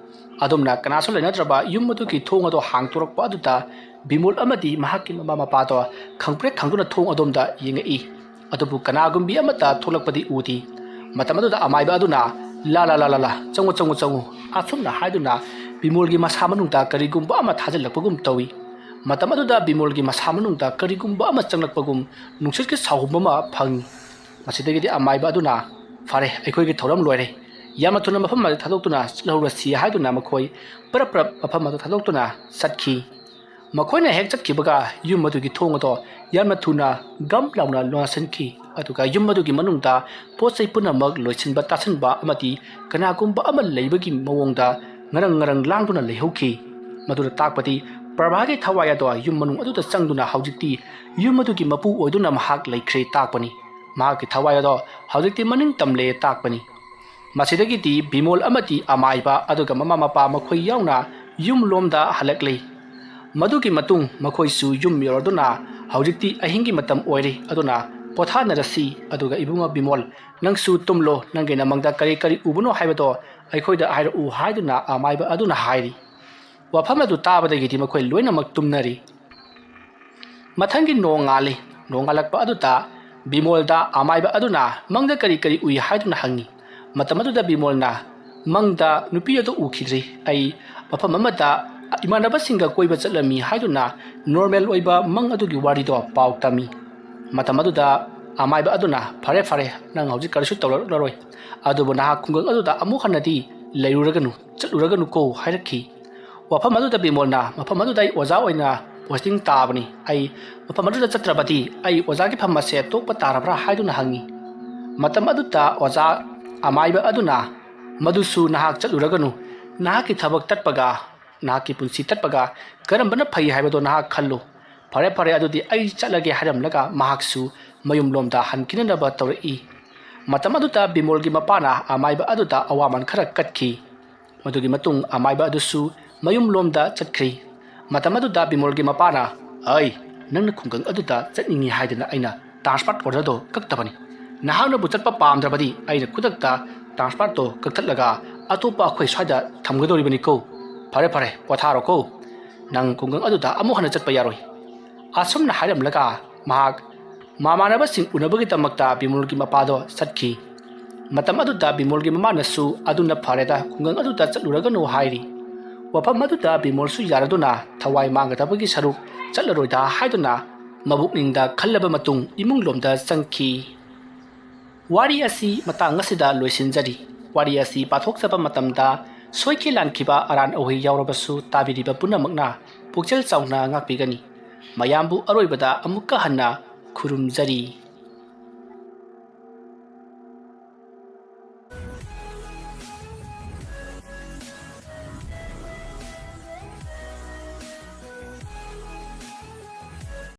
ꯑꯗꯨꯝꯅ ꯀꯅꯥꯁꯨ ꯂꯩꯅꯗ꯭ꯔꯕ ꯌꯨꯝ ꯑꯗꯨꯒꯤ ꯊꯣꯡ ꯑꯗꯣ ꯍꯥꯡꯇꯣꯔꯛꯄ ꯑꯗꯨꯗ ꯕꯤꯃꯣꯜ ꯑꯃꯗꯤ ꯃꯍꯥꯛꯀꯤ ꯃꯃꯥ ꯃꯄꯥꯗꯣ ꯈꯪꯄ꯭ꯔꯦꯛ ꯈꯪꯗꯨꯅ ꯊꯣꯡ ꯑꯗꯣꯝꯗ ꯌꯦꯡꯉꯛꯏ꯫ ꯑꯗꯨꯕꯨ ꯀꯅꯥꯒꯨꯝꯕꯤ ꯑꯃꯠꯇ ꯊꯣꯛꯂꯛꯄꯗꯤ ꯎꯗꯦ꯫ ꯃꯇꯝ ꯑꯗꯨꯗ ꯑꯃꯥꯏꯕ ꯑꯗꯨꯅ, "ꯂꯥ, ꯂꯥ, ꯂꯥ, ꯂꯥ, ꯂꯥ, ꯆꯪꯉꯨ, ꯆꯪꯉꯨ, ꯆꯪꯉꯨ," ꯑꯁꯨꯝꯅ ꯍꯥꯏꯗꯨꯅ ꯕꯤꯃꯣꯜꯒꯤ ꯃꯁꯥ ꯃꯅꯨꯡꯗ ꯀꯔꯤꯒꯨꯝꯕ ꯑꯃ ꯊꯥꯖꯤꯜꯂꯛꯄꯒꯨꯝ ꯇꯧꯏ꯫ ꯃꯇꯝ ꯑꯗꯨꯗ ꯕꯤꯃꯣꯜꯒꯤ ꯃꯁꯥ ꯃꯅꯨꯡꯗ ꯀꯔꯤꯒꯨꯝꯕ ꯑꯃ ꯆꯪꯂꯛꯄꯒꯨꯝ ꯅꯨꯡꯁꯤꯠꯀꯤ ꯁꯥꯍꯨꯝ ꯑꯃ ꯐꯪꯉꯤ꯫ ꯃꯁꯤꯗꯒꯤꯗꯤ ꯑꯃꯥꯏꯕ ꯑꯗꯨꯅ, "ꯐꯔꯦ, ꯑꯩꯈꯣꯏꯒꯤ ꯊꯧꯔꯝ ꯂꯣꯏꯔꯦ꯫ ꯌꯥꯝꯅ ꯊꯨꯅ ꯃꯐꯝ ꯑꯗꯨ ꯊꯥꯗꯣꯛꯇꯨꯅ ꯆꯠꯍꯧꯔꯁꯤ" ꯍꯥꯏꯗꯨꯅ ꯃꯈꯣꯏ ꯄꯔꯞ ꯄꯔꯞ ꯃꯐꯝ ꯑꯗꯨ ꯊꯥꯗꯣꯛꯇꯨꯅ ꯆꯠꯈꯤ꯫ ꯃꯈꯣꯏꯅ ꯍꯦꯛ ꯆꯠꯈꯤꯕꯒ ꯌꯨꯝ ꯑꯗꯨꯒꯤ ꯊꯣꯡ ꯑꯗꯣ ꯌꯥꯝꯅ ꯊꯨꯅ ꯒꯝ ꯂꯥꯎꯅ ꯂꯣꯟꯁꯤꯟꯈꯤ꯫ ꯑꯗꯨꯒ ꯌꯨꯝ ꯑꯗꯨꯒꯤ ꯃꯅꯨꯡꯗ ꯄꯣꯠ ꯆꯩ ꯄꯨꯝꯅꯃꯛ ꯂꯣꯏꯁꯤꯟꯕ ꯇꯥꯁꯤꯟꯕ ꯑꯃꯗꯤ ꯀꯅꯥꯒꯨꯝꯕ ꯑꯃ ꯂꯩꯕꯒꯤ ꯃꯑꯣꯡꯗ ꯉꯔꯪ ꯉꯔꯪ ꯂꯥꯡꯗꯨꯅ ꯂꯩꯍꯧꯈꯤ꯫ ꯃꯗꯨꯅ ꯇꯥꯛꯄꯗꯤ ꯄ꯭ꯔꯚꯥꯒꯤ ꯊꯋꯥꯏ ꯑꯗꯣ ꯌꯨꯝ ꯃꯅꯨꯡ ꯑꯗꯨꯗ ꯆꯪꯗꯨꯅ ꯍꯧꯖꯤꯛꯇꯤ ꯌꯨꯝ ꯑꯗꯨꯒꯤ ꯃꯄꯨ ꯑꯣꯏꯗꯨꯅ ꯃꯍꯥꯛ ꯂꯩꯈ꯭ꯔꯦ ꯇꯥꯛꯄꯅꯤ꯫ ꯃꯍꯥꯛꯀꯤ ꯊꯋꯥꯏ ꯑꯗꯣ ꯍꯧꯖꯤꯛꯇꯤ ꯃꯅꯤꯡ ꯇꯝꯂꯦ ꯇꯥꯛꯄꯅꯤ꯫ ꯃꯁꯤꯗꯒꯤꯗꯤ ꯕꯤꯃꯣꯜ ꯑꯃꯗꯤ ꯑꯃꯥꯏꯕ ꯑꯗꯨꯒ ꯃꯃꯥ ꯃꯄꯥ ꯃꯈꯣꯏ ꯌꯥꯎꯅ ꯌꯨꯝ ꯂꯣꯝꯗ ꯍꯜꯂꯛꯂꯤ꯫ ꯃꯗꯨꯒꯤ ꯃꯇꯨꯡ ꯃꯈꯣꯏꯁꯨ ꯌꯨꯝ ꯌꯧꯔꯗꯨꯅ, "ꯍꯧꯖꯤꯛꯇꯤ ꯑꯍꯤꯡꯒꯤ ꯃꯇꯝ ꯑꯣꯏꯔꯦ, ꯑꯗꯨꯅ ꯄꯣꯊꯥꯅꯔꯁꯤ꯫ ꯑꯗꯨꯒ ꯏꯕꯨꯡꯉꯣ ꯕꯤꯃꯣꯜ, ꯅꯪꯁꯨ ꯇꯨꯝꯂꯣ, ꯅꯪꯒꯤ ꯅꯃꯪꯗ ꯀꯔꯤ ꯀꯔꯤ ꯎꯕꯅꯣ ꯍꯥꯏꯕꯗꯣ ꯑꯩꯈꯣꯏꯗ ꯍꯥꯏꯔꯛꯎ" ꯍꯥꯏꯗꯨꯅ ꯑꯃꯥꯏꯕ ꯑꯗꯨꯅ ꯍꯥꯏꯔꯤ꯫ ꯋꯥꯐꯝ ꯑꯗꯨ ꯇꯥꯕꯗꯒꯤꯗꯤ ꯃꯈꯣꯏ ꯂꯣꯏꯅꯃꯛ ꯇꯨꯝꯅꯔꯤ꯫ ꯃꯊꯪꯒꯤ ꯅꯣꯡꯉꯥꯜꯂꯤ꯫ ꯅꯣꯡꯉꯥꯜꯂꯛꯄ ꯑꯗꯨꯗ ꯕꯤꯃꯣꯜꯗ ꯑꯃꯥꯏꯕ ꯑꯗꯨꯅ ꯃꯪꯗ ꯀꯔꯤ ꯀꯔꯤ ꯎꯏ ꯍꯥꯏꯗꯨꯅ ꯍꯪꯉꯤ꯫ ꯃꯇꯝ ꯑꯗꯨꯗ ꯕꯤꯃꯣꯜꯅ, "ꯃꯪꯗ ꯅꯨꯄꯤ ꯑꯗꯨ ꯎꯈꯤꯗ꯭ꯔꯤ꯫ ꯑꯩ ꯃꯐꯝ ꯑꯃꯗ ꯏꯃꯥꯟꯅꯕꯁꯤꯡꯒ ꯀꯣꯏꯕ ꯆꯠꯂꯝꯃꯤ" ꯍꯥꯏꯗꯨꯅ ꯅꯣꯔꯃꯦꯜ ꯑꯣꯏꯕ ꯃꯪ ꯑꯗꯨꯒꯤ ꯋꯥꯔꯤꯗꯣ ꯄꯥꯎ ꯇꯝꯃꯤ꯫ ꯃꯇꯝ ꯑꯗꯨꯗ ꯑꯃꯥꯏꯕ ꯑꯗꯨꯅ, "ꯐꯔꯦ, ꯐꯔꯦ, ꯅꯪ ꯍꯧꯖꯤꯛ ꯀꯔꯤꯁꯨ ꯇꯧꯔꯛꯂꯔꯣꯏ꯫ ꯑꯗꯨꯕꯨ ꯅꯍꯥꯛ ꯈꯨꯡꯒꯪ ꯑꯗꯨꯗ ꯑꯃꯨꯛ ꯍꯟꯅꯗꯤ ꯂꯩꯔꯨꯔꯒꯅꯨ, ꯆꯠꯂꯨꯔꯒꯅꯨꯀꯣ" ꯍꯥꯏꯔꯛꯈꯤ꯫ ꯋꯥꯐꯝ ꯑꯗꯨꯗ ꯕꯤꯃꯣꯜꯅ, "ꯃꯐꯝ ꯑꯗꯨꯗ ꯑꯩ ꯑꯣꯖꯥ ꯑꯣꯏꯅ ꯄꯣꯁꯇꯤꯡ ꯇꯥꯕꯅꯤ꯫ ꯑꯩ ꯃꯐꯝ ꯑꯗꯨꯗ ꯆꯠꯇ꯭ꯔꯕꯗꯤ ꯑꯩ ꯑꯣꯖꯥꯒꯤ ꯐꯝ ꯑꯁꯦ ꯇꯣꯛꯄ ꯇꯥꯔꯕ꯭ꯔꯥ?" ꯍꯥꯏꯗꯨꯅ ꯍꯪꯉꯤ꯫ ꯃꯇꯝ ꯑꯗꯨꯗ ꯑꯣꯖꯥ ꯑꯃꯥꯏꯕ ꯑꯗꯨꯅ, "ꯃꯗꯨꯁꯨ ꯅꯍꯥꯛ ꯆꯠꯂꯨꯔꯒꯅꯨ꯫ ꯅꯍꯥꯛꯀꯤ ꯊꯕꯛ ꯇꯠꯄꯒ ꯅꯍꯥꯛꯀꯤ ꯄꯨꯟꯁꯤ ꯇꯠꯄꯒ ꯀꯔꯝꯕꯅ ꯐꯩ ꯍꯥꯏꯕꯗꯣ ꯅꯍꯥꯛ ꯈꯜꯂꯨ꯫ ꯐꯔꯦ, ꯐꯔꯦ, ꯑꯗꯨꯗꯤ ꯑꯩ ꯆꯠꯂꯒꯦ" ꯍꯥꯏꯔꯝꯂꯒ ꯃꯍꯥꯛꯁꯨ ꯃꯌꯨꯝꯂꯣꯝꯗ ꯍꯟꯈꯤꯅꯅꯕ ꯇꯧꯔꯛꯏ꯫ ꯃꯇꯝ ꯑꯗꯨꯗ ꯕꯤꯃꯣꯜꯒꯤ ꯃꯄꯥꯅ ꯑꯃꯥꯏꯕ ꯑꯗꯨꯗ ꯑꯋꯥꯃꯟ ꯈꯔ ꯀꯠꯈꯤ꯫ ꯃꯗꯨꯒꯤ ꯃꯇꯨꯡ ꯑꯃꯥꯏꯕ ꯑꯗꯨꯁꯨ ꯃꯌꯨꯝꯂꯣꯝꯗ ꯆꯠꯈ꯭ꯔꯤ꯫ ꯃꯇꯝ ꯑꯗꯨꯗ ꯕꯤꯃꯣꯜꯒꯤ ꯃꯄꯥꯅ, "ꯑꯩ ꯅꯪꯅ ꯈꯨꯡꯒꯪ ꯑꯗꯨꯗ ꯆꯠꯅꯤꯡꯉꯤ ꯍꯥꯏꯗꯅ ꯑꯩꯅ ꯇ꯭ꯔꯥꯟꯁꯄꯣꯔꯠ ꯑꯣꯔꯗꯔꯗꯣ ꯀꯛꯇꯕꯅꯤ꯫ ꯅꯍꯥꯛꯅꯕꯨ ꯆꯠꯄ ꯄꯥꯝꯗ꯭ꯔꯕꯗꯤ ꯑꯩꯅ ꯈꯨꯗꯛꯇ ꯇ꯭ꯔꯥꯟꯁꯄꯣꯔꯠꯇꯣ ꯀꯛꯊꯠꯂꯒ ꯑꯇꯣꯞꯄ ꯑꯩꯈꯣꯏ ꯁ꯭ꯋꯥꯏꯗ ꯊꯝꯒꯗꯧꯔꯤꯕꯅꯤꯀꯣ꯫ ꯐꯔꯦ, ꯐꯔꯦ, ꯄꯣꯊꯥꯔꯣꯀꯣ꯫ ꯅꯪ ꯈꯨꯡꯒꯪ ꯑꯗꯨꯗ ꯑꯃꯨꯛ ꯍꯟꯅ ꯆꯠꯄ ꯌꯥꯔꯣꯏ"꯫ ꯑꯁꯨꯝꯅ ꯍꯥꯏꯔꯝꯂꯒ ꯃꯍꯥꯛ ꯃꯃꯥꯟꯅꯕꯁꯤꯡ ꯎꯅꯕꯒꯤꯗꯃꯛꯇ ꯕꯤꯃꯣꯜꯒꯤ ꯃꯄꯥꯗꯣ ꯆꯠꯈꯤ꯫ ꯃꯇꯝ ꯑꯗꯨꯗ ꯕꯤꯃꯣꯜꯒꯤ ꯃꯃꯥꯅꯁꯨ, "ꯑꯗꯨꯅ ꯐꯔꯦꯗ, ꯈꯨꯡꯒꯪ ꯑꯗꯨꯗ ꯆꯠꯂꯨꯔꯒꯅꯨ" ꯍꯥꯏꯔꯤ꯫ ꯃꯐꯝ ꯑꯗꯨꯗ ꯕꯤꯃꯣꯜꯁꯨ ꯌꯥꯔꯗꯨꯅ ꯊꯋꯥꯏ ꯃꯥꯡꯒꯗꯕꯒꯤ ꯁꯔꯨꯛ ꯆꯠꯂꯔꯣꯏꯗ ꯍꯥꯏꯗꯨꯅ ꯃꯕꯨꯛꯅꯤꯡꯗ ꯈꯜꯂꯕ ꯃꯇꯨꯡ ꯏꯃꯨꯡꯂꯣꯝꯗ ꯆꯪꯈꯤ꯫ ꯋꯥꯔꯤ ꯑꯁꯤ ꯃꯇꯥꯡ ꯑꯁꯤꯗ ꯂꯣꯏꯁꯤꯟꯖꯔꯤ꯫ ꯋꯥꯔꯤ ꯑꯁꯤ ꯄꯥꯊꯣꯛꯆꯕ ꯃꯇꯝꯗ ꯁꯣꯏꯈꯤ ꯂꯥꯟꯈꯤꯕ ꯑꯔꯥꯟ ꯑꯍꯣꯏ ꯌꯥꯎꯔꯕꯁꯨ ꯇꯥꯕꯤꯔꯤꯕ ꯄꯨꯝꯅꯃꯛꯅ ꯄꯨꯛꯆꯦꯜ ꯆꯥꯎꯅ ꯉꯥꯛꯄꯤꯒꯅꯤ꯫ ꯃꯌꯥꯝꯕꯨ ꯑꯔꯣꯏꯕꯗ ꯑꯃꯨꯛꯀ ꯍꯟꯅ ꯈꯨꯔꯨꯝꯖꯔꯤ꯫